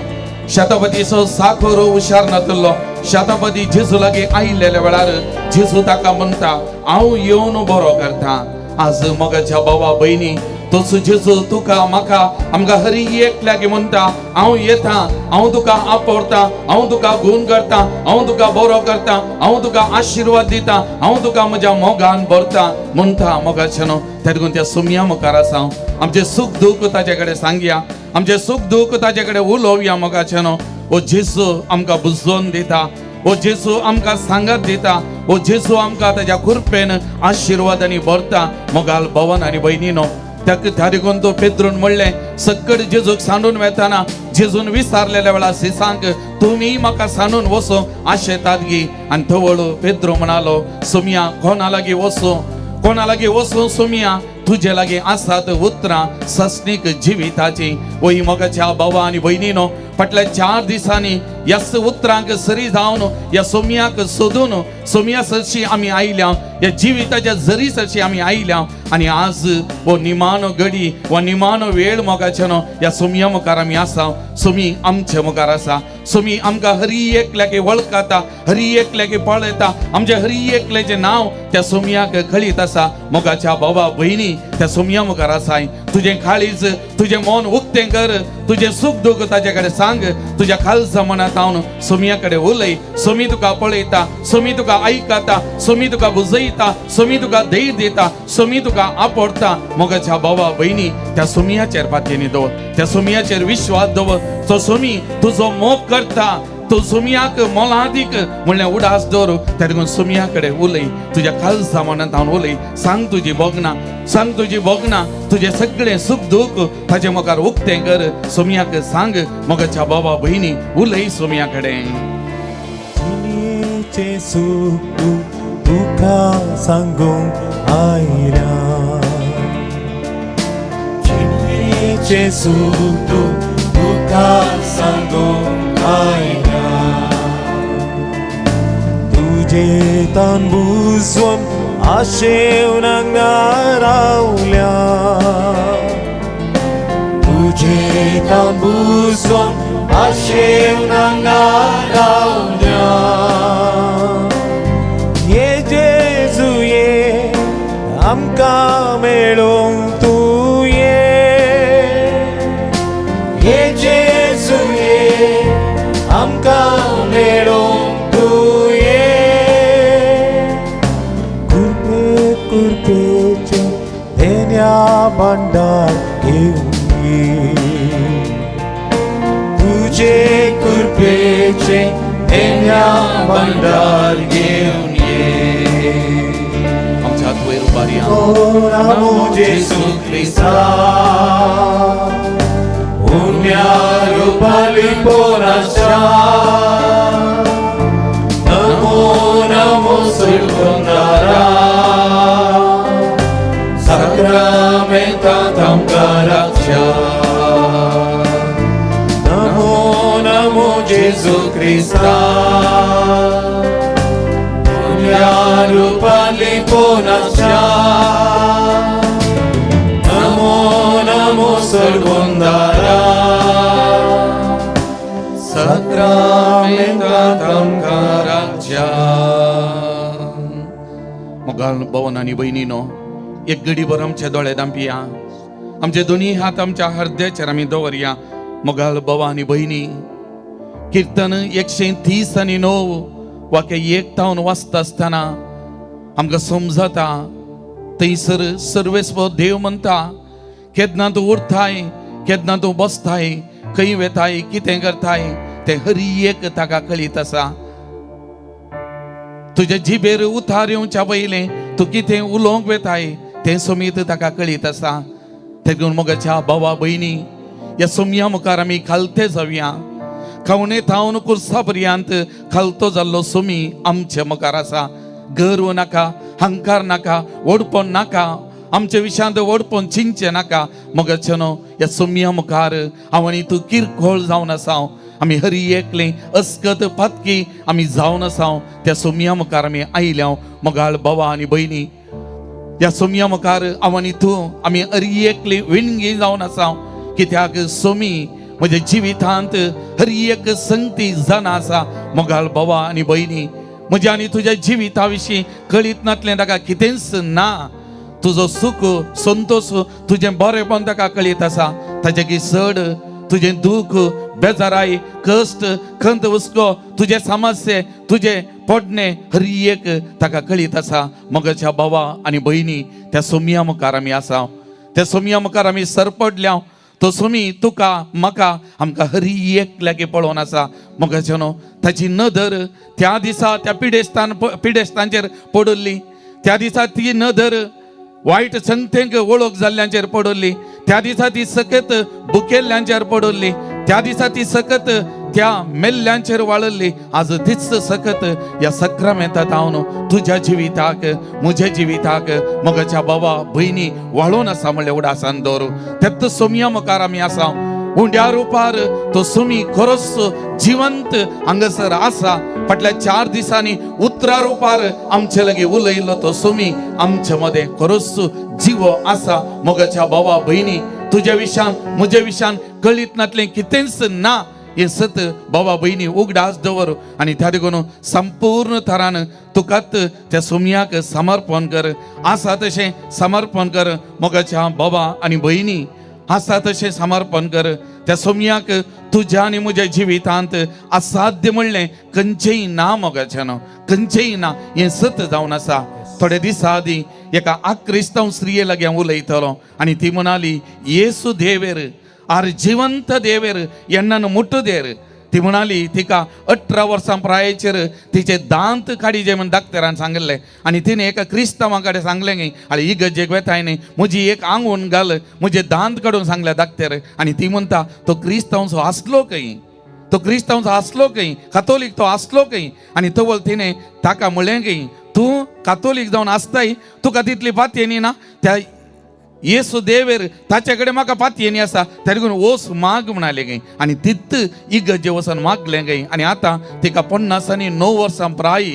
शतपतीचो साखर हुशार नातलो. शतपती जेजू लागीं आयिल्ल्या वेळार जेजू ताका म्हणटा, हांव येवन बरो करता. आज मोगाच्या बाबा भयणी, तसो जेजू तुका म्हाका आमकां हरी एकल्याक म्हणटा, हांव येता, हांव तुका आपवडटा, हांव तुका गुण करता, हांव तुका बरो करता, हांव तुका आशिर्वाद दिता, हांव तुका म्हज्या मोगान भरता म्हणटा मोगाचें न्हू. त्या देखून त्या सुमया मुखार आसा, आमचें सूख दूख ताचे कडेन सांगया, आमचें सूख दूख ताचे कडेन उलोवया मोगाचें न्हू. ओ जेजू आमकां बुजोवन दिता, ओ जेजू आमकां सांगात दिता, ओ जेजू आमकां ताच्या कृपेन आशिर्वाद आनी भरता. मोगाल भवन आनी भयणीनो, त्या देखून तो पेद्रून म्हणलें, सक्कड जेजूक सांडून वेताना जेजून विचारलेल्या वेळार सिसांक, तुमी म्हाका सांडून वचो आशेतात गी? आनी थवळ पेद्रो म्हणालो, सोमिया कोणा लागीं वचूं, कोणा लागीं वचूं सोमिया, तुजे लागीं आसात उतरां सस्नीक जिविताची. वय मोगाच्या बाबा आनी भयणीनो, फाटल्या 4 दिसांनी ह्याच उतरांक सरी जावन ह्या सोमयाक सोदून सोमया सरशी आमी आयल्या, ह्या जिविताच्या जरी सरशी आमी आयल्या. आनी आज हो निमाणो घडी वा निमाणो वेळ मोगाचें न्हू, ह्या सोमया मुखार आमी आसा. सोमी आमचे मुखार आसा. सोमी आमकां हरी एकल्याक वळखता, हरी एकल्याक पळयता, आमच्या हरी एकल्याचें नांव त्या सोमयाक कळीत आसा. मोगाच्या बाबा भयणी, त्या सोमया मुखार आसाय. तुजें काळीज, तुजें मन उक्तें कर, तुजें सूख दूख ताचे कडेन सांग, तुज्या खालसा मनांत हांव सोमया कडेन उलय. सोमी तुका पळयता, सोमी तुका आयकता, सोमी तुका बुजयता, सोमी तुका धैर्य दिता, सोमी तुका आपडता. मोगाच्या बाबा भयणी, त्या सोमयाचेर पातयेनी दवर, त्या सोमयाचेर विश्वास दवर. तो सोमी तुजो मोग करता, तूं सोमयाक मोलादीक म्हणल्यार उडास दवर. त्या देखून सोमया कडेन उलय, तुज्या खालसा मनांत हांव उलय, सांग तुजी भोगना, सांग तुजी भोगना, तुजें सगळें सूख दूख ताचे मुखार उक्तें कर, सोमयाक सांग. मोगाच्या बाबा भयणी, उलय सोमया कडेन. जिणेचें सूख तुका सांगूंक आयल्या, जिणेचें सूख तुका सांगूंक आयल्या, तुजे तान बुजोवन आशेवन हांगा रावल्या, तुजे तान बुजोवन आशेवन हांगा रावल्या. ये जेजू ये, आमकां मेळोवंक तूं ये, ये जेजू ये, आमकां मेळोवंक तूं ये. कुर्पे कुर्पेचें देण्या भांडार घेवन ये, तुजे कुर्पेचें देण्या भांडार घेवन ये. आमच्या हात वयर उबारया. नमो जेजू क्रिस्ता, उन्या रुपाली पोनाच्या, नमो नमो सुरकुंदारा, साक्रामेंतांत आमकां राखच्या. नमो नमो जेजू क्रिस्ता, उन्या रुपाली पोनाच्या, नमो नमो सरगुंदारा, साक्रामेंतांत आमकां राखच्या. मोगाल भवन आनी भयणीनो, एक घडीभर आमचे दोळे दांपया, आमचे दोनी हात आमच्या हृदयाचेर आमी दवरया. मोगाल बाबा आनी भयणी, किर्तन 139 वाक्य 1 तावन वाचता आसतना आमकां समजता, थंयसर सर्वेस्व देव म्हणटा, केन्ना तूं उरताय, केन्ना तूं बसताय, खंय वेताय, कितें करताय तें हरी एक ताका कळीत आसा. तुज्या जिबेर उतार येवच्या पयलें तूं कितें उलोवंक वेताय तें समीत ताका कळीत आसा. तेगून मोगाच्या भावा भयणी, ह्या सोमया मुखार आमी खालते जावया. खावणे थावन कुर्सा पर्यंत खालतो जाल्लो सोमी आमचे मुखार आसा. गर्व नाका, हंकार नाका, व्हडपण नाका, आमचे विशयांत व्हडपण चिंतचें नाका. मोगाचें न्हू, ह्या सोमया मुखार हांव आनी तूं किरकोळ जावन आसा. आमी हरी एकली अस्कत पातकी आमी जावन आसा त्या सोमया मुखार आमी आयल्या. मोगाळ बाबा आनी भयणी, ह्या सोमया मुखार हांव आनी तूं आमी हरी एकली विणगी जावन आसा. कित्याक सोमी म्हज्या जिवितांत हर एक संगती जाणा आसा. मोगाळ बाबा आनी भयणी, म्हज्या आनी तुज्या जिविता विशीं कळीत नातलें ताका कितेंच ना. तुजो सुख संतोष तुजें बरेंपण ताका कळीत आसा. ताजे की चड तुजें दूख बेजाराय कश्ट खंत हुस्को तुजें समस्ये तुजें पडणें हर एक ताका कळीत आसा. मोगाच्या बाबा आनी भयणी, त्या सोमया मुखार आमी आसा. त्या सोमया मुखार आमी सरपडल्या. तो सोमी तुका म्हाका आमकां हर एकल्याक पळोवन आसा. मोगाचें न्हू ताची नदर त्या दिसा त्या पिडेस्तांचेर पडिल्ली. त्या दिसा ती नदर वायट संगतेंक वळख जाल्ल्यांचेर पडिल्ली. त्या दिसा ती सकत बुकेल्ल्यांचेर पडिल्ली. त्या दिसा ती सकत त्या मेल्ल्यांचेर वाळिल्ली. आज तीच सकत ह्या सक्रामेंतात हांव तुज्या जिविताक म्हज्या जिविताक मोगाच्या बाबा भयणी वाळोवन आसा म्हणलें उडासान दवर. तेत्त सोमया मुखार आमी आसा. उंड्या रुपार तो सोमी खरोच जिवंत हांगासर आसा. फाटल्या 4 दिसांनी उतरा रुपार आमचे लागीं उलयलो तो सोमी आमचे मदें खरोच जिवो आसा. मोगाच्या बाबा भयणी, तुज्या विशान म्हज्या विशान कळीत नातलें कितेंच ना हें सत बाबा भयणी उगडास दवर. आनी त्या देखून संपूर्ण थरान तुकाच त्या सोमयाक समर्पण कर. आसा तशें समर्पण कर. मोगाच्या बाबा आनी भयणी, आसा तशें समर्पण कर. त्या सोमयाक तुज्या आनी म्हज्या जिवितांत असाध्य म्हणलें खंयचेंय ना. मोगाचें न्हू खंयचेंय ना हें सत जावन आसा. थोडे दिसा आदीं एका आक्रिस्तांव स्त्रिये लागीं हांव उलयतलो आनी ती म्हणाली, येसू देवेर आर जिवंत देवेर येन्नान मुट्टुदेर. ती म्हणाली तिका 18 वर्सां प्रायेचेर तिचे दांत काडीजे म्हण डाक्टरान सांगिल्लें. आनी तिणें एका क्रिस्तांवा कडेन सांगलें न्ही, आनी इगर्जेक वेताय न्ही, म्हजी एक आंगून घाल म्हजे दांत काडून सांगले डाक्टर. आनी ती म्हणटा तो क्रिस्तांवचो आसलो खंय, तो क्रिस्तांवचो आसलो खंय, कातोलीक तो आसलो खंय. आनी तवळ तिणें ताका म्हणलें खंय, तूं कातोलीक जावन आसताय, तुका तितली पातयेनी ना, त्या येसू देवेर ताचे कडेन म्हाका पातयेनी आसा, त्या देखून वोस माग म्हणाले खंय. आनी तित इगर्जे वचून मागलें खंय. आनी आतां तिका 59 वर्सां प्राय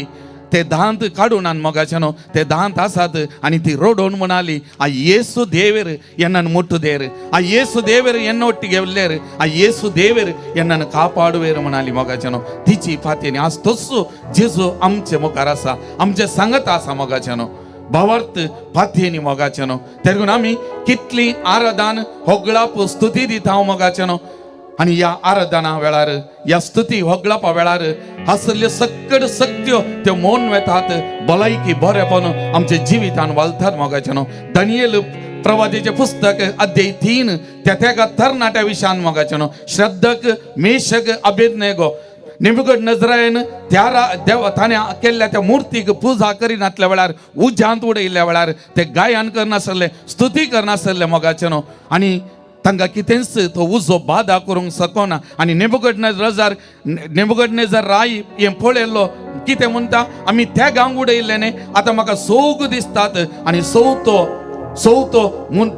ते दांत काडून आनी मोगाचें न्हू ते दांत आसात. आनी ती रडोवन म्हणाली, आ येसू देवेर येन्नान मुट्टुदेर, आ येसू देवेर येन्न ಒಟ್ಟಿಗೆ घेवलेर, आ येसू देवेर येन्नान कापाडवेर म्हणाली. मोगाचें न्हू तिची पातयेनी आज तस्सो जेजू आमचे मुखार आसा, आमचे सांगत आसा. मोगाचें न्हू भावार्थ पातयेनी मोगाचें न्हू तेरगून आमी कितली आराधन होगळाप स्तुती दिता हांव मोगाचें न्हू. आनी ह्या आराधना वेळार ह्या स्तुती होगळापा वेळार आसल्ल्यो सक्कड सक्त्यो त्यो मोन वेतात. भलायकी बरेपण आमच्या जिवितान वालतात मोगाचें न्हू. दानियल प्रवादीचें पुस्तक अध्याय 3 त्या तेगा तरणाट्या विशयान मोगाचें न्हू श्रद्धक मेशक अबेदनेगो नेबुकदनेझरान त्या देव ताणें केल्ल्या त्या मुर्तीक पुजा करिनातल्या वेळार उज्यांत उडयल्ल्या वेळार ते गायन करनासले स्तुती करनासले मोगाचें न्हू. आनी तांकां कितेंच तो उजो बादा करूंक शकना. आनी नेबुकदनेझर राय हें पळयल्लो कितें म्हणटा, आमी त्या गांव उडयल्लें न्ही, आतां म्हाका सोग दिसतात आनी सोवतो सोवतो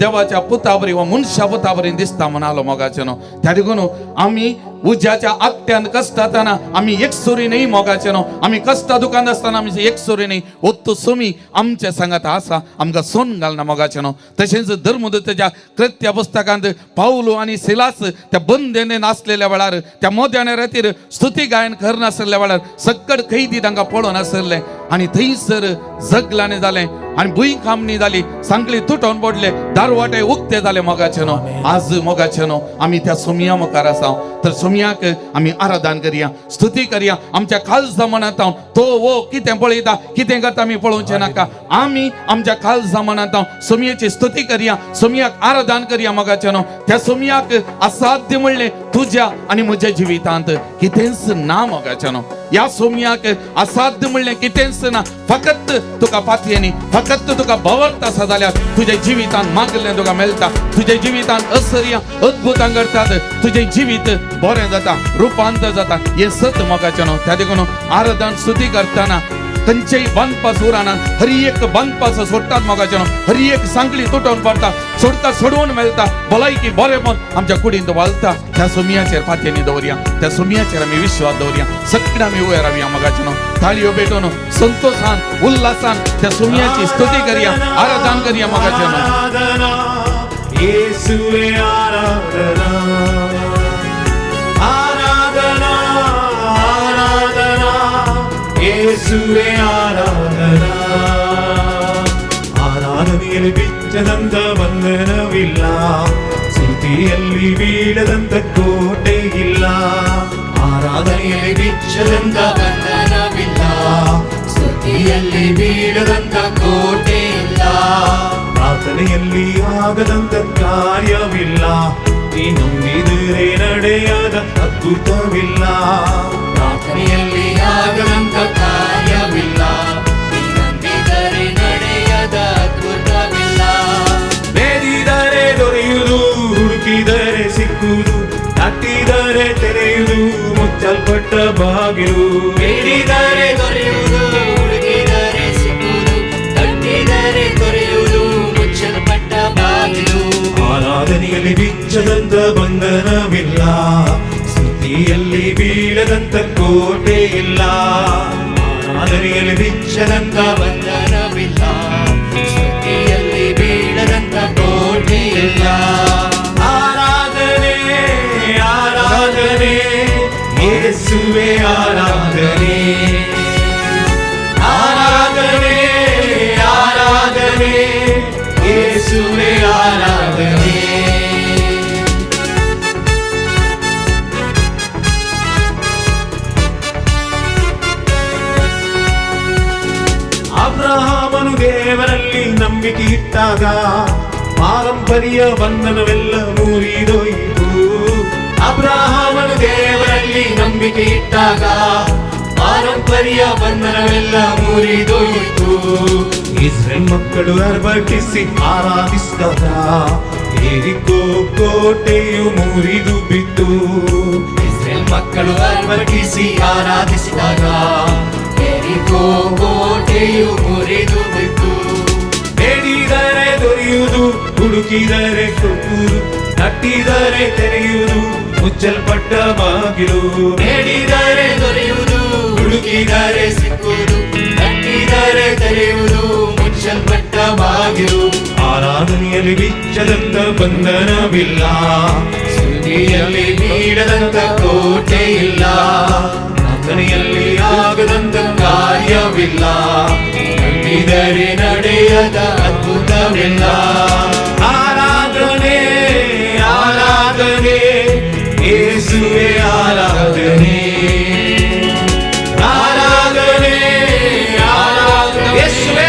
देवाच्या पुता बरी वा मनशा पुता बरी दिसता म्हणालो मोगाचें न्हू. त्या देखून आमी उज्याच्या आगट्यान कश्टातना आमी एकसुरी न्ही मोगाचें न्हू. आमी कश्टा दुकान आसतना आमी एकसुरी न्ही. ओत्तो सुमी आमच्या सांगात आसा, आमकां सोन घालना मोगाचें न्हू. तशेंच धर्मदूताच्या कृत्य पुस्तकांत पावलो आनी सिलास त्या बंदेन आसलेल्या वेळार त्या मोद्याने रातीर स्तुती गायन करनासलेल्या वेळार सक्कड कैदी तांकां पळोवन आसले आनी थंयसर जगलाने जालें आनी भूंय कामणी जाली, सांगली तुटोवन पडले, दारवाटे उक्ते जाले मोगाचें न्हू. आज मोगाचें न्हू आमी त्या सोमया मुखार आसा. तर सोमयाक आमी आराधन करया, स्तुती करया. आमच्या काळजा मनांत तो वो कितें पळयता कितें करता आमी पळोवचें नाका. आमी आमच्या काळजा मनांत सोमयेची स्तुती करया, सोमयाक आराधन करया मोगाचें न्हू. त्या सोमयाक असाध्य म्हणलें तुज्या आनी म्हज्या जिवितांत कितेंच ना मोगाचें न्हू. ह्या सोमयाक असाध्य म्हणलें कितेंच ना. फकत तुका पातयेनी, फकत तुका भवर्त आसा जाल्यार तुज्या जिवितान मागलें तुका मेळटा. तुज्या जिवितान असर्या अद्भुतां घडटात, तुजें जिवीत बरें जाता, रुपांतर जाता. हें सत मोगाचें न्हू. त्या देखून आराधन स्तुती करतना खंयचेय बांदपास उरानात, हर एक बांदपास सोडटात मोगाचें, हर एक सांगली तुटोवन पडटा, सोडटा सोडवून मेळटा, भलायकी बरेपण आमच्या कुडींत वालता। त्या सुमयाचेर फात्यांनी दवरया, त्या सुमयाचेर आमी विश्वास दवरया, सगळ्या आमी उबे रावया मोगाचें, ताळयो पेटोवन संतोषान उल्हासान त्या सुमयाची स्तुती करया, आराधन करया मोगाचें। येसुवे आराधना, आराधना, आराधना, येसुवे आराधना। ಆರಾಧನೆಯಲ್ಲಿ ಬಿಚ್ಚದಂತ ಬಂಧನವಿಲ್ಲ, ಸ್ತುತಿಯಲ್ಲಿ ಬೀಳದಂತ ಕೋಟೆ ಇಲ್ಲ. ಆರಾಧನೆಯಲ್ಲಿ ಬಿಚ್ಚದಂತ ಬಂಧನವಿಲ್ಲ, ಸ್ತುತಿಯಲ್ಲಿ ಬೀಳದಂತ ಕೋಟೆ ಇಲ್ಲ. ಪ್ರಾರ್ಥನೆಯಲ್ಲಿ ಆಗದಂತ ಕಾರ್ಯವಿಲ್ಲ, ನೀ ನಂಬಿದರೆ ನಡೆಯದ ಅದ್ಭುತವಿಲ್ಲ. ಪ್ರಾರ್ಥನೆಯಲ್ಲಿ ಆಗದಂತ ಕಾರ್ಯವಿಲ್ಲ, ನೀ ನಂಬಿದರೆ ನಡೆಯದ ಅದ್ಭುತವಿಲ್ಲ. ಬೇಡಿದರೆ ದೊರೆಯುವುದು, ಹುಡುಕಿದರೆ ಸಿಕ್ಕುವುದು, ತಟ್ಟಿದರೆ ತೆರೆಯುವುದು, ಮುಚ್ಚಲ್ಪಟ್ಟ ಬಾಗಿಲು. ಬೇಡಿದರೆ ದೊರೆಯುವುದು, ಹುಡುಕಿದರೆ ಸಿಕ್ಕುವುದು, ತಟ್ಟಿದರೆ ತೊರೆಯುವುದು, ಮುಚ್ಚಲ್ಪಟ್ಟ ಬಾಗಿಲು. ಆರಾಧನೆಯಲ್ಲಿ ಬಿಚ್ಚದಂತ ಬಂಧನವಿಲ್ಲ, ಸ್ತುತಿಯಲ್ಲಿ ಬೀಳದಂತ ಕೋಟೆ ಇಲ್ಲ. ಆರಾಧನೆಯಲ್ಲಿ ಬಿಚ್ಚದಂತ ಬಂಧನವಿಲ್ಲ, ಸ್ತುತಿಯಲ್ಲಿ ಬೀಳದಂತ ಕೋಟೆ ಇಲ್ಲ. ಆರಾಧನೆ, ಆರಾಧನೆ, ಯೇಸುವೆ ಆರಾಧನೆ. ಆರಾಧನೆ, ಆರಾಧನೆ, ಯೇಸುವೆ ಆರಾಧನೆ. ಅಬ್ರಹಾಮನು ದೇವರಲ್ಲಿ ನಂಬಿಕೆ ಇಟ್ಟಾಗ ಪಾರಂಪರ್ಯ ಬಂಧನವೆಲ್ಲ ಮುರಿದೋಯಿತು. ಅಬ್ರಹಾಮನು ದೇವರಲ್ಲಿ ನಂಬಿಕೆ ಇಟ್ಟಾಗ ಪಾರಂಪರ್ಯ ಬಂಧನವೆಲ್ಲ ಮುರಿದೋಯಿತು. ಇಸ್ರೇಲ್ ಮಕ್ಕಳು ಆರ್ಭಟಿಸಿ ಆರಾಧಿಸಿದಾಗ ಯೆರಿಕೋ ಕೋಟೆಯು ಮುರಿದು ಬಿತ್ತು. ಇಸ್ರೇಲ್ ಮಕ್ಕಳು ಆರ್ಭಟಿಸಿ ಆರಾಧಿಸಿದಾಗ ಯೆರಿಕೋ ಕೋಟೆಯು ಮುರಿದು ಬಿತ್ತು. ಬೇಡಿದರೆ ದೊರೆಯುವುದು, ಹುಡುಕಿದರೆ ಸಿಕ್ಕುವುದು, ತಟ್ಟಿದರೆ ತೆರೆಯುವುದು, ಮುಚ್ಚಲ್ಪಟ್ಟ ಬಾಗಿಲು. ಬೇಡಿದರೆ ದೊರೆಯುವುದು, ಹುಡುಕಿದರೆ ಸಿಕ್ಕುವುದು, ತಟ್ಟಿದರೆ ತೆರೆಯುವುದು, ಮುಚ್ಚಲ್ಪಟ್ಟ ಬಾಗಿಲು. ಆರಾಧನೆಯಲ್ಲಿ ಬಿಚ್ಚದಂತ ಬಂಧನವಿಲ್ಲ, ಸ್ತುತಿಯಲ್ಲಿ ಬೀಳದಂತ ಕೋಟೆ ಇಲ್ಲ. ಪ್ರಾರ್ಥನೆಯಲ್ಲಿ ಆಗದಂತ ಕಾರ್ಯವಿಲ್ಲ, ನಂಬಿದರೆ ನಡೆಯದ ಅದ್ಭುತವಿಲ್ಲ. ಆರಾಧನೆ, ಆರಾಧನೆ, ಯೇಸುವೆ ಆರಾಧನೆ. ಆರಾಧನೆ, ಆರಾಧನೆ, ಯೇಸುವೆ,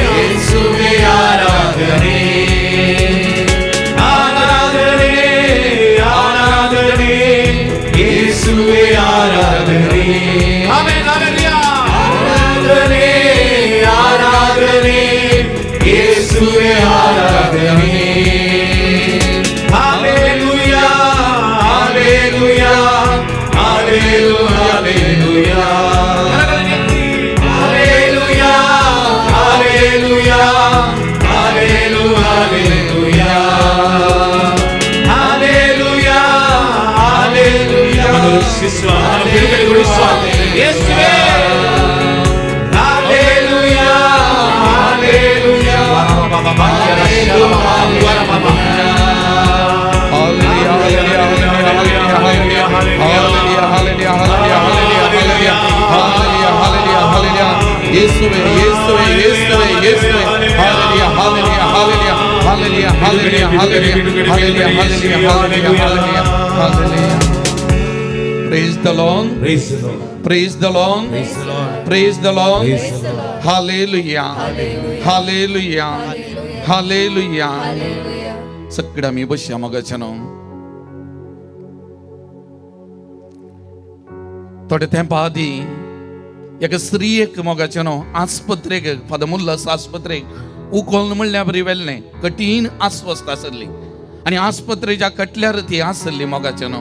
ಯೇಸುವೆ ಆರಾಧನೆ. ಆರಾಧನೆ, ಆರಾಧನೆ, ಯೇಸುವೆ ಆರಾಧನೆ. Amen, hallelujah. ಆರಾಧನೆ, ಆರಾಧನೆ, ಯೇಸುವೆ ಆರಾಧನೆ. Hallelujah, hallelujah, hallelujah, hallelujah, hallelujah, hallelujah, hallelujah, hallelujah. ನಮ್ಮನ್ನು ರಕ್ಷಿಸುವ, ನಮ್ಮನ್ನು ಬಿಡುಗಡೆಗೊಳಿಸುವ ಯೇಸುವೇ. Hallelujah, hallelujah. ಯೇಸುವೆ, ಯೇಸುವೆ, ಯೇಸುವೆ, ಯೇಸುವೆ. Hallelujah, hallelujah, hallelujah, hallelujah, hallelujah, hallelujah, hallelujah, hallelujah, hallelujah, hallelujah. Praise the Lord. Praise the Lord. Praise the Lord. Praise the Lord. Praise the Lord. Praise the Lord. Hallelujah. Hallelujah. Hallelujah. सगळ्या आमी बसया मोगाच्यानो. थोडे तेंपा आदीं एका स्त्रियेक मोगाच्यानो आस्पत्रेक, father मुल्लास आस्पत्रेक उखोल म्हणल्यार बरी वेल्लें, कठीण अस्वस्थ आसली आनी आस्पत्रेच्या कटल्यार ती आसली मोगाच्यानो.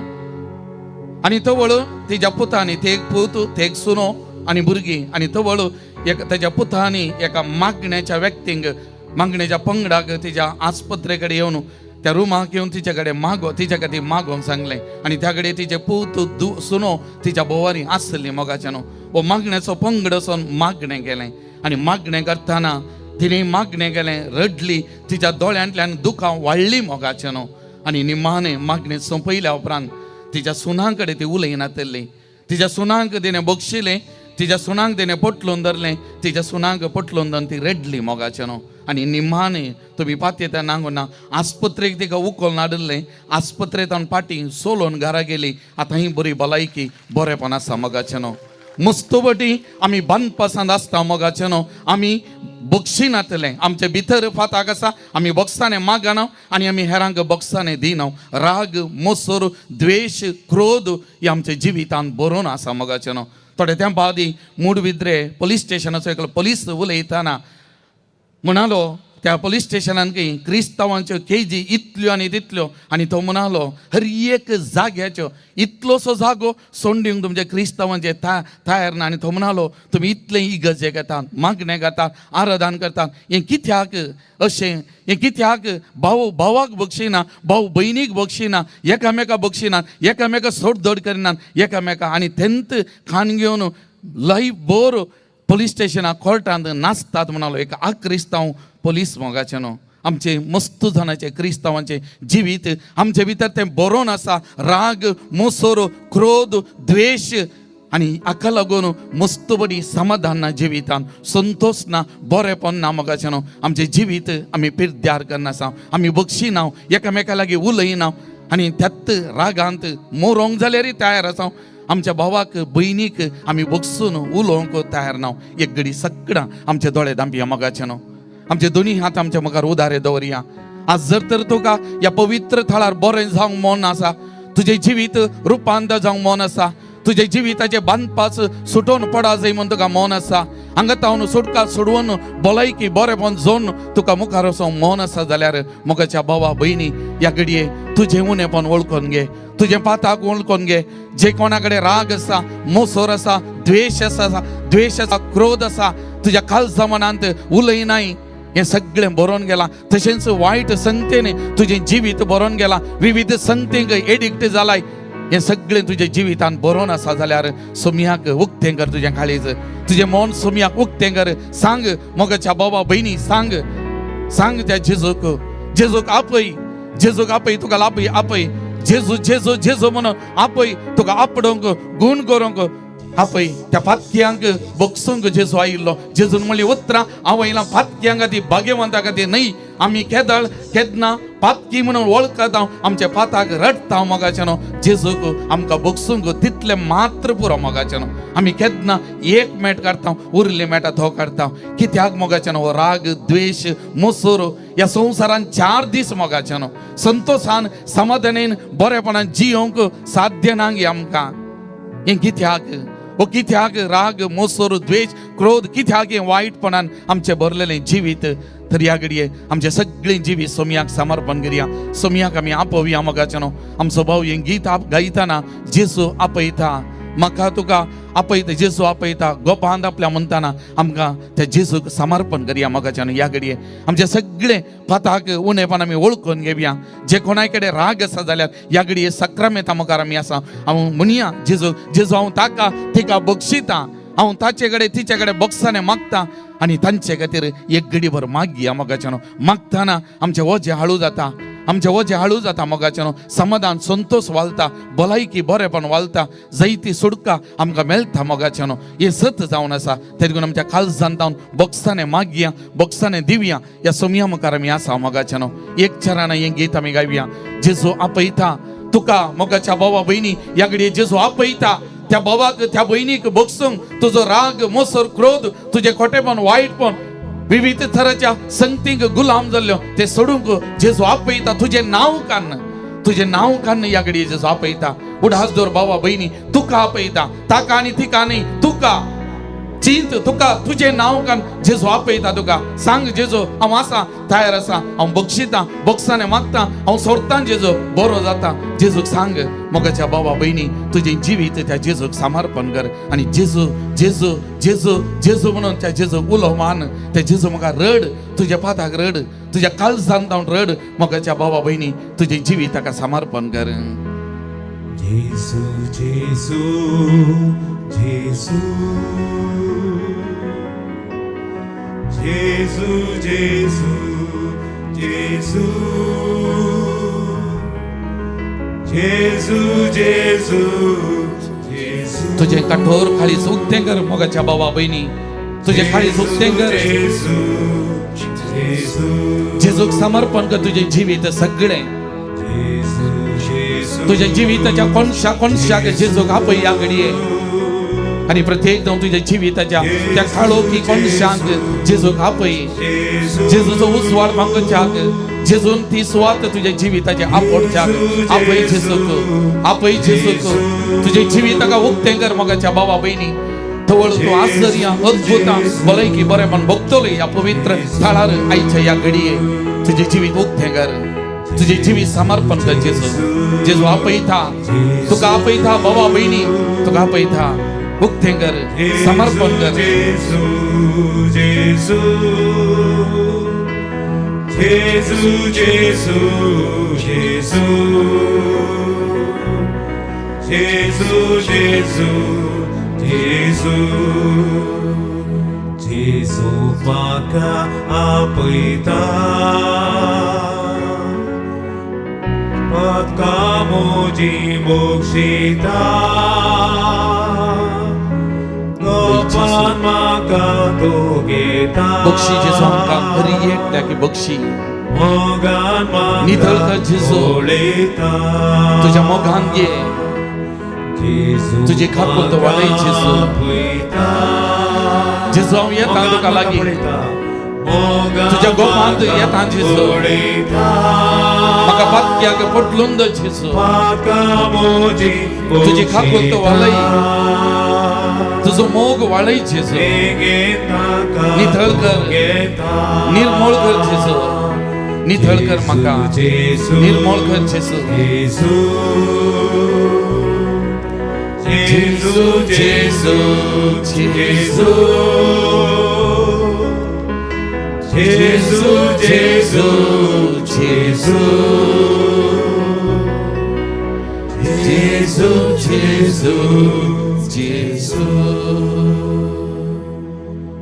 आनी तवळ तिच्या पुतांनी, ते एक पूत, ते एक सुनो आनी भुरगीं, आनी तवळ एक ताच्या पुतांनी एका मागण्याच्या व्यक्तींक, मागण्याच्या पंगडाक तिच्या आस्पत्रे कडेन येवन त्या रुमाक येवन तिच्या कडेन मागो, तिच्या खातीर मागोवंक सांगलें. आनी त्या कडेन तिचे पूत सुनो तिच्या भोवारी आसली मोगाच्यान. हो मागण्याचो पंगड वचोन मागणें केलें आनी मागणें करतना तिणें मागणें केलें, रडली, तिच्या दोळ्यांतल्यान दुकां वाडली मोगाच्यान. आनी निमाणें मागणें सोंपयल्या उपरांत तिच्या सुनां कडेन ती उलयनातली. तिच्या सुनांक तिणें बक्षिलें, तिच्या सुनांक तिणें पोटलून धरलें, तिच्या सुनांक पोटलून धरून ती रडली मोगाच्यान. आनी निमाणें तुमी पातयेता नांगो ना, आस्पत्रेक तिका उखलून हाडिल्लें, आस्पत्रेंत फाटीं सोलोवन घरा गेली. आतां ही बरी भलायकी बरेपण आसा मोगाच्यान. मस्तबटी आमी बांदपासांत आसता मोगाच्यान, आमी बक्षिनातलें, आमचे भितर फाताक आसा, आमी बक्षाने मागना आनी आमी हेरांक बक्षाने दिना. राग, मोसर, द्वेश, क्रोध हे आमच्या जिवितांत बरोवन आसा मोगाच्यान. थोडे त्या बादी मूडबिद्रे पोलीस स्टेशनाचो एकलो पोलीस उलयतना म्हणालो, त्या पोलीस स्टेशनान खंय क्रिस्तांवांच्यो केजी इतल्यो आनी तितल्यो, आनी तो म्हणालो हर एक जाग्याच्यो इतलोसो जागो सोंडींक तुमच्या क्रिस्तांवांचे तयार ना. आनी तो म्हणालो तुमी इतलें इगर्जे घेतात, मागणें करतात, आराधन करतात, हें कित्याक अशें, हें कित्याक भाव भावाक बक्षिना, भाव भयणीक बक्षिना, एकामेका बक्षिना, एकामेका सोडदोड करिनात एकामेका. आनी तेंत खाण घेवन लायफ बोर पोलीस स्टेशनाक कोर्टांत नाचतात म्हणालो एक आक्रिस्तांव पोलीस मोगाचें न्हू. आमचे मस्त जाणाचे क्रिस्तांवांचें जिवीत आमचे भितर तें बरोवन आसा, राग, मोसोर, क्रोध, द्वेश, आनी हाका लागून मस्त बरी समाधान ना जिवितान, संतोश ना, बरेपण ना मोगाचें न्हू. आमचें जिवीत आमी पिरद्यार करना, आमी बक्षिना, एकामेका लागीं उलयना आनी त्यात रागांत मोरोंक जाल्यारय तयार आसा. आमच्या भावाक भयणीक आमी बगसून उलोवंक तयार ना. एक घडी सगळां आमचे दोळे धांपया मोगाचें न्हू, आमचे दोनी हात आमच्या मुखार उदारे दवरया. आज जर तर तुका ह्या पवित्र थळार बरें जावंक मन आसा, तुजें जिवीत रुपांतर जावंक मन आसा, तुजें जिविताचें बांदपास सुटोवन पडा जाय म्हूण तुका मन आसा, हांगा तावन सुटका सोडोवन भलायकी बरेपण जोन तुका मुखार वचोंक मन आसा जाल्यार मोगाच्या भावा भयणी ह्या घडये तुजें उणेपण वळखून घे, तुजें पाताक वळखून घे. जे कोणा कडेन राग आसा, मोसोर आसा, द्वेश आसा, द्वेश आसा, क्रोध आसा, तुज्या काळजा मनांत उलयनाय, हें सगळें बरोवन गेलां. तशेंच वायट संगतेन तुजें जिवीत बरोवन गेलां, विविध संगतेंक एडिक्ट जालाय, हें सगळें तुजें जिवितान बरोवन आसा जाल्यार सोमयाक उक्तें कर तुजें काळीज, तुजें मन सोमयाक उक्तें कर. सांग मोगाच्या बाबा भयणी, सांग सांग त्या जेजूक, जेजूक आपय, जेजूक आपय, तुका आपय आपय, जेजू जेजू जेजू म्हणून आपय, तुका आपडोवंक गूण करूंक आपय. त्या पातक्यांक बगसूंक जेजू आयिल्लो. जेजून म्हणली उतरां आवयला पातक्यांक खातीर, भाग्यवंता खातीर न्हय. आमी केदळ केन्ना पातकी म्हणून वळखता, आमच्या पाताक रडटा मोगाचें न्हू. जेजूक आमकां बगसूंक तितलें मात्र पुरो मोगाचें न्हू. आमी केन्ना एक मेट काडटा, उरली मेटा तो काडटा. कित्याक मोगाचें न्हू राग, द्वेश, मोसोर ह्या संवसारान 4 दीस मोगाचें न्हू संतोशान समाधानेन बरेपणान जियोंक साध्य ना गे आमकां. हें कित्याक, ओ कित्याक राग, मोसोर, द्वेश, क्रोध, कित्याक हें वायटपणान आमचें भरलेलें जिवीत. तर ह्या घडये आमचें सगळें जिवीत सोमयाक समर्पण करया, सोमयाक आमी आपोवया मोगाचें न्हू. आमचो भाव हें गीत गायतना जेजू आपयता, म्हाका तुका आपयता, जेजू आपयता गोपांत आपल्या म्हणटाना आमकां त्या जेजूक समर्पण करया मोगाचें न्हू. ह्या घडये आमचें सगळें पाताक उणेपण आमी वळखून घेवया. जे कोणाय कडेन राग आसा जाल्यार ह्या घडये सक्रामेंता मुखार आमी आसा, हांव म्हणया जेजू जेजू हांव ताका तिका बक्षिता, हांव ताचे कडेन तिचे कडेन बक्षाने मागता आनी तांचे खातीर एक घडीभर मागया मोगाचें न्हू. मागतना आमचें वजें हाळू जाता, आमचें वजें हाळू जाता मोगाचें न्हू. समाधान, संतोश वालता, भलायकी बरेपण वालता, जैती सुटका आमकां मेळटा मोगाचें न्हू. हें सत जावन आसा. तेदून आमच्या काळजान जावन बक्षाने मागया, बक्षाने दिवया. ह्या सोमया मुखार आमी आसा मोगाचें न्हू. एक चरान हें गीत आमी गावया, जेजू आपयता तुका मोगाच्या भावा भयणी. ह्या घडये जेजू आपयता त्या भावाक त्या भयणीक बगसूंक तुजो राग, मोसर, क्रोध, तुजें खोटेपण, वायटपण, विविध थराच्या संगतींक गुलाम जाल्ल्यो ते सोडूंक जेजू आपयता. तुजें नांव कान्न, तुजें नांव कान्न ह्या घडये जेजू आपयता. उडास दवर भावा भयणी, तुका आपयता, ताका आनी तिका न्ही, तुका. चिंत तुका तुजें नांव कान जेजू आपयता तुका. सांग जेजू हांव आसा, तयार आसा, हांव बक्षितां, बक्षाने मागता, हांव सोडतां जेजू, बरो जाता. जेजूक सांग मोगाच्या बाबा भयणी, तुजें जिवीत त्या जेजूक समर्पण कर आनी जेजू जेजू जेजू जेजू म्हणून त्या जेजूक उलो मान. त्या जेजू म्हाका रड, तुज्या पाताक रड, तुज्या काळजान जावन रड. मोगाच्या बाबा भयणी, तुजें जिवीत ताका समर्पण कर. जेजू जेजू जेजू जेजू जेजू जेजू जेजू जेजू जेजू. तुझे कठोर काळीज उक्तें कर मोगाच्या बाबा भयणी, तुझे काळीज उक्तें कर. जेजूक समर्पण कर तुझे जिवीत सगळें. तुझ्या जिविताच्या कोणशा कोणशाक जेजूक आपय ह्या घडये. आनी प्रत्येक जावन तुझ्या जिविताच्या त्या काळोखी कोणशांक जेजूक आपय. जेजूचो उजवाड मागच्याक, जेजून ती सुवात तुझ्या जिविताचे आपोडच्याक आपय जेजूक, आपय जेजूक. तुझे जिविताका उक्तें कर मोगाच्या बाबा भयणी. तवळ तूं आश्चर्य अद्भुतां भलायकी बरेपण भोगतलो ह्या पवित्र थळार आयच्या ह्या घडये. तुझे जिवीत उक्तें कर, तुझे जिवीत समर्पण कर जेजू. जेजू आपयता तुका, आपयता बाबा भयणी, तुका आपयता. उक्तें कर, समर्पण कर. जेजू जेजू जेजू जेजू जेजू जेजू जेजू जेजू जेजू म्हाका आपयता, पदका म्हजी मोक्षिता, गोपान म्हाका तो घेता. बक्षी जेजू आमकां हरी एकट्याक बक्षी. मोगान म्हाका नितळ कर जेजू, तुज्या मोगान घे, तुजी काकूत वाडय जेजू. जेजू हांव येता तुका लागीं, तुज्या गोपांत येता जेजू. म्हाका पातक्याक पटलून जेजू, तुजी काकूत वाडय, तुजो मोग वाडय जेजू. नितळ कर, निर्मोळ कर जेजू, नितळ कर म्हाका, निर्मोळ कर जेजू. जेजू जेजू जेजू जेजू जेजू जेजू जेजू जेजू जेजू.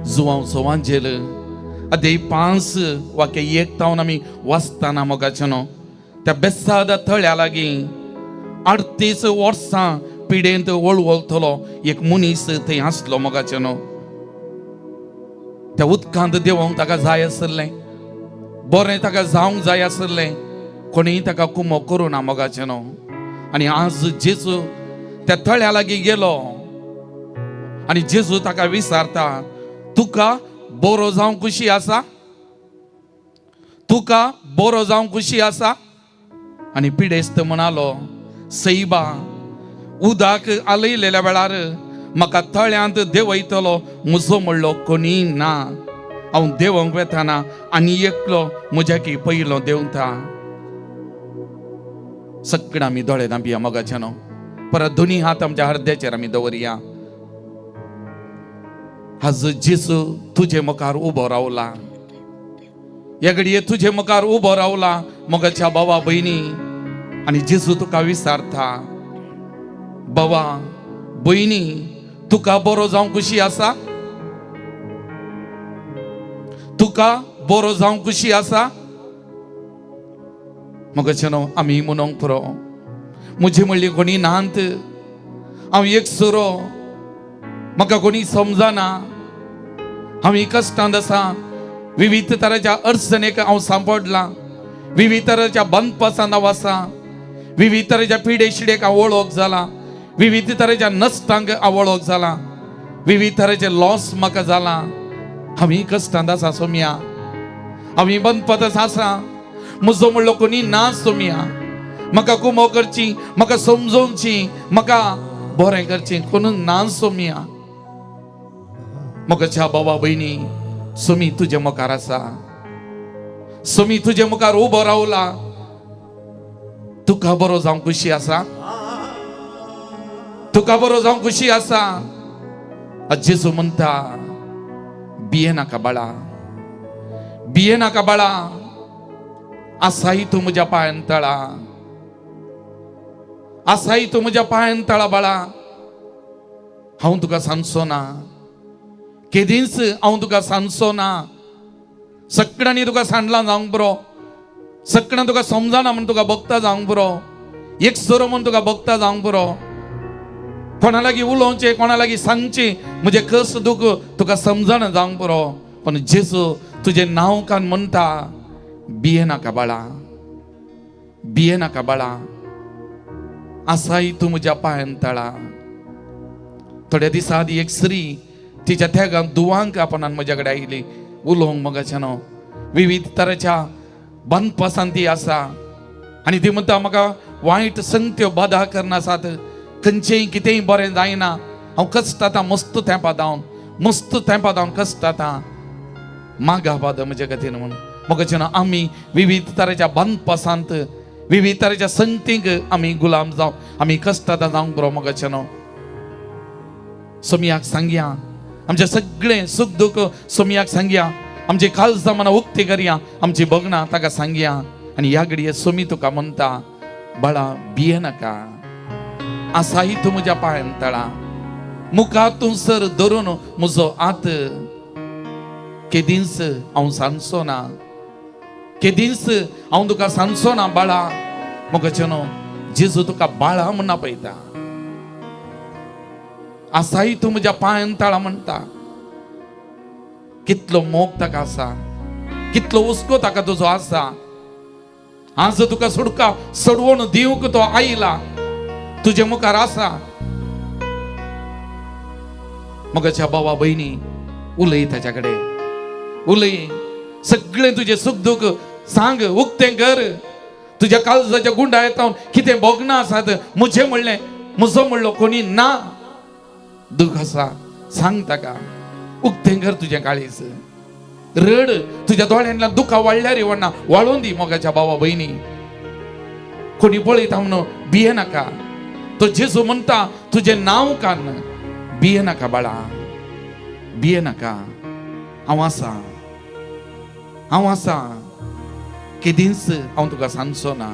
जुवांव सोवांजेल अध्याय 5 वाक्य 1 तावन आमी वाचतना मोगाचें न्हू, त्या बेसाद तळ्या लागीं 38 वर्सां पिडेंत वळवळतलो एक मनीस थंय आसलो मोगाचें न्हू. त्या उदकांत देंवोंक ताका जाय आसलें, बरें ताका जावंक जाय आसलें, कोणीय ताका कुमो करूं ना मोगाचें न्हू. आनी आज जेजू त्या तळ्या लागीं गेलो आनी जेजू ताका विचारता, तुका बरो जावंक खुशी आसा? तुका बरो जावंक खुशी आसा? आनी पिडेस्त म्हणालो, सैबा, उदक आलयलेल्या वेळार म्हाका तळ्यांत देंवयतलो म्हजो म्हणलो कोणी ना. हांव देंवंक वेताना आनी एकलो म्हज्या की पयलो देंवता. सगळ्या आमी दोळे धांपया मोगाच्या न्हू, परत दोनी हात आमच्या हृदयाचेर आमी दवरया. आज जेजू तुजे मुखार उबो रावला, ह्या घडये तुजे मुखार उबो रावला मोगाच्या बाबा भयणी. आनी जेजू तुका विचारता, बाबा भयणी, तुका बरो जावंक खुशी आसा? तुका बरो जावंक खुशी आसा? मोगाच्या न्हू, आमी म्हणूंक पुरो, म्हजे म्हणली कोणी नात, हांव एक सुरो, म्हाका कोणी समजना, हांव कश्टांत आसा, विविध तराच्या अडचणेक हांव सांपडलां, विविध तराच्या बंदपासान हांव आसा, विविध तरेच्या पिडे शिडेक हांव वळख जाला, विविध तरेच्या नश्टांक हांव वळख जाला, विविध तरेचे लॉस म्हाका जाला, हांव कश्टांत आसा सोम्या, हांव बंदपत आसा, म्हजो म्हणलो कोणी ना सोम्या, म्हाका कुमो करची, म्हाका समजोवची, म्हाका बरें करचें कोण ना सोम्या. मोगाच्या बाबा भयणी, सुमी तुजे मुखार आसा, सुमी तुजे मुखार उबो रावला. तुका बरो जावंक खुशी आसा, तुका बरो जावंक खुशी आसा. जेजू म्हणटा, बिये नाका बाळा, बिये नाका बाळा, आसाय तूं म्हज्या पांयान तळा, आसाय तूं म्हज्या पांयान तळा बाळा. हांव तुका सांगचो ना, केदींच हांव तुका सांगचो ना. सगळ्यांनी तुका सांडलां जावंक बरो, सगळ्यां तुका समजना म्हूण तुका बगता जावंक बरो, एक सोरो म्हूण तुका बगता जावंक बरो. कोणा लागीं उलोवचें, कोणा लागीं सांगचें म्हजें कस दुख तुका समजना जावंक बरो. पूण जेजू तुजें नांव कान म्हणटा, बिये नाका बाळा, बिये नाका बाळा, आसाय तूं म्हज्या पांयान तळा. थोड्या दिसां आदीं एक स्त्री तिच्या त्यागान दुवांक आपणान म्हज्या कडेन आयली उलोवंक. मोगाच्यान विविध तरेच्या बांदपासान ती आसा आनी ती म्हणटा, म्हाका वायट संगत्यो बाधा करनासात, खंयचेंय कितेंय बरें जायना, हांव कश्ट मस्त तेंपा धांवन, मस्त तेंपा धांवन कश्ट आतां मागा बाद म्हज्या खातीर म्हूण. मोगाच्यान आमी विविध तरेच्या बांदपासांत, विविध तरेच्या संगतींक आमी गुलाम जावं, आमी कश्ट जावंक बरो. मोगाच्यान सोमयाक सांगया आमचें सगळें सुख दुख, सोमयाक सांगया आमची काळजां मनां उक्ती करया, आमची भोगणां ताका सांगया. आनी ह्या घडये सोमी तुका म्हणटा, बाळा भिये नाका, आसाय तूं म्हज्या पांयान तळा, मुखार तूं सर धरून म्हजो हात केदींच हांव सांगचो ना, केदींच हांव तुका सांगचो ना बाळा. मोगाचें न्हू, जेजू तुका बाळा म्हूण आपयता, आसाय तूं म्हज्या पांयान तळा म्हणटा. कितलो मोग ताका आसा, कितलो हुस्को ताका तुजो आसा. आज तुका सुडका सोडवण दिवंक तो आयला, तुजे मुखार आसा. मोगाच्या बाबा भयणी, उलय ताच्या कडेन, उलय, सगळें तुजें सुख दुख सांग, उक्तें कर. तुज्या काळजाच्या गुंडा येता कितें भोगणां आसात, म्हजें म्हणलें, म्हजो म्हणलो कोणी ना, दुख आसा सांग ताका, उक्तें कर तुजें काळीज, रड, तुज्या दोळ्यांतल्यान दुखां वाडल्यार वण्णा वाळून दी. मोगाच्या बाबा भयणी, कोणी पळयता म्हणून भिये नाका. तो जेजू म्हणटा, तुजें नांव कान, भिये नाका बाळा, भिये नाका, हांव आसा, हांव आसा, केदींच हांव तुका सांगचो ना.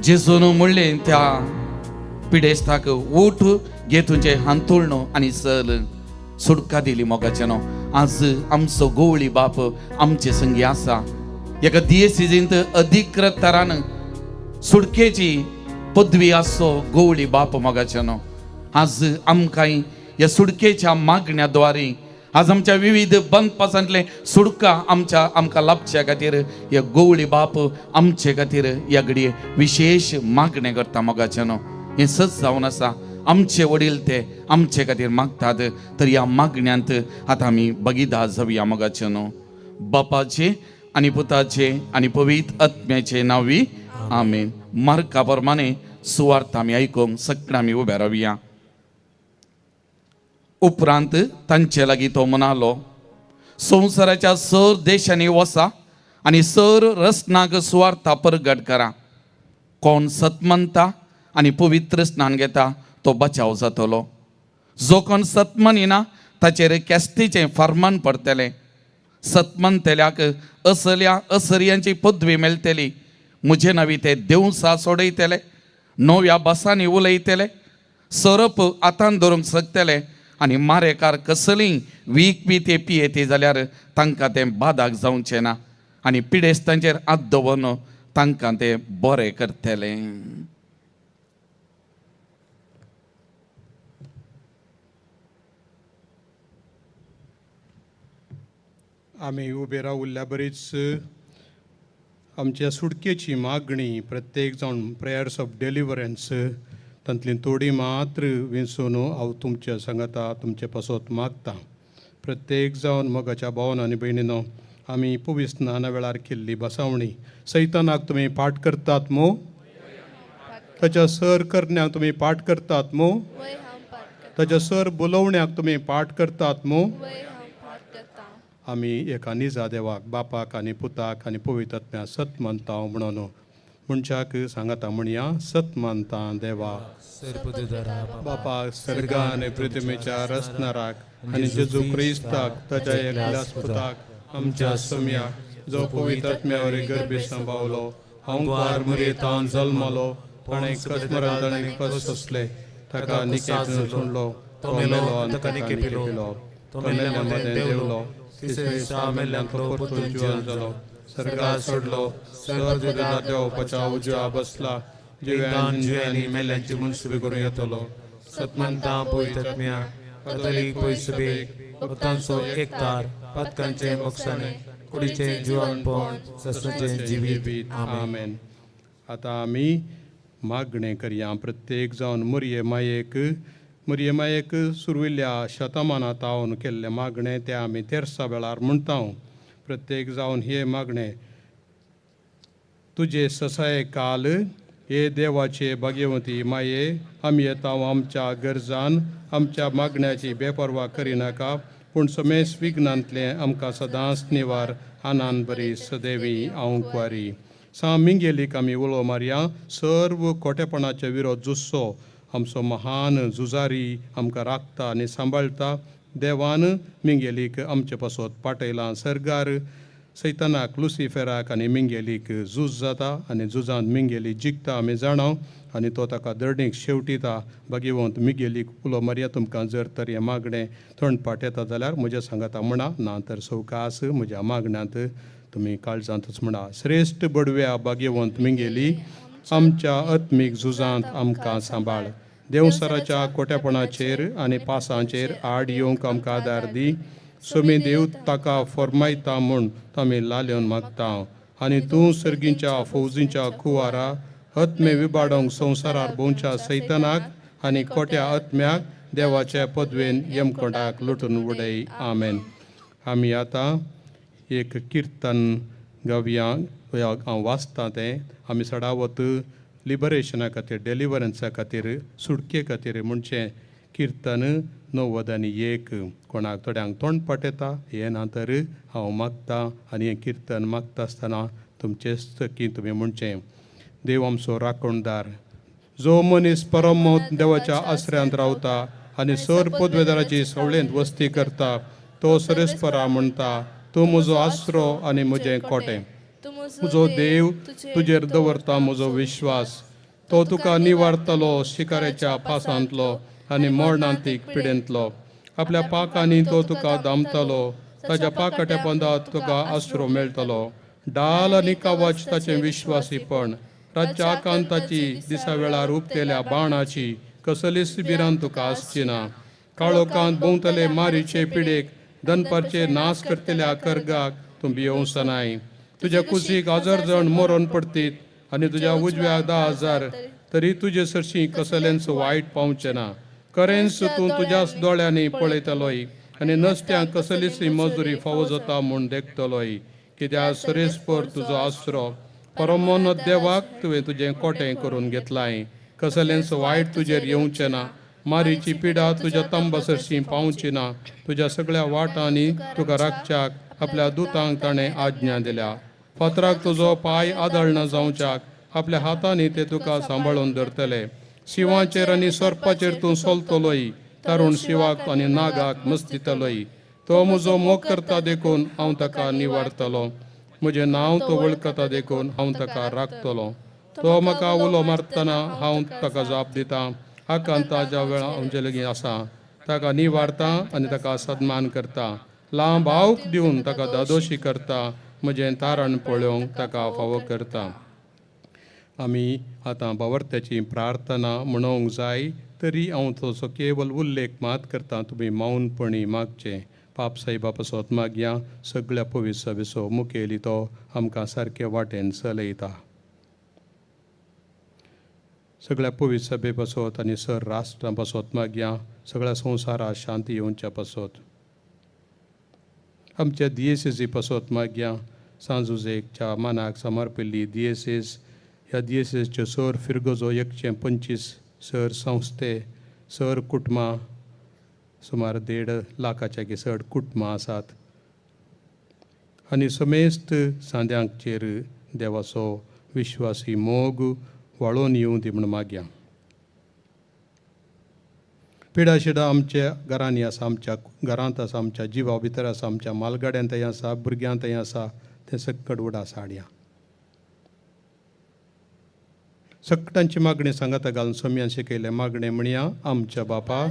जेजून म्हणलें त्या पिडेस्ताक, उठ, घे तुजें हांतुळण आनी चल. सुटका दिली मोगाचें न्हू. आज आमचो गोवळी बाप आमचे संगी आसा. एका दियेसिजींत अधिकृत तरान सुटकेची पदवी आसचो गोवळी बाप मोगाचें न्हू. आज आमकां ह्या सुटकेच्या मागण्या द्वारे आज आमच्या विविध बंदपासांतले सुडका आमच्या आमकां लाभच्या खातीर ह्या गोवळी बाप आमचे खातीर ह्या घडये विशेश मागणें करता मोगाचें न्हू. हें सच जावन आसा. आमचे वडील ते आमचे खातीर मागतात, तर ह्या मागण्यांत आतां आमी भगिदा जावया मोगाचें न्हू. बापाचे आनी पुताचे आनी पवित्र आत्म्याचे नांवी आमेन. मार्का प्रमाणे सुवार्थ आमी आयकूंक सगळ्यां आमी उबे रावया. उपरांत तांचे लागीं तो म्हणालो, संवसाराच्या सर देशांनी वसा आनी सर रसनाक सुवार्था परगट करा. कोण सत मानता आनी पवित्र स्नान घेता तो बचाव जातलो. जो कोण सत मानिना ताचेर केस्तीचें फर्मान पडटलें. सत मानतल्याक असल्या असर्यांची पदवी मेळटली. म्हजे नांवी ते देवसा सोडयतले, नव्या भासांनी उलयतले, सोरोप हातान धरूंक शकतले आनी मारेकार कसलीय वीख बी ते पियेती जाल्यार तांकां तें बादाक जावचें ना आनी पिडेस्तांचेर हात दवरून तांकां ते बरें करतले. आमी उबे रावल्ल्या बरीच आमच्या सुटकेची मागणी प्रत्येक जावन प्रेयर्स ऑफ डेलिवरन्स तांतली थोडी मात्र विंचून हांव तुमच्या सांगाता तुमचे पासत मागता. प्रत्येक जावन मोगाच्या भावन आनी भयणीनो, आमी पवित्र स्नाना वेळार केल्ली बसावणी सैतानाक तुमी पाठ करतात मू? ताच्या सर करण्याक तुमी पाठ करतात मू? ताच्या सर बोलोवण्याक तुमी पाठ करतात मू? आमी एका निजा देवाक बापाक आनी पुताक आनी पवित्र आत्म्याक सत मानता म्हणून मनशाक सांगाता म्हणया, सत मानता देवा बापाक सर्गा आनी पृथ्वीच्या रचणाराक आनी जेजू क्रिस्ताक ताच्या एकल्याच पुताक आमच्या सोम्याक जो पवित्र आत्म्या वरवीं गर्भे सांबावलो, हांव मुरयेतान जल्मलो, ताणें कस्मरान ताणें कश्ट सोंसले, ताका निकेतून सोडलो, तो मेलो आनी ताका निकेपिलो, तो मेल्ल्या मदें देंवलो, तिसऱ्या दिसा मेल्ल्यांतलो परतून जिवन जालो, सर्गार सोडलो, सर्वजुदा देवपाच्या उजव्या बसला, जिव्यान जिव्यांनी मेल्ल्यांची मनसुबी करून येतलो. सतमंता पवित्र आत्म्या कातोलीक पयसुबेक भक्तांचो एकतार पातकांचे मोक्षाने कुडीचें जिवनपण सस्नाचें जिवीत. आमेन. आतां आमी मागणें करया. प्रत्येक जावन मुरये मायेक मुरये मायेक सुरविल्ल्या शतमानांत तावन केल्लें मागणें तें आमी तेरसा वेळार म्हणटा. प्रत्येक जावन हे मागणें, तुजे ससाये काल हे देवाचे भाग्यवंती माये, आमी येता आमच्या गरजान आमच्या मागण्याची बेपर्वा करिनाका, पूण समेस विघ्नांतलें आमकां सदांच निवार. आनंद बरी सदैवी हांव कुवारी. सा मिंगेलीक आमी उलो मारया. सर्व खोटेपणाचे विरोध झुजचो आमचो महान झुजारी आमकां राखता आनी सांबाळटा. देवान मिंगेलीक आमचे पासत पाटयलां. सर्गार सैतानाक लुसिफेराक आनी मिंगेलीक झूज जाता आनी झुजांत मिंगेली जिखता आमी जाणाव आनी तो ताका दर्णीक शेवटिता. भाग्यवंत मिगेलीक उलो मारया. तुमकां जर तर हें मागणें तोंडपाठ येता जाल्यार म्हज्या सांगाता म्हणा, ना तर सवकास म्हज्या मागण्यांत तुमी काळजांतूच म्हणा. श्रेश्ठ बडव्या भाग्यवंत मिंगेली, आमच्या आत्मीक झुजांत आमकां सांबाळ. देवसराच्या कोट्यापणाचेर आनी पासांचेर आड येवंक आमकां आदार दी. सोमी देव ताका फॉर्मायता म्हूण आमी लालेवन मागता आनी तूं सर्गींच्या फौजींच्या कुवारा आत्मे विबाडोंक संवसारार भोंवच्या सैतानाक आनी कोट्या आत्म्याक देवाच्या पदवेन यमकोंडाक लुटून उडय. आमेन. आमी आतां एक किर्तन गावया. हांव वाचता तें. आमी सडावत लिबरेशना खातीर, डेलिवरन्सा खातीर, सुटके खातीर म्हणचें किर्तन 91. कोणाक थोड्यांक तोंडपाठ येता हें ना तर हांव मागता आनी हें किर्तन मागता आसतना तुमचेच की तुमी म्हणचें, देव आमचो राखणदार, जो मनीस परम देवाच्या आसऱ्यांत रावता आनी सर पदवेदाराची सवळेंत वस्ती करता, तो सरेस्परा म्हणटा, तूं म्हजो आसरो आनी म्हजें कोटें. म्हजो देव तुजेर दवरता म्हजो विश्वास, तो तुका निवारतलो शिकाऱ्याच्या पासांतलो आनी मरणांतीक पिडेंतलो. आपल्या पाकांनी तो तुका दामतलो, ताज्या पाकाट्या पंदात तुका आसरो मेळटलो. डाल आनी कवच ताचें विश्वासीपण, रातच्या आकांताची दिसा वेळार उपतेल्या बाणाची कसलीच भिरांत तुका आसची ना. काळोखांत भोंवतले मारीचे पिडेक, दनपारचे नाश करतल्या कर्गाक तूं भियोवचो. तुज्या कुशीक 1000 जाण मरोन पडतीत आनी तुज्या उजव्याक 10,000, तरी तुजे सरशीं कसलेंच वायट पावचें ना. खरेंच तूं तुज्याच दोळ्यांनी पळयतलोय आनी नसत्यांक कसलीच मजुरी फावो जाता म्हूण देखतलोय. कित्याक सरेस्पर तुजो आसरो, परमोन देवाक तुवें तुजें कोटें करून घेतलाय. कसलेंच वायट तुजेर येवचें ना, मारीची पिडा तुज्या तंबा सरशीं पावची ना. तुज्या सगळ्या वाटांनी तुका राखच्याक आपल्या दुतांक ताणें आज्ञा दिल्या. फातराक तुजो पांय आदळना जावच्याक आपल्या हातांनी ते तुका सांबाळून धरतले. शिंवाचेर आनी सर्पाचेर तूं सोलतलोय, तरुण शिवाक आनी नागाक मस्तितलोय. तो म्हजो मोग करता देखून हांव ताका निवारतलो, म्हजें नांव तो वळखता देखून हांव ताका राखतलो. तो म्हाका उलो मारतना हांव ताका जाप दितां. आकांताच्या वेळा आमचे लागीं आसा, ताका निवारता आनी ताका सन्मान करता. लांब आवक दिवन ताका दादोशी करता, म्हजें तारण पळोवंक ताका फावो करता. आमी आतां बावर्त्याची प्रार्थना म्हणोवंक जाय, तरी हांव तसो केवल उल्लेख मात करता. तुमी मौनपणी मागचें. पाप साहेबा पासत मागया. सगळ्या पवित्र सभेचो मुखेली तो आमकां सारके वाटेन चलयता. सगळ्या पवित्र सभे पासत आनी सर राष्ट्रां पासत मागया. सगळ्या संवसारात शांती येवच्या पासत. आमच्या दियेसेसी पासत मागया. सांजुजेकच्या मानाक समर्पिल्ली दियेसेस, ह्या दियेसेसच्यो सर फिरगजो 125 सर संस्थे सर कुटुंबां, सुमार 1.5 लाखाच्या की चड कुटुंबां आसात. आनी समेस्त सांद्यांचेर देवाचो विश्वासी मोग वाळोवन येवं दी म्हूण मागया. पिडाशिडा आमच्या घरांनी आसा, आमच्या घरांत आसा, आमच्या जिवा भितर आसा, आमच्या मालगाड्यांत आसा, भुरग्यांत आसा, तें सक्कड उडास हाडया. सकटांची मागणी सांगाता घालून सोम्यान शिकयलें मागणें म्हणया. आमच्या बापा,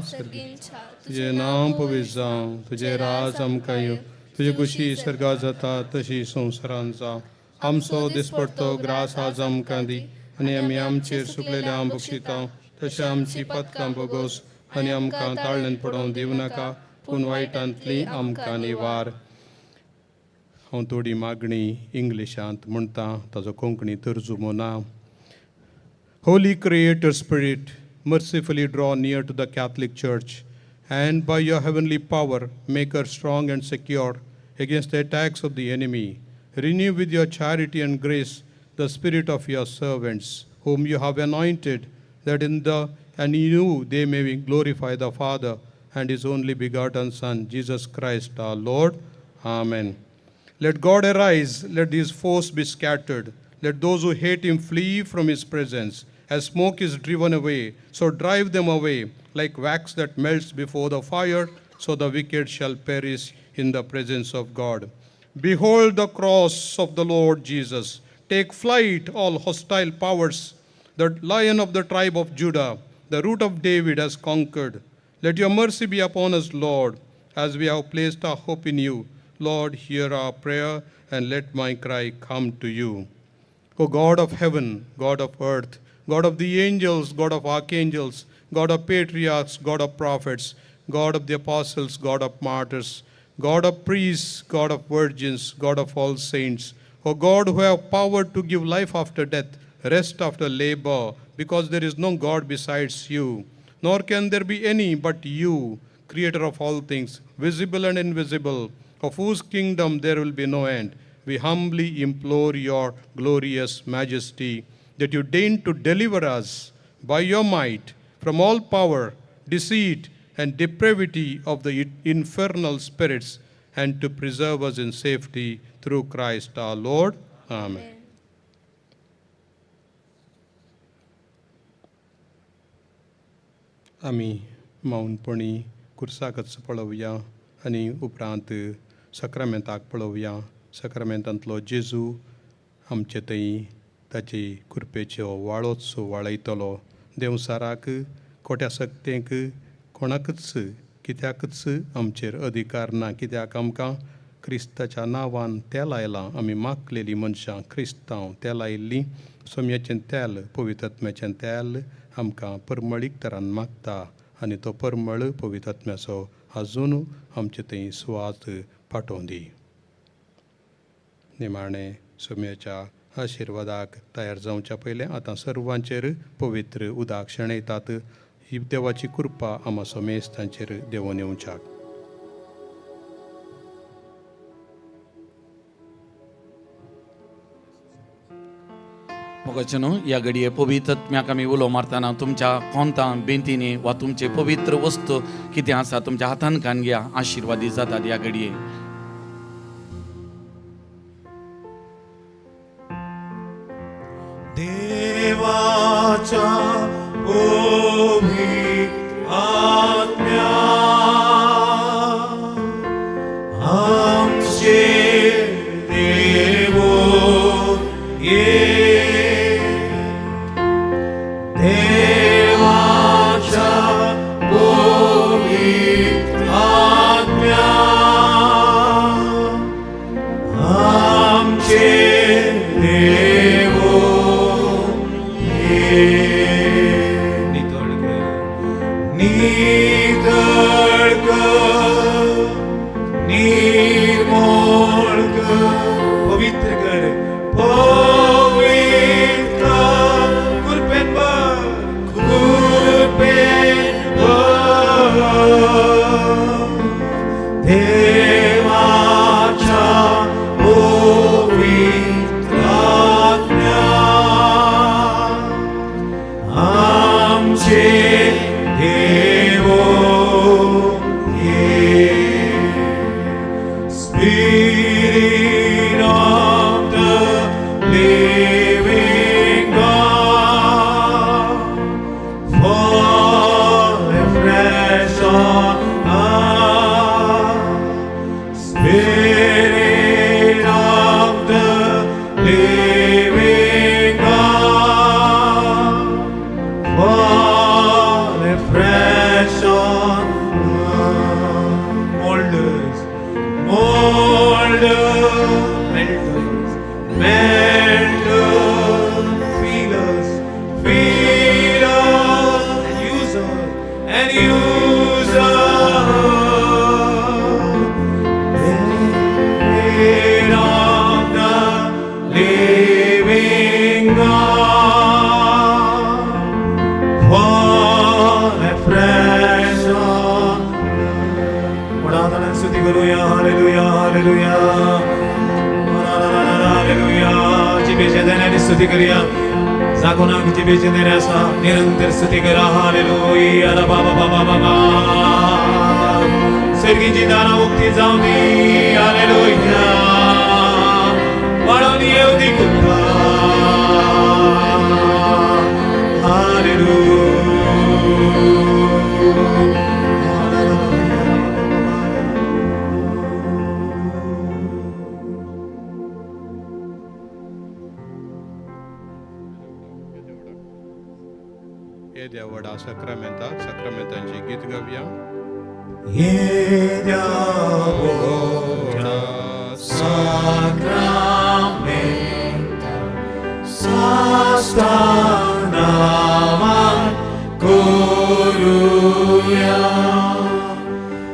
तुजें नांव पवित्र जावं, तुजें राज आमकां येवं, तुजी खुशी सर्गात जाता तशी संवसारांत जावं. आमचो दिसपडतो ग्रास आज आमकां दी आनी आमी आमचेर सुकलेल्या बक्षिता तशें आमची पदकां बोगोस आनी आमकां ताळ्यान पडोवंक दिवं नाका, पूण वायटांतली आमकां निवार. हांव थोडी मागणी इंग्लिशांत म्हणटा, ताजो कोंकणी तर्जुमो ना. Holy Creator Spirit, mercifully draw near to the Catholic Church, and by your heavenly power make her strong and secure against the attacks of the enemy. Renew with your charity and grace the spirit of your servants, whom you have anointed, that in the and in you they may glorify the Father and his only begotten Son, Jesus Christ our Lord. Amen. Let God arise, let his foes be scattered. Let those who hate him flee from his presence. As smoke is driven away, so drive them away. Like wax that melts before the fire, so the wicked shall perish in the presence of God. Behold the cross of the Lord Jesus. Take flight, all hostile powers. The Lion of the tribe of Judah, the root of David, has conquered. Let your mercy be upon us, Lord, as we have placed our hope in you. Lord, hear our prayer and let my cry come to you. O God of heaven, God of earth, God of the angels, God of archangels, God of patriarchs, God of prophets, God of the apostles, God of martyrs, God of priests, God of virgins, God of all saints, O God who have power to give life after death, rest after labor, because there is no God besides you, nor can there be any but you, creator of all things, visible and invisible, of whose kingdom there will be no end. We humbly implore your glorious majesty, that you deign to deliver us by your might from all power, deceit, and depravity of the infernal spirits, and to preserve us in safety through Christ our Lord. Amen. आमी मौनपणी कुर्साकच पळोवया आनी उपरांत सक्रामेंताक पळोवया. सक्रामेंतांतलो जेजू आमचे थंय ताची कृपेच्यो वाळोच वाळयतलो. देंवसाराक खोट्या सक्तेंक कोणाकच कित्याकच आमचेर अधिकार ना, कित्याक आमकां क्रिस्ताच्या नांवान तेल आयलां. आमी मागलेलीं मनशां क्रिस्तांव तेल आयिल्लीं. सोम्याचें तेल, पवित्र आत्म्याचें तेल आमकां परमळीक तरान मागता आनी तो परमळ पवित्र आत्म्याचो अजून आमचे थंय सुवात पाठोवन दी. निमाणें सुम्याच्या आशिर्वादाक तयार जावच्या पयलें आतां सर्वांचेर पवित्र उदक शेणयतात. ही देवाची कृपा आमा समेस्तांचेर देंवोन येवच्याक. मोगाचें न्हू ह्या घडये पवित्र आत्म्याक आमी उलो मारतना तुमच्या कोंतां बेंतींनी वा तुमचे पवित्र वस्तू कितें आसा तुमच्या हातान कान घ्या आशिर्वादी जातात ह्या घडये. देवाच्या पवित्र आत्म्या आमचे देवो ये, देवाच्या पवित्र आत्म्या आमचे देवो ये. नितळ कर, नितळ कर, निर्मळ कर, पवित्र कर, पवित्र कृपेन भर, कृपेन भर. देवाच्या पवित्र आत्म्या आमचे देवो ये. Spirit of the living God, fall afresh on us. Spirit of the living God, fall afresh on us. Mold us, Mold us, melt us, melt us, fill us, fill us, and use us, and use us. Spirit of the living God, fall afresh on वडाताना स्तुती करूया. Hallelujah, hallelujah, hallelujah. जिबेच्या देण्याने स्तुती करूया. जागोनाक जिबेचे देणे असा निरंतर स्तुती करा. हालेलुया. बाबा बाबा बाबा सर्गीची दाना मुक्ती जाऊ दी. हालेलुया. वाढवून येऊ दी कृपा. हालेलुया. येद्या व्हडा साक्रामेंताक साक्रामेंतांची गीत गावया. येद्या व्हडा साक्रामेंता साश्टांग नामान करुया.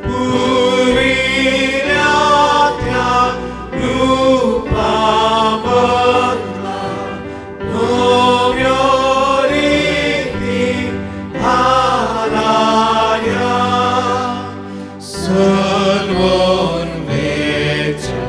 पुर्विल्या त्या रुपा बदला नव्यो रिती हालाया. सलवून वेच्या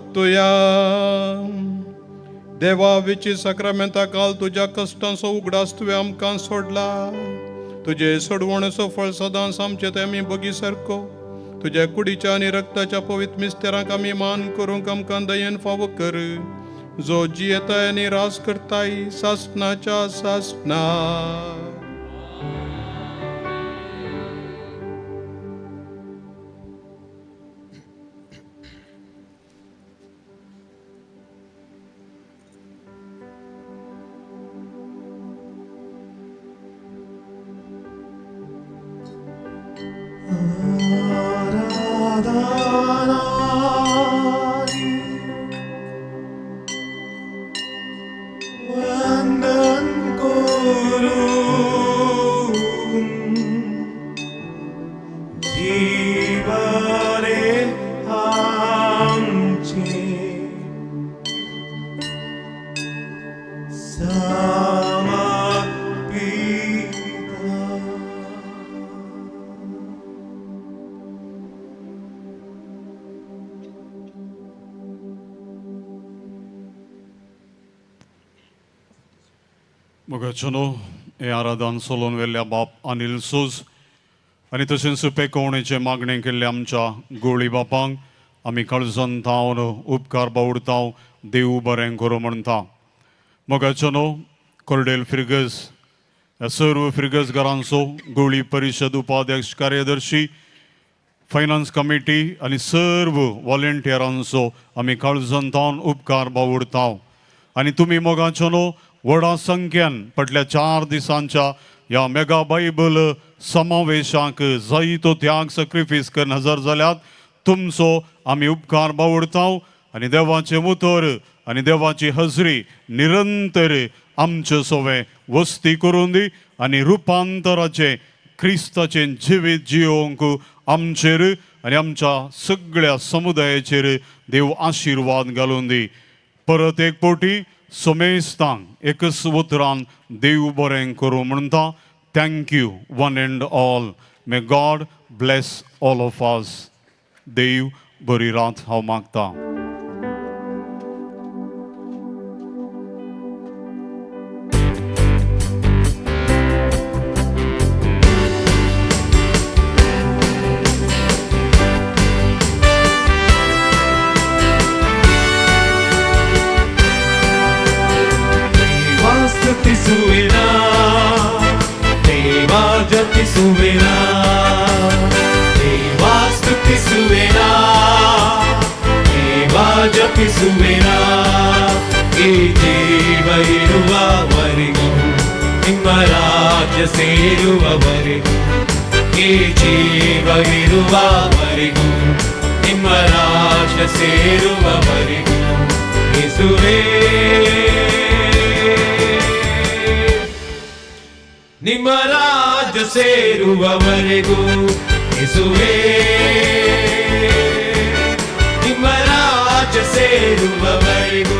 मागतोया. देवा विची साक्रामेंता काल तुज्या कश्टांचो उगडास तुवें आमकां सोडला. तुजे सोडवणेचो फळ सदांच आमचे ते आमी बगी सारको तुज्या कुडीच्या आनी रक्ताच्या पवित्र मिस्तेरांक आमी मान करूंक आमकां दयेन फावो कर, जो जियेताय आनी रास करताय सासणाच्या सासणा. मोगाचेनो हें आराधन सोलोवन वेल्ल्या बाप अनिल सोज आनी तशेंच पेकोवणेचें मागणें केल्लें आमच्या गोळी बापांक आमी काळजान थावन उपकार बावडता, देव बरें करूं म्हणटा. मोगाचेनो कोर्डेल फिर्गज ह्या सर्व फिर्गज घरांचो गोळी परिशद उपाध्यक्ष कार्यदर्शी फायनान्स कमिटी आनी सर्व वॉलंटियरांचो आमी काळजान थावन उपकार बावडता. आनी तुमी मोगाचेनो व्हडा संख्येन फाटल्या 4 दिसांच्या ह्या मेगा बायबल समावेशाक जायतो त्याग सॅक्रिफायस करून हजर जाल्यात, तुमचो आमी उपकार बावडता आनी देवाचें उतर आनी देवाची हजरी निरंतर आमचे सवे वस्ती करून दी आनी रुपांतराचें क्रिस्ताचें जिवीत जियोवंक आमचेर आनी आमच्या सगळ्या समुदायाचेर देव आशिर्वाद घालून दी. परत एक पोटी समेस्तांक एकच उतरान देव बरें करूं म्हणटा. Thank you one and all. May God bless all of us. देव बरी रात हांव मागता. ಸ್ತುತಿಸುವೆನಾ ದೇವಾ ಜಪಿಸುವೆನಾ ದೇವಾ ಸ್ತುತಿಸುವೆನಾ ದೇವಾ ಜಪಿಸುವೆನಾ ಈ ಜೀವ ಇರುವವರೆಗೂ ನಿಮ್ಮ ರಾಜ್ಯ ಸೇರುವವರೆಗೂ ಈ ಜೀವ ಇರುವವರೆಗೂ ನಿಮ್ಮ ರಾಜ್ಯ ಸೇರುವವರೆಗೂ ಯೇಸುವೇ ನಿಮ್ಮ ರಾಜ್ಯ ಸೇರುವವರೆಗೂ ಯೇಸುವೇ ನಿಮ್ಮ ರಾಜ್ಯ ಸೇರುವವರೆಗೂ.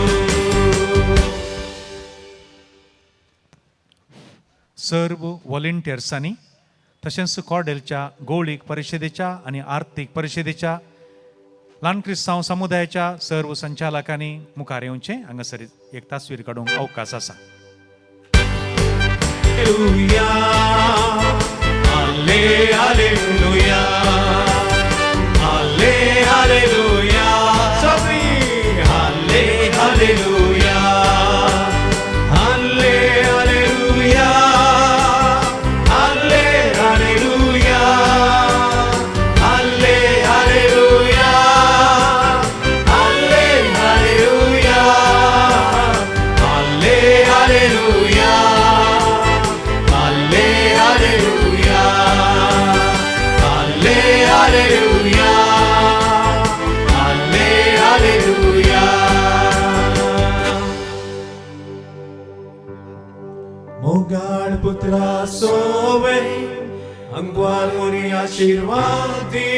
सर्व वॉलंटियर्सांनी तशेंच कॉर्डेलच्या गौळीक परिशदेच्या आनी आर्थीक परिशदेच्या ल्हान क्रिस्तांव समुदायाच्या सर्व संचालकांनी मुखार येवचें. हांगासर एक तस्वीर काडूंक अवकाश आसा. Hallelujah, hallelujah, hallelujah, hallelujah, hallelujah, hallelujah, hallelujah, hallelujah, hallelujah. Hallelujah, hallelujah, hallelujah. मोगाळ पुत्रा सोवे अंगवार मोरी आशीर्वाद दी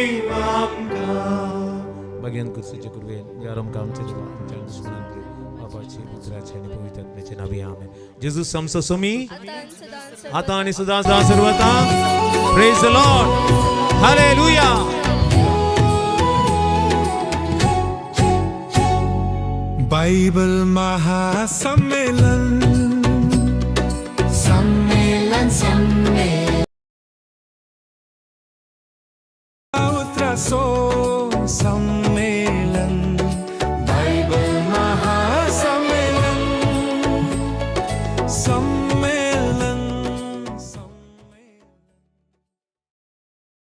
आमकां. बगेन कुर्सीचे कुर्वेन यारम कामचे देवा आमच्या दुश्मनांतले बापाचे पुत्राचे आनी पवित्र आत्म्याचे नावे आमेन. जेजूस आमचो स्वामी आता आणि सदा सदा सर्वता. Praise the Lord. Hallelujah. Bible महासंमेलन संमेलन संमेलन उतरासो संमेलन बायबल महासंमेलन।